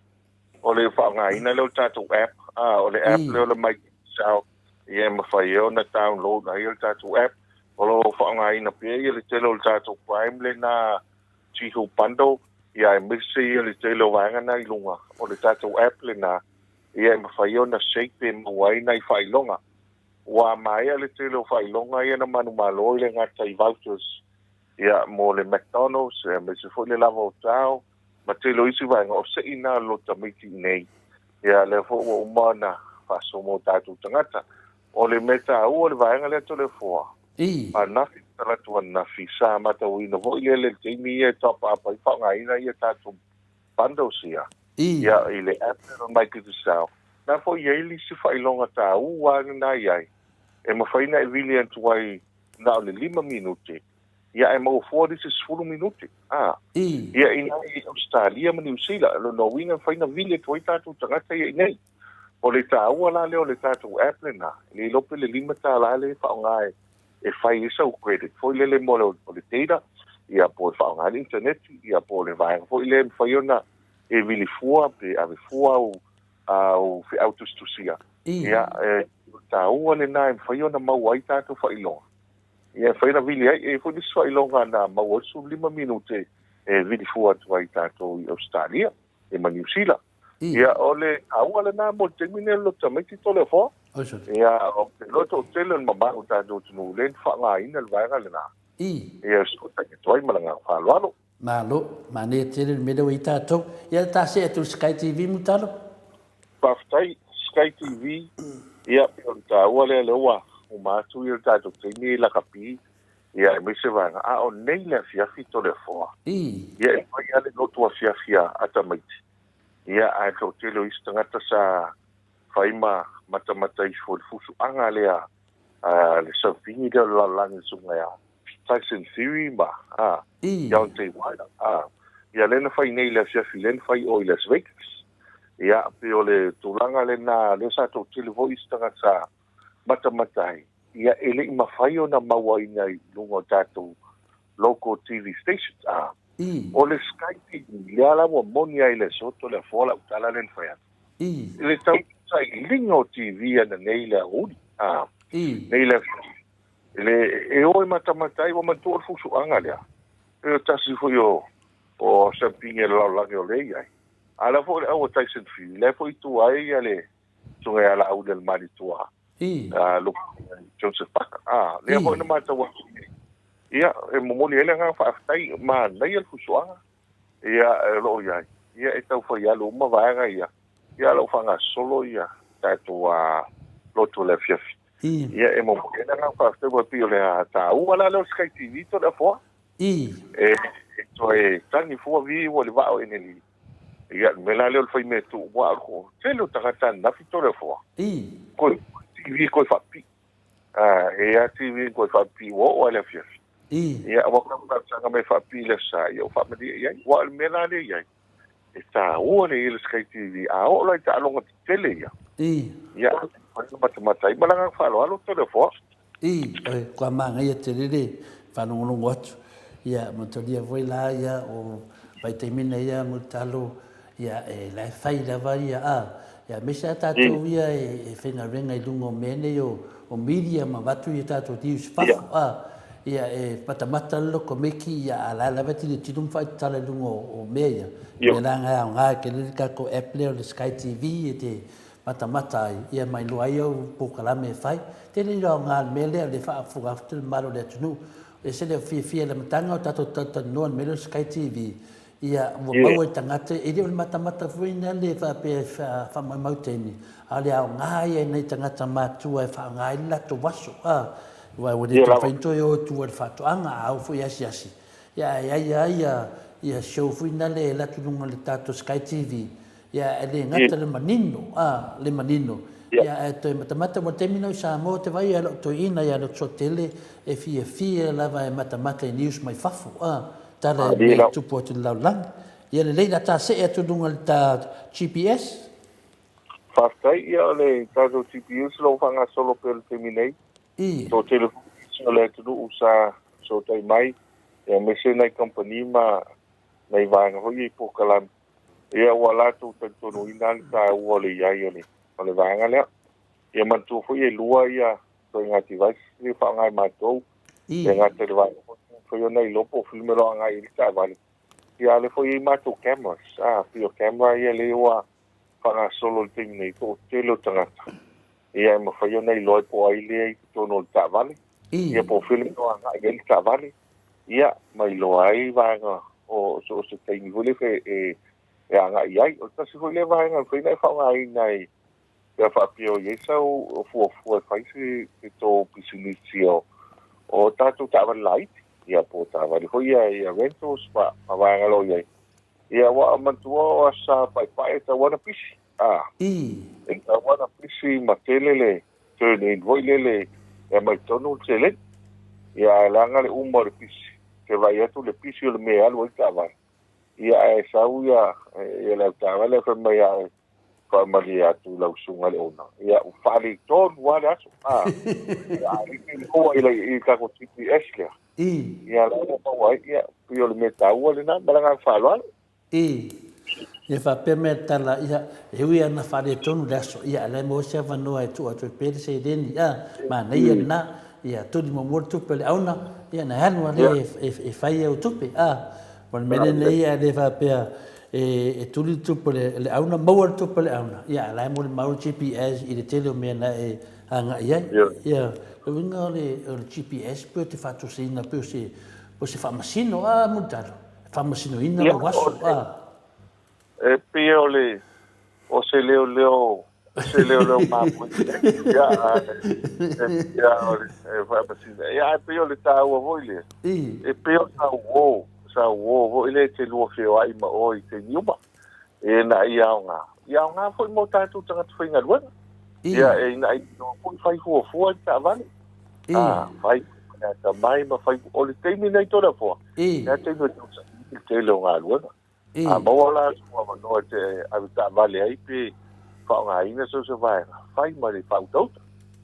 o le faaaogaina lea o le tatou app, o le app lea o le MyDigicel, ia e mafai ai ona download ai le tatou app. O lo o faaaogaina pea ia le tele o le tatou Prime lena Tihu Bundle, ia aemaise ia le tele o vaega na i luga o le tatou app lena, ia e mafai ai ona shape e maua ai nai faailoga. Ua maea le tele o faailoga ia na manumalo i le gata i vouchers ia mo le McDonald's, aemaise foi le lava o tao, ma tele o isi vaega o sei na lo tamaiti i nei. Ia lea foi ua uma ona faasomo o tatou tagata. O le mea taua o le vaega lea Toleafoa, ananafi talaatu ananafi, sa matauina foi lea le taimi ia e top up ai faaaogaina ia tatou bundles ia, ia i le app lea o MyDigicel. Na foi i ai le isi faailoga taua lena i ai, e mafai ona e vili atu ai na o le 5 minute, ia ae maua fua le isi 10 minute. Ia ina i Australia ma Niu Sila, lona uiga e mafai ona vili atu ai tatou tagata ia i nei. O le taua la lea o le tatou app lena, e le iloa pe le $5 lea e faaaoga e fai ai sau credit foi lele mo le, o le data, ia po o le faaaoga ai le internet, ia po o le vaega foi lea e mafai ona e vili fua pe ave fua au, au feau tusitusia. Ia, e taua lena e mafai ona maua ai tatou faailoga. Ia e mafai ona vili ai, e i ai foi nisi faailoga na maua ai le 15 minute e vili fua atu ai tatou i Ausetalia e ma Niu Sila. Ia, o le taua lena mo le taimi lenei o le loto tamaiti Toleafoa. Ia, o te iloa toatele o le mamalu o tatou atunuu lea na faaaogaina le vaega lena. Ia, fesootai atu ai ma le agaga faaaloalo. Malo, manaia tele le mea lea ua i ai tatou. Ia, ta see atu i le Sky TV, Mulitalo. Faafetai, Sky TV, ia, pei o le taua lea, lea ua uma atu ia le tatou taimi i lakapi, ia, aemaise vaega, a o nei le afiafi Toleafoa. Ia, e fai lava le lotu afiafi a tamaiti, ia, ae toatele o isi tagata sa fai ma matamata ifo i le fusuaga lea a le saufini lea o le lalolagi le susuga ia Tyson Fury ma a Deontay Wilder a ia lea na fai nei i le afiafi lea na fai o i Las Vegas. Ia pei o le tulaga lena lea sa toatele foi isi tagata sa matamata ai, ia e le i mafai ona mauaina i luga o tatou local TV stations a o le Sky TV lea la ua moni ai i le aso Toleafoa lau tala lea na fai atu. I le tausailiga o TV ananei le aoauli a nei le afiafi Le e o e matamata ai, ua manatua o le fusuaga lea, e tasi foi o o siamupini a le lalolagi o lea e i ai. A o la foi o le au a Tyson Fury, la foi e tu ai ia le susuga ia Laauli a le Malietoa, a Joseph Parker. A, lea foi na matau atu i ai. Ia, e momoli ai le agaga faafetai, manaia le fusuaga, ia, o lo o i ai. Ia, e tau fai alu uma vaega ia, ia, o lo o faagasolo ia tatou lotu o le afiafi. Ia, e momoli ai le agaga faafetai, aua e pei o le taua la lea o le Sky TV Toleafoa. E toe tagi fua vi ua le vaa o Eneli. Ia, le mea la lea o le fai mea tuu aua o le tele o tagata ananafi Toleafoa. Koe TV koe faapipii. E a TV koe faapipii ua oo lava i le afiafi. Ia, aua ka talosaga mai e faapipii i le aso Sa, ia ua faamalie i ai. Aua o le mea la lea e i ai, e taua le i ai o le Sky TV. A oo la i taaloga tetele ia, ia, e mafai ona matamata ai. Ma le agaga faaaloalo, Toleafoa. Oi, kua manaia tele le faalogologo atu. Ia, matalia foi la ia o vaitaimi nei ia Mulitalo, ia e la e fai lava ia a. Ia aemaise lava tatou ia e faigaluega i luga o mea nei o media ma avatu ia tatou news i fafo a. Ia e matamata le lokomeki ia a la lava e tilotilo ma faatatala i luga o mea ia. Mea la e aoga tele le tatou app lea o le Sky TV e te matamata ai ia ma iloa ai au polokalame e fai. Tele ia aoga o le mea lea o lea e faafofoga atu le mamalu o le atunuu. E ese le fiafia i le amataga o tatou talatalanoa i le mea lea o le Sky TV, ia ua maua i tagata, e le o le matamata foi lea le faapea e faamaumau taimi, a o le aoga ia i nai tagata matua e faaaoga ai le latou aso, a, aua ua le toe mafai ona toe o i tua i le faatoaga, a oo foi i asiasi, ia ae i ai lava ia show foi na le alu atu i luga o le tatou Sky TV, Ia, e le gata le manino, a, le manino. Ia, ae toe matamata, ua taimi nau i Samoa, te vaai ia lou toeaina ia Leotsoatele e fiafia lava e matamata i news mai fafo, a, tala e mea e tupu atu i le lalolagi. Ia lelei la ta see atu i luga i le ta GPS. Faafetai, ia o le tatou GPS o lo o faagasolo pea i le taimi nei. Toatele foi nisi o le atunuu sa fesootai mai, aemaise nai kamupani ma nai vaega foi ia i polokalame. Ia ua latou talitonuina le taua o le i ai o le, o le vaega lea. Ia manatua foi e lua ia ituaiga device lea e faaaoga e matou. E gata i le vaega foi e mafai ona iloa po o filme o lo o agai i ai le taavale. Ia a o lea foi e i ai matou cameras, a, pei o camera ia lea ua faagasolo i le taimi nei, toatele o tagata. Ia e mafai ona iloa po o ai lea i totonu o le taavale. Ia po o filme o lo o agai i ai le taavale. Ia, ma iloa ai vaega o so o se taimi foi lea e, e agai i ai. O le tasi foi lea vaega e mafai ona e faaaogaina i pe a faapea o i ai sau fuafua e fai se, se tou pisinisi o, o tatou taavale laiti, ia po o taavale foi ia, ia rentals ma, ma vaega o lo o i ai. Ia, aua manatua o aso sa paepae e tatau lava ona pisi. A, e tatau lava ona pisi ma tele le turn in foi lele e aumai totonu le seleni. Ia ae leaga le uma o le pisi, te vaai atu le pisi o le mea e alu ai le taavale. Ia ae sau ia, ia le au taavale ae fai mai ia oe, faamalie atu i lau susuga i le owner, ia ua faaletonu lava le aso. A, ia a le te maua i le tatou GPS lea, ia la ua maua ai, ia pei o le mea taua lena ma le agaga faaaloalo. I, e faapea mai le tala, ia, e ui lava ina faaletonu le aso, ia, a o la e maua se avanoa e tuu atu ai pea le seleni, a, manaia lena, ia, tuli muamua le tupe a le auna, ia, ona e alu lava lea e fai au tupe, a. O le mea lenei, a le faapea e tuli le tupe a le auna, maua le tupe a le auna, ia, a o la e molimau le GPS i le tele o mea na e agai i ai. Ia, o le uiga o le GPS pei o te faatusaina pei o se faamasino, a, Mulitalo? Faamasinoina lou aso, a. E pei o le, o se leoleo, se leoleo mamoe. Ia, e pei o le, e faamasino. Ia, ae pei o le taua foi lea. E pei o sau uo, sau uo foi lea e te lua feoai ma oe i taimi uma. E ina ia aoga. Ia aoga foi mo tatou tagata faigaluega. Ia, e ina ia iloa foi fai fuafua i taavale. A, fai. le atamai ma fai o le taimi nei Toleafoa, lea taimi o tausaili le tele o galuega. A maua la sou avanoa e te ave taavale ai pe faaaogaina so o se vaega, fai ma le faautauta.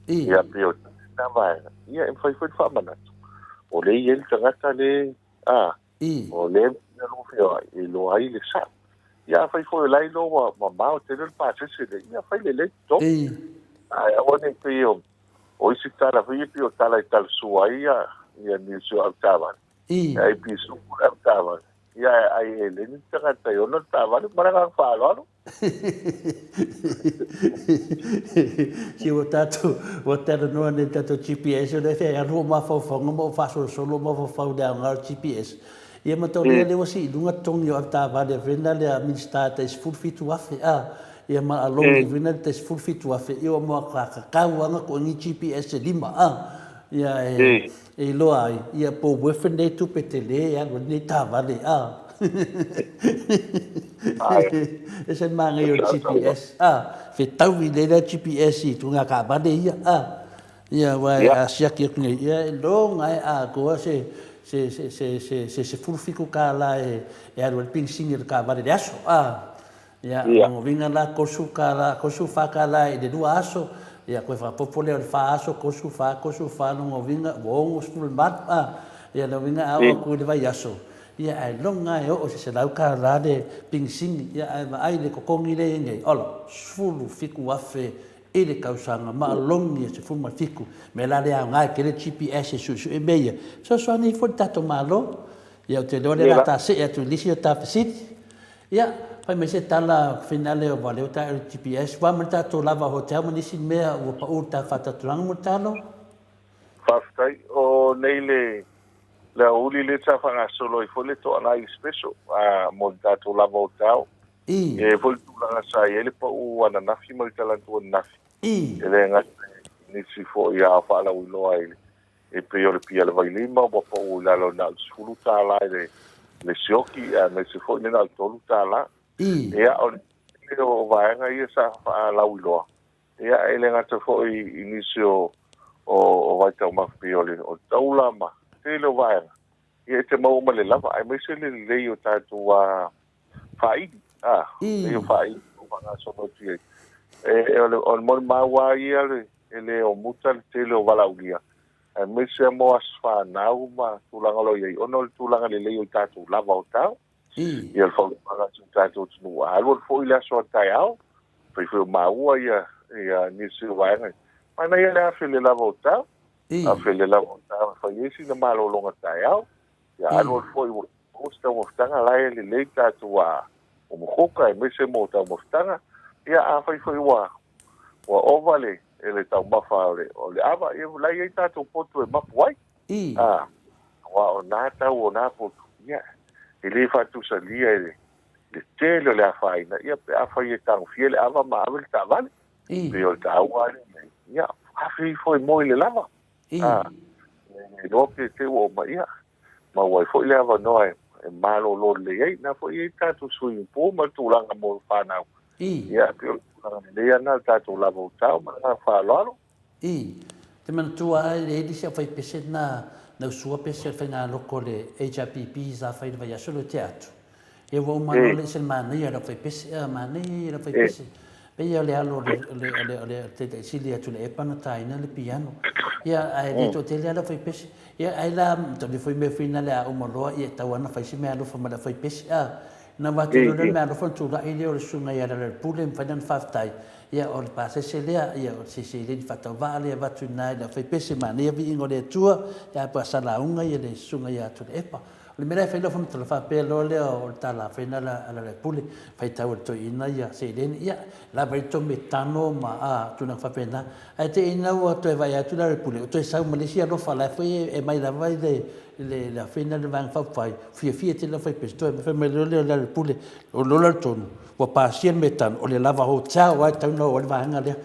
Ia pei o lena vaega, ia e mafai foi ona faamanatu, o lea e i ai le tagata le, a, o lea e lou feoai e iloa ai le sao. Ia afai foi o la e iloa ua mamao tele le pasese lea, ia fai lelei totogi. Ae aua ne i pei o isi tala foi ia pei o tala e talasua ai ia nisi o avetaavale. Ia ai pisuku le avetaavale. Ia ai e le ni tagata e ona le taavale ma le agaga faaaloalo. Si ua tatou ua talanoa nei i le tatou GPS o lea e alu ou mafaufauga ma ou faasolosolo ou mafaufau i le aoga o le GPS. Ia ma tau lea ua sii i luga totogi o avetaavale foi na lea a Minisita e tai 17,000 a. Ia ma alongi foi na le tai 17,000 ia ua moakakakau lava na koe ni GPS e lima a. Ia e E iloa ai, ia po ua worth lenei tupe tele e alu ai lenei taavale, a. Ese le manaia o le GPS, a. Fetaui lelei la GPS i tulaga taavale ia, a. Ia, aua a siaki atu nei, ia e loga e atoa se se se se se se $17 e alu ai le penisini a le taavale i le aso, a. Ia, o lona uiga la, $30, $34 i le lua aso, ia toe faaopoopo lea o le fa aso, 34, 34, lona uiga ua 68, a. Ia, lona uiga a oo atu i le vaiaso, ia ailoga lava e oo i se $100 le penisini, ia ae vaai i le totogi lea e i ai nei, ola, $17,000 i le tausaga ma alongi e 17. O le mea la lea e aoga tele le GPS e suesue mea ia, fesoasoani ai foi le tatou Malo. Ia ou te iloa o lea o le a ta see atu i le isi o ta fesili. Ia, fai mai se tala finale o valeo ta le GPS, ua ma le tatou lava hotel ma nisi mea ua pau le ta faatatuaga mo le talo. Faafetai. O nei le le aoauli lea sa faagasolo ai foi le toanai special a mo le tatou lava hotel. I. E foi le tulaga sa i ai le pau ananafi ma le talaatu ananafi. I. E le gata i nisi foi a faalauiloa i le E pei o le pia le vailima ua pau i lalo na o le $10 i le sioki aemaise foi le na o le $3. Ia, o le tele o vaega ia sa faalauiloa, ia e le gata foi i nisi o vaitaumafa pei o le taula ma tele o vaega, ia e te maua ma le lava, aemaise le lelei o tatou faaili, lelei o faaili o faagasolo atu i ai. E, o le molimau lava ia e le omuta le tele o valaaulia, aemaise lava mo aso fanau ma tulaga o lo o i ai, ona o le tulaga lelei o i tatou lava o tau. Ia le fautuaga a si o tatou atunuu, a alu alu foi le aso a taeao, pei foi o maua ia, ia nisi o vaega. Manaia le afe le lava o tau, afe le lava o tau e fai ai sina malologa taeao, ia alu alu foi ua maua se taumafataga, la e lelei tatou a umukuka aemaise mo taumafataga. Ia afai foi ua ua ova le le taumafa o le o le ava, ia la e i ai tatou potu e mapu ai. A, aua o na tau o na potu, ia e le faatusalia e le le tele o le afaina, ia pe afai e tagofia le ava ma ave le taavale. Pei o le taua lea mea, ia afe ifo e moe i le lava. A, e iloa pe te ua uma, ia maua ai foi le avanoa e malolo lelei ai. Na foi e i ai le tatou swimming pool ma le tulaga mo fanau. Ia, pei o le tulaga lelei lava lena o le tatou lava o tao ma le agaga faaaloalo. I te manatua lava e leai nisi aufaipese na na usua pese a le faigaloko o le HRPP sa fai i le vaiaso lea ua tea atu. Ia ua uma loa le ese le manaia o le aufaipese, a manaia ia o le aufaipese. Pei o le alo o le, o le, o le, o le Taitai Sili ia Tuilaepa na taina le piano. Ia, ae le toatele lava le aufaipese. Ia, ai la, talia foi mea foi na le a uma loa, ia e tatau lava ona fai se meaalofa ma le aufaipese, a. Ona avatu loa lea o le meaalofa ona tulai lea o le susuga ia Lealailepule e mafai ona faafetai, ia o le pasese lea, ia o se seleni faatauvaa lea e avatu i ina i le aufaipese, manaia viiga o le Atua, ia pe a sa lauga ia le susuga ia Tuilaepa. O le mea la e fai lau faamatalaga faapea loa lea o le tala fai na a Lealailepule, faitau e le toeaina ia seleni, ia lava ai le tou metano ma a tulaga faapena. Ae te i ina ua toe vaai atu Lealailepule ua toe sau ma le isi alofa la foi e aumai lava i le le afina le Vaega Faaupufai, fiafia tele le aufaipese, toe fai mai loa lea o Lealailepule, o lola le tonu, ua pasia le metano, o le lava hotel lava e tatau ona oo ai le vaega lea.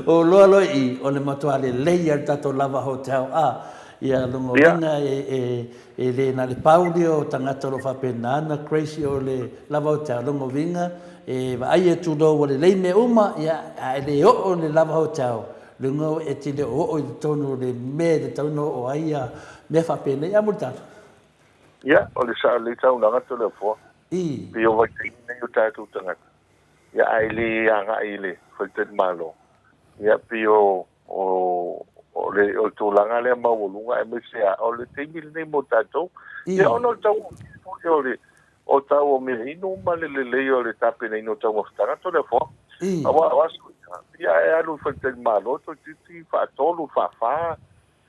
O loa loa i i, o le matua lelei lava o le tatou lava hotel, a, ia lona uiga e le na o le pau lea o tagata o lo o faapena ona crazy o le lava hotel, lona uiga e vaai atu loa ua lelei mea uma, ia, ae le oo i le lava hotel. Luga o e te le o oo i totonu o le mea e tatau ona oo ai ia mea faapenei. A Mulitalo? Ia, o le sao lelei saunoaga Toleafoa. I. Pei o vaitaimi nei o tatou tagata, ia ae le agai i le faletalimalo. Ia pei o o o le o le tulaga lea maualuga aemaise a o le taimi lenei mo tatou. Ia I. ona o le tau foi o le o tau o meainu ma le lelei o le tapenaina o taumafataga Toleafoa. I. Aua o aso ia, ia e alu i faletalimalo toeitiiti faatolu faafa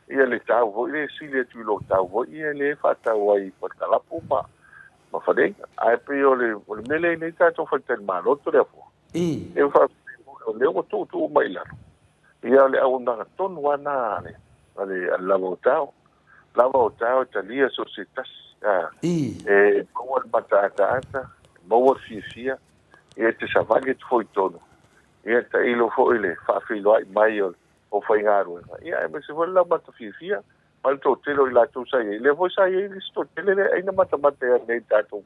ia le tau foi lea e sili atu i lo tau foi ia lea e faatau ai i Palikalapu ma ma Faleina. Ae pei o le o le mea lea i nei tatou faletalimalo Toleafoa, I. e faafetai foi o lea ua tuutuu mai i lalo. Ia o le auaunaga tonu lava lena a le a le a le lava o tao. Lava o tao e talia so o se tasi. A, I. e maua le mataataata, e maua le fiafia, ia e te savali atu foi i totonu. Ia tailo foi le faafeiloai mai o o faigaluega, ia aemaise foi le laumata fiafia ma le toatele o i latou sa i ai. Lea foi sa i ai le isi toatele lea ai na matamata ai nei i tatou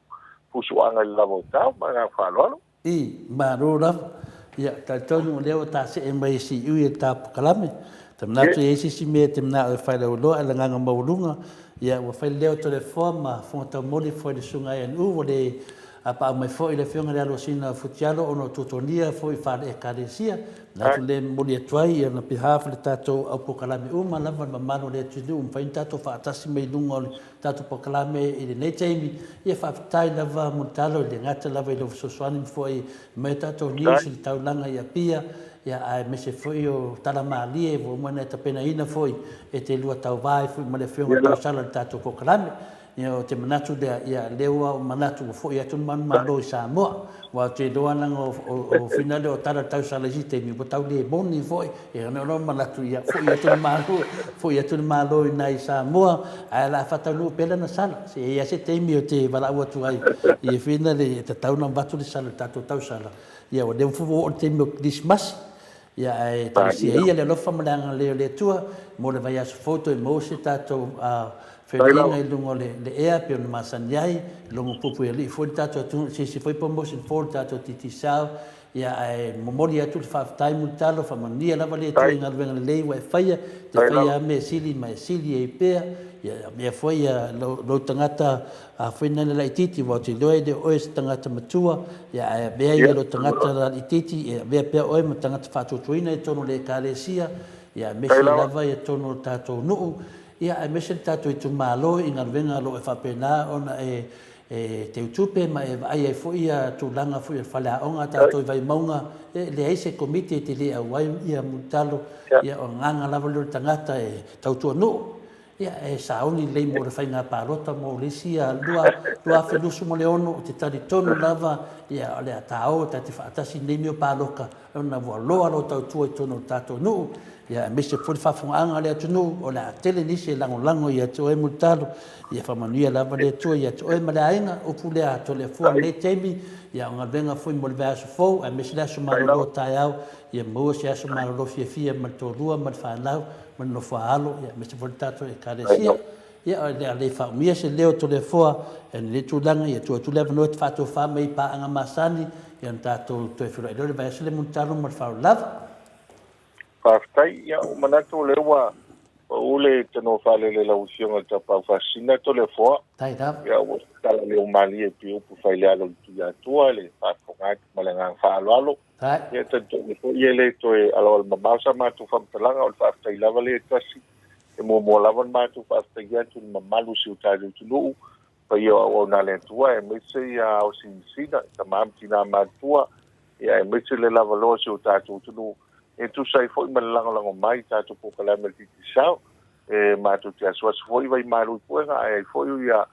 fusuaga i le lava o tao. Ma le agaga faaaloalo. I, malo lava. Ia, talitonu o lea ua ta see mai e siui e le ta polokalame. Ta manatu e i ai se isi mea e te manao e failauloa ae le agaga maualuga, ia, ua fai le leo o Toleafoa ma Fofoga Taumoli foi le Susuga ia Nu'u, ua le apaau mai foi le Afioga i le Alosina o Futialo ona o tuatuagia foi faale-Ekalesia. Manatu lea e momoli atu ai on behalf o le tatou au polokalame uma lava le mamalu o le atunuu ua mafai ona tatou faatasi mai i luga o le tatou polokalame i lenei taimi. Ia faafetai lava Mulitalo e le gata lava i lou fesoasoani foi mai o tatou news i le taulaga i Apia, ia aemaise foi o tala malie ua uma ona e tapenaina foi e te lua tauva ai foi ma le Afioga i le Tausala i le tatou polokalame. Ia, ou te manatu lea, ia, lea ua ou manatu ua foi atu le manumalo i Samoa. Aua ou te iloa leaga o finale o tala tausala i isi taimi, ua tau le moni foi. Ia, ona ou manatu, ia, foi atu le Malo, foi atu le Malo i ina i Samoa, ae o le a faataunuu pea lana sala. Se i ai lava se taimi ou te valaau atu ai i finale e tatau ona avatu le sala i le tatou tausala. Ia, ua leva foi ua oo le taimi o Kerisimasi. Ia, ae talosia ia le alofa ma le agalelei o le Atua mo le vaiaso fou toe maua se tatou feiloaiga i luga o le ea pei ona masani ai, logo puipuialii foi le tatou atunuu i se isi foi promotion fou le tatou Digicel. Ia, ae momoli atu le faafetai Mulitalo, faamanuia lava le Atua i galuega lelei ua e faia, te faia lava mea sili ma e sili ai pea. Ia, mea foi lou tagata A foi nai le laitiiti, aua ou te iloa e le o oe se tagata matua, ia, ae avea ia lou tagata laitiiti, e avea pea oe ma tagata faatuatuaina i totonu o le Ekalesia, ia, aemaise lava i totonu o le tatou nuu, ia, aemaise le tatou itumalo i galuega o lo o e faapena ona e e teutupe ma e vaai ai foi ia tulaga foi o le faleaoga a tatou i Vaimauga, e leai se komiti e te le auai ia Mulitalo, ia, o le agaga lava lea o le tagata e tautua nuu. Ia, e sauni lelei mo le faiga palota mo le isi 2026, ou te talitonu lava, ia, o le a taoa ta te faatasi i lenei mea o palota, ona ua loa lou tautua i totonu o le tatou nuu, ia, aemaise foi le faafofogaaga a le atunuu, o le a tele nisi e lagolago ia te oe Mulitalo, ia faamanuia lava le Atua ia te oe ma le aiga, upu lea a Toleafoa i lenei taimi, ia, o galuega foi mo le vaiaso fou, aemaise le aso malolo taeao, ia maua se aso malolo fiafia ma le toalua ma le fanau, ma le nofo a alo, aemaise foi le tatou Ekalesia. Ia, o le a le faaumia se leo o Toleafoa i lenei tulaga, ia tuu atu le avanoa e te faatofa mai i paaga masani, ia ona tatou toe feiloai lea o le vaiaso lea Mulitalo ma le faaaloalo lava. Faafetai. Ia, ua manatu o lea ua pau le tanoa faalele i lau Afioga i le Tapaau Faasisina Toleafoa. Faafetai lava. Ia, ua tatala leo malie pei upu failealo i le Tuiatua i le faafofoga atu ma le agaga faaaloalo. Ia talitonu foi e le toe aloalo mamao sa matou faamatalaga, o le faafetai lava lea e tasi, e muamua lava ona matou faafetai atu i le mamalu o si o tatou atunuu, paia o auauna a le Atua, aemaise ia ao sinasina, tama ma tina matutua, ia aemaise le lavaloa o si o tatou atunuu, e tusa ai foi ma le lagolago mai i tatou polokalame a le Digicel. E matou te asuasu foi vaimalu i puega, ae ai foi ia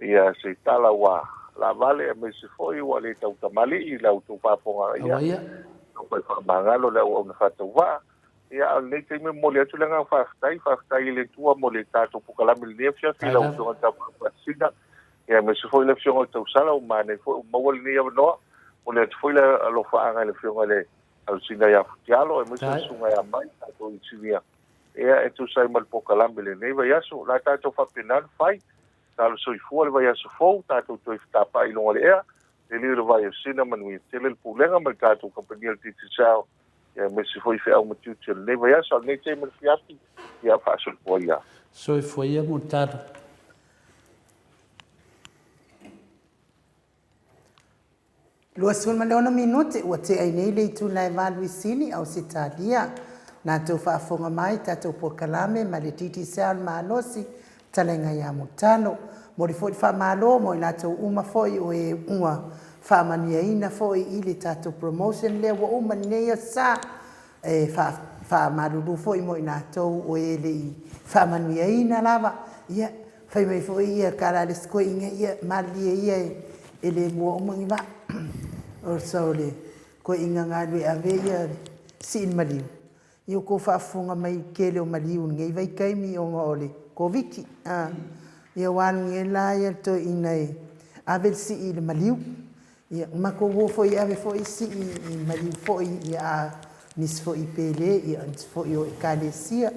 Ia se tala ua laavale aemaise foi ua le tautamalii i la outou faafofoga ia. Aua ia. Taumafai faamagalo le auauna faatauvaa. Ia a o lenei taimi e momoli atu le agaga faafetai, faafetai i le Atua mo le tatou polokalame i lenei afiafi i lau Afioga i le Tapaau Faasisina, ia aemaise foi le Afioga i le Tausala ua manaia foi ua maua lenei avanoa. Momoli atu foi le alofaaga i le Afioga i le Alosina ia Futialo aemaise le Susuga ia Mai, tatou inisinia, ia e tusa ai ma le polokalame i lenei vaiaso. O le a tatou faapena ona fai. Talo soifua le vaiaso fou, tatou toe fetapaai i luga o le ea, le liu i le vai o Sina, manuia tele le pulega ma le tatou kamupani o le Digicel. Ia aemaise foi feau ma tiute o lenei vaiaso, a o lenei taimi o le fiafi, ia faasoifua ia. Soifua ia Mulitalo. 26 minute ua tea ai nei le itula e 8 i Sini, Ausetalia. Na tou faafofoga mai tatou polokalame ma le Digicel Malosi Fetalaiga ia Mulitalo. Momoli foi le faamalo mo i latou uma foi o e ua faamanuiaina foi i le tatou promotion lea ua uma lenei aso Sa. E faamalulu foi mo i latou o e le i faamanuiaina lava. Ia, fai mai foi ia tala a le isi toeaina, ia malilie ia e le mua uma ni vaa. O le toeaina na alu e ave ia sii le maliu, ia ua outou faafofoga mai i le tele o maliu i lenei vaitaimi ona o le Koviti. Ia ua alu nei la le toeaina e ave le sii i le maliu. Ia, na matou o foi e ave foi sii i maliu foi, a o nisi foi i Pele, o nisi foi o Ekalesia,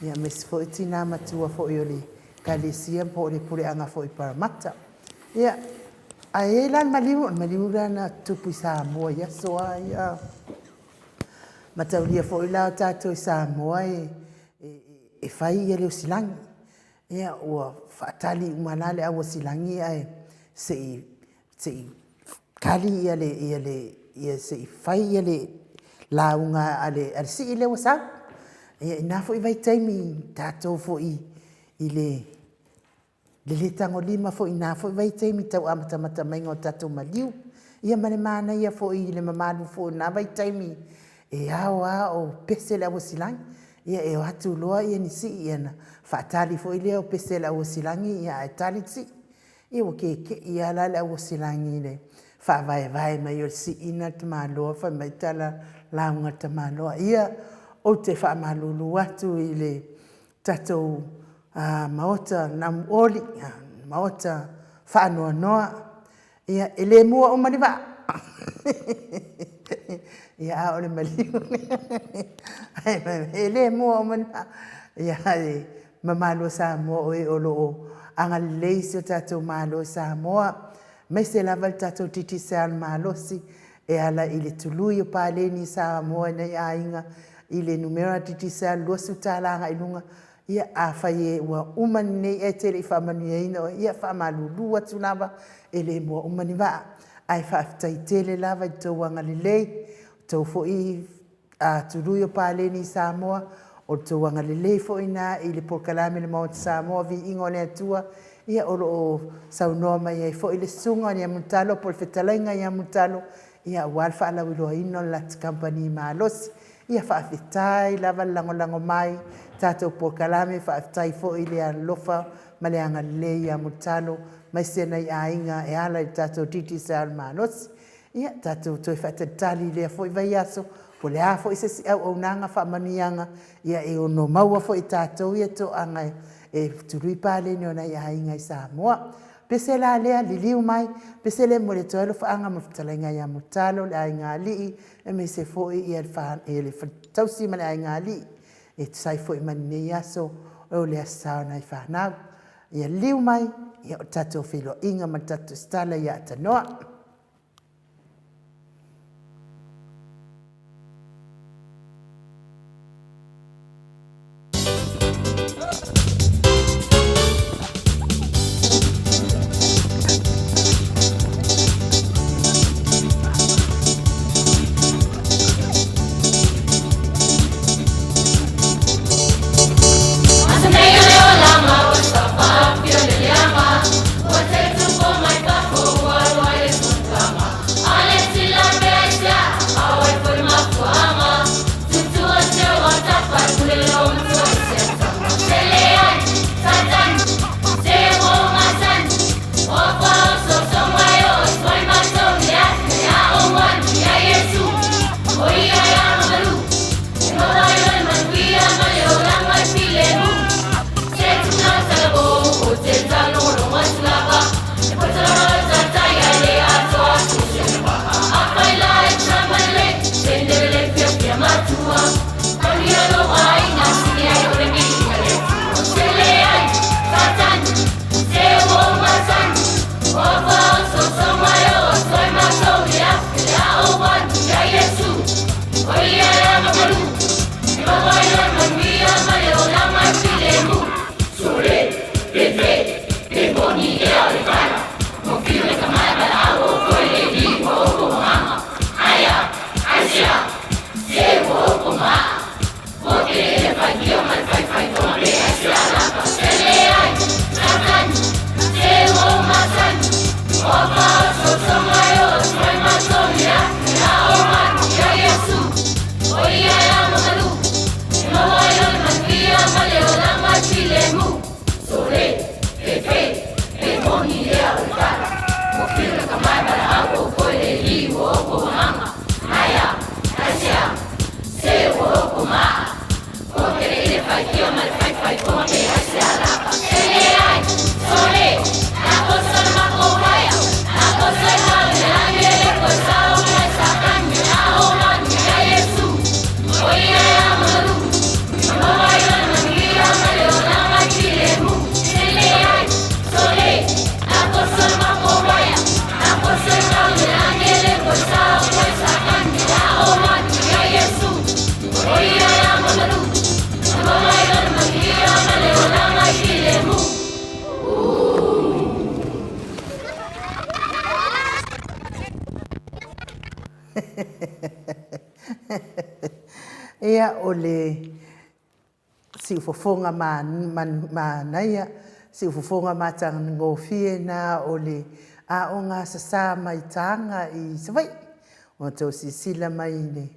aemaise foi tina matua foi o le Ekalesia po o le puleaga foi i Paramata. Ia, ae i ai la le maliu, o le maliu la na tupu i Samoa i aso lava ia. Mataulia foi la o tatou i Samoa e fai le osilagi. Ia, ua faatali uma la le au osilagi ae se i kali ia se i fai le lauga a le sii lea ua sau. Ia, i na foi vaitaimi tatou foi i le le tagolima foi i na foi vaitaimi i le tau amatamata maiga o tatou maliu. Ia ma le manaia foi i le mamalu foi o na vaitaimi, e ao lava o pese le au osilagi, ia e o atu loa ni sii ona faatali foi lea o pese a le au osilagi ae tali le sii. Ia ua keke'i lava la le au osilagi i le faavaevae mai o le sii lena a le tamaloa fai mai tala lauga a le tamaloa. Ia, ou te faamalulu atu i le tatou Maota lamuoli, Maota faanoanoa, ia, e le mua uma ni vaa, ia, a o le maliu, e le mua uma ni vaa. Ia, le mamalu o Samoa o lo o agalelei si o tatou Malo i Samoa, aemaise lava le tatou Digicel malosi e ala i le tului o paleni i Samoa i nai aiga i le numera Digicel $20 agai i luga. Ia, afai ua uma lenei ae te le i faamanuiaina oe, ia e faamalulu atu lava, e le mua uma ni vaa, ae faafetai tele lava i le tou agalelei, o tou foi tului o paleni i Samoa, o le tou agalelei foi lena i le polokalame a le Maota Samoa, Viiga o le Atua. Ia o lo o saunoa mai ai foi le Susuga ia Mulitalo po o le Fetalaiga ia Mulitalo, aua le faalauiloaina o le latou kamupani malosi. Ia faafetai lava le lagolago mai i tatou polokalame, faafetai foi le alolofa ma le agalelei ia Mulitalo aemaise nai aiga e ala i le tatou Digicel malosi. Ia, tatou toe faatalitali i lea foi vaiaso, po o le a foi se isi auaunaga faamanuiaga, ia e ono maua foi e tatou ia toaga e tului paleni o nai aiga i Samoa. Pese la lea, liliu mai, pese lea e momoli atu ai alofaaga mo le fetalaiga ia Mulitalo, le aiga alii, aemaise foi le faletausi ma le aiga alii, e tusa ai foi ma lenei aso, o le aso sa o nai fanau. Ia liliu mai, ia o le tatou feiloaiga ma le tatou lesitala ia Tanoa. Ia, o le siufofoga manaia, siufofoga matagofie na o le aoga sasa mai Taga i Savaii. Ua outou silasila mai i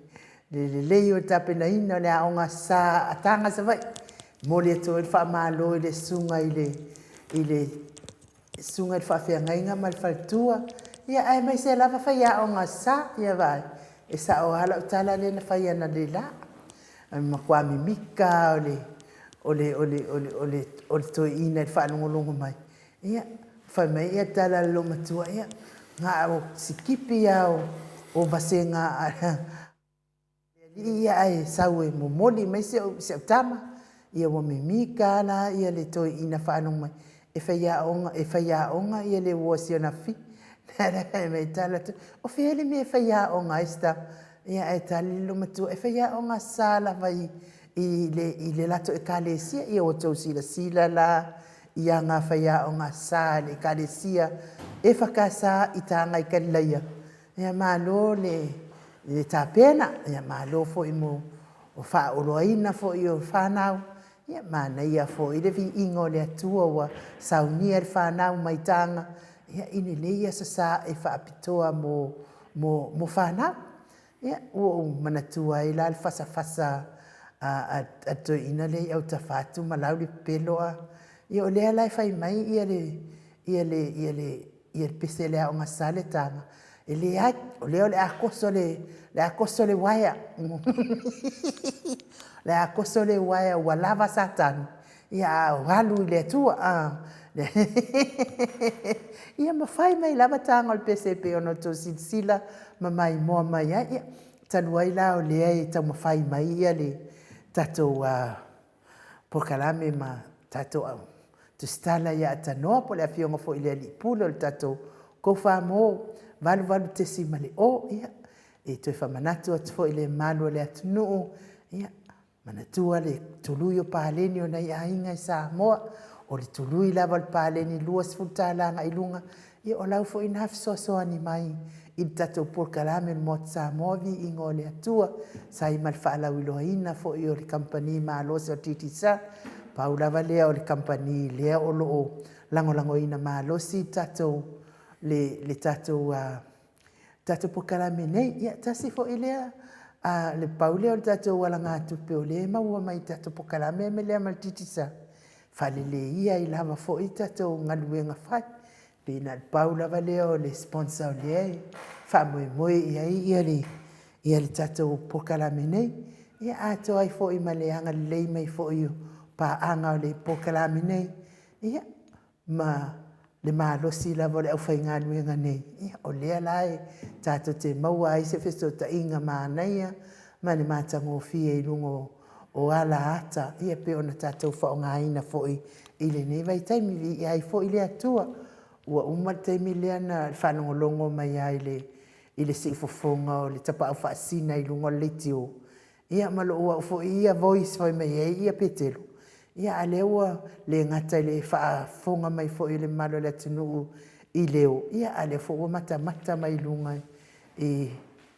le lelei o le tapenaina o le aoga sa a Taga i Savaii. E momoli atu ai le faamalo i le susuga i le susuga i le faafeagaiga ma le faletua, ia aemaise lava faiaoga sa. Ia vaai, e sao lava lau tala lea na fai analeila, o le matua mimita lava o le toeaina i le faalogologo mai. Ia, fai mai le tala a le olomatua, ia na o sikipi lava o vasega a le alii ia ae sau e momoli mai si au tama. Ia ua mimita lava la le toeaina faalogo mai e faiaoga le uo a si ona afafine. Ae fai mai tala atu, o fea le mea e faiaoga ai si tama? Ia ae tali le olomatua, e faiaoga sa lava i le latou Ekalesia. Ia ua outou silasila la i aga faiaoga sa a le Ekalesia EFKS i Taga i Kalilaia. Ia malo le tapena, ia malo foi mo le faaoloaina foi o fanau. Ia manaia foi le viiga o le Atua ua saunia e le fanau mai Taga i lenei aso Sa e faapitoa mo fanau. Ia, ua ou manatua ai la le fasafasa a le toeaina lea i autafa atu ma lau le pepelo. Ia o lea la e fai mai le pese a le Aoga Sa i Taga, e leai, o lea o le a toso le, le a toso le uaea. O le a toso le uaea ua lava Satani, ia a o alu i le Atua. Ia ma fai mai lava taga o le pese e pei ona outou silasila ma maimoa mai ai. Ia, talu ai la o lea e taumafai mai le tatou polokalame ma tatou tusitala ia Tanoa po o le afioga foi i le Alii Pule o le tatou Tofa mo 88.0. Ia, e toe faamanatu atu foi i le mamalu o le atunuu, ia, manatua le tului o paleni o nai aiga i Samoa, o le tului lava o le paleni $20 agai i luga, ia o lau foi lena fesoasoani mai i le tatou polokalame o le Motu Samoa, Viiga o le Atua, sa ai ma le faalauiloaina foi o le Kamupani malosi o le Digicel. Pau lava lea o le kamupani lea o lo o lagolagoina malosi le tatou le tatou tatou polokalame nei. Ia tasi foi lea le pau lea o le tatou alagatupe o lea e maua mai i tatou polokalame lea ma le Digicel, faaleleia ai lava foi tatou galuega fai. Pe na o le pau lava lea o le sponsor o lea e faamoemoe i ai ia le tatou polokalame nei. Ia atoa ai foi ma le agalelei mai foi o paaga o le polokalame nei, ia ma le malosi lava o le aufaigaluega nei, ia o lea la e tatou te maua ai se fesootaiga manaia ma le matagofie i luga o ala ata, ia pei ona tatou faaaogaina foi i lenei vaitaimi. Viia ai foi le Atua, ua uma le taimi lea na faalogologo mai lava i le siufofoga o le Tapaau Faasisina i luga o le leitio, ia ma lou au foi ia voice fai mai ai ia Petelo, ia a lea ua le gata i le faafofoga mai foi o le mamalu o le atunuu i leo, ia a lea foi ua matamata mai i luga i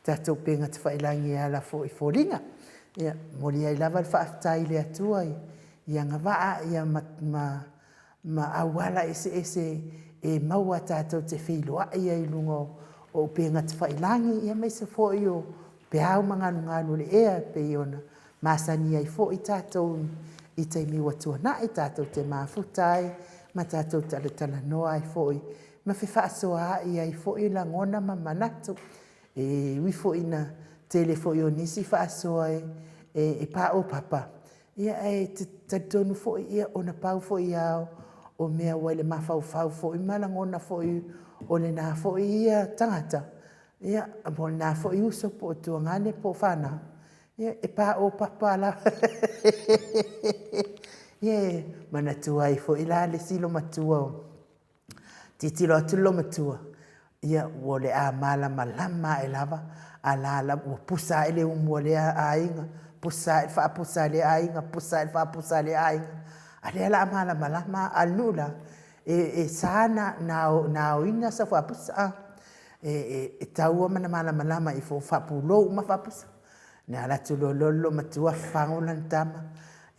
tatou upega tafailagi e ala foi i foliga. Ia, momoli ai lava le faafetai i le Atua i agavaa ia ma ma auala eseese e maua tatou te feiloai ai i luga o upega tafailagi, aemaise foi o peau ma galugalu o le ea e pei ona masani ai foi tatou i taimi ua tuanai, tatou te mafuta ai ma tatou talatalanoa ai foi ma fefaasoaai ai foi lagona ma manatu. E ui foi ina tele foi o nisi faasoa e paopapa, Ia, ae talitonu foi, ia, ona pau foi lava o mea ua i le mafaufau foi ma lagona foi o lena foi ia tagata, ia, po o lena foi uso po o tuagane po o fanau, ia, e paopapa lava. Ia, e manatua ai foi la le isi olomatua o Tilotilo atu le loomatua, ia ua o le a malamalama ae lava, a la la ua pusa ae le umu a lea aiga, pusa ae le faapusa a lea aiga, pusa ae le faapusa a lea aiga, a lea o le a malamalama. A o le nuu la, e sa ona aoina sau faapusa. E, e, e taua ma na malamalama ifo faapulou uma faapusa. Na ala atu loa loa le loomatua fago lana tama,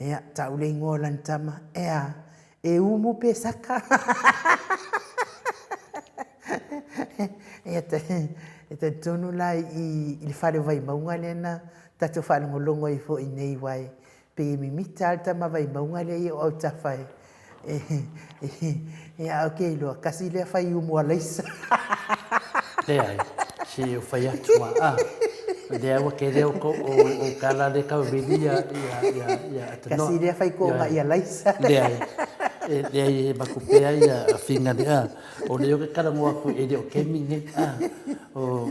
ia, tau le igoa o lana tama, e a, e umu pe saka? Ia, e talitonu la i le fale o Vaimauga lea na tatou faalogologo ai foi nei aua e pei e mimita lava le tama Vaimauga lea ia o autafa e Ia, ae ou te iloa, tasi lea faiumu alaisa. Leai, se i ou fai atu lava, a, lea ua tele o tala lea e tau vili ia Atanoa. Tasi lea faikoga i alaisa. Leai, leai e avatu pea ia finagalo, a, o lea ou te talanoa atu e le o kemi nei, a,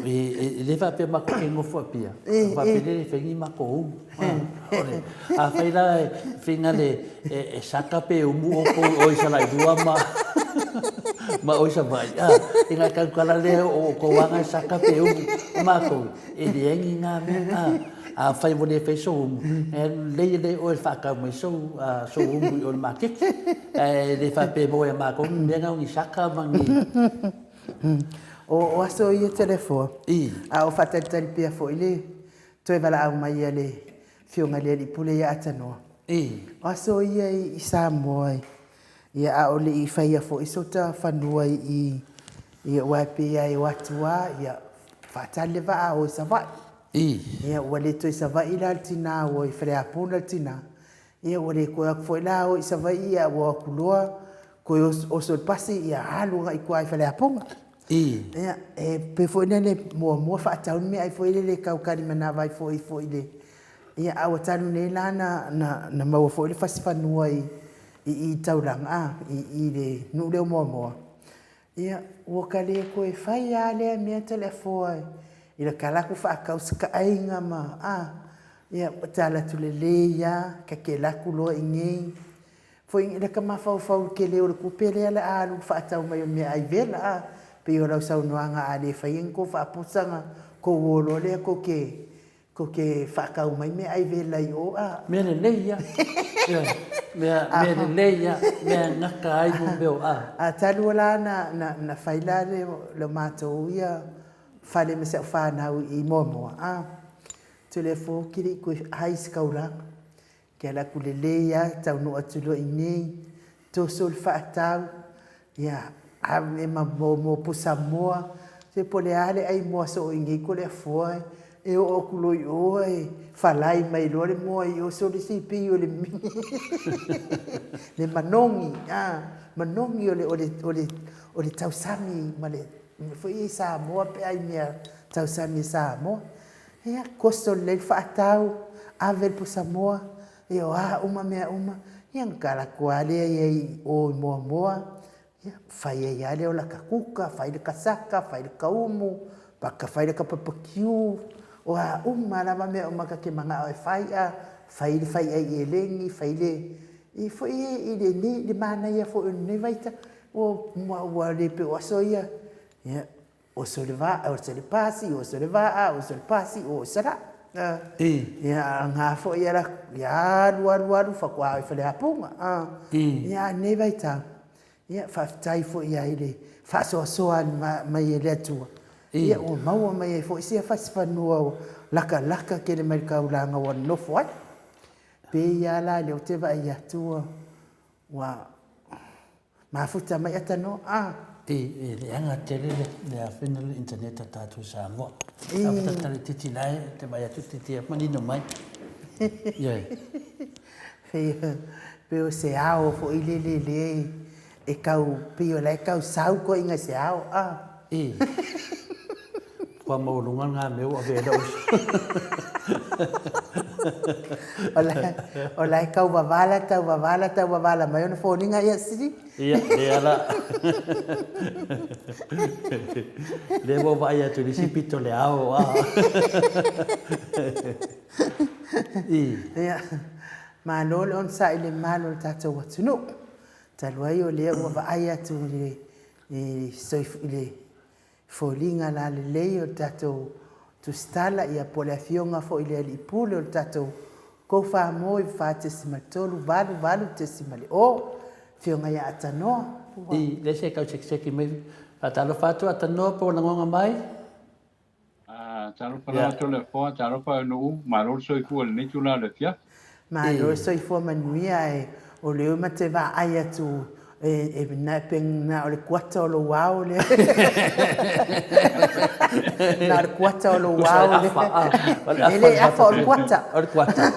e le faapea matou te nofo Apia, faapea lea e fai ni matou umu. Afai la e finagalo e saka pe umu outou i o i Salailua ma ma o i Savaii, a, ina e tautala lea o outou aga e saka pe umu, o matou, e leai ni na mea, a, afai ua le fai sou umu, e lelei lelei oe e faatau mai sou, sou umu i o i le maketi, ae le faapea e maua ia matou ni mea na o ni saka ma ni... O aso ia Toleafoa, a o faatalitali pea foi le Toe valaau mai a le Afioga i le Alii Pule ia Atanoa. O aso ia i Samoa ia a o le i faia foi sota fanua i ia aua e pei lava e o atu lava ia faatali le vaa o i Savaii. Ia ua le toe Savaii la le tina ua i Faleapuna le tina. Ia ua le toe o atu foi la o i Savaii ae ua o atu loa toe oso i le pasi ia alu agai i tua i Faleapuga. Ia, e pei foi lele muamua faatau le meaai foi lele e tau tali manava ai foi foi le ia a ua talu nei la na na na maua foi le fasi fanua i i i taulaga a i i le nuu lea o Moamoa. Ia ua ka le toe fai lava lea mea Toleafoa i le ka latou faatau se taaiga ma a ia ua tala atu lelei lava ka te alu atu loa i inei Foi i laka mafaufau i le tele o le tupe lea le a alu i le faatau mai o le meaai vela a pei o lau saunoaga a le faia ni tou faapusa na tou o loa lea tou te tou te faatau mai meaai vela i o a. Mea lelei ia. Ioe. Mea mea lelei ia. Mea e gata ai mo mea o a. A talu la na na na fai la le le matou ia fale ma si au fanau i Moamoa a. Tule fo kili i koe ai se kaulaga. Ke ala atu lelei a, taunuu atu loa i nei, toso le faatau, ia, ave ma mo pusa moa, se po o le a le ai moa soo i nei Toleafoa e oo atu loa i o ae falai mai loa le moa i o sole se pei o le le manogi, a, manogi o le o le o le o le tausami ma le mea foi ia i Samoa pe a i mea tausami e Samoa. Ia, koso lelei le faatau, ave le pusa moa, ia o a uma mea uma, ia ona tala atu lava lea i ai i o i Moamoa, ia, fai ai lava lea o lata kuka, fai lata saka, fai lata umu, paka fai lata papakiu, o a uma lava mea uma ta te manao e fai, a, fai le fai'ai eleni, fai le, i foi i lenei, le manaia foi o lenei vaitau, ua, ua le pei o aso ia, ia, Oso le vaa, oso le pasi, oso le vaa, oso le pasi, o sala. Ia, a ngā foi ia la, ia alu, alu, alu, faatoa i Faleapuga. Ia, a nei vaitau, ia, faafetai foi ia i le faasoasoa mai e le Atua. Ia, ua maua mai ai foi sia fasi fanua ua lakalaka tele mai le taulaga ua nonofo ai. Pei lava la lea ou te vaai atu ua, ua Mafuta mai ata no a. E leaga tele le afena le internet a tatou i Samoa. A fatatala itiiti la e te vaai atu itiiti e manino mai. Ioe. Pei o se ao foi lele lea e tau pei o la e tau sau koiga i se ao a. E. Kua maualuga ngā mea ua avea e lou uso. O la e tau wawaala, tau wawaala, tau wawaala mai ona foliga ia sili. Ia, lea la. Lea ua vaai atu i le isi pito o le ao, a. I. Ia, malo le onosai i le mamalu o le tatou atunuu. Talu ai o lea ua vaai atu i le foliga lalelei o le tatou tusitala, ia po o le Afioga foi i le Alii Pule o le tatou Koufamoe 4.3 8 8.0, Afioga ia Atanoa. Ua. I, lea se tau sekiseki mai. Faatalofa atu Atanoa po o lagoga mai. Talofa lava Toleafoa, talofa Eunu'u, malo le soifua i lenei itula o le afiafi. Malo le soifua manuia e o lea ma te vaai atu e na pe na o le kuata o lou ao lea. Na o le kuata o lou ao lea. E le afa o le kuata. O le kuata.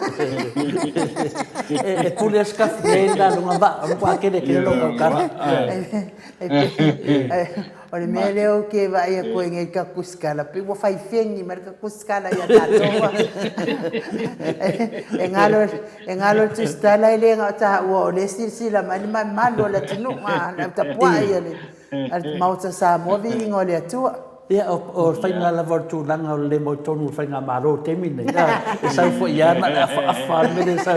E pule a sikafu nei la luga vaa, o le matua kele kele lou kaukala. O le mea lea ou te vaai atu ai nei i le tatou pei ua fai fegi mai le tatou tusitala ia tatou. E galo, e galo le tusitala e le na o taua o lea e silasila mai le mamalu o le atunuu, le au tapuai a le Maota Samoa, viiga o le Atua. Ia, o le faiga lava o le tulaga o le le mautonu o le faigamalo i le taimi lenei, e sau foi lava na o le afaafa le mea lea e sau.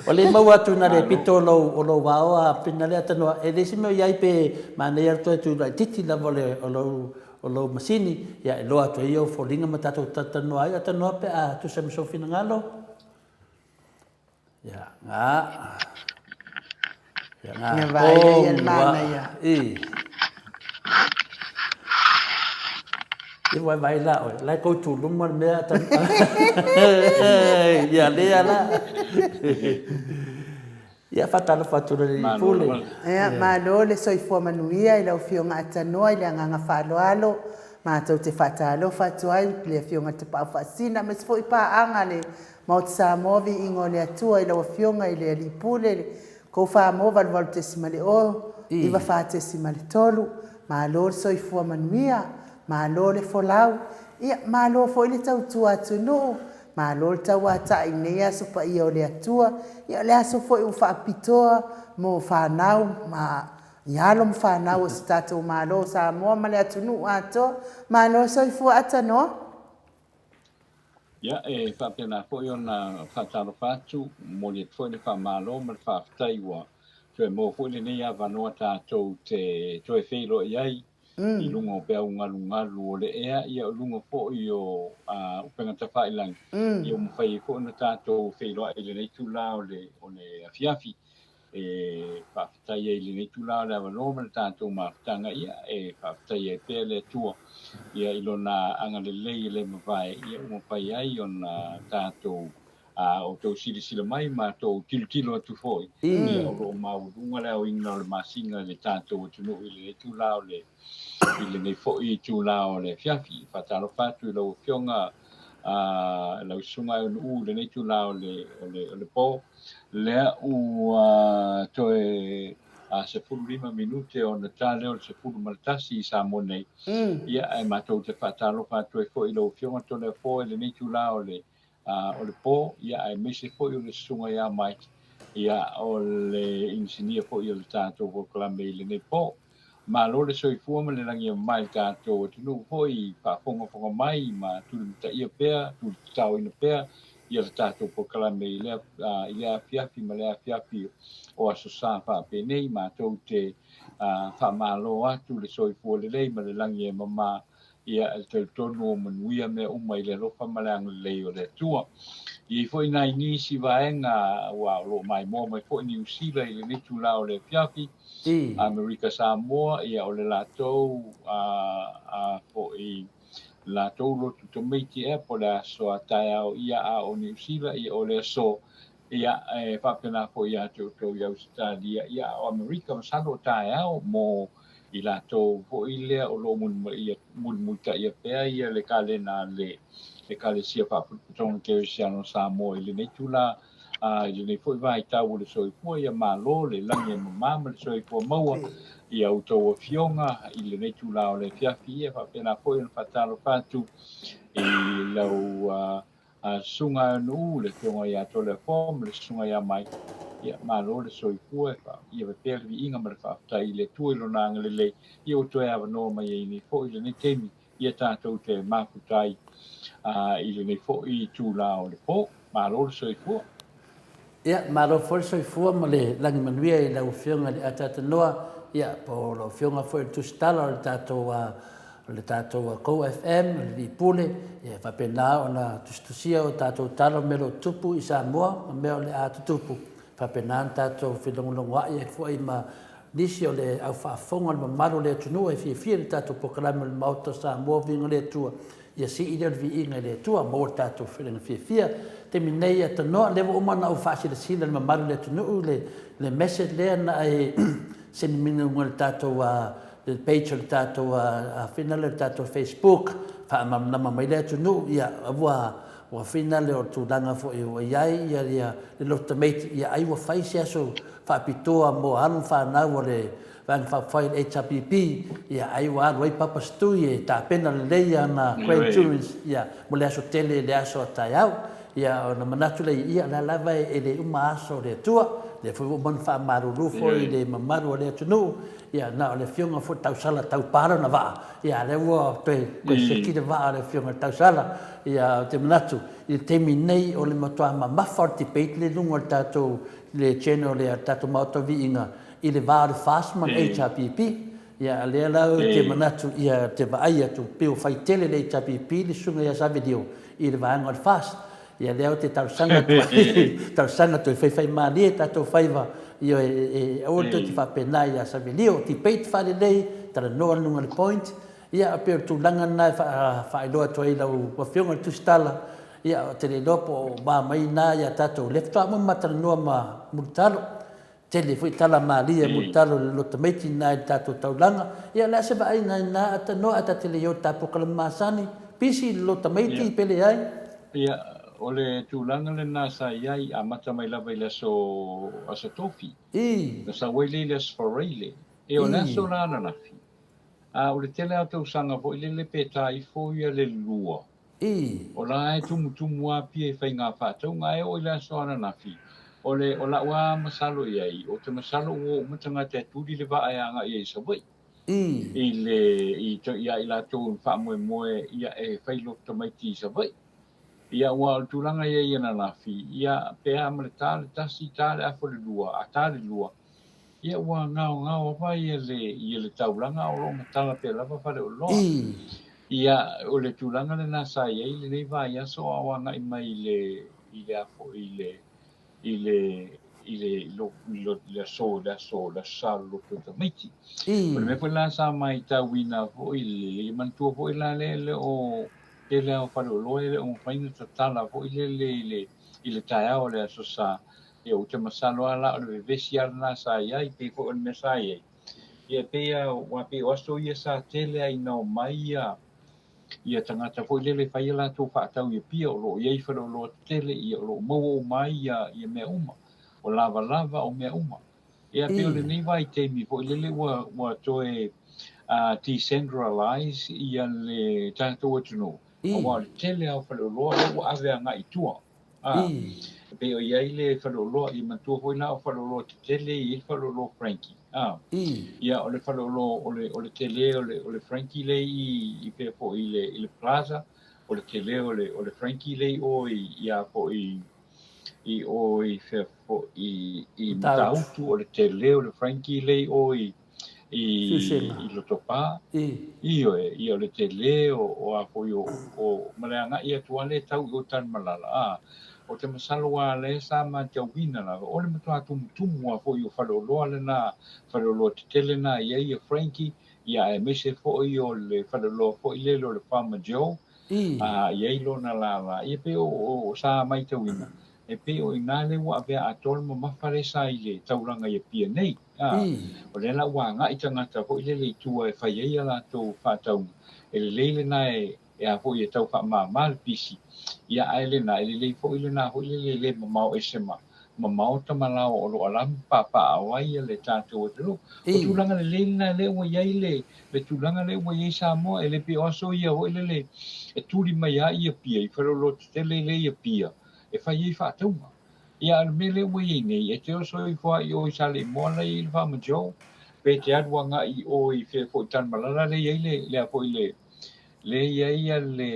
O lea e maua atu na le pito o lou, o lou vao a pina lea tanoa, e leai se mea o i ai pe manaia le toe tulaititi lava o le, o lou, o lou masini, ia e iloa atu ai ou foliga ma tatou talatalanoa ai, talanoa pe a tusa ma sou finagalo. Ia, ngā. Ia, ngā. Ia vaai oh, ia le manaia. I. Ia vai vai la oi. Lai kou tu luma le mea ta. Ia lea la. Ia faatalofa atu le alii pule. Ia, malo le soifua manuia i lau Afioga Atanoa i le agaga faaaloalo. Matou te faatalofa atu ai i le Afioga Tapaau Faasina aemaise foi paaga a le Maota Samoa, Viiga o le Atua i lau Afioga i le Alii Pule, le kou Famo 88.0, 94.3, malo le soifua manuia, malo le folau, ia malo foi le tautua atunuu, malo le tauatai i lenei aso paia o le Atua, ia o le aso foi ua faapitoa mo fanau ma i alo ma fanau o si tatou Malo o Samoa ma le atunuu atoa, malo le soifua Atanoa. Ia, e faapena foi ona faatalofa atu, momoli atu foi le faamalo ma le faafetai ua toe maua foi lenei avanoa tatou te toe feiloai ai i luga o peau galugalu o le ea, ia o luga foi o upega tafailagi, ia ua mafai ai foi ona tatou feiloai i lenei itula o le afiafi. E faafetai ai i lenei itula o le avanoa ma le tatou mafutaga, ia e faafetai ai pea le Atua ia i lona agalelei e le mavae, ia ua mafai ai ona tatou a outou silasila mai ma tou tilotilo atu foi, ia o lo o maualuga le aoina o le masina i le tatou atunuu i lenei itula o le i lenei foi itula o le afiafi. Faatalofa atu i lau Afioga a lau Susuga Eunu'u i lenei itula o le o le o le po. Lea ua toe 15 minute ona ta lea o le 11 i Samoa nei. Ia, ae matou te faatalofa atu ai foi i lau Afioga Toleafoa i lenei itula o le o le po, ia, aemaise foi o le Susuga ia Mike, ia, o le inisinia foi o le tatou polokalame i lenei po. Malo le soifua ma le lagi e mama i le tatou atunuu foi i faafogafoga mai ma tulimataia pea, tulitataoina pea ia le tatou polokalame i lea, i lea afiafi ma lea afiafi o Aso Sa faapenei. Matou te faamalo atu le soifua lelei ma le lagi e mama, ia e talitonu o manuia mea uma i le alofa ma le agalelei o le Atua. E i ai foi nai nisi vaega aua o lo o maimoa mai foi Niu Sila i lenei itula o le afiafi, Amerika Samoa, ia o le latou a foi latou lotu tamaiti ea po o le aso a taeao ia a o Niu Sila, ia o le aso ia e faapena foi ia te outou i Ausetalia, ia a o Amerika masalo o taeao mo i latou foi lea o lo o mulimulitaia pea ia le kalena a le Ekalesia Faapotopotoga Kerisiano o Samoa i lenei itula, i lenei foi vaitau o le soifua, ia malo le lagi e mama ma le soifua maua i a outou afioga i lenei itula o le afiafi. Ia faapena foi ona faatalofa atu i lau Susuga Eunu'u, le Afioga ia Toleafoa ma le Susuga ia Mike, ia malo le soifua, ia ave pea le viiga ma le faafetai i le Atua i Lona agalelei, ia ua toe avanoa mai ai nei foi i lenei taimi, ia tatou te mafuta ai i lenei foi itula o le po. Malo le soifua. Ia, malo foi le soifua ma le lagi manuia i lau Afioga i le Ataatanoa, ia, po o lau Afioga foi i le Tusitala o le tatou o le tatou Go FM, o le Alii Pule, ia e faapena ona tusitusia o tatou tala o mea o lo o tutupu i Samoa ma mea o le a tutupu. E faapena ona tatou felogologoai ai foi ma Nisi o le au faafofoga o le mamalu o le atunuu e fiafia i le tatou polokalame o le Maota o Samoa Viiga i le Atua, ia sii lea o le viiga i le Atua, maua le tatou feelaiga fiafia. Taimi nei e tanoa, lea ua uma ona ou faasilasila i le mamalu o le atunuu le le message lea na e send mai i luga o le tatou le page o le tatou finale o le tatou Facebook, faamalamalama mai le atunuu, ia ua Ua finale o le tulaga foi ua i ai ia ia le loto tamaiti, ia ai ua fai se aso faapitoa mo alo ma fanau o le Vaega Faaupufai o le HRPP, ia ai ua alu ai Papa Stui e tapena lelei ana grandchildren ia mo le aso tele le aso a taeao. Ia ona manatu lea ia o lea lava e le uma aso o le Atua, lea foi ua uma ona faamalulu foi i le mamalu o le atunuu, ia na o le afioga foi Tausala taupa lona vaa, ia lea ua toe toe seki le vaa o le afioga i le Tausala. Ia ou te manatu i le taimi nei o le matua mamafa o le debate lea i luga o le tatou le channel lea le tatou Maota o Viiga i le va o le FAST ma le HRPP. Ia lea la ou te manatu ia te vaai atu pei ua fai tele le HRPP le susuga ia Savelio i le vaega o le FAST. Ia lea ou te talosaga atu ai, talosaga atu ai, faifaimalie tatou faiva, ioe, e aua le toe te faapena ia Savelio, debate faalelei, talanoa i luga o le point, ia pei o le tulaga lena e faailoa atu ai i lau Afioga i le Tusitala, ia ou te le iloa po o va mai i ina ia tatou, lea faatoa uma ma talanoa ma Mulitalo, Tele foi tala malie mulitalo i le loto tamaiti ina i le tatou taulaga. Ia o le a se vaaiga i ina atanoa ae ta te le i o i le ta polokalame masani, pisi i le loto tamaiti pe leai? Ia, o le tulaga lena sa i ai, amata mai lava i le aso, aso Tofi. Na sau ai lea i le aso Faraile. Ia o le aso la ananafi, a o le tele lava o tausaga foi lele pe ta ifo ia le lua. O la e tumutumu a pia i faiga faatauga ae oo i le aso ananafi, o le o la'u a masalo i ai, ou te masalo ua oo uma tagata e tuli le vaa e aga'i ai i Savaii i le i ia i latou i faamoemoe ia e fai lotu tamaiti i Savaii. Ia aua o le tulaga i ai ananafi, ia pe a ma le ta le tasi, ta le afa le lua, a ta le lua, Ia ua gaogao lava ia le ia le taulaga a o lo o matala pea lava faleoloa. Ia o le tulaga lena sa i ai lenei vaiaso a o agai mai i le i le a foi i le i le i le i le aso i le aso le aso Sa o le loto tamaiti. O le mea foi la sa maitauina foi le ia manatua foi la le le o tele lava o faleoloa e le o mafai ona tatala foi lele i le i le taeao o le aso Sa. Ia ou te masalo lava la o le vevesi lava lena sa i ai, pei foi o le mea sa i ai. Ia pei lava, aua pei o aso ia sa tele ai ina omai ia ia tagata foi lele e fai a latou faatau i Apia, o lo o i ai faleoloa tetele, ia o lo o maua uma ai ia ia mea uma, o lavalava, o mea uma. Ia pei o lenei vaitaimi foi lele ua ua toe decentralize ia le tatou atunuu, aua o le tele lava o faleoloa lea ua ave agai i tua. A, e pei o i ai le faleoloa, ia manatua foi la o faleoloa tetele e i ai le faleoloa Frankie. A, ia o le faleoloa o le, o le tele o le, o le Frankie lea i, i pea foi i le, i le Plaza, o le tele o le, o le Frankie lea i o i, i a foi, i o i fea foi, i, i Matautu, o le tele o le Frankie lea i o i, i, i Lotopa, ioe, ia o le tele o, o a foi o, o, ma le agai atu lava lea e tau i o i Tanumalala, a, ou te masalo lava lea sa matauina lava, o le matua tumutumu lava foi o faleoloa lena, faleoloa tetele na e i ai ia Frankie, ia aemaise foi o le faleoloa foi lele o le Farmer Joe, a, i ai lona lala, ia pei o, o, sa matauina, E pei o i ina lea ua avea atoa le mamafa lea sa i le taulaga i Apia nei. A, o lea la ua agai tagata foi lele i tua e fai ai a latou faatauga. E lelei lena e, e a foi e tau faamama le pisi, ia ae lena, e lelei foi lena foi lele e le mamao ese ma ma maota ma laoa o lo o alama papaaao ai le tatou atunuu. O tulaga lelei lena lea ua i ai le, le tulaga lea ua i ai Samoa, e le pei o aso ia foi lele e tuli mai lava i Apia, i faleoloa tetele lea i Apia, e fai ai faatauga. Ia, a o le mea lea ua i ai nei, e te oso ifo lava i o i Saleimoa la e i ai le Farmer Joe, pe te alu agai i o i fea foi i Tanumalala lea e i ai le, le a foi le, lea e i ai ia le,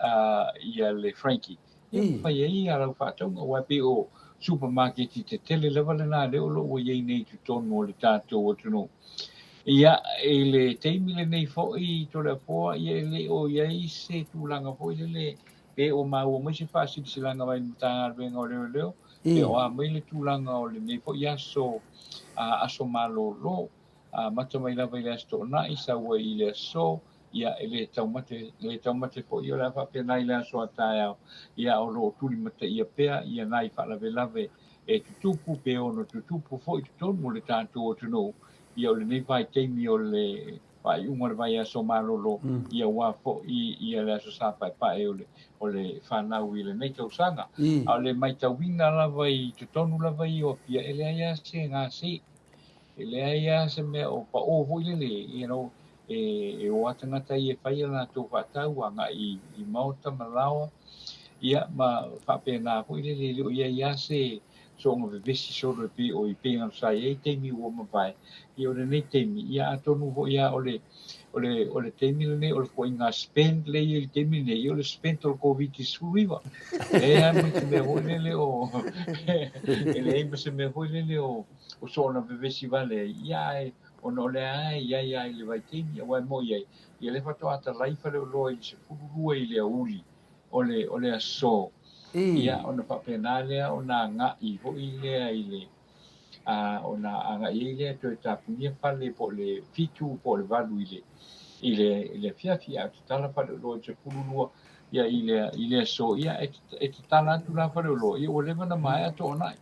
a, ia le Frankie, ia ma fai ai ia lau faatauga, aua e pei o supamaketi tetele lava lena lea o lo o ua i ai nei i totonu o le tatou atunuu. Ia, i le taimi lenei foi Toleafoa, ia e le o i ai se tulaga foi lele Pe ua maua mai se faasilasilaga mai le Matagaluega o Leoleo, Pe o a mai le tulaga o lenei foi aso, aso malolo, amata mai lava i le Aso Toonai, sau ai i le aso, ia, e le taumate, le taumate foi o le a faapena i le aso a taeao, ia, o lo o tulimataia pea ia nai faalavelave e tutupu pe ono tutupu foi i totonu o le tatou atunuu, ia, o lenei vaitaimi o le faaiuga o le vaiaso malolo, ia, aua foi ia le Aso Sa Paepae o le, o le fanau i lenei tausaga. A o le matauina lava i totonu lava ia o Apia, e leai lava se gase. E leai lava se mea o pao foi lele, you know, e o lava tagata ia e fai a latou faatau agai i maota ma laoa, ia ma faapena foi lele, e le o i ai lava se soona vevesi solo e pei o i pei ona sa i ai taimi ua mavae, ia o lenei taimi, ia atonu foi lava o le, o le, o le taimi lenei o le ituaiga spend lea e i ai i le taimi lenei, ia o le spend o le Koviti-19. E leai lava ma se mea foi lele o, e leai ma se mea foi lele o, o soona vevesi vale ai, ia ae ona o lea lava e i ai lava i le vaitaimi, aua e moni ai, ia lea faatoa atalai faleoloa i le 12 i le aoauli o le, o le aso, ia ona faapena lea ona agai foi lea i le, a, ona agai ai lea toe tapunia fale po o le 7 po o le 8 i le, i le, i le afiafi, a o tatala faleoloa i le 12 ia i le, i le aso, ia e, e tatala atu la faleoloa, ia ua leva ona maea toonai.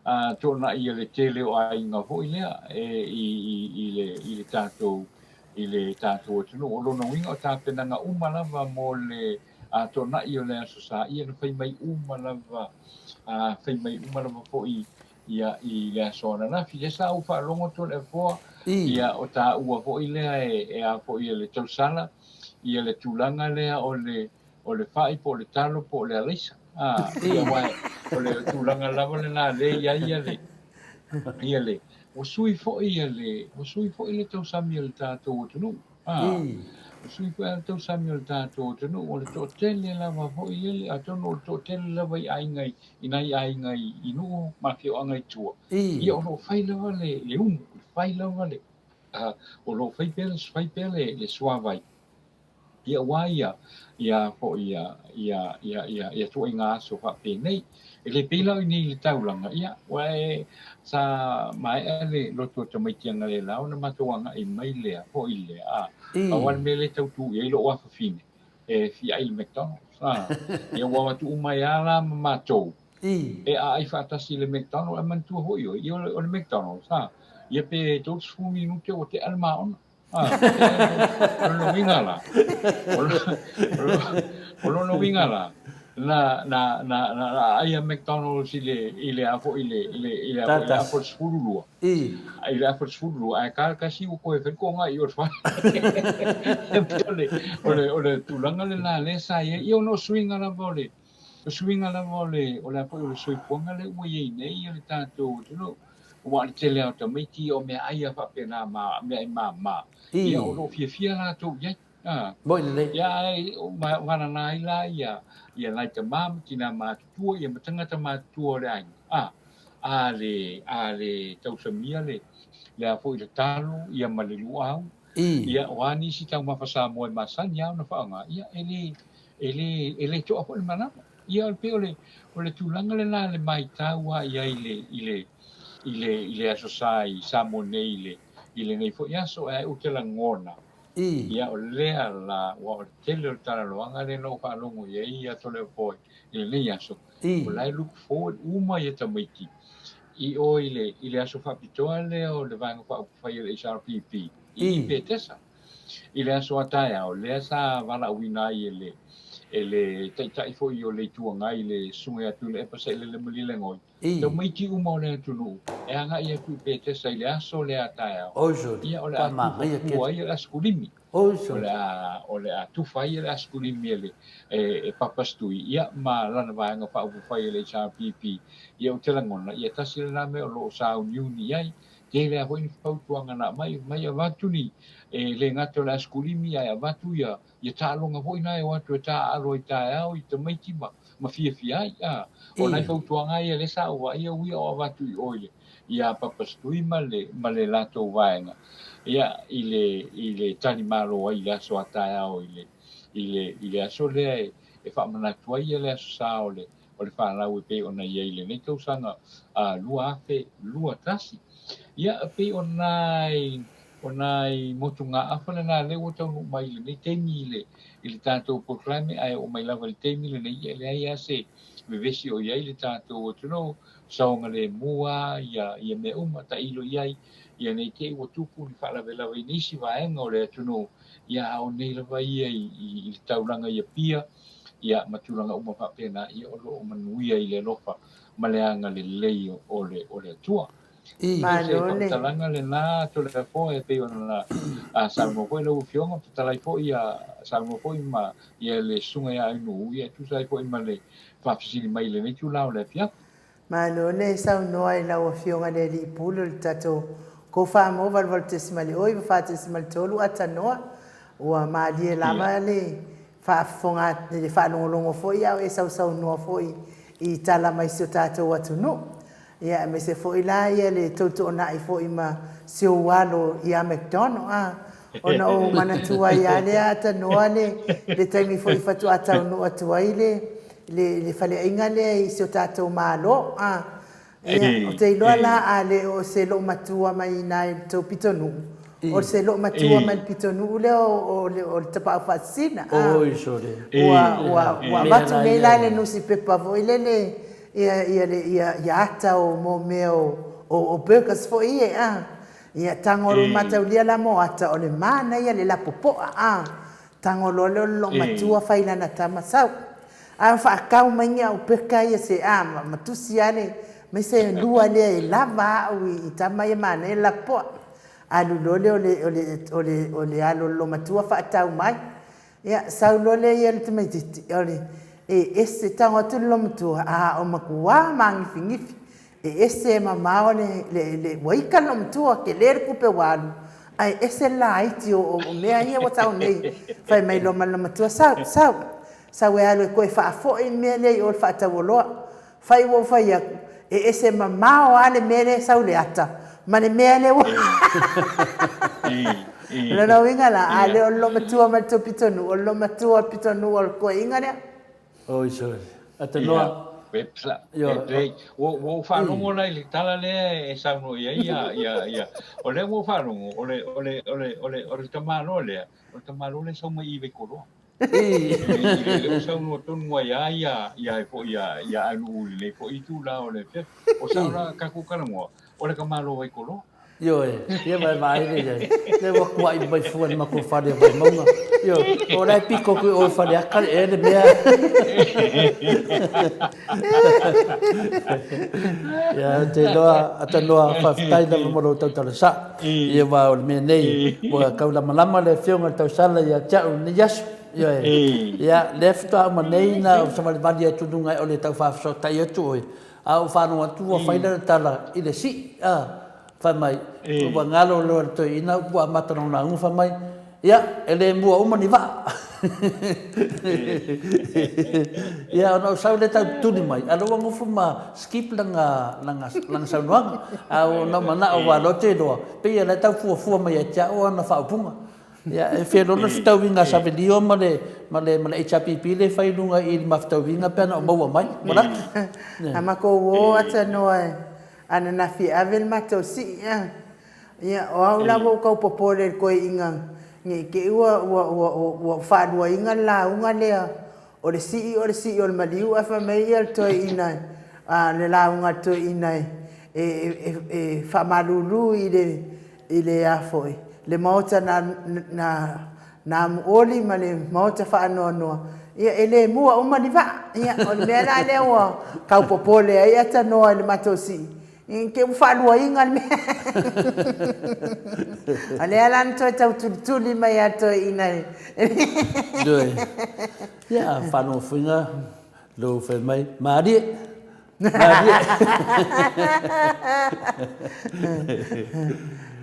A toonai ia le tele o aiga foi lea e, i, i, i le, i le tatou, i le tatou atunuu. O lona uiga o tapenaga uma lava mo le a toonai o le Aso Sa, ia na fai mai uma lava, a fai mai uma lava foi ia i le aso ananafi. Lea sa ou faalogo Toleafoa, ia o taua foi lea e, e a foi e le tausala, ia le tulaga lea o le, o le fai po o le talo po o le alaisa. A, ia aua o le tulaga lava lena lea e i ai ia le, ia le, ua sui foi ia le, ua sui foi le tausami a le tatou atunuu. A, ua sui foi le tausami o le tatou atunuu, o le toatele lava foi lele, atonu o le toatele lava i aiga i, i nai aiga i, i nuu ma afioaga i tua, ia o lo o fai lava le, le umu, fai lava le, a, o lo o fai pea, fai pea le, le suavai. Ia aua ia, ia foi ia, ia, ia, ia, ia ituaiga aso faapenei. E le pei la o i inei i le taulaga, ia, ua e, sa maea le loto o tamaiti analeila ona matou agai mai lea, foi lea, a, pau lava le mea lea e tau tu i ai lou afafine, e fia ai i le McDonald's, a. Ia ua o atu uma ai lava la ma matou, e aai faatasi i le McDonald's, ae manatua foi oe, ia o le McDonald's, a, ia pe 30 minute ua tea le maona. O lona uiga la, o lona uiga la, na, na, na, na, na aai a McDonald's i le, i le a foi i le, i le, i le, a foi, i le afa o le 12. I le afa o le 12, ae ka kasi ua koe fai ko ngai o le whare. O le, o le, o le tulaga lena lea sa i ai. Ia ona o suiga lava o le, o suiga lava o le, o le a foi o le soifuaga lea ua i ai nei ia le tatou atunuu. Aua o le tele lava o tamaiti o meaai a faapena ma meaai mama, ia o lo o fiafia latou i ai. A, Moi lelei. Ia ae vanana ai la ia, ia nai tama ma tina matutua ia ma tagata matutua o le aiga. A, a le, a le tausamia le, le a foi le talo ia ma le luau, ia o a nisi taumafa Samoa e masani lava ona faaaoga, ia e le, e le, e le toa foi le manawa. Ia e pei o le, o le tulaga lena le maitau lava i ai i le, i le, i le, i le Aso Sa i Samoa nei i le, i lenei foi aso, ae ou te lagona, ia o lea la, aua o le tele o le talanoaga lea na ou faalogo i ai ia Toleafoa i lenei aso, o la e look forward uma ia tamaiti i o i le, i le aso faapitoa lea o le Vaega Faaupufai a le HRPP i Petesa. I le aso a taeao, lea sa valaauina ai e le, e le Taitai foi o le Itu Agai le Susuga ia Tuilaepa Sailele Malielegaoi, tamaiti uma o le atunuu e agai atu i Petesa i le aso lea a taeao, ia o le a tufa fua ai le asokulimi. O le a, o le a tufa ai le asokulimi e le, e, e Papa Stui, ia ma lana Vaega Faaupufai a le HRPP. Ia ou te lagona, ia tasi lena mea o lo o sauniuni i ai, Tele lava foi ni fautuaga na aumai, mai avatu ni, e le gata o le asokulimi ae avatu ia, ia taaloga foi na e o atu e taaalo ai taeao i tamaiti ma, ma fiafia ai. A, o nai fautuaga ia lea sa ou vaaia uia o avatu i o i le, ia Papastui ma le, ma le latou vaega, ia, i le, i le talimalo ai i le aso a taeao i le, i le, i le aso lea e, e faamanatu ai ia le aso sa o le. o le fanau e pei ona i ai i lenei tausaga 2021. Ia, e pei o nai o nai motugaafa lena lea ua taunuu mai i lenei taimi i le i le tatou polokalame, ae oo mai lava i le taimi lenei, ia e leai lava se vevesi o i ai le tatou atunuu, saogalemu lava ia ia mea uma, tailo i ai, ia ne i te i ua tupu ni faalavelave i nisi vaega o le atunuu, ia a o nei lava ia i i i le taulaga i Apia, ia ma tulaga uma faapena, ia o lo o manuia i le alofa ma le agalelei o le o le Atua. I. O se Malo le. faamatalaga lena Toleafoa e pei ona saunoa foi lau Afioga, fetalai foi ia saunoa foi ma ia le Susuga ia Ainuu, ia e tusa ai foi ma le faafesili mai i lenei itula o le afiafi. Malo le saunoa i lau Afioga le Alii Pule o le tatou Kofa mo 88.9 4.3 Atanoa. Ua malie lava le faafofoga le faalogologo foi a o e sausaunoa foi i tala mai si o tatou atunuu. Ia aemaise foi la ia le toutoonai foi ma si ou alo ia McDonald a ona ou manatua ai lava lea Atanoa le le taimi foi faatoa taunuu atu ai le le le faleaiga lea i si o tatou Malo a ia ou te iloa la a le o se loomatua mai i ina i le tou pitonuu o se loomatua mai le pitonuu lea o o o le Tapaau Faasisina a ua ua ua avatu nei la le nusipepa foi lele ia ia le ia ia ata o mo mea o o burgers foi ia a ia tago loa mataulia la mo ata o le manaia le lapopoa a Tago loa lea o le loomatua fai lana tama sau. Ae faatau mai ni au peka ia se a ma tusi lava le mai se lua lea e lava au i tama ia manaia le lapopoa. Alu loa lea o le o le o le o le alo o le loomatua faatau mai. Ia sau loa lea ia le tamaitiiti o le e ese tago atu le loomatua a o matua magifigifi E ese e mamao le, le, le, ua ika le loomatua, tele le tupe ua alu, ae ese le laiti o, o, o mea ia ua tau nei. Fai mai loa ma le loomatua, sau, sau, sau e alu e toe faafoi le mea lea i o i le faatauoloa. Fai ua ou fai atu, e ese mamao lava le mea lea e sau i le ata ma le mea lea ua O lona uiga la, a le o le loomatua ma le tou pitonuu, o le loomatua o le pitonuu o le toeaina lea. Oi sorry. Atanoa. Lelei. Ua ou faalogo la i le tala lea e saunoa i ai ia, ia, ia. O lea ua ou faalogo, o le, o le, o le, o le, o le tamaloa lea, o le tamaloa lea e sau mai i Vaikoloa. E le o saunoa tonu ai lava ia, ia, foi ia, ia Anu'u i lenei foi itula o le afiafi. O sao la tatou talanoa, o le tamaloa Vaikoloa. Ioe, ia ma e vaai lea i ai. Lea ua kuaʻi mai fua i le matou fale o Vaimauga. Ioe, o la e piko atu i o i Faleata ea le mea. Ia, ou te iloa, Atanoa, faafetai lava mo lou tautala sao. Ia, aua o le mea nei, ua taulamalama le Afioga i le Tausala ia te au i lenei aso. Ioe, ia, lea faatoa uma nei na ou savalivali atu i luga e le tau faafesootai atu oe, A ou faalogo atu ua fai lana tala i le sii, a, fai mai, ua galo loa le toeaina ua amata lona lauga fai mai, ia, e le mua uma ni vaa. Ia, ona ou sau lea tau tutuli mai, a o lea ua nofo ma skip lana, lana, lana saunoaga. A ona ou manao aua o lea ou te iloa, pei o la e tau fuafua mai ia te au ana faaupuga. Ia, e fia lola le fetauiga a Savelio ma le, ma le, ma le HRPP lea e fai i luga i le mafetauiga pe ana o maua mai. Ua laki. A matou o atanoa ananafi e ave le matou sii a. Ia, o au la ua ou tau popole i le toeaina ne i te i ua, ua, ua, ua faaluaina le lauga lea o le sii o le sii o le maliu ae fai mai ia le toeaina a le lauga a le toeaina e, e, e, e faamalulu i le i le a foi, le maota na, na, na amuoli ma le maota faanoanoa, ia e le mua uma ni vaa. Ia, o le mea la lea ua tau popole ai Atanoa i le matou sii, i te ua faaluaina le mea. O lea la na toe tau tulituli mai a toeaina i. Ioe. Ia, faanofoina lou fai mai, malie. Malie.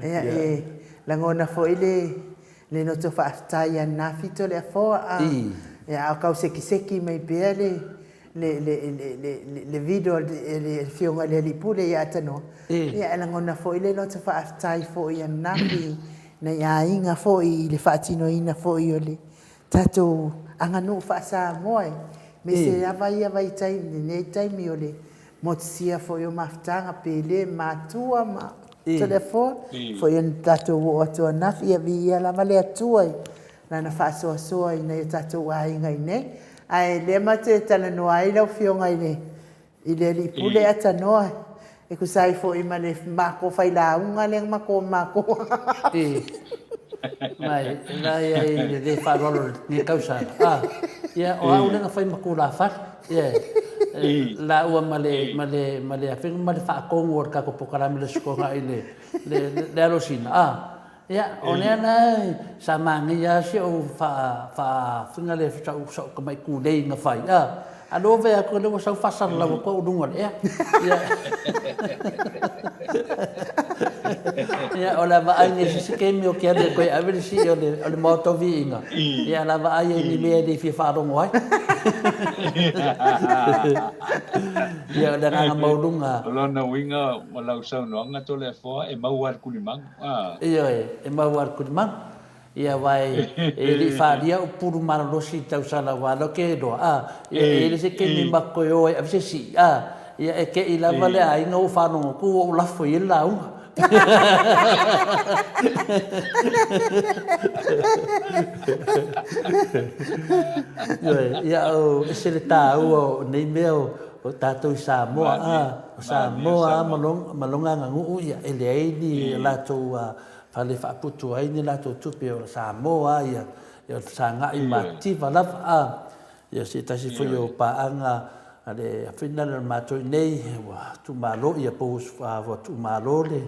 Ia, e lagona foi le le loto faafetai ia lena fito le afoa a ia a o tau sekiseki mai pea le le le le le video a le afioga i le alii pule ia Atanoa. Ia e lagona foi le loto faafetai foi ia lena i nai aiga foi i le faatinoina foi o le tatou aganuu faa-Samoa e Me se ava ia vaitaimi, lenei taimi o le motusia foi o mafutaga pe le matua ma Toleafoa foi ona tatou oo atu ananafi. Ia viia lava le Atua i Lana faasoasoa i nai o tatou aiga i nei. Ae lea matou te talanoa ai lau Afioga i le i le alii pule Atanoa e tusa ai foi ma le matou failauga lea na matou matou I, mai, la ia i le le faaaloalo i lenei tausaga, a, ia, o au lea na fai ma tulafale, yeah, laua ma le, ma le, ma le afioga ma le faatonu o le tatou polokalame o le Aso Toonai i le, le, le Alosina, a, ia, o lea la sa manaia lava si ou faa, faafiga lea, sau, sau tamai tulei na fai, a, A lea ua vaai atu o lea ua sau faasalalau atu au i luga o le ea. Ia, ia o le a vaai nei i se isi taimi ou te alu e toe ave le sii o le, o le Maota o Viiga, ia o le a vaai ai i ni mea e le fia faalogo ai. Ia o le agaga maualuga. O lona uiga o lau saunoaga Toleafoa e maua lava i le tulimagu, a? Ioe, e maua lava i le tulimagu. Ia aua e le i faaalia au pulu malolosi i le tausala aua o lea ou te iloa, a, ia e i ai le isi taimi matou toe o ai e ave se sii, a, ia e te i lava le aiga ua ou faalogo atu ua ou lafo i ai le lauga. Ioe, ia o ese le taua o nei mea o tatou i Samoa, a, o Samoa lava ma lona aganuu ia e leai ni latou Fale faaputu ai ni latou tupe o Samoa ia, ia o le fesagai matitiva lava a. Ia se tasi foi o paaga a le afina le matou i nei ua tuumalo ia po ua tuumalo le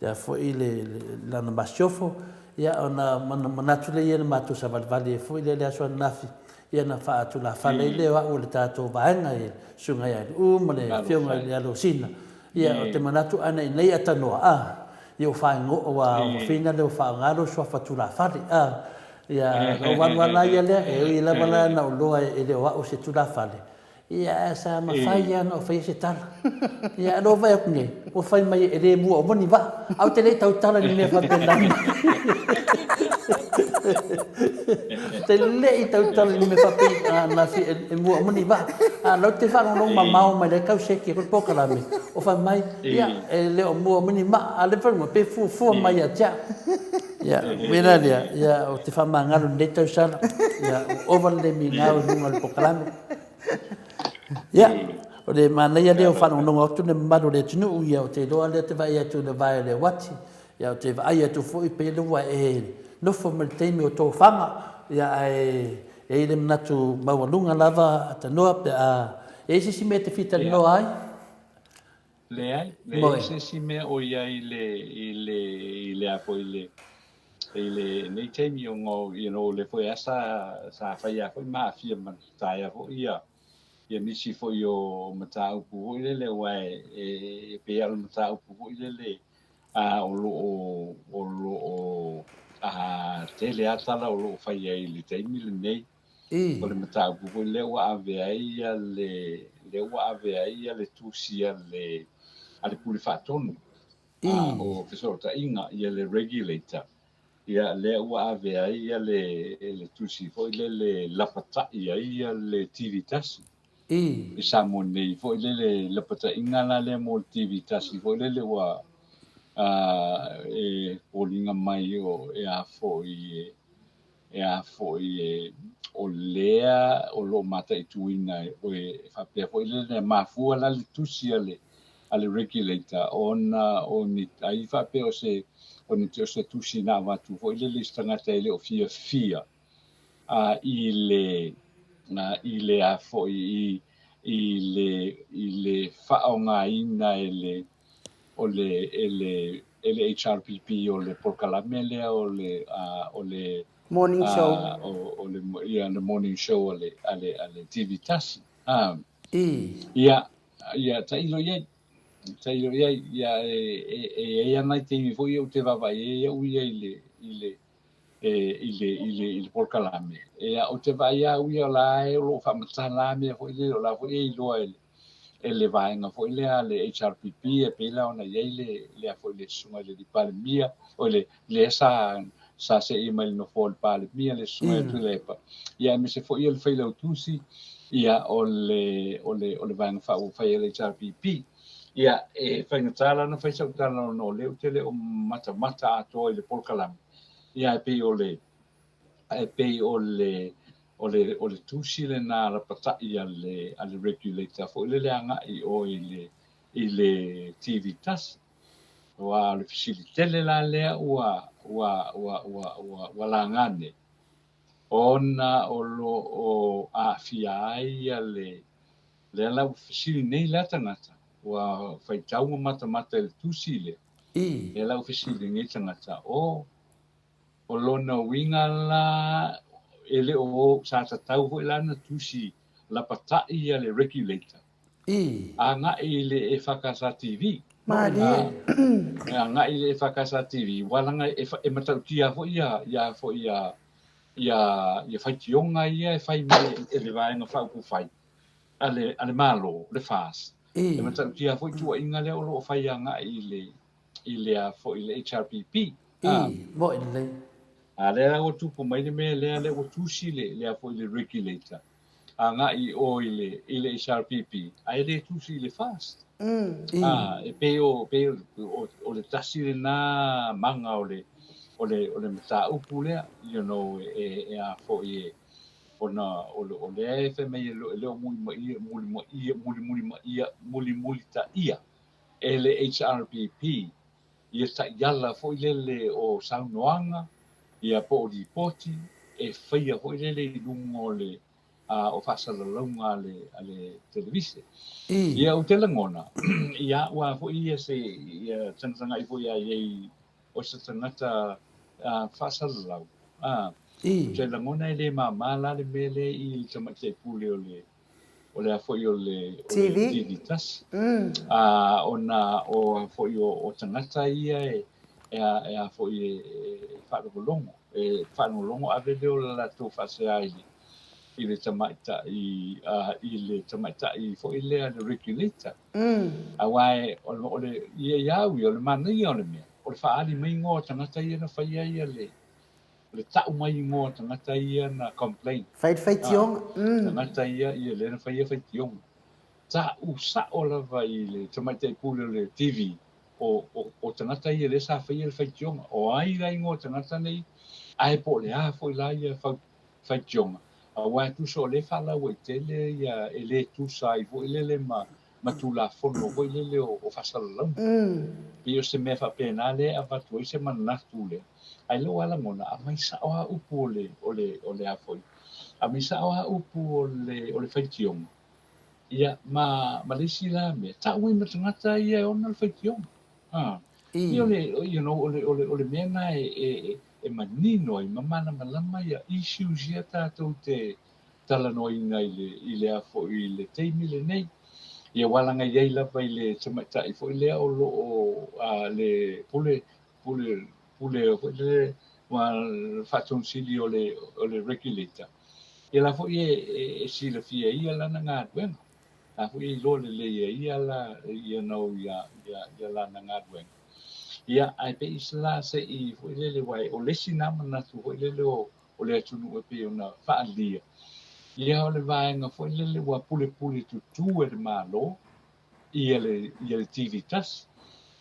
lea foi le lana masiofo ia ona manatu lea ia na matou savalivali ai foi lea i le aso ananafi ia na faatulafale ai lea o au o le tatou vaega i le Susuga ia Aliu ma le Afioga i le Alosina ia o te manatu ana i nei atanoa a Ia ua faaigoa, ua fina lea ua faaaoga lou suafa tulafale. A, ia, na ou alu lava la ia lea, e ui lava la na ou iloa e le o au se tulafale, ia, ae sa mafai lava ona ou faia se tala. Ia, ae lea ua vaai atu nei, ua fai mai e le mua uma ni vaa, ae ou te le i tautala i ni mea faapena. Ou te le i tautala i ni mea faapena e mua uma ni vaa. A o lea ou te faalogologo mamao mai la e tau seki atu le polokalame, o fai mai, Ia, e le o mua mai ni maa, a o lea fai mai, pe fuafua mai ia te au. Ia, o mea la lea, ia, ou te faamagalo i lenei tausala, ia, ua ova le migao i luga o le polokalame. Ia, o le manaia lea o faalogologo atu le mamalu o le atunuu, ia, ou te iloa lea ou te vaai atu i le vae o le uati, ia, ou te vaai atu foi pei lea ua e nofo ma le taimi o tofaga, ia, ae e i ai le manatu maualuga lava, Tanoa, pe a e i ai se isi mea e te fia talanoa ai? Leai, leai se isi mea o i ai i le, i le, i le a foi i le, i lenei taimi ona o, you know, o lea foi lava sa, sa fai lava foi ma aafia ma le taea foi ia, ia nisi foi o mataupu foi lele aua e, e, e pei lava o le mataupu foi lele a, o lo o, o lo o a, tele lava tala o lo o fai ai i le taimi lenei. O le mataupu foi lea ua ave ai le, lea ua ave ai le tusi a le, a le Pule Faatonu a o Fesootaiga, ia le Regulator, ia lea ua ave ai le, le tusi foi lele lapatai ai le TV tasi. I Samoa nei foi lele lapataiga la lea mo le TV tasi foi lele ua e foliga mai o e a foi e E a foi e, o lea o lo o mataituina e, e faapea foi lea, mafua la le tusi a le, a le regulator ona o ni, ai faapea o se, o ni, o se tusi na avatu foi lele i se tagata e le o fiafia a, i le, a, i le a foi i, i le, i le faaaogaina e le, o le, e le, e le HRPP o le polokalame lea o le, o le Morning show. O le, ia, le morning show a le, a le, a le TV tasi. Ia, ia, tailo i ai, tailo i ai, ia, e, e, e i ai lava nai taimi foi ou te vaavaai ai au ia i le, i le, e, i le, i le, i le polokalame. Ia, ou te vaai lava au ia o la e o lo o faamatala mea foi lele, o la foi e iloa e le, e le vaega foi lea a le HRPP e pei la ona i ai le, lea foi le susuga i le Palemia, o le, lea sa sa seei mai le nofoa o le Palemia le Susuga ia Tuilaepa, ia aemaise foi le Failautusi ia o le o le o le Vaega Faaupufai a le HRPP. Ia e faigata la ona fai sau tala ona o lea ou te le o matamata atoa i le polokalame, ia ae pei o le ae pei o le o le o le tusi lena lapatai a le a le regulator foi lele agai i o i le i le TV tasi. Aua o le fesili tele la lea ua ua ua ua ua ua laga nei, ona o lo o aafia ai le lea la ua fesili nei la tagata ua faitau ma matamata i le tusi lea. Lea la ua fesili nei tagata, o o lona uiga la e le o sa tatau foi la ona tusi lapatai le regulator agai i le EFKS TV. Malie. Agai i le EFKS TV, ua laga e matautia foi ia ia foi ia ia ia faitioga ia e fai mai e le Vaega Faaupufai a le a le Malo, le FAST. E matautia foi tuuaiga lea o lo o fai agai i le i le a foi le HRPP. Moe lelei. A lea la ua tupu mai le mea lea, lea ua tusi le le a foi le regulator agai i o i le i le HRPP, ae le tusi i le FAST. E pei o pei o, o le tasi lena maga o le o le o le mataupu lea, you know, e e a foi e ona o le o lea e fai mai e le o muli mai muli mai muli muli mai muli muli ta ia e le HRPP ia taiala foi lele o saunoaga ia po o lipoti e faia foi lele i luga o le o faasalalauga a le a le televise. Ia ou te lagona ia au lava foi ia se ia tagatagai foi a i ai o se tagata faasalalau, ou te lagona e le māmā la le mea lea i le tamaitai pule o le o le a foi o le TV, TV tasi. Ona o a foi o tagata ia e e a, e a foi e, e faalogologo, e faalogologo ave lea o le latou faasea i le i le tamaitai i le tamaitai foi lea le regulator. Aua e o le, o le ia ia au ia o le manaia o le mea, o le faaali mai igoa o tagata ia na faia ia le le tau mai igoa o tagata ia na complain. Fai le faitioga. Tagata ia, ia lea na faia faitioga. Tau sao lava i le tamaitai pule o le TV, o, o, o tagata ia lea sa faia le faitioga. O ai la igoa o tagata nei, ae po o le a foi la ia faitioga. Aua e tusa o lea e faalauaitele ia e le tusa ai foi lele ma ma Tulafono foi lele o faasalalauga. Pei o se mea faapena lea e avatu ai se manatu lea. Ae lou lava lagona, aumai sao lava upu o le, o le, o le a foi, aumai sao lava upu o le, o le faitioga. Ia, ma, ma le isi la mea, tau ai ma tagata ia e ona le faitioga. Ha. Ia o le, you know, o le, o le, o le mea lena e, e, e manino ai ma malamalama ia issues ia tatou te, talanoaina i le, i le a foi, i le taimi lenei. Ia aua leaga e i ai lava i le tamaitai foi lea o lo o a, le pule, pule, pule foi lele ua faatonusili o le, o le regulator. Ia la foi e, e, e silafia e ia lana galuega. La foi e iloa lelei e ia la, ia nau ia, ia, ia lana galuega. Ia, ae pei se la se i foi lele, aua o le isi na manatu foi lele o, o le atunuu e pei ona faaalia. Ia o le vaega foi lele ua pulepule tutū e le Malo ia le, ia le TV tasi.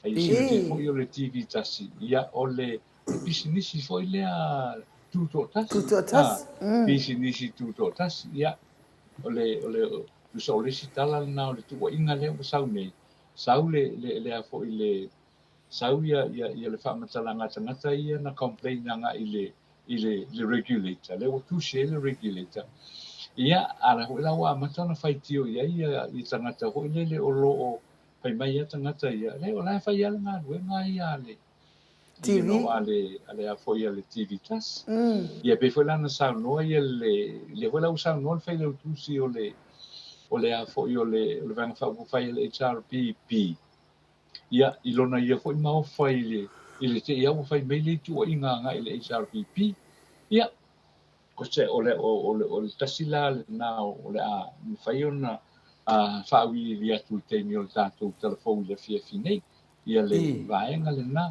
Ae ia silafia foi o le TV tasi, ia o le, o le pisinisi foi lea tutoatasi. Tutoatasi. Pisinisi tutoatasi. Ia, o le, o le, tusa o le isi tala lena o le tuuaiga lea ua sau nei, sau le, le, le a foi le, sau ia, ia, ia le faamatalaga a tagata ia na complain agai i le, i le, le regulator, lea ua tusi ai le regulator. Ia, a la foi la ua amata ona faitio i ai ia, ia tagata foi lele o lo o fai mai ia tagata ia, le o la e fai lava le galuega ia a le TV. You know, a le, a le a foi a le TV tasi. Ia pei foi la na saunoa ia le, lea foi la ua saunoa le failautusi o le, o le a foi o le, o le Vaega Faaupufai a le HRPP. Ia, i lona ia foi maofa i le, i le te i a ua fai mai le tuuaiga agai i le HRPP. Ia, o se, o le, o, o le, o le tasi la lena o le a mafai ona faauiliili atu i le taimi o le tatou talafou i le afiafi nei, ia le vaega lena.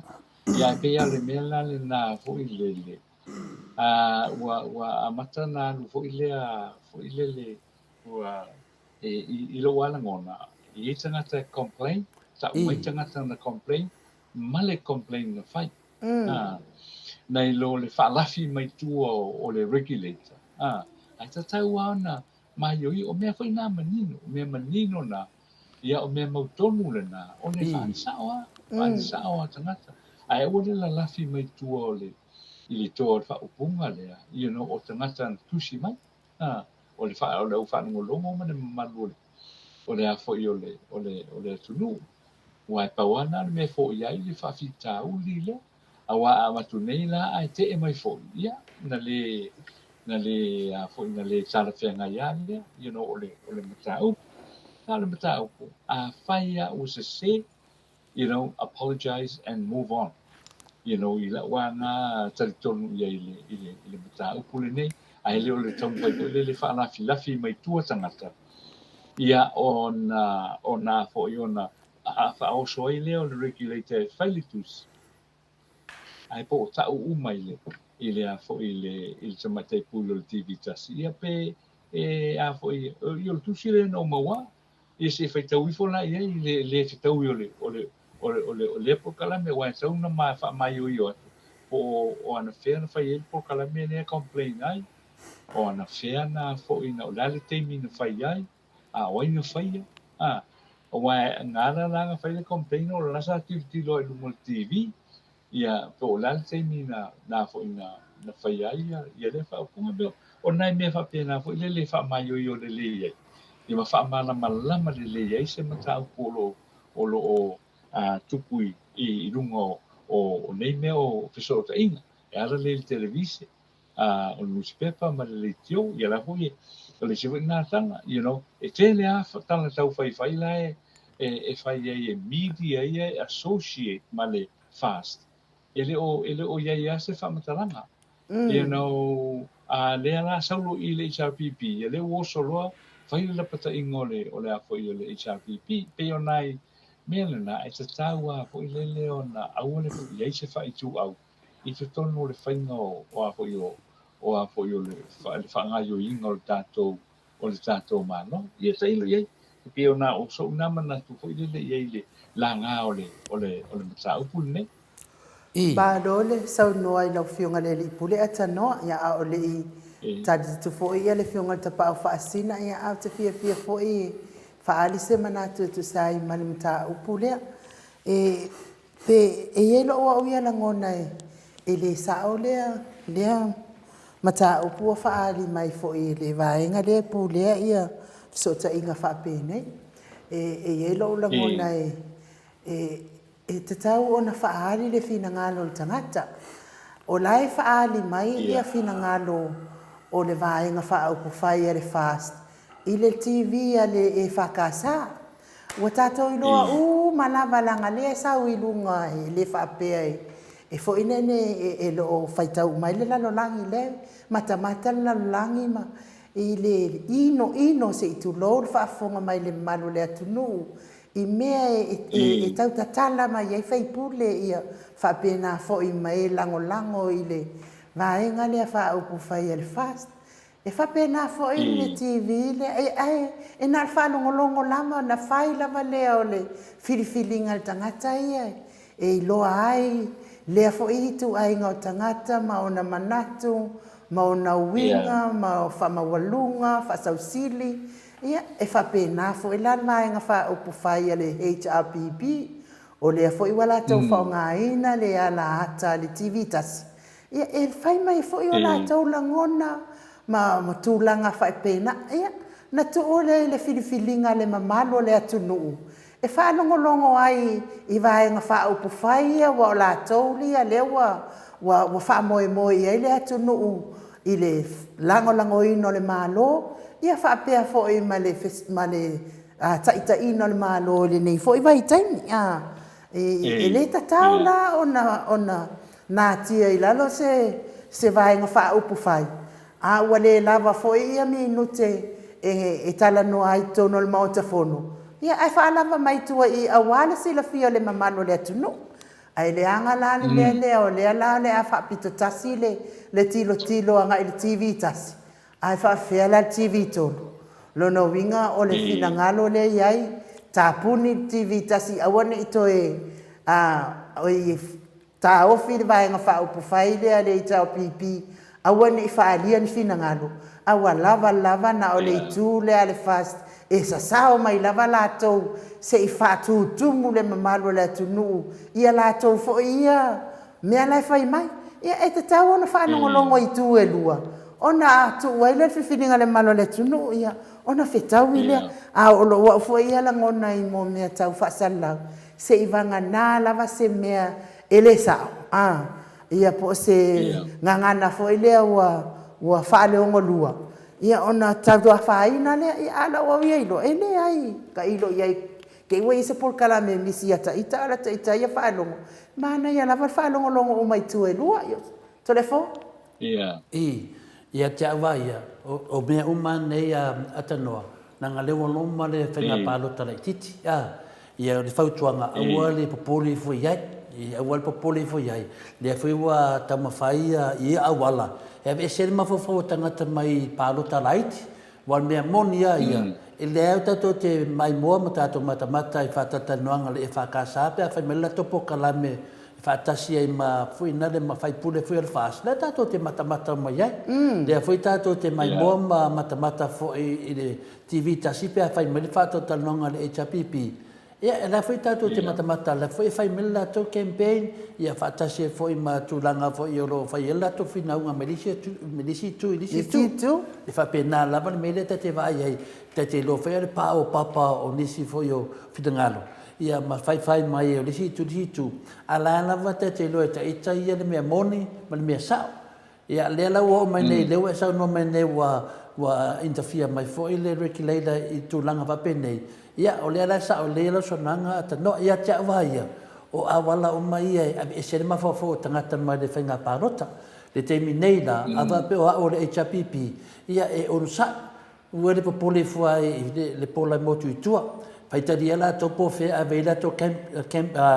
Ia, e pei lava o le mea la lena foi lele, ua ua amata ona alu foi lea foi lele ua e, i, i lou lava lagona, e i ai tagata e complain, tau mai tagata na complain, ma le complain na fai. Nai lo le faalafi mai tua o le regulator. Ae tatau lava ona maioio, o mea foi na manino, o mea manino na, ia o mea mautonu lena, o le faalisao lava, faalisao lava tagata. Ae aua le lalafi mai tua o le, i le toa o le faaupuga lea, you know, o tagata na tusi mai, o le, o le au faalogologo ma le mamalu o le, o le a foi o le, o le, o le atunuu. Aua e pau lava lena o le mea e foia ai le faafitauli lea. Aua a avatu nei la ae tee mai foi, ia, na le, na le, a foi, na le talafeagai lava lea, you know, o le, o le mataupu. A o le mataupu, afai lava ua sese, you know, apologize and move on. You know, i lau lava na talitonu i ai i le, i le, i le mataupu lenei, ae le o le taumafai foi lele faalafilafi mai tua tagata, ia ona, ona foi ona faaoso ai lea o le regulator e fai le tusi, ae po o tau uma i le, i le a foi i le, i le tamaitai pule o le TV tasi, ia pe e a foi, ia o le tusi lea na ou maua, ia se i faitau ifo la i ai i le le fetaui o le, o le, o le, o le, o lea polokalame, aua e tatau ona ma faamaioio atu po o anafea na fai ai le polokalame lea e complain ai, o anafea na foi na, o le a le taimi na fai ai, a o ai na faia, a, aua na ala la na fai le complain o la sa tilotilo ai i luga o le TV, ia, po o le a le taimi na, na foi na, na faia ai ia, ia lea faaupuga. Pei o nai mea faapena foi lele e faamaioio lelei ai, ia ma faamalamalama lelei ai se mataupu o lo o, o lo o tupu i, i luga o, o, o nei mea o fesootaiga, e ala lea i le televise, o le nusipepa ma le leitio, ia la foi e, o le isi foi lena tala, you know, e tele lava tala taufaifai la e, e, e fai ai e media ia e associate ma le fast. E le o, e le o i ai lava se faamatalaga. You know, a lea la sau loa i le HRPP, ia lea ua oso loa, fai le lapataiga o le, o le a foi o le HRPP. Pei o nai mea lena e tatau lava foi lele ona aua le i ai se faaituau i totonu o le faiga o, o a foi o, o a foi o le, le faagaoioiga o le tatou, o le tatou Malo. Ia tailo i ai. E pei ona o so'u na manatu foi lele i ai i le laga o le, o le, o le mataupu lenei. I. Malo le saunoa i lau Afioga i le Alii Pule a Tanoa, ia a o le i tali atu foi ia le Afioga i le Tapaau Faasina, ia ae ou te fiafia foi e faaali se manatu e tusa ai ma le mataupu lea. E Pe e i ai lou au ia lagona e le sao lea lea mataupu ua faaali mai foi e le vaega lea e pulea ia fesootaiga faapenei. E i ai lou lagona e e tatau ona faaali le finagalo o le tagata. O la e faaali mai ia finagalo o le vaega faaupufai a le FAST i le TV a le EFKS. Ua tatou iloa uma lava leaga lea e sau i luga e le faapea e foi nene e le o faitau mai le lalolagi lea matamata le lalolagi ma i le ino ino se i tulou le faafofoga mai le mamalu o le atunuu i mea e tau tatala mai ai faipule ia faapena foi ma e lagolago i le vaega lea faaupufai a le FAST. E faapena foi le TV lea, ae e na o le faalogologo lava ona fai lava lea o le filifiliga a le tagata ia e iloa ai lea foi ituaiga o tagata ma ona manatu ma ona uiga ma faamaualuga, faasausili. Ia, e faapena foi la le vaega faaupufai a le HRPP, o lea foi ua latou faaaogaina le ala ata a le TV tasi Ia, e fai mai foi o latou lagona ma tulaga faapena. Ia, na tuu lea i le filifiliga a le mamalu o le atunuu e faalogologo ai i Vaega Faaupufai ia aua o latou ia lea ua faamoemoe i ai le atunuu i le lagolagoina o le Malo, ia faapea foi ma le taitaiina o le Malo i lenei foi vaitaimi. E le tatau la ona natia i lalo se vaega faaupufai, a ua le lava foi ia minute e talanoa ai i totonu o le Maota Fono, ia ae faalava mai tua i i aua le silafia o le mamalu o le atunuu. Ae leaga la le mea lea, o lea la o le a faapito tasi le le tilotilo agai i le TV tasi, ae faafefea la le TV tolu? Lona uiga o le finagalo lea e i ai, tapuni le TV tasi aua ne i toe a oi taofi le Vaega Faaupufai lea a le HRPP, aua ne i faaalia ni finagalo, a ua lava lava na o le itu lea a le FAST e sasao mai lava latou se i faatutumu le mamalu o le atunuu i a latou foi ia mea la e fai mai. Ia e tatau ona faalogologo i itu e lua ona tuu ai lea o le filifiliga a le mamalu o le atunuu, ia ona fetaui lea. A o lou au foi ia lagona i mea tau faasalalau, se i vagana lava se mea e le sao, a, ia po o se gagana foi lea ua ua faaleogolua, ia ona tauafaina lea. Ia a o lau au ia iloa, e leai, tailo i ai te i ua i ai se polokalame e misi ia ita, a o lata ita ia faalogo, manaia lava le faalogologo uma i itu e lua. Ia, Toleafoa? Ia. I, ia te au a ia, o, o mea uma nei a Atanoa, leaga lea ua loma le faiga palota laitiiti, a, ia o le fautuaga, aua le popole ifo i ai, aua le popole ifo i ai, lea foi ua taumafai ia i ia auala e aveese ai le mafaufau o tagata mai palota laiti, Aua o le mea moni lava ia, e leai o tatou te maimoa ma tatou matamata i faatalatalanoaga a le EFKS pe a fai mai le latou polokalame e faatasi ai ma foi na le ma faipule foi o le FAST, lea tatou te matamata uma i ai. Lea foi tatou te maimoa ma matamata foi i le TV tasi pe a fai mai le faatalatalanoaga a le HRPP, Ia, o la foi tatou te matamata, o la foi e fai mai le latou campaign, ia faatasi ai foi ma tulaga foi o lo o fai ai le latou finauga mai le isi atu, mai le isi itu i le isi itu. E faapena lava le mea lea ta te vaai ai, ta te iloa foi le paopapa o nisi foi o finagalo, ia ma faifai mai o le isi itu i le isi itu, a o la lava ta te iloa e ita ia le mea moni ma le mea sao. Ia, lea la ua oo mai nei, lea ua e saunoa mai nei ua, ua interfere mai foi le Regulator i tulaga faapenei, ia, o lea la e sao lelei lau saunoaga Tanoa. Ia te au lava ia, o auala uma ia e aveese ai le mafaufau o tagata mai le faiga palota. I le taimi nei la, a faapea o au o le HRPP, ia e onosai, Ua le popole fua i le pola e motu i tua. Faitalia latou po o fea e ave ai latou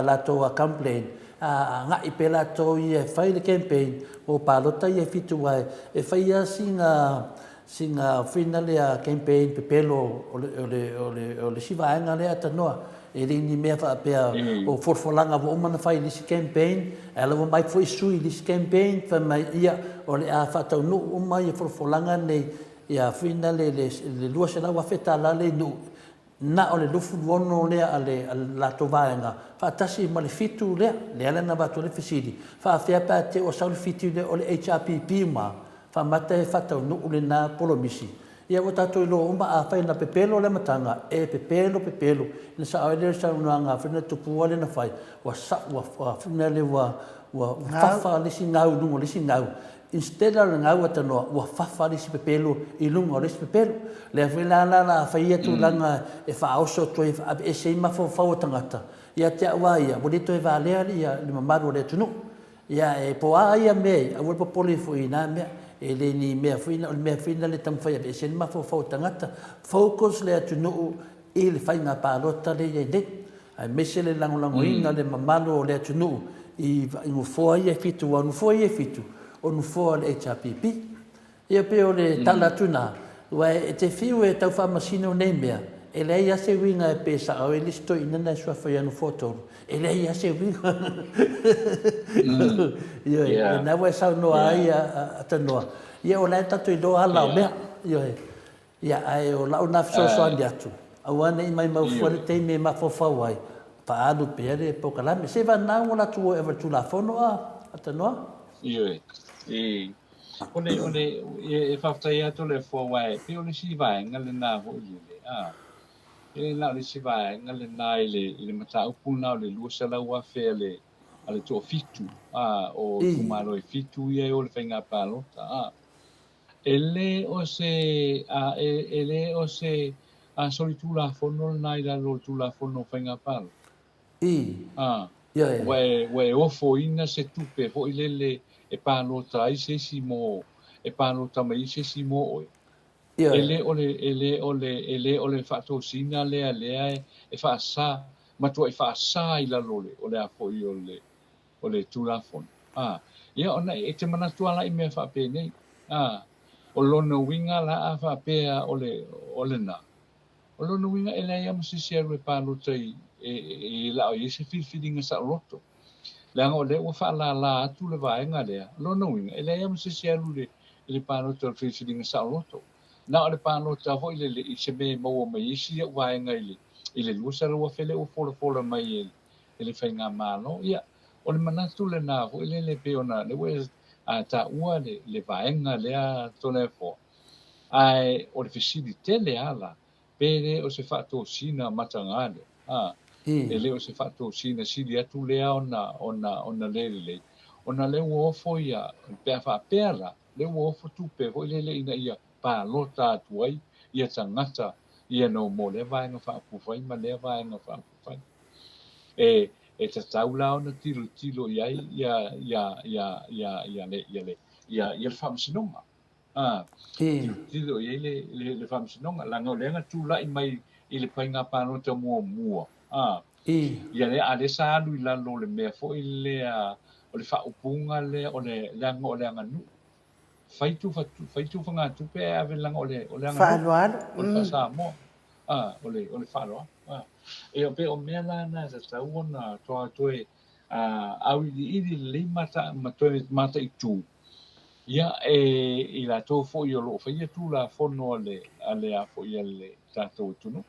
latou complain, agai pea latou ia e fai le campaign mo palota ia e fitu aua e fai lava sina sina foi lea campaign pepelo o le isi vaega lea tanoa. E le ni mea faapea o folafolaga ua uma ona fai i le isi campaign, ae la ua mai foi sui i le isi campaign fai mai ia o le a faataunuu uma ia folafolaga nei Ia fuina le le $200,000 lea i Nuu, na o le 26 lea a le latou vaega, faatasi ma le fitu lea, lea la na avatu ai le fesili, faafefea pe a te i ua sau le fitu lea o le HRPP ma faamata e faataunuu lena polomisi. Ia ua tatou iloa uma afai na pepelo le amataga, e pepelo pepelo, ina sao ai lea o le saunoaga a Fina Tupua lea na fai, ua sa, ua fuina le ua ua fafa le isi gau i luga o le isi gau, Instead o le gau a tanoa, ua fafa le isi pepelo i luga o le isi pepelo. Lea foi la la la fai ia tulaga e faaoso atu ai e aveese ai mafaufau o tagata, ia te au lava ia, ua le toe valea ia le mamalu o le atunuu. Ia e po a ia mea ia, aua le popole foi i na mea. E le ni mea foi na, o le mea foi na le taumafai e aveese ai le mafaufau o tagata. Focus le atunuu i le faiga palota lea e i ai nei. aemaise le lagolagoina le mamalu o le atunuu i nofoa ia e fitu, aua o nofoa ia e fitu, o nofoa o le HRPP. Ia pei o le tala atu lena, aua e te fiu e tau faamasino nei mea, e leai lava se uiga e pe sao ai le isi toeaina na e suafa ia nofoa tolu, e leai lava se uiga. Ioe, lena ua e saunoa ai a Tanoa, ia o la e tatou iloa ala o mea, ioe. Ia, ae o lau na fesoasoani atu, aua ne i maimau fua le taimi e mafaufau ai, faaalu pea le polokalame. Se vana ua latou o e ave i le Tulafono a Tanoa? Ioe. E, o le, o le, e, e faafetai atu le Atua aua e pei o le isi vaega lena foi lele, a, e le na o le isi vaega lena i le, i le mataupu lena o le 200,000 a le, a le toafitu, a, o itumalo e fitu ia e o i le faiga palota, a. E le o se, a, e, e le o se a, solitulafono lena i lalo o le Tulafono o Faiga Palota. I. A, Ioe. ua e, ua e ofoina se tupe foi lele e palota ai se isi mo, e palota mai ai se isi mo oe. Ioe. E le o le, e le o le, e le o le faatosina lea lea e, e faasa, matuai faasa i lalo o le, o le a foi o le. o le Tulafono. A, ia ona e te manatu lava la i mea faapenei. A, o lona uiga la a faapea o le, o lena, o lona uiga e leai lava ma se isi e alu e palota i, e, e, e lao i ai se filifiliga saoloto. Leaga o lea ua faalala atu le vaega lea, o lona uiga e leai lava ma se isi e alu i le, i le palota o le filifiliga saoloto. Na o le palota foi lele i se mea e maua mai ai si au vaega i le, i le 200,000 lea ua folafola mai e, e le Faigamalo. Ia, o le manatu lena foi lele pei ona lea ua e taua le, le vaega lea Toleafoa. Ae o le fesili tele lava la, pe le o se faatosina mataga lea, a, e le o se faatosina sili atu lea ona, ona, ona le lelei, ona lea ua ofo ia, pe a faapea la, lea ua ofo tupe foi lele ina ia palota atu ai ia tagata ia no mo lea vaega faaupufai ma lea vaega faaupufai. E, e tatau la ona tilotilo i ai ia, ia, ia, ia, ia le, ia le, ia, ia le Faamasinoga. A, tilotilo i ai le, le, le Faamasinoga, leaga o lea na tulai mai i le faiga palota muamua. A, ia lea, a lea sa alu i lalo o le mea foi lea, o le faaupuga lea, o le, leaga o le aganuu. Fai tufa, fai tufagatupe ae ave leaga o le, o le aganuu. Faaaloalo. O le faa-Samoa. A, o le, o le faaaloalo. A, e pei o mea la na e tatau ona toa toe auiliili lelei ma, ma toe mataitu. Ia, e, i latou foi o lo o faia Tulafono a le, a le a foi a le tatou atunuu.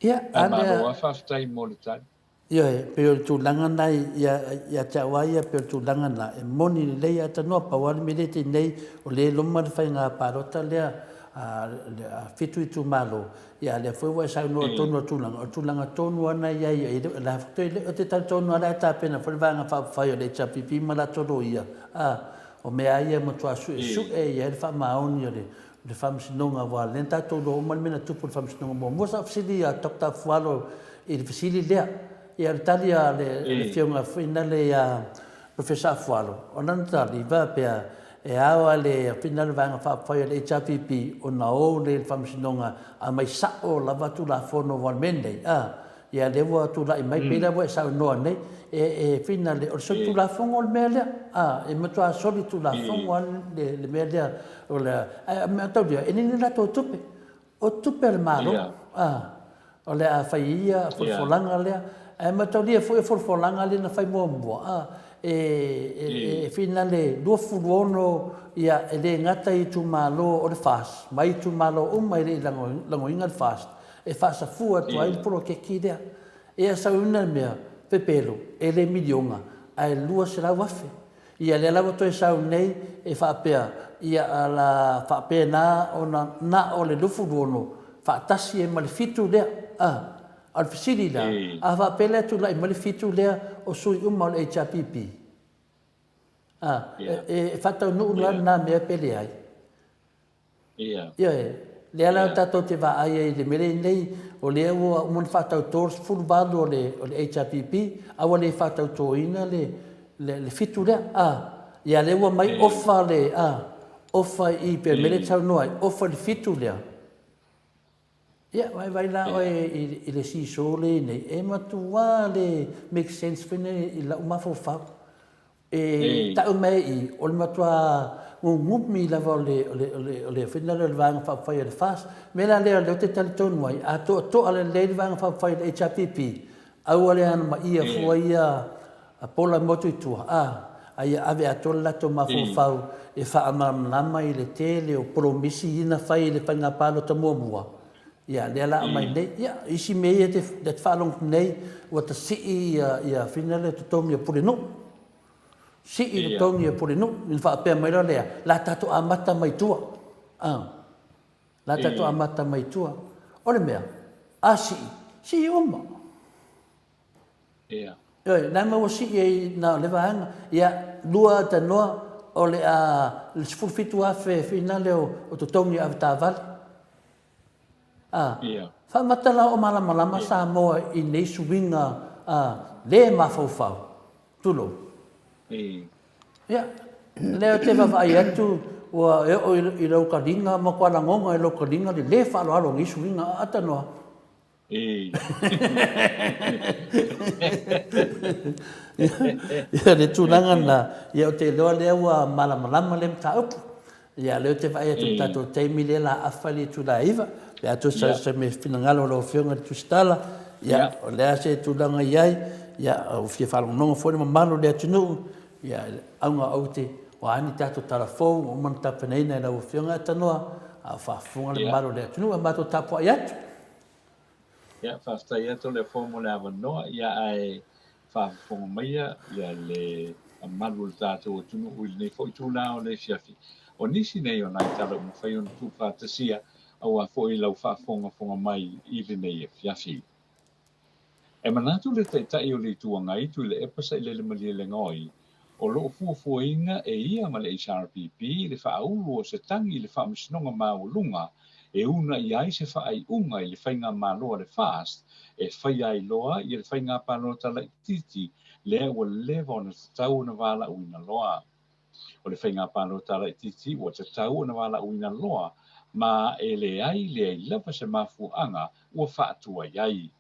Ia, Ae malo lava faafetai mo le tali. Ioe, pei o le tulaga lena ia te au lava ia, pei o le tulaga lena, e moni lelei a tanoa, pau lava le mea lea e te nei, o lea e loma le faiga palota lea a fitu itumalo, ia a lea foi ua e saunoa tonu i le tulaga, o le tulaga tonu lava lena e i ai, e le o la foi toe, ou te talitonu lava o le a tapena foi le Vaega Faaupufai o le HRPP ma latou loia, a, o mea lava ia e matua suesue i ai le faamaoni o le le Faamasinoga, aua o lea na tatou iloa uma le mea na tupu i le Faamasinoga muamua. Sa ou fesili ia Doctor Afualo i le fesili lea. Ia o le tali a le Afioga foi lale ia Professor Afualo, o lana tali, faapea, e ao lava i le finale Vaega Faaupufai a le HRPP ona o lea i le Faamasinoga aumai sao lava Tulafono aua o le mea lenei, a, Ia lea ua tulai mai pei la ua e saunoa nei, e finale, o le solitulafono le mea lea. A, e matua solitulafono lava le mea lea. O le, ae o mea tau lea, e le ni latou tupe. O tupe a le Malo. A, o le a fai ai ia folafolaga lea. Ae mataulia foi o folafolaga lea na fai muamua, a, e finale 26 ia, e le gata i itumalo o le FAST, mai itumalo uma e le i lagoina le FAST, e faasafua atu ai le poloketi lea. Ia sauina le mea, pepelo, e le miliona, ae 200,000. Ia lea la ua toe sau nei e faapea, ia a la faapena ona na o le 26 faatasi ai ma le fitu lea. A, a o le fesili la, a faapea la e tulai mai le fitu lea o sui uma o le HRPP? A, e faataunuu la lena mea pe leai? Ioe, lea la tatou te vaai ai i le mea lea nei, o lea ua uma ona faatauto le 18 o le HRPP, a ua le faatautoina le le fitu lea, a. Ia lea ua mai ofa le, a, ofa i pei o le mea lea e te saunoa ai, ofa i le fitu lea. Ia, vaivai la oe i le seesaw lea e i ai nei, e matua le make sense foi lea i lau mafaufau. E tau mai i i, o le matua gugumi lava o le, o le, o le, o le, foi lea o le Vaega Faaupufai a le FAST. O le mea la lea o lea ou te talitonu ai, a toatoa lelei le Vaega Faaupufai a le HRPP, aua le anomaia fua ia pola motu i tua, a, a ia ave atoa le latou mafaufau e faamalamalama i le tele o polomisi ia na fai i le faiga palota muamua, ia lea la aumai nei. Ia, isi mea ia te, te faalogo atu nei, ua tasii ia, ia fina le totogi o Pulenuu. Sii le totogi o Pulenuu, ona faapea mai loa lea, la tatou amata mai tua. A, la tatou amata mai tua. O le mea, a sii, sii uma. Ia. Ioe, leaga ua sii ai na o le vaega. Ia, lua atanoa o le a le 17,000 finale o totogi o avetaavale. A, Ia. Faamata la o malamalama Samoa i nei suiga a le mafaufau. Tulou. Ia, lea ou te vaavaai atu ua e oo i lou kaliga, matua lagona i lou kaliga le le faaaloalo o nei suiga. A atanoa. E. Ia, le tulaga lena, ia ou te iloa lea ua malamalama lea mataupu. Ia, lea ou te vaai atu i le tatou taimi lea la afa le itula e 9, pe a tusa se mea finagalo o lau Afioga i le Tusitala, ia, o le a se tulaga i ai, ia, ua fia faalogologo foi le mamalu o le atunuu, ia, auga aute, o a ni tatou tala fou ua uma ona tapenaina e lau Afioga e tanoa, a o faafofoga le mamalu o le atunuu, e matou tapuai atu. Ia, faafetai atu le Afoa mo le avanoa, ia ae faafofoga maia ia le mamalu o le tatou atunuu i lenei foi itula o le afiafi. O nisi nei o nai tala ua mafai ona tuufaatasia aua foi lau faafogafoga mai i lenei afiafi. E manatu le Taitai o le Itu Agai Tuilaepa Sailele Malielegaoi, o lo o fuafuaina e ia ma le HRPP le faaulu o se tagi i le Faamasinoga Maualuga e uunai ai se faaiuga i le faigamalo a le FAST e faia ai loa ia le faiga palota laitiiti lea ua leva ona tatau ona valaauina loa. O le faiga palota laitiiti ua tatau ona valaauina loa ma e leai leai lava se mafuaaga ua faatuai ai.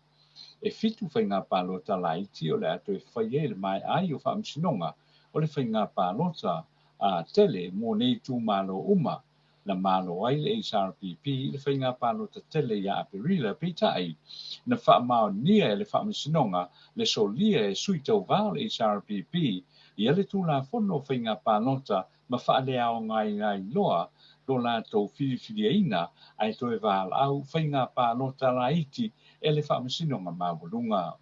E 7 faiga palota laiti o le a toe faia i le maea ai o faamasinoga o le faiga palota a tele mo nei itumalo uma na malo ai le HRPP i le faiga palota tele ia Aperila, peitai, na faamaonia e le faamasinoga le solia e sui tauva o le HRPP ia le Tulafono o Faiga Palota ma faaleaogaina ai loa lo latou filifiliaina ae toe valaau faiga palota laiti e le Faamasinoga Maualuga.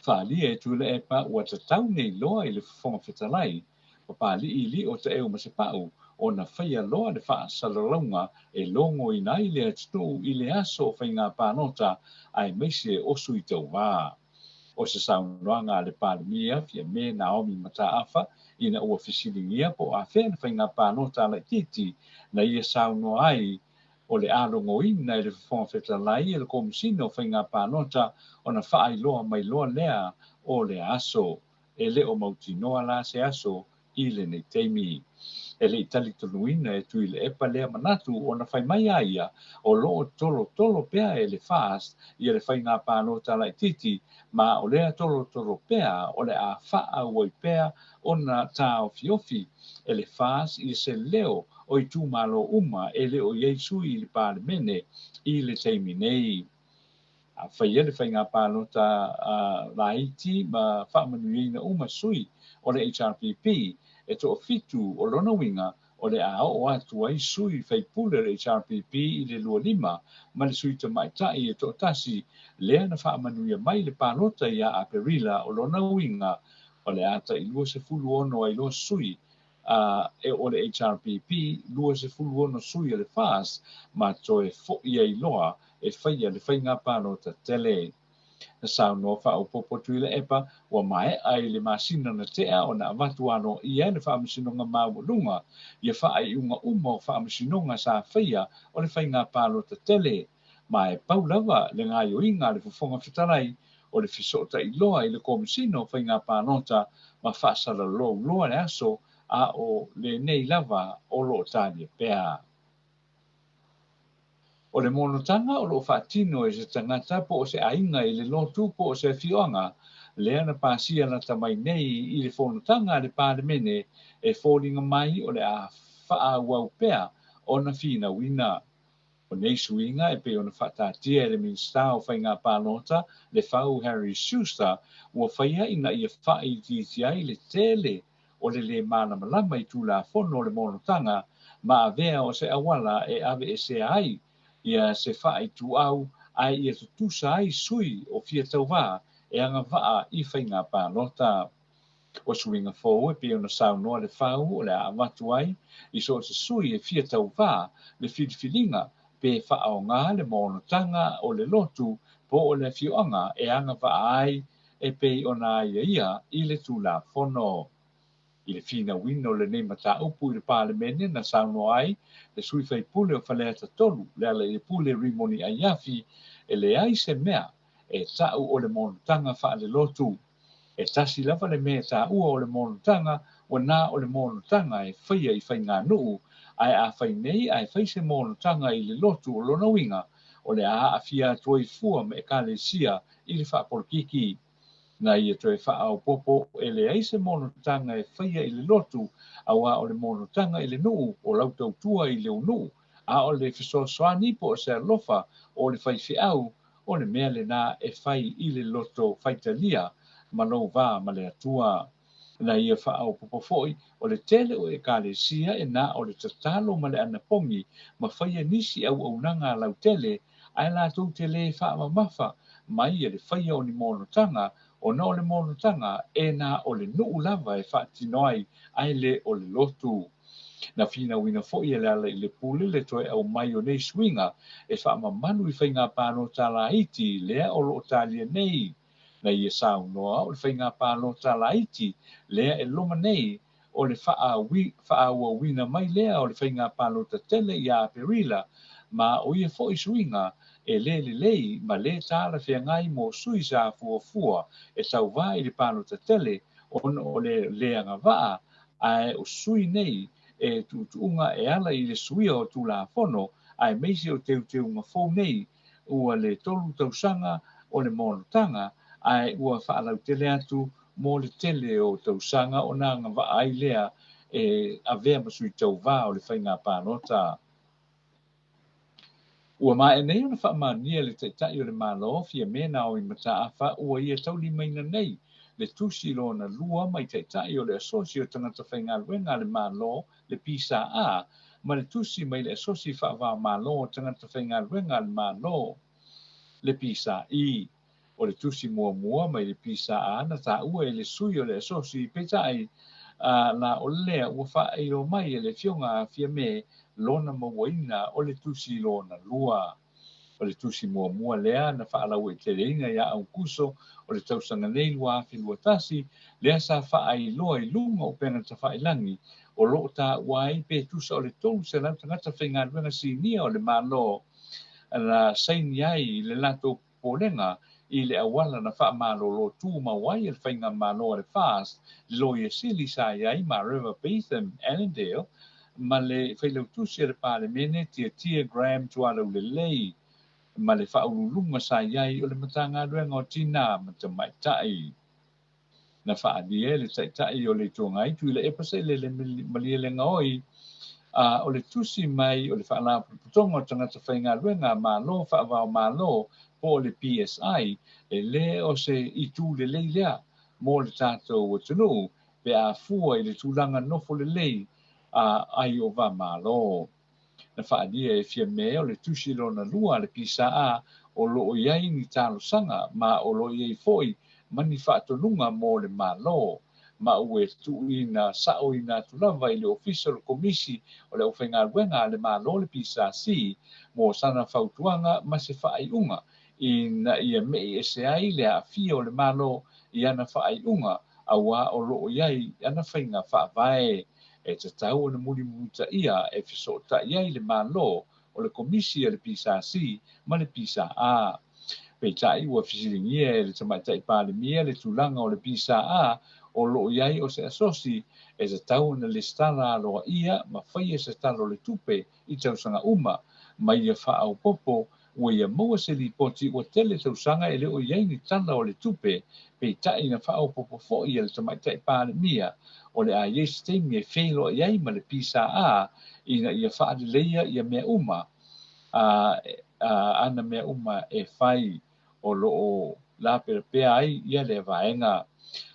Faaalia e Tuilaepa ua tatau nei loa i le Fofoga Fetalai, Papalii Lio Taeu Masepau ona faia loa le faasalalauga e logoina ai le atunuu i le aso o faiga palota aemaise o sui tauva. O se saunoaga a le Palemia Fiame Naomi Mataafa ina ua fesiligia po o afea le faiga palota laitiiti na ia saunoa ai o le a logoina e le Fofoga Fetalai e le Komesina o Faiga Palota ona faailoa mai loa lea o le aso. E le o mautinoa la se aso i lenei taimi. E le i talitonuina e Tuilaepa lea manatu ona fai mai a ia o lo o tolotolo pea e le FAST ia le faiga palota laitiiti ma o lea tolotolo pea o le a faaauau pea ona taofiofi e le FAST ia se leo o itumalo uma e le o i ai sui i le Palemene i le taimi nei. A faia le faiga palota laiti ma faamanuiaina uma sui o le HRPP e toafitu o lona uiga o le a oo atu ai sui faipule o le HRPP i le 25 ma le sui tamaitai e toatasi lea na faamanuia mai le palota ia Aperila o lona uiga o le a tai 26 ai loa sui e o le HRPP 26 sui o le FAST ma toe foi ai loa e faia le faiga palota tele. Na saunoa faaopoopo Tuilaepa ua maea i le masina na tea ona avatu aloaia e le Faamasinoga Maualuga ia faaiuga uma o faamasinoga sa faia o le faiga palota tele ma e pau lava le gaoioiga a le Fofoga Fetalai o le fesootai loa i le Komesina o Faiga Palota ma faasalalou loa le aso a o lenei lava o lo o talia pea. O le monotaga o lo o faatino e se tagata po o se aiga i le lotu po o se afioaga lea na pasia lata mai nei i le fonotaga a le Palemene e foliga mai o le a faaauau pea ona finauina. O nei suiga e pei ona faataatia e le Minisita o Faiga Palota, Lefau Harry Schuster, ua faia ina ia faaitiitia ai le tele o le lē malamalama i Tulafono o le monotaga ma avea o se auala e aveesea ai ia se faaituau ae ia tutusa ai sui o fia tauva e agavaa i faiga palota. O suiga fou e pei ona saunoa Lefau o le a avatu ai i so o se sui e fia tauva le filifiliga pe faaoga le monotaga o le lotu po o le afioaga e agavaa ai e pei ona aiaia i le Tulafono. I le finauina o lenei mataupu i le Palemene na saunoa ai le sui faipule o Faleata 3, Lealailepule Rimoni Aiafi, e leai se mea e ta'u o le monotaga faalelotu. E tasi lava le mea e taua o le monotaga, ua na o le monotaga e faia i faiganuu, ae a fai nei ae fai se monotaga i le lotu o lona uiga, o le a aafia atu ai fua ma Ekalesia i le faapolokiki. Na ia toe faaopoopo e leai se monotaga e faia i le lotu, auā o le monotaga i le nuu o lau tautua i lou nuu, a o le fesoasoani po o se alofa o le faifeau, o le mea lena e fai i le loto faitalia ma lou va ma le Atua. Na ia faaopoopo foi, o le tele o Ekalesia e na o le tatalo ma le anapogi ma faia nisi auaunaga lautele, ae latou te le faamamafa mai e le faia o ni monotaga, ona o le monotaga e na o le nuu lava e faatino ai, ae le o le lotu. Na finauina foi e Lealailepule le toe aumai o nei suiga e faamamalu i faiga palota laiti lea o lo o talia nei. Na ia saunoa o le faiga palota laiti lea e loma nei o le faaauauina mai lea o le faiga palota tele ia Aperila, ma o ia foi suiga e le lelei ma le talafeagai mo sui sa fuafua e tauvā i le palota tele ona o le le agavaa, ae o sui nei e tuutuuga e ala i le suia o Tulafono aemaise o teuteuga fou nei ua le 3 tausaga o le monotaga, ae ua faalautele atu mo le tele o tausaga ona agavaa ai lea e avea ma sui tauvā o le faiga palota. Ua maea nei ona faamaonia e le Taitai o le Malo, Fiame Naomi Mataafa, ua ia taulimaina nei le tusi lona lua mai Taitai o le Asosi o Tagata Faigaluega a le Malo, le PSA, ma le tusi mai le Asosi Faava-o-Malo o Tagata Faigaluega a le Malo, le PSI. O le tusi muamua mai le PSA na taua e le sui o le Asosi, peitai la o lea ua faailoa mai e le Afioga a Fiame lona mauaina o le tusi lona lua. O le tusi muamua lea na faalauaiteleina ia Aokuso o le tausaga nei 2021, lea sa faailoa i luga o upega tafailagi o lo o taua ai pe tusa o le 300 tagata faigaluega sinia o le Malo na saini ai le latou popolega i le auala na faamalolo tumau ai e le Faigamalo a le FAST, le Loia Sili sa i ai ma River Beetham Annandale ma le Failautusi a le Palemene Tiatia Graham Tualaulelei ma le Faauluuluga sa i ai o le Matagaluega o Tinā ma Tamaitai. Na faaalia e le Taitai o le Itu Agai Tuilaepa Sailele Malielegaoi a o le tusi mai o le Faalapotopotoga o Tagata Faigaluega a Malo Faava-o-Malo po o le PSI, e le o se itu lelei lea mo le tatou atunuu pe a fua i le tulaga nofo lelei a ai o va Malo. Na faaalia e Fiame o le tusi lona lua a le PSA o lo o i ai ni talosaga ma o lo o i ai foi ma ni faatonuga mo le Malo, ma ua tuuina saoina atu lava i le Ofisa o le Komisi o le Aufaigaluega a le Malo le PSC mo sana fautuaga ma se faaiuga ina ia me'i ese ai le aafia o le Malo i ana faaiuga auā o lo o i ai ana faiga faavae e tatau ona mulimulitaia e fesootai ai le Malo o le Komisi a le PSC ma le PSA. Peitai ua fesiligia e le Tamaitai Palemia le tulaga o le PSA o lo o i ai o se asosi e tatau ona lesitala aloaia ma faia se tala o le tupe i tausaga uma, ma ia faaopoopo ua ia maua se lipoti ua tele tausaga e le o i ai ni tala o le tupe. Peitai na faaopoopo foi e le Tamaitai Palemia o le a i ai se taimi e feiloai ai ma le PSA ina ia faaleleia ia mea uma a ana mea uma e fai o lo o lapelapea ai ia lea vaega.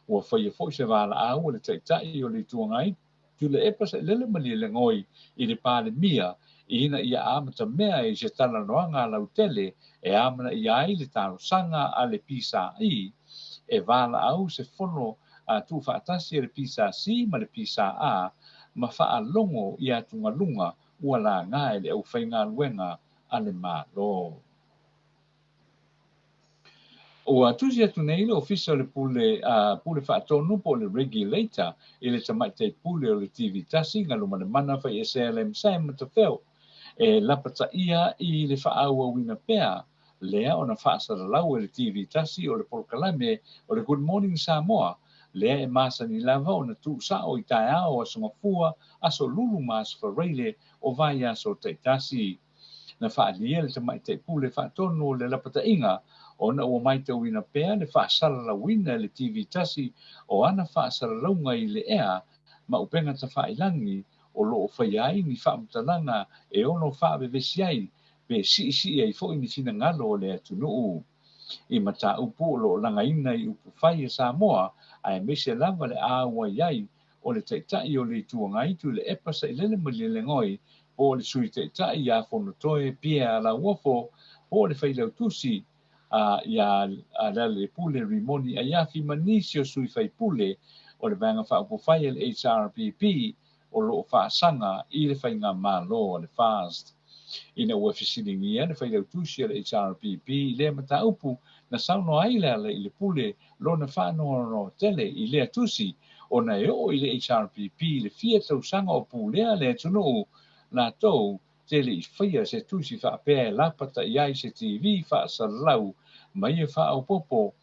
Ua faia foi se valaau a le Taitai o le Itu Agai Tuilaepa Sailele Malielegaoi i le Palemia ina ia amatamea i se talanoaga lautele e amanaia ai le talosaga a le PSI e valaau se fono tuufaatasi a le PSC ma le PSA ma faalogo i atugaluga ua laga e le aufaigaluega a le Malo. Ua tusi atu nei le Ofisa o le Pule, Pule Faatonu po o le Regulator i le Tamaitai Pule o le TV 1 Galumalemana Faiese Sam Matafeo e lapataia i le faaauauina pea lea ona faasalalau e le TV 1 o le polokalame o le Good Morning Samoa lea e masani lava ona tuusao i taeao o Aso Gafua, Aso Lulu ma Aso Faraile o vaiaso taitasi. Na faaalia le Tamaitai Pule Faatonu o le lapataiga ona ua matauina pea le faasalalauina e le TV tasi o ana faasalalauga i le ea ma upega tafailagi o loo faia ai ni faamatalaga e ono faavevesi ai pe siisii ai foi ni finagalo o le atunuu i mataupu o loo lagaina i upufai a Samoa, aemaise lava le auai ai o le Taitai o le Itu Agai Tuilaepa Sailele Malielegaoi, po o le Sui Taitai ia Fonotoe Pierre Lauofo, po o le Failautusi ia Lealailepule Rimoni Aiafi ma nisi o sui faipule o le Vaega Faaupufai a le HRPP o loo faasaga i le faigamalo a le FAST. Ina ua fesiligia le Failautusi a le HRPP i lea mataupu, na saunoa ai Lealailepule lona faanoanoa tele i lea tusi ona e oo i le HRPP le fia tausaga o pulea le atunuu latou te le i faia se tusi faapea e lapata i ai se TV faasalalau ma ia faaopoopo.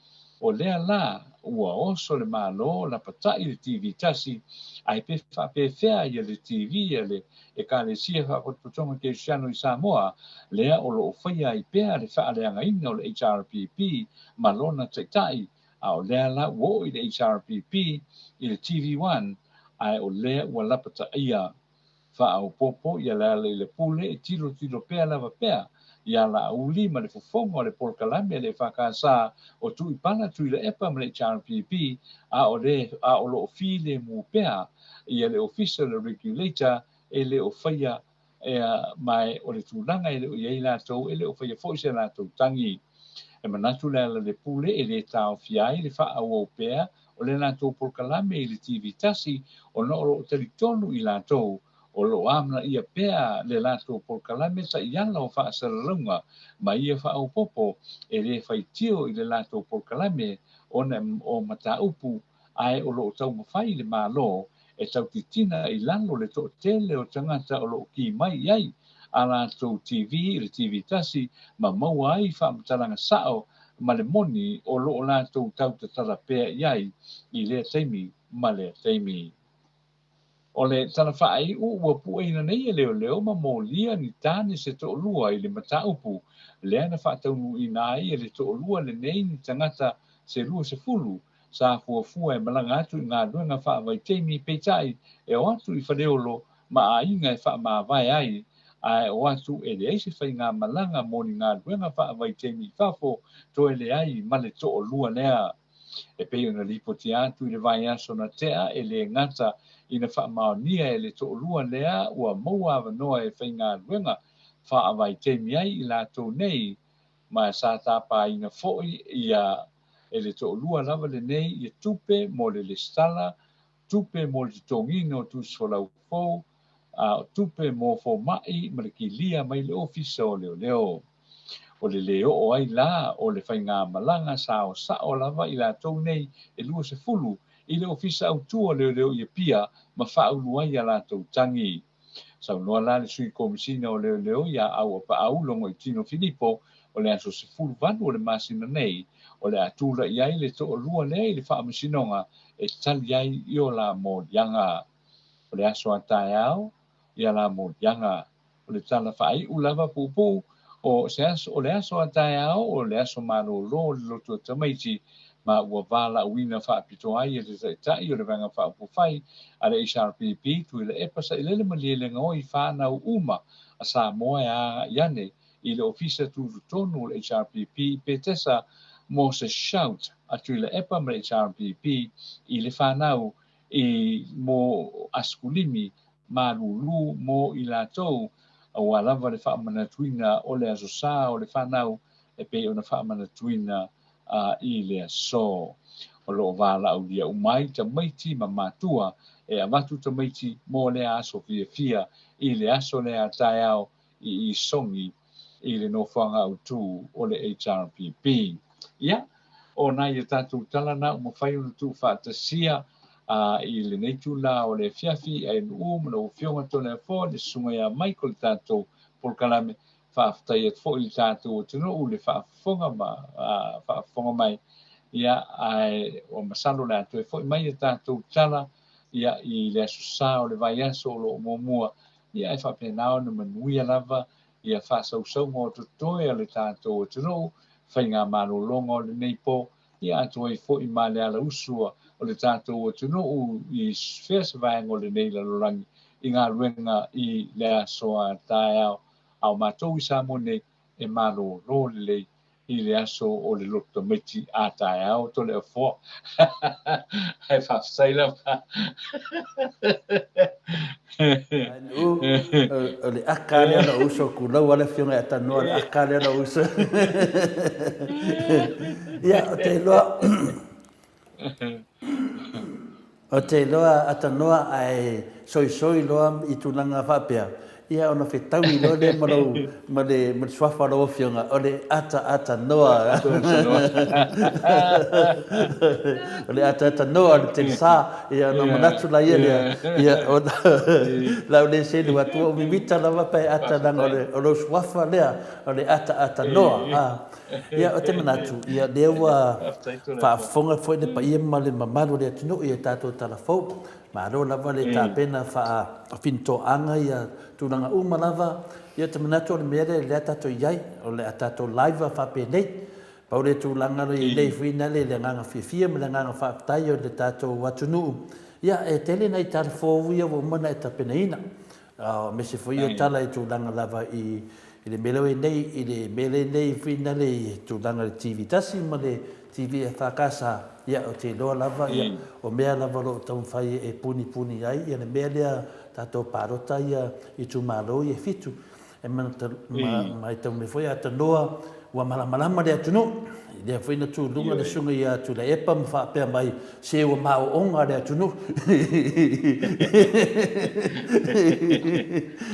O lea la ua oso le Malo lapatai le TV tasi, ae pe faapefea ia le TV a le Ekalesia Faapotopotoga Kerisiano i Samoa, lea o loo faia ai pea le faaleagaina o le HRPP ma lona taitai, a o lea la ua oo i le HRPP i le TV1, ae o lea ua lapataia. Faaopoopo ia Lealailepule e tilotilo pea lava pea ia Laauli ma le fofoga o le polokalame a le EFKS o Tuipala Tuilaepa ma le HRPP, a o le a o loo filemu pea ia le Ofisa o le Regulator e le o faia ma o le tulaga e le o i ai latou e le o faia foi se latou tagi. E manatu Lealailepule e le taofia ai le faaauau pea o le latou polokalame i le TV tasi ona o loo talitonu i latou o loo amanaia pea le latou polokalame taiala o faasalalauga ma ia faaopoopo e le faitio i le latou polokalame ona o mataupu ae o loo taumafai le Malo e tautitina i lalo le toatele o tagata o loo ki mai i ai a latou TV i le TV tasi ma maua ai faamatalaga sao ma le moni o loo latou tautatala pea i ai i lea taimi ma lea taimi. O le tala faaiu ua pueina nei e leoleo ma molia ni tane se toalua i le mataupu lea na faataunuuina ai e le toalua lenei ni tagata se 20 sa fuafua e malaga atu i galuega faavaitaimi, peitai e o atu i Faleolo ma aiga e faamavae ai, ae o atu e leai se faigamalaga mo ni galuega faavaitaimi i fafo toe leai ma le toalua lea. E pei ona lipoti atu i le vaiaso na tea e le gata ina faamaonia e le toalua lea ua maua avanoa e faigaluega faavaitaimi ai i latou nei, ma sa tapaina foi ia e le toalua lava lenei ia tupe mo le lesitala, tupe mo le totogiina o tusi folau fou, a o tupe mo fomai ma le kilia mai le ofisa o leoleo. O le le oo ai la o le faigamalaga sa o sao lava i latou nei e 20 i le ofisa autu o leoleo i Apia ma faaulu ai a latou tagi. Saunoa la le Sui Komisina o Leoleo ia Auapaau Logoitino Filipo o le aso 18 o le masina nei o le a tulai ai le toalua lea i le faamasinoga e tali ai i o la moliaga. O le aso a taeao ia la moliaga. O le tala faaiu lava puupuu o se aso, o le aso a taeao o le aso malolo o le loto tamaiti ma ua valaauina faapitoa ai e le Taitai o le Vaega Faaupufai a le HRPP Tuilaepa Sailele Malielegaoi fanau uma a Samoa e agai ane i le ofisa tutotonu o le HRPP i Petesa mo se shout a Tuilaepa ma le HRPP i le fanau i mo asikulimi malulu mo i latou aua lava le faamanatuina o le aso sa o le fanau e pei ona faamanatuina i le aso. O loo valaaulia uma ai tamaiti ma matua e avatu tamaiti mo le aso fiafia i le aso lea taeao i Sogi i le nofoaga autu o le HRPP. Ia, o nai o tatou tala na ua mafai ona tuufaatasia i lenei tula o le afiafi ae nuu ma lau Afioga Toleafoa le susuga ia Michael le tatou polokalame. Faafetai atu foi i le tatou atunuu le faafofoga ma faafofoga mai. Ia, ae ua masalo le a toe foi mai a tatou tala ia i le aso sa o le vaiaso o loo muamua. Ia, ae faapena ona manuia lava ia faasausauga o totoe a le tatou atunuu, faigamalologa o lenei po, ia atoa ai foi ma le alausu o le tatou atunuu i fea se vaega o lenei lalolagi i galuega i le aso a taeao, a o matou i Samoa nei e malolo lelei i le aso o le loto tamaiti a taeao Toleafoa. Ae faafetai lava. O le aka lea na uso kulau ale afioga ia tanoa le aka lea na uso. Ia, o te iloa o te iloa atanoa ae soisoi loa i tulaga faapea, ia ona fetaui loa lea ma lou ma le ma le suafa o lau afioga, o le ataatanoa. O le ataatanoa o le telesa, ia ona manatu laia lea, ia ona lau le selu atu ou mimita lava pe ata leaga o le o lou suafa lea o le ataatanoa. Ia, ou te manatu, ia, lea ua faafofoga foi le paia ma le mamalu o le atunuu i a tatou tala fou. Malo lava le tapena faafinitoaga ia tulaga uma lava. Ia, ou te manatu o le mea lea lea tatou i ai, o le a tatou live faapenei. Pau le tulaga o i nei foi nale le agaga fiafia ma le agaga faafetai o le tatou atunuu. Ia, e tele nai tala fou ia ua uma ona e tapenaina. Aemaise foi o tala i tulaga lava i le mea lea ua i ai nei, i le mea lea nei foi nale i tulaga i le TV tasi ma le TV EFKS, ia ou te iloa lava ia o mea lava o lo o taumafai e punipuni ai ia le mea lea tatou palota ia itumalo ia e fitu. E matau mai foi a tanoa ua malamalama le atunuu, lea foi na tu i luga le susuga ia Tuilaepa ma faapea mai, se ua maooga le atunuu.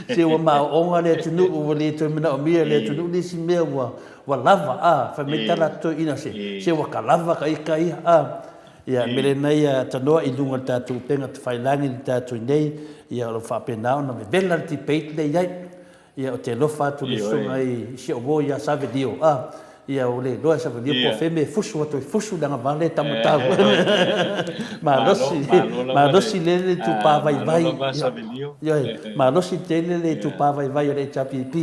Se ua maooga le atunuu, ua le toe manaomia e le atunuu nisi mea ua lava, a, fai mai tala a toeaiina, se ua kalava ka ika ia, a. Ia, mele na ia tanoa i luga o le tatou upega tafailagi le tatou nei, ia o lo o faapena ona vevela le debate lea i ai. Ia, ou te alofa atu i le susuga i si ou uo ia Savelio, a, ia ua le iloa e Savelio po o fea mea e fusu atu ai, fusu le agavale e taumatau. Malosi, malosi lele le itupa vaivai. Ioe, malosi tele le itupa vaivai o le HRPP.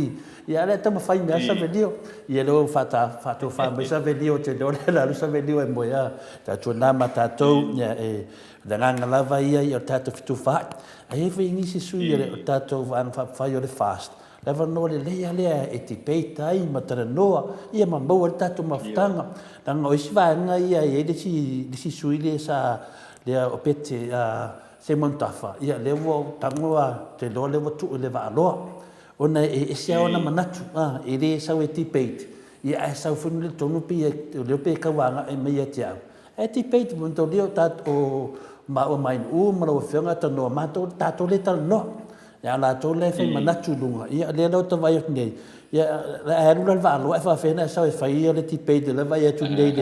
Ia, a o le a taumafai mai lava Savelio. Ia, lea ua faatofa mai Savelio, ou te iloa o le a alu Savelio e moe a. Tatou na ma tatou, ia, e, o le agaga lava ia o le tatou fetufaai. Ae i ai foi nisi sui o le tatou Vaega Faaupufai o le FAST, le avanoa lelei lava lea e debate ai ma talanoa, ia ma maua ai le tatou mafutaga. Leaga o isi vaega ia e i ai le isi sui lea sa, lea o Pete Simon Tafa, ia lea ua ou tago lava, ou te iloa lea ua tuu i le vaaloa. Ona e ese lava ona manatu, e le sau e debate, ia ae sau foi le tonu pei e, o lea pei e tau agai mai ia te au. Ae debate mo taulia o tatou, maua ma Ainuu ma lau Afioga tanoa matou, tatou le talanoa. Ia a latou la e fai manatu i luga, ia lea la ou te vaai atu nei, ia ae alu la le vaaloa ae faapefea ona e sau e fai ia le debate lea vaai atu nei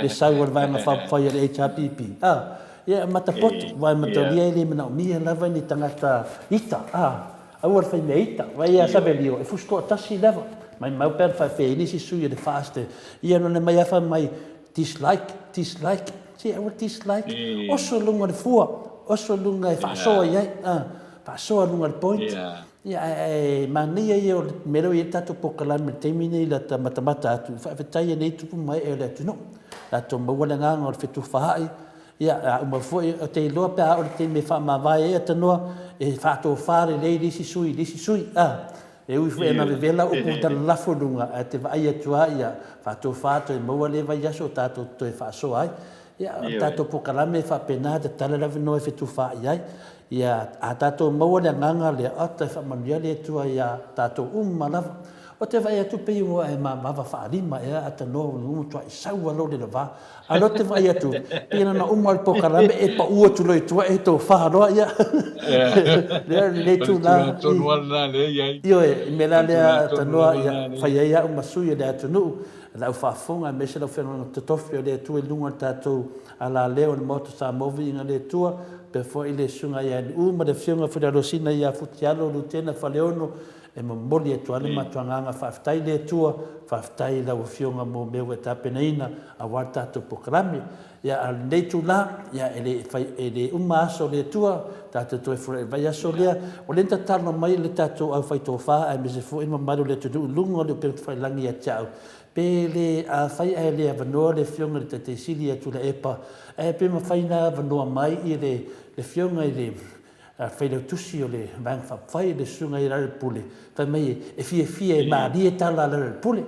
le sau a le Vaega Faaupufai a le HRPP. A, ia e matapoto, aua e mataulia e le manaomia lava ni tagata ita, a. Aua le fai mea ita. Vaai ia Savelio, e fusi toatasi lava. Maimau pe ana faafefea ai nisi sui o le FAST. Ia nona mai lava fai mai, dislike, dislike. Se aua le dislike. Oso i luga o le fua, oso i luga e faasoa i ai. Faasoa i luga o le point. Ia ae manaia ia o le mea lea ua i ai le tatou polokalame i le taimi lenei lata matamata atu, faafetai e nei tupu ma ee o le atunuu. Latou maua le agaga o le fetufaai, Ia, a uma foi, ou te iloa pe a oo i le taimi e faamavae ai Atanoa, e faatofa lelei le isi sui i le isi sui. A, e ui foi ina vevela upu talalafo i luga, ae te vaai atu lava, ia, faatofa toe maua lea vaiaso tatou te toe faasoa ai. Ia, o le tatou polokalame e faapena, tatala le avanoa e fetufaai ai. Ia, a tatou maua le agaga lea, oka, e faamanuia le Atua iā tatou uma lava. Ou te vaai atu pei ua e mamava faalima ea Atanoa ua matuai sau lava lou leva. A o lea ou te vaai atu, pei na ona uma o le polokalame e pau atu loa i tua e tofa loa, ia. Lea lenei tulaga. O le tulaga tonu lava lena lea e i ai. Ioe, i le mea la lea Atanoa, ia, fai ai au ma sui o le atunuu, lau faafofoga aemaise lau feagaiga totofi o le Atua i luga o le tatou alaleo o le Maota Samoa Viiga le Atua, faapea foi le Susuga ia Nu'u ma le Afioga foi ia Alosina ia Futialo Lutena Faleono. E momoli atu ai le matou agaga faafetai i le Atua, faafetai i lau Afioga mo mea ua e tapenaina aua le tatou polokalame. Ia, a o lenei itula, ia, e le fai, e le uma aso o le Atua, tatou toe fulai i le vaiaso lea. O lea na tatalo mai le tatou aufaitofa aemaise foi le mamalu o le atunuu i luga o le upega tafailagi ia te au, pe le, afai ae le avanoa le Afioga i le Taitai Sili ia Tuilaepa, ae pe mafai ona avanoa mai le Afioga i le Failautusi o le Vaega Faaupufai, le Susuga ia Lealailepule, fai mai e fiafia e malie tala a Lealailepule.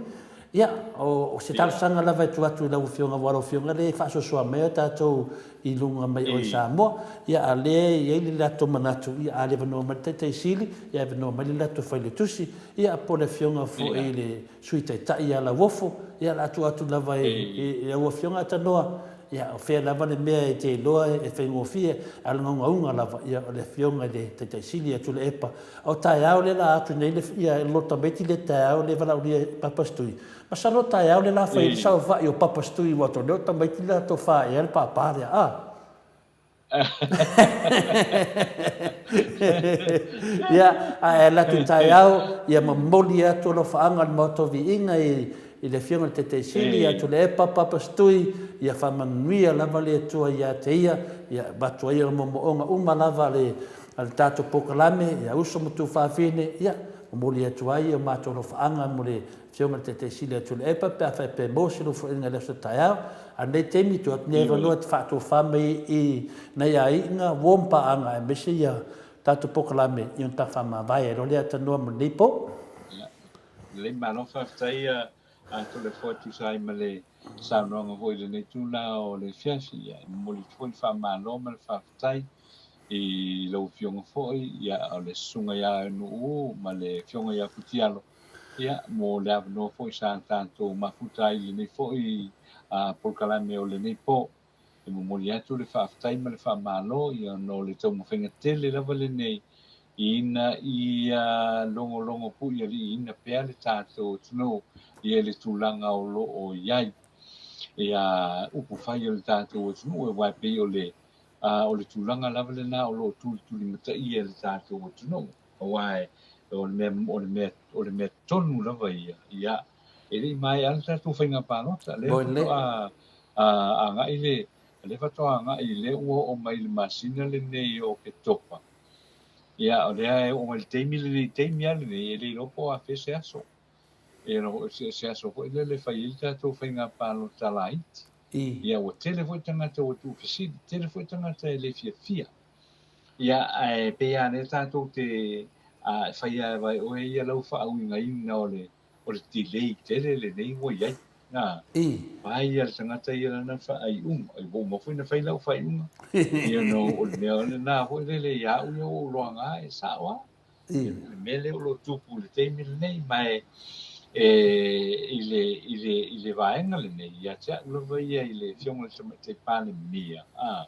Ia, o se talosaga lava e tuu atu i lau Afioga, aua o lau Afioga lea e faasoasoa mai a tatou i luga mai o i Samoa. Ia, a o lea e i ai le latou manatu, ia, a le avanoa mai le Taitai Sili, ia avanoa mai le latou Failautusi, ia, po o le Afioga foi i le Sui Taitai ia Lauofo, ia, o le a tuu atu lava i lau Afioga Tanoa, Ia, o fea lava le mea e te iloa e faigofie, a o le naunauga lava, ia, o le Afioga i le Taitai Sili ia Tuilaepa. O taeao lea la atu nei le, ia, le loto tamaiti lea taeao lea e valaaulia e Papa Stui. Masalo o taeao lea la fai ai le saofai o Papa Stui aua o lea o tamaiti la tofa ea le papa lea, a? Ia, ae alu atu i taeao, ia momoli atu alofaaga o le Maota o Viiga i le Afioga i le Taitai Sili, ia Tuilaepa Papa Stui, ia faamanuia lava le Atua ia te ia, ia avatu ai ona moomooga uma lava a le tatou polokalame, ia uso ma tuafafine, ia momoli atu ai o matou alofaaga mo le Afioga i le Taitai Sili a Tuilaepa pe a faapea e maua se nofoaiga i le aso taeao. A o lenei taimi, tuu atu nei avanoa e te faatofa mai i nai aiga, uo ma paaga aemaise ia tatou polokalame i ona tafa mavae ai loa lea tanoa mo lenei po. Ia, lelei malo faafetai a Toleafoa e tusa ai ma le saunoaga foi i lenei itula o le afiafi. Ia, e momoli atu foi le faamalo ma le faafetai i lau Afioga foi, ia, o le Susuga ia Nuuu ma le Afioga ia Futialo, Ia, mo le avanoa foi sa tatou mafuta ai i lenei foi polokalame o lenei po. E momoli atu le faafetai ma le faamalo, ia, ona o le taumafaiga tele lava lenei ina ia logologo puialiiina pea le tatou atunuu ia i le tulaga o lo o i ai ia upufai o le tatou atunuu, aua e pei o le o le tulaga lava lena o lo o tulitulimataia e le tatou atunuu. Aua o le mea, o le mea, o le mea tonu lava ia, ia, e le i maea le tatou faiga palota. Lea faatoa agai le, lea faatoa agai, lea ua oo mai i le masina lenei o Oketopa. Ia, o lea e oo mai i le taimi lenei, taimi lava lenei, e le iloa po o afea se aso. E se, se aso foi lele e fai ai le tatou faiga palota laiti. Ia, ua tele foi tagata ua tuufesili, tele foi tagata e le fiafia. Ia, ae pei lava lea tatou te fai lava e oe ia lau faauigaina o le o le delay tele lenei ua i ai. Na, fai ia le tagata ia lana faaiuga. Ai, ua uma foi ona fai lau faaiuga. You know, o le mea lena foi lele ia au ia ua ou loaga e sao lava. Le mea lea o lo o tupu i le taimi lenei, ma e, e, i le, i le, i le vaega lenei, ia te au lava ia i le Afioga i le Tamaitai Palemia, a,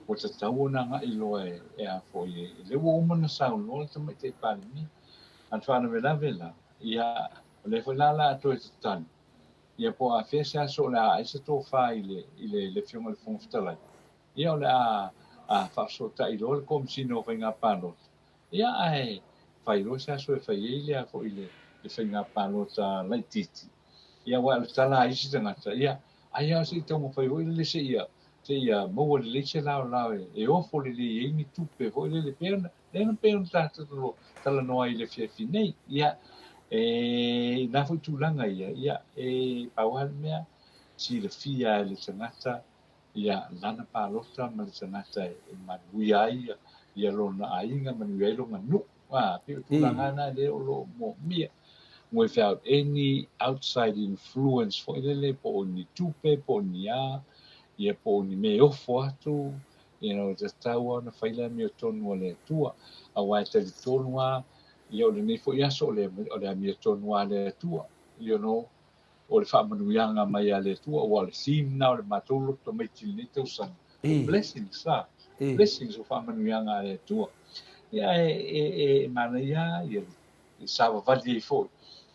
ua tatau ona agai loa e, e a foi, e, lea ua uma ona saunoa le Tamaitai Palemia, a o le faalavelave la, ia, o lea foi la o le a toe tatali, ia po o afea se aso o le a ae se tofa i le, i le, le Afioga i le Fofoga Fetalai, ia o le a, a faafesootai loa le Komesina o Faiga Palota, Ia, ae fai loa se aso e fai ai lea foi le faiga palota laitiiti. Ia, aua o le tala a isi tagata, ia, ai lava se i taumafai foi lele seia, seia maua lelei se laolao e ofo lelei ai ni tupe foi lele, pei ona, lea na pei ona tatou talanoa ai i le afiafi nei. Ia, e, i na foi tulaga ia, ia, e pau lava le mea, silafia e le tagata ia lana palota ma le tagata e manuia ai ia lona aiga, manuia ai lona nuu. A, pei o tulaga na lea o lo o moomia. Without any outside influence foi lele, po o ni tupe, po o ni a, ia po o ni mea e ofo atu, you know, e tatau lava ona fai le amiotonu a le Atua. Aua e talitonu lava, ia o lenei foi aso o le, o le amiotonu lava a le Atua, you know, o le faamanuiaga mai a le Atua, aua o le theme lena o le matou lotu tamaiti i lenei tausaga, o blessings, a, blessings o faamanuiaga a le Atua. Ia, e, e, e manaia lava ia le savavali ai foi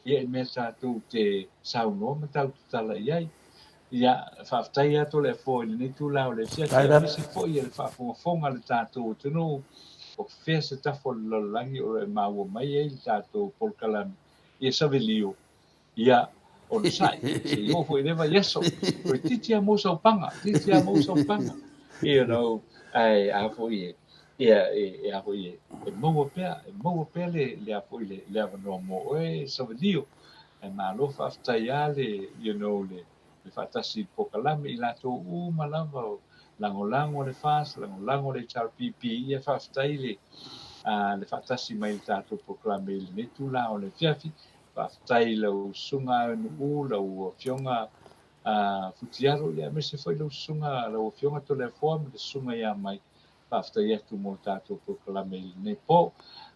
ia i mea tatou te saunoa ma tatou tatala i ai. Ia, faafetai lava Toleafoa i lenei itula o le afiafi, aemaise foi le faafogafoga a le tatou atunuu. O fea se tafa o le lalolagi o lo o e maua mai ai le tatou polokalame, ia Savelio, ia onosai, se i oo foi i lea vaiaso, toeitiiti lava maua sau paga, toeitiiti lava maua sau paga, you know, ae a foi e, ia, e, e a foi e, e maua pea, e maua pea le, le a foi le, le avanoa mo oe Savelio. Ae malo faafetai lava le, you know, le, le faatasi i le polokalame, i latou uma lava o lagolago le FAST, lagolago le HRPP, ia faafetai le, le faatasi mai i le tatou polokalame i lenei itula o le afiafi. Faafetai i lau Susuga Aenu'u, lau Afioga Futialo, ia aemaise foi lau Susuga, lau Afioga Toleafoa ma le Susuga ia Mai. Faafetai atu mo le tatou polokalame i lenei po.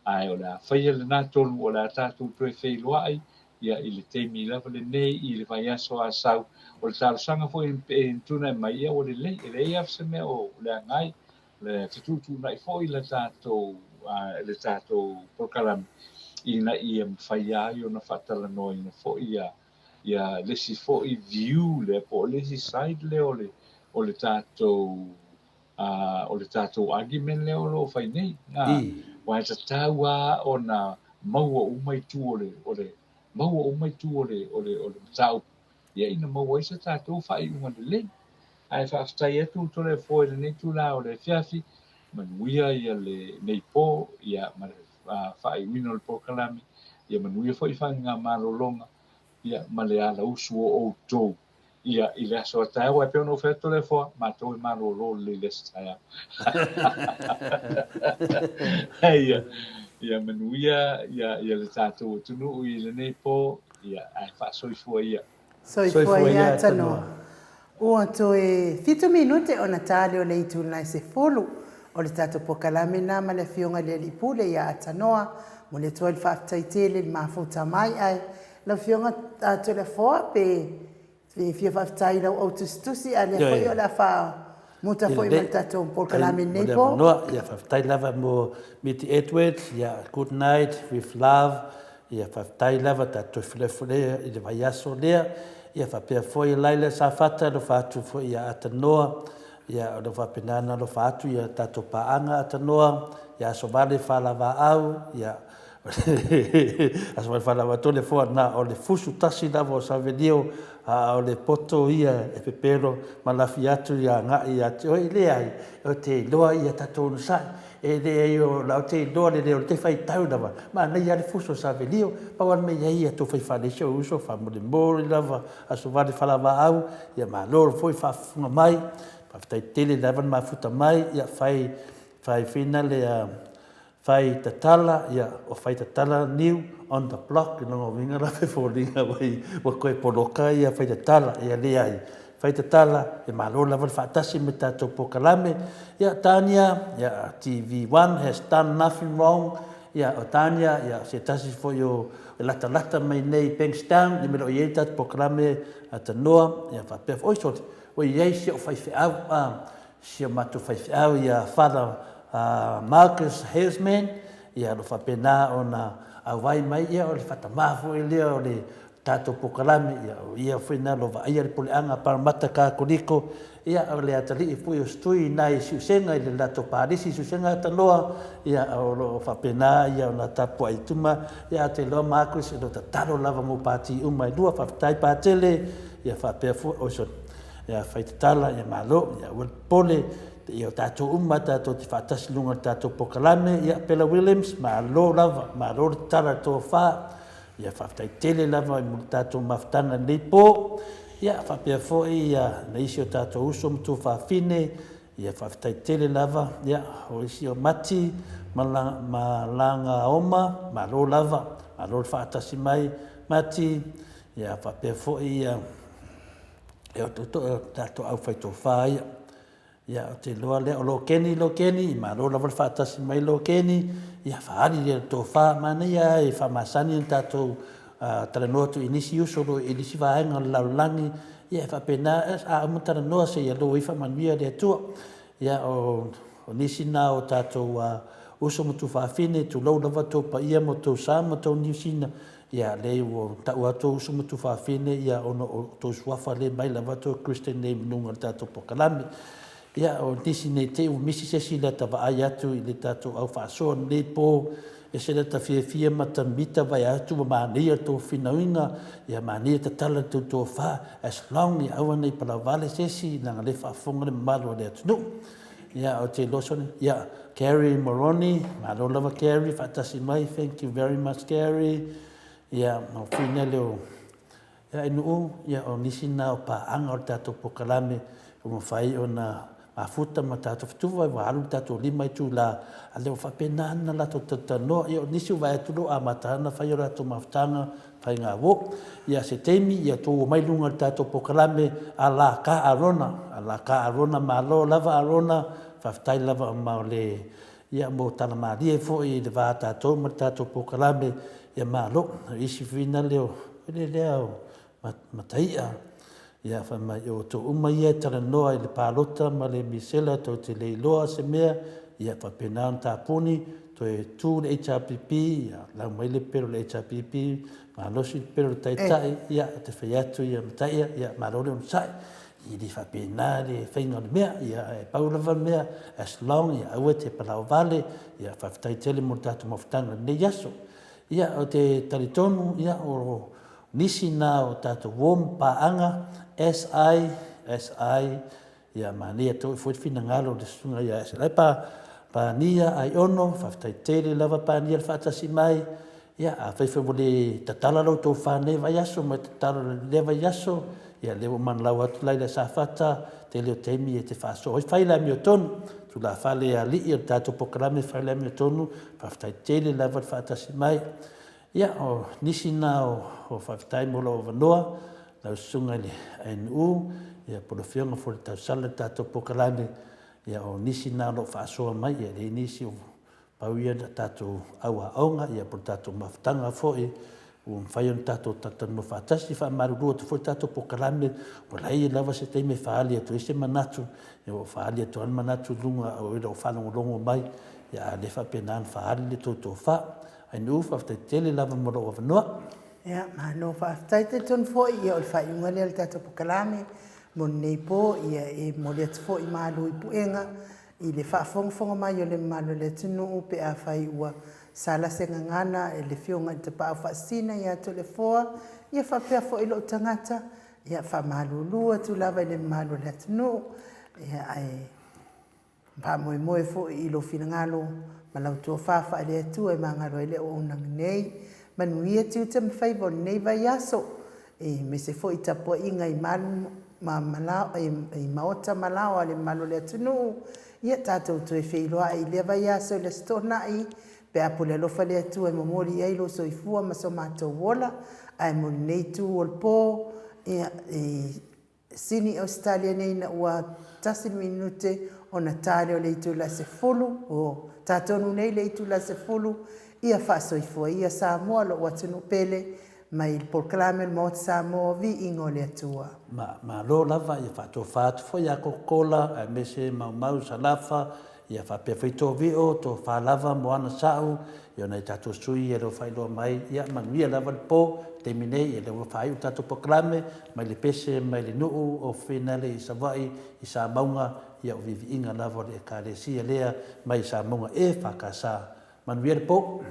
Ae o le a faia lena tonu o le a tatou toe feiloai ia i le taimi lava lenei i le vaiaso a sau. O le talosaga foi e tuuina mai, ia ua lelei, e leai lava se mea o leaga ai le fetuutuunai foi le tatou le tatou polokalame ina ia mafai ai ona faatalanoaina foi ia ia le isi foi view lea po o le isi side lea o le o le tatou o le tatou argument lea o lo o fai nei. Aua e tatau lava ona maua uma itu o le, o le, maua uma itu o le, o le, o le mataupu, ia ina maua ai se tatou faaiuga lelei. Ae faafetai atu Toleafoa i lenei itula o le afiafi, manuia ia lenei po, ia ma le faaiuina o le polokalame, ia manuia foi faigamalologa, ia ma le alausu o outou. Ia, i le aso a taeao, aua e pei ona ou fai atu Toleafoa, matou e malolo lelei i le aso taeao. Ia, ia manuia ia, ia le tatou atunuu i lenei po, ia, ae faasoifua ia. Soifua ia Tanoa. Ua toe fitu minute ona ta lea o le itu lena i 10 o le tatou pokalame lena ma le Afioga i le Alii Pule ia Atanoa. Momoli atu ai le faafetai tele i le mafuta mai ae Lau Afioga Toleafoa, pe e fia faafetai i lau au tusitusi, a lea foi o le a faamuta foi ma le tatou polokalame i lenei po. Ia, faafetai lava mo Miti Edwards, ia, good night with love, ia, faafetai lava tatou toe feiloai i le vaiaso lea, ia, faapea foi Laila Safata, alofa atu foi ia Atanoa, ia, o lo o faapena ona alofa atu ia tatou paaga Atanoa, ia Aso Vale Faalavaau, ia, Aso mai whanau atu le foa na o le fusu tasi lava o Savelio a o le poto ia e pepelo ma lafi atu ia agai ia te oe. Leai, o te iloa ia tatou onosai. E leai o la o te iloa le leo o te faitau lava. Manaia le fusu o Savelio. Pau a le mea i ai ia tou fai faalesi o uso faamolemole lava Aso Vale Falavaau ia malo foi faafofoga mai. Faafetai tele lava le mafuta mai ia fai fai fina le Fai tatala, ia, o fai tatala new on the block, i lona uiga la e foliga mai ua toe poloka ia fai tatala, ia leai. Fai tatala, e malo lava le faatasi me tatou polokalame. Ia, Tania, ia, TV1 has done nothing wrong. Ia, o Tania, ia, o se tasi foi o e latalata mai nei i Bankstown, i mea o i ai le tatou polokalame a Tanoa, ia, faapea foi, oi sorry, ua i ai si ou faifeau, a, Si o matou faifeau ia Father Marcus Hersman, ia o lo o faapena ona auai mai, ia o le faatamā foi lea o le tatou polokalame, ia o ia foi lena o lo o vaaia le puleaga a Paremata Katoliko, ia o le atalii foi o Stui i nai Siusega i le latou palisi i Siusega Atanoa, ia o lo o faapena ia ona tapuai tuma, ia ou te iloa Marcus o lo o tatalo lava mo pati uma e lua, faafetai Patele, ia faapea foi, oi sorry. Ia fai tatala, ia malo, ia aua le popole, ia o tatou uma tatou te faatasi i luga o le tatou polokalame, ia Pela Williams, malo lava, malo le tatala le tofa, ia faafetai tele lava mo le tatou mafutaga i lenei po, ia faapea foi ia nisi o tatou uso ma tuafafine, ia faafetai tele lava, ia o isi o Mati ma ma Lagaoma, malo lava, malo le faatasi mai Mati, ia faapea foi ia E o toto e tatou aufaitofa ia. Ia, ou te iloa lea, o Lokeni, Lokeni, malo lava le faatasi mai Lokeni, ia faaali lea le tofa, manaia e faamasani ona tatou talanoa atu i nisi uso i nisi vaega o le lalolagi, ia e faapena, a uma talanoa seia lou ai faamanuia le Atua. Ia, o nisi na o tatou uso ma tuafafine, tulou lava tou paia ma tou sa ma tou Niu Sina, Ia, leai ua tau atu ou uso ma tuafafine, ia, ona o tou suafa le mai lava tou Christian name i luga o le tatou polokalame. Ia, o nisi nei te i ua misi se isi lata vaai atu i le tatou au faasoa lenei po, ese lata fiafia ma ta mita vae atu ua manaia le tou finauina, ia manaia tatala le tou tofa, as long ia aua nei palavale se isi leaga lea e faafofoga le mamalu o le atunuu. Ia, ou te iloa sone, ia, Gary Moroni, malo lava Gary faatasi mai, thank you very much Gary. Ia, o fina leo Ia, Nuu, ia, o nisi na o paaga o le tatou polokalame ua mafai ona mafuta ma tatou fetufa, ua alu le tatou 5 itula, a lea ua faapena ona latou talatalanoa. Ia, o nisi ua vaai atu o lo o amata lava ona fai o latou mafutaga faigauo. Ia, se taimi, ia outou omai i luga o le tatou polokalame a la ka Arona, a la ka Arona, malo lava Arona, faafetai lava ma o le Ia, mo tala malie foi i le va tatou ma le tatou polokalame, ia malo. O isi foi na leo, le lea o Mataia, ia fai mai, o outou uma ia e talanoa i le palota ma le misela tou te le iloa se mea, ia faapena ona tapuni, toe tu le HRPP, ia lau mai le pelo o le HRPP, malosi le pelo o le Taitai, ia te fai atu ia Mataia, ia malo le onosai. E le faapena le faiga o le mea, ia e pau lava le mea, as long ia aua e te palaovale, ia faafetai tele mo le tatou mafutaga i lenei aso. Ia ou te talitonu, ia o nisi na o tatou uo ma paaga, SI, SI, ia manaia toi foi le finagalo o le susuga ia SLI, pa, Pania Aiono, faafetai tele lava Pania le faatasi mai, Ia, afai foi ua le tatala la outou fa i lenei vaiaso ma tatala i lea vaiaso, ia lea ua manalau atu la i le Safata, tele o taimi e te faasoa ai. Fai le amiotonu, tulafale alii o le tatou polokalame, fai le amiotonu, faafetai tele lava le faatasi mai. Ia, o nisi na o faafetai mo lou avanoa, lau susuga i le ANU, ia po o le Afioga foi i le Tausala i le tatou polokalame, ia o nisi na o lo o faasoa mai, ia e leai nisi o Pau ia o tatou auaoga ia po o le tatou mafutaga foi ua mafai ona tatou talatalanoa faatasi, faamalulu atu foi le tatou polokalame, ua leai lava se taimi e faaali atu ai se manatu, ia ua faaali atu lava le manatu i luga o lau faalogologo mai, ia a le faapena ona faaali le tou tofa. Ainuu, faafetai tele lava mo lou avanoa. Ia, malo faafetai. Talitonu foi, ia o le faaiuga lea o le tatou polokalame mo lenei po, ia e momoli atu foi malu i puega I le faafogafoga mai o le mamalu o le atunuu pe afai ua sala se gagana e le Afioga i le Tapaau Faasisina ia Toleafoa, ia faapea foi lou tagata, ia faamalulu atu lava i le mamalu o le atunuu, ia ae faamoemoe foi i lou finagalo ma lau tofa faale-Atua e magalo ai le auaunaga nei. Manuia tiute ma faiva o lenei vaiaso, aemaise foi tapuaiga i malu ma i maota ma laoa o le mamalu o le atunuu, ia tatou toe feiloai i lea vaiaso i le Aso Toonai, pe a pule alofa le Atua e momoli i ai lou soifua ma so matou ola, ae mo lenei itu o le po, ia, i Sini Ausetalia nei ina ua tasi le minute ona ta lea o le itula 10, o ta tonu nei le itula 10, ia faasoifua ia Samoa lou atunuu pele, mai le polokalame o le Maota Samoa, Viiga o le Atua. Ma, malo lava, ia faatofa atu foi ia Kokola, aemaise Maumau, Salafa, ia faapea foi Tovio, tofa lava Moana Sa'u, ia o nai tatou sui ia lea ua faailoa mai, ia manuia lava le po, taimi nei, ia lea ua faaiu le tatou polokalame, mai le pese mai le nuu o Finale i Savaii, i Samauga, ia o viiviiga lava o le Ekalesia lea mai Samauga EFKS. Manuia le po.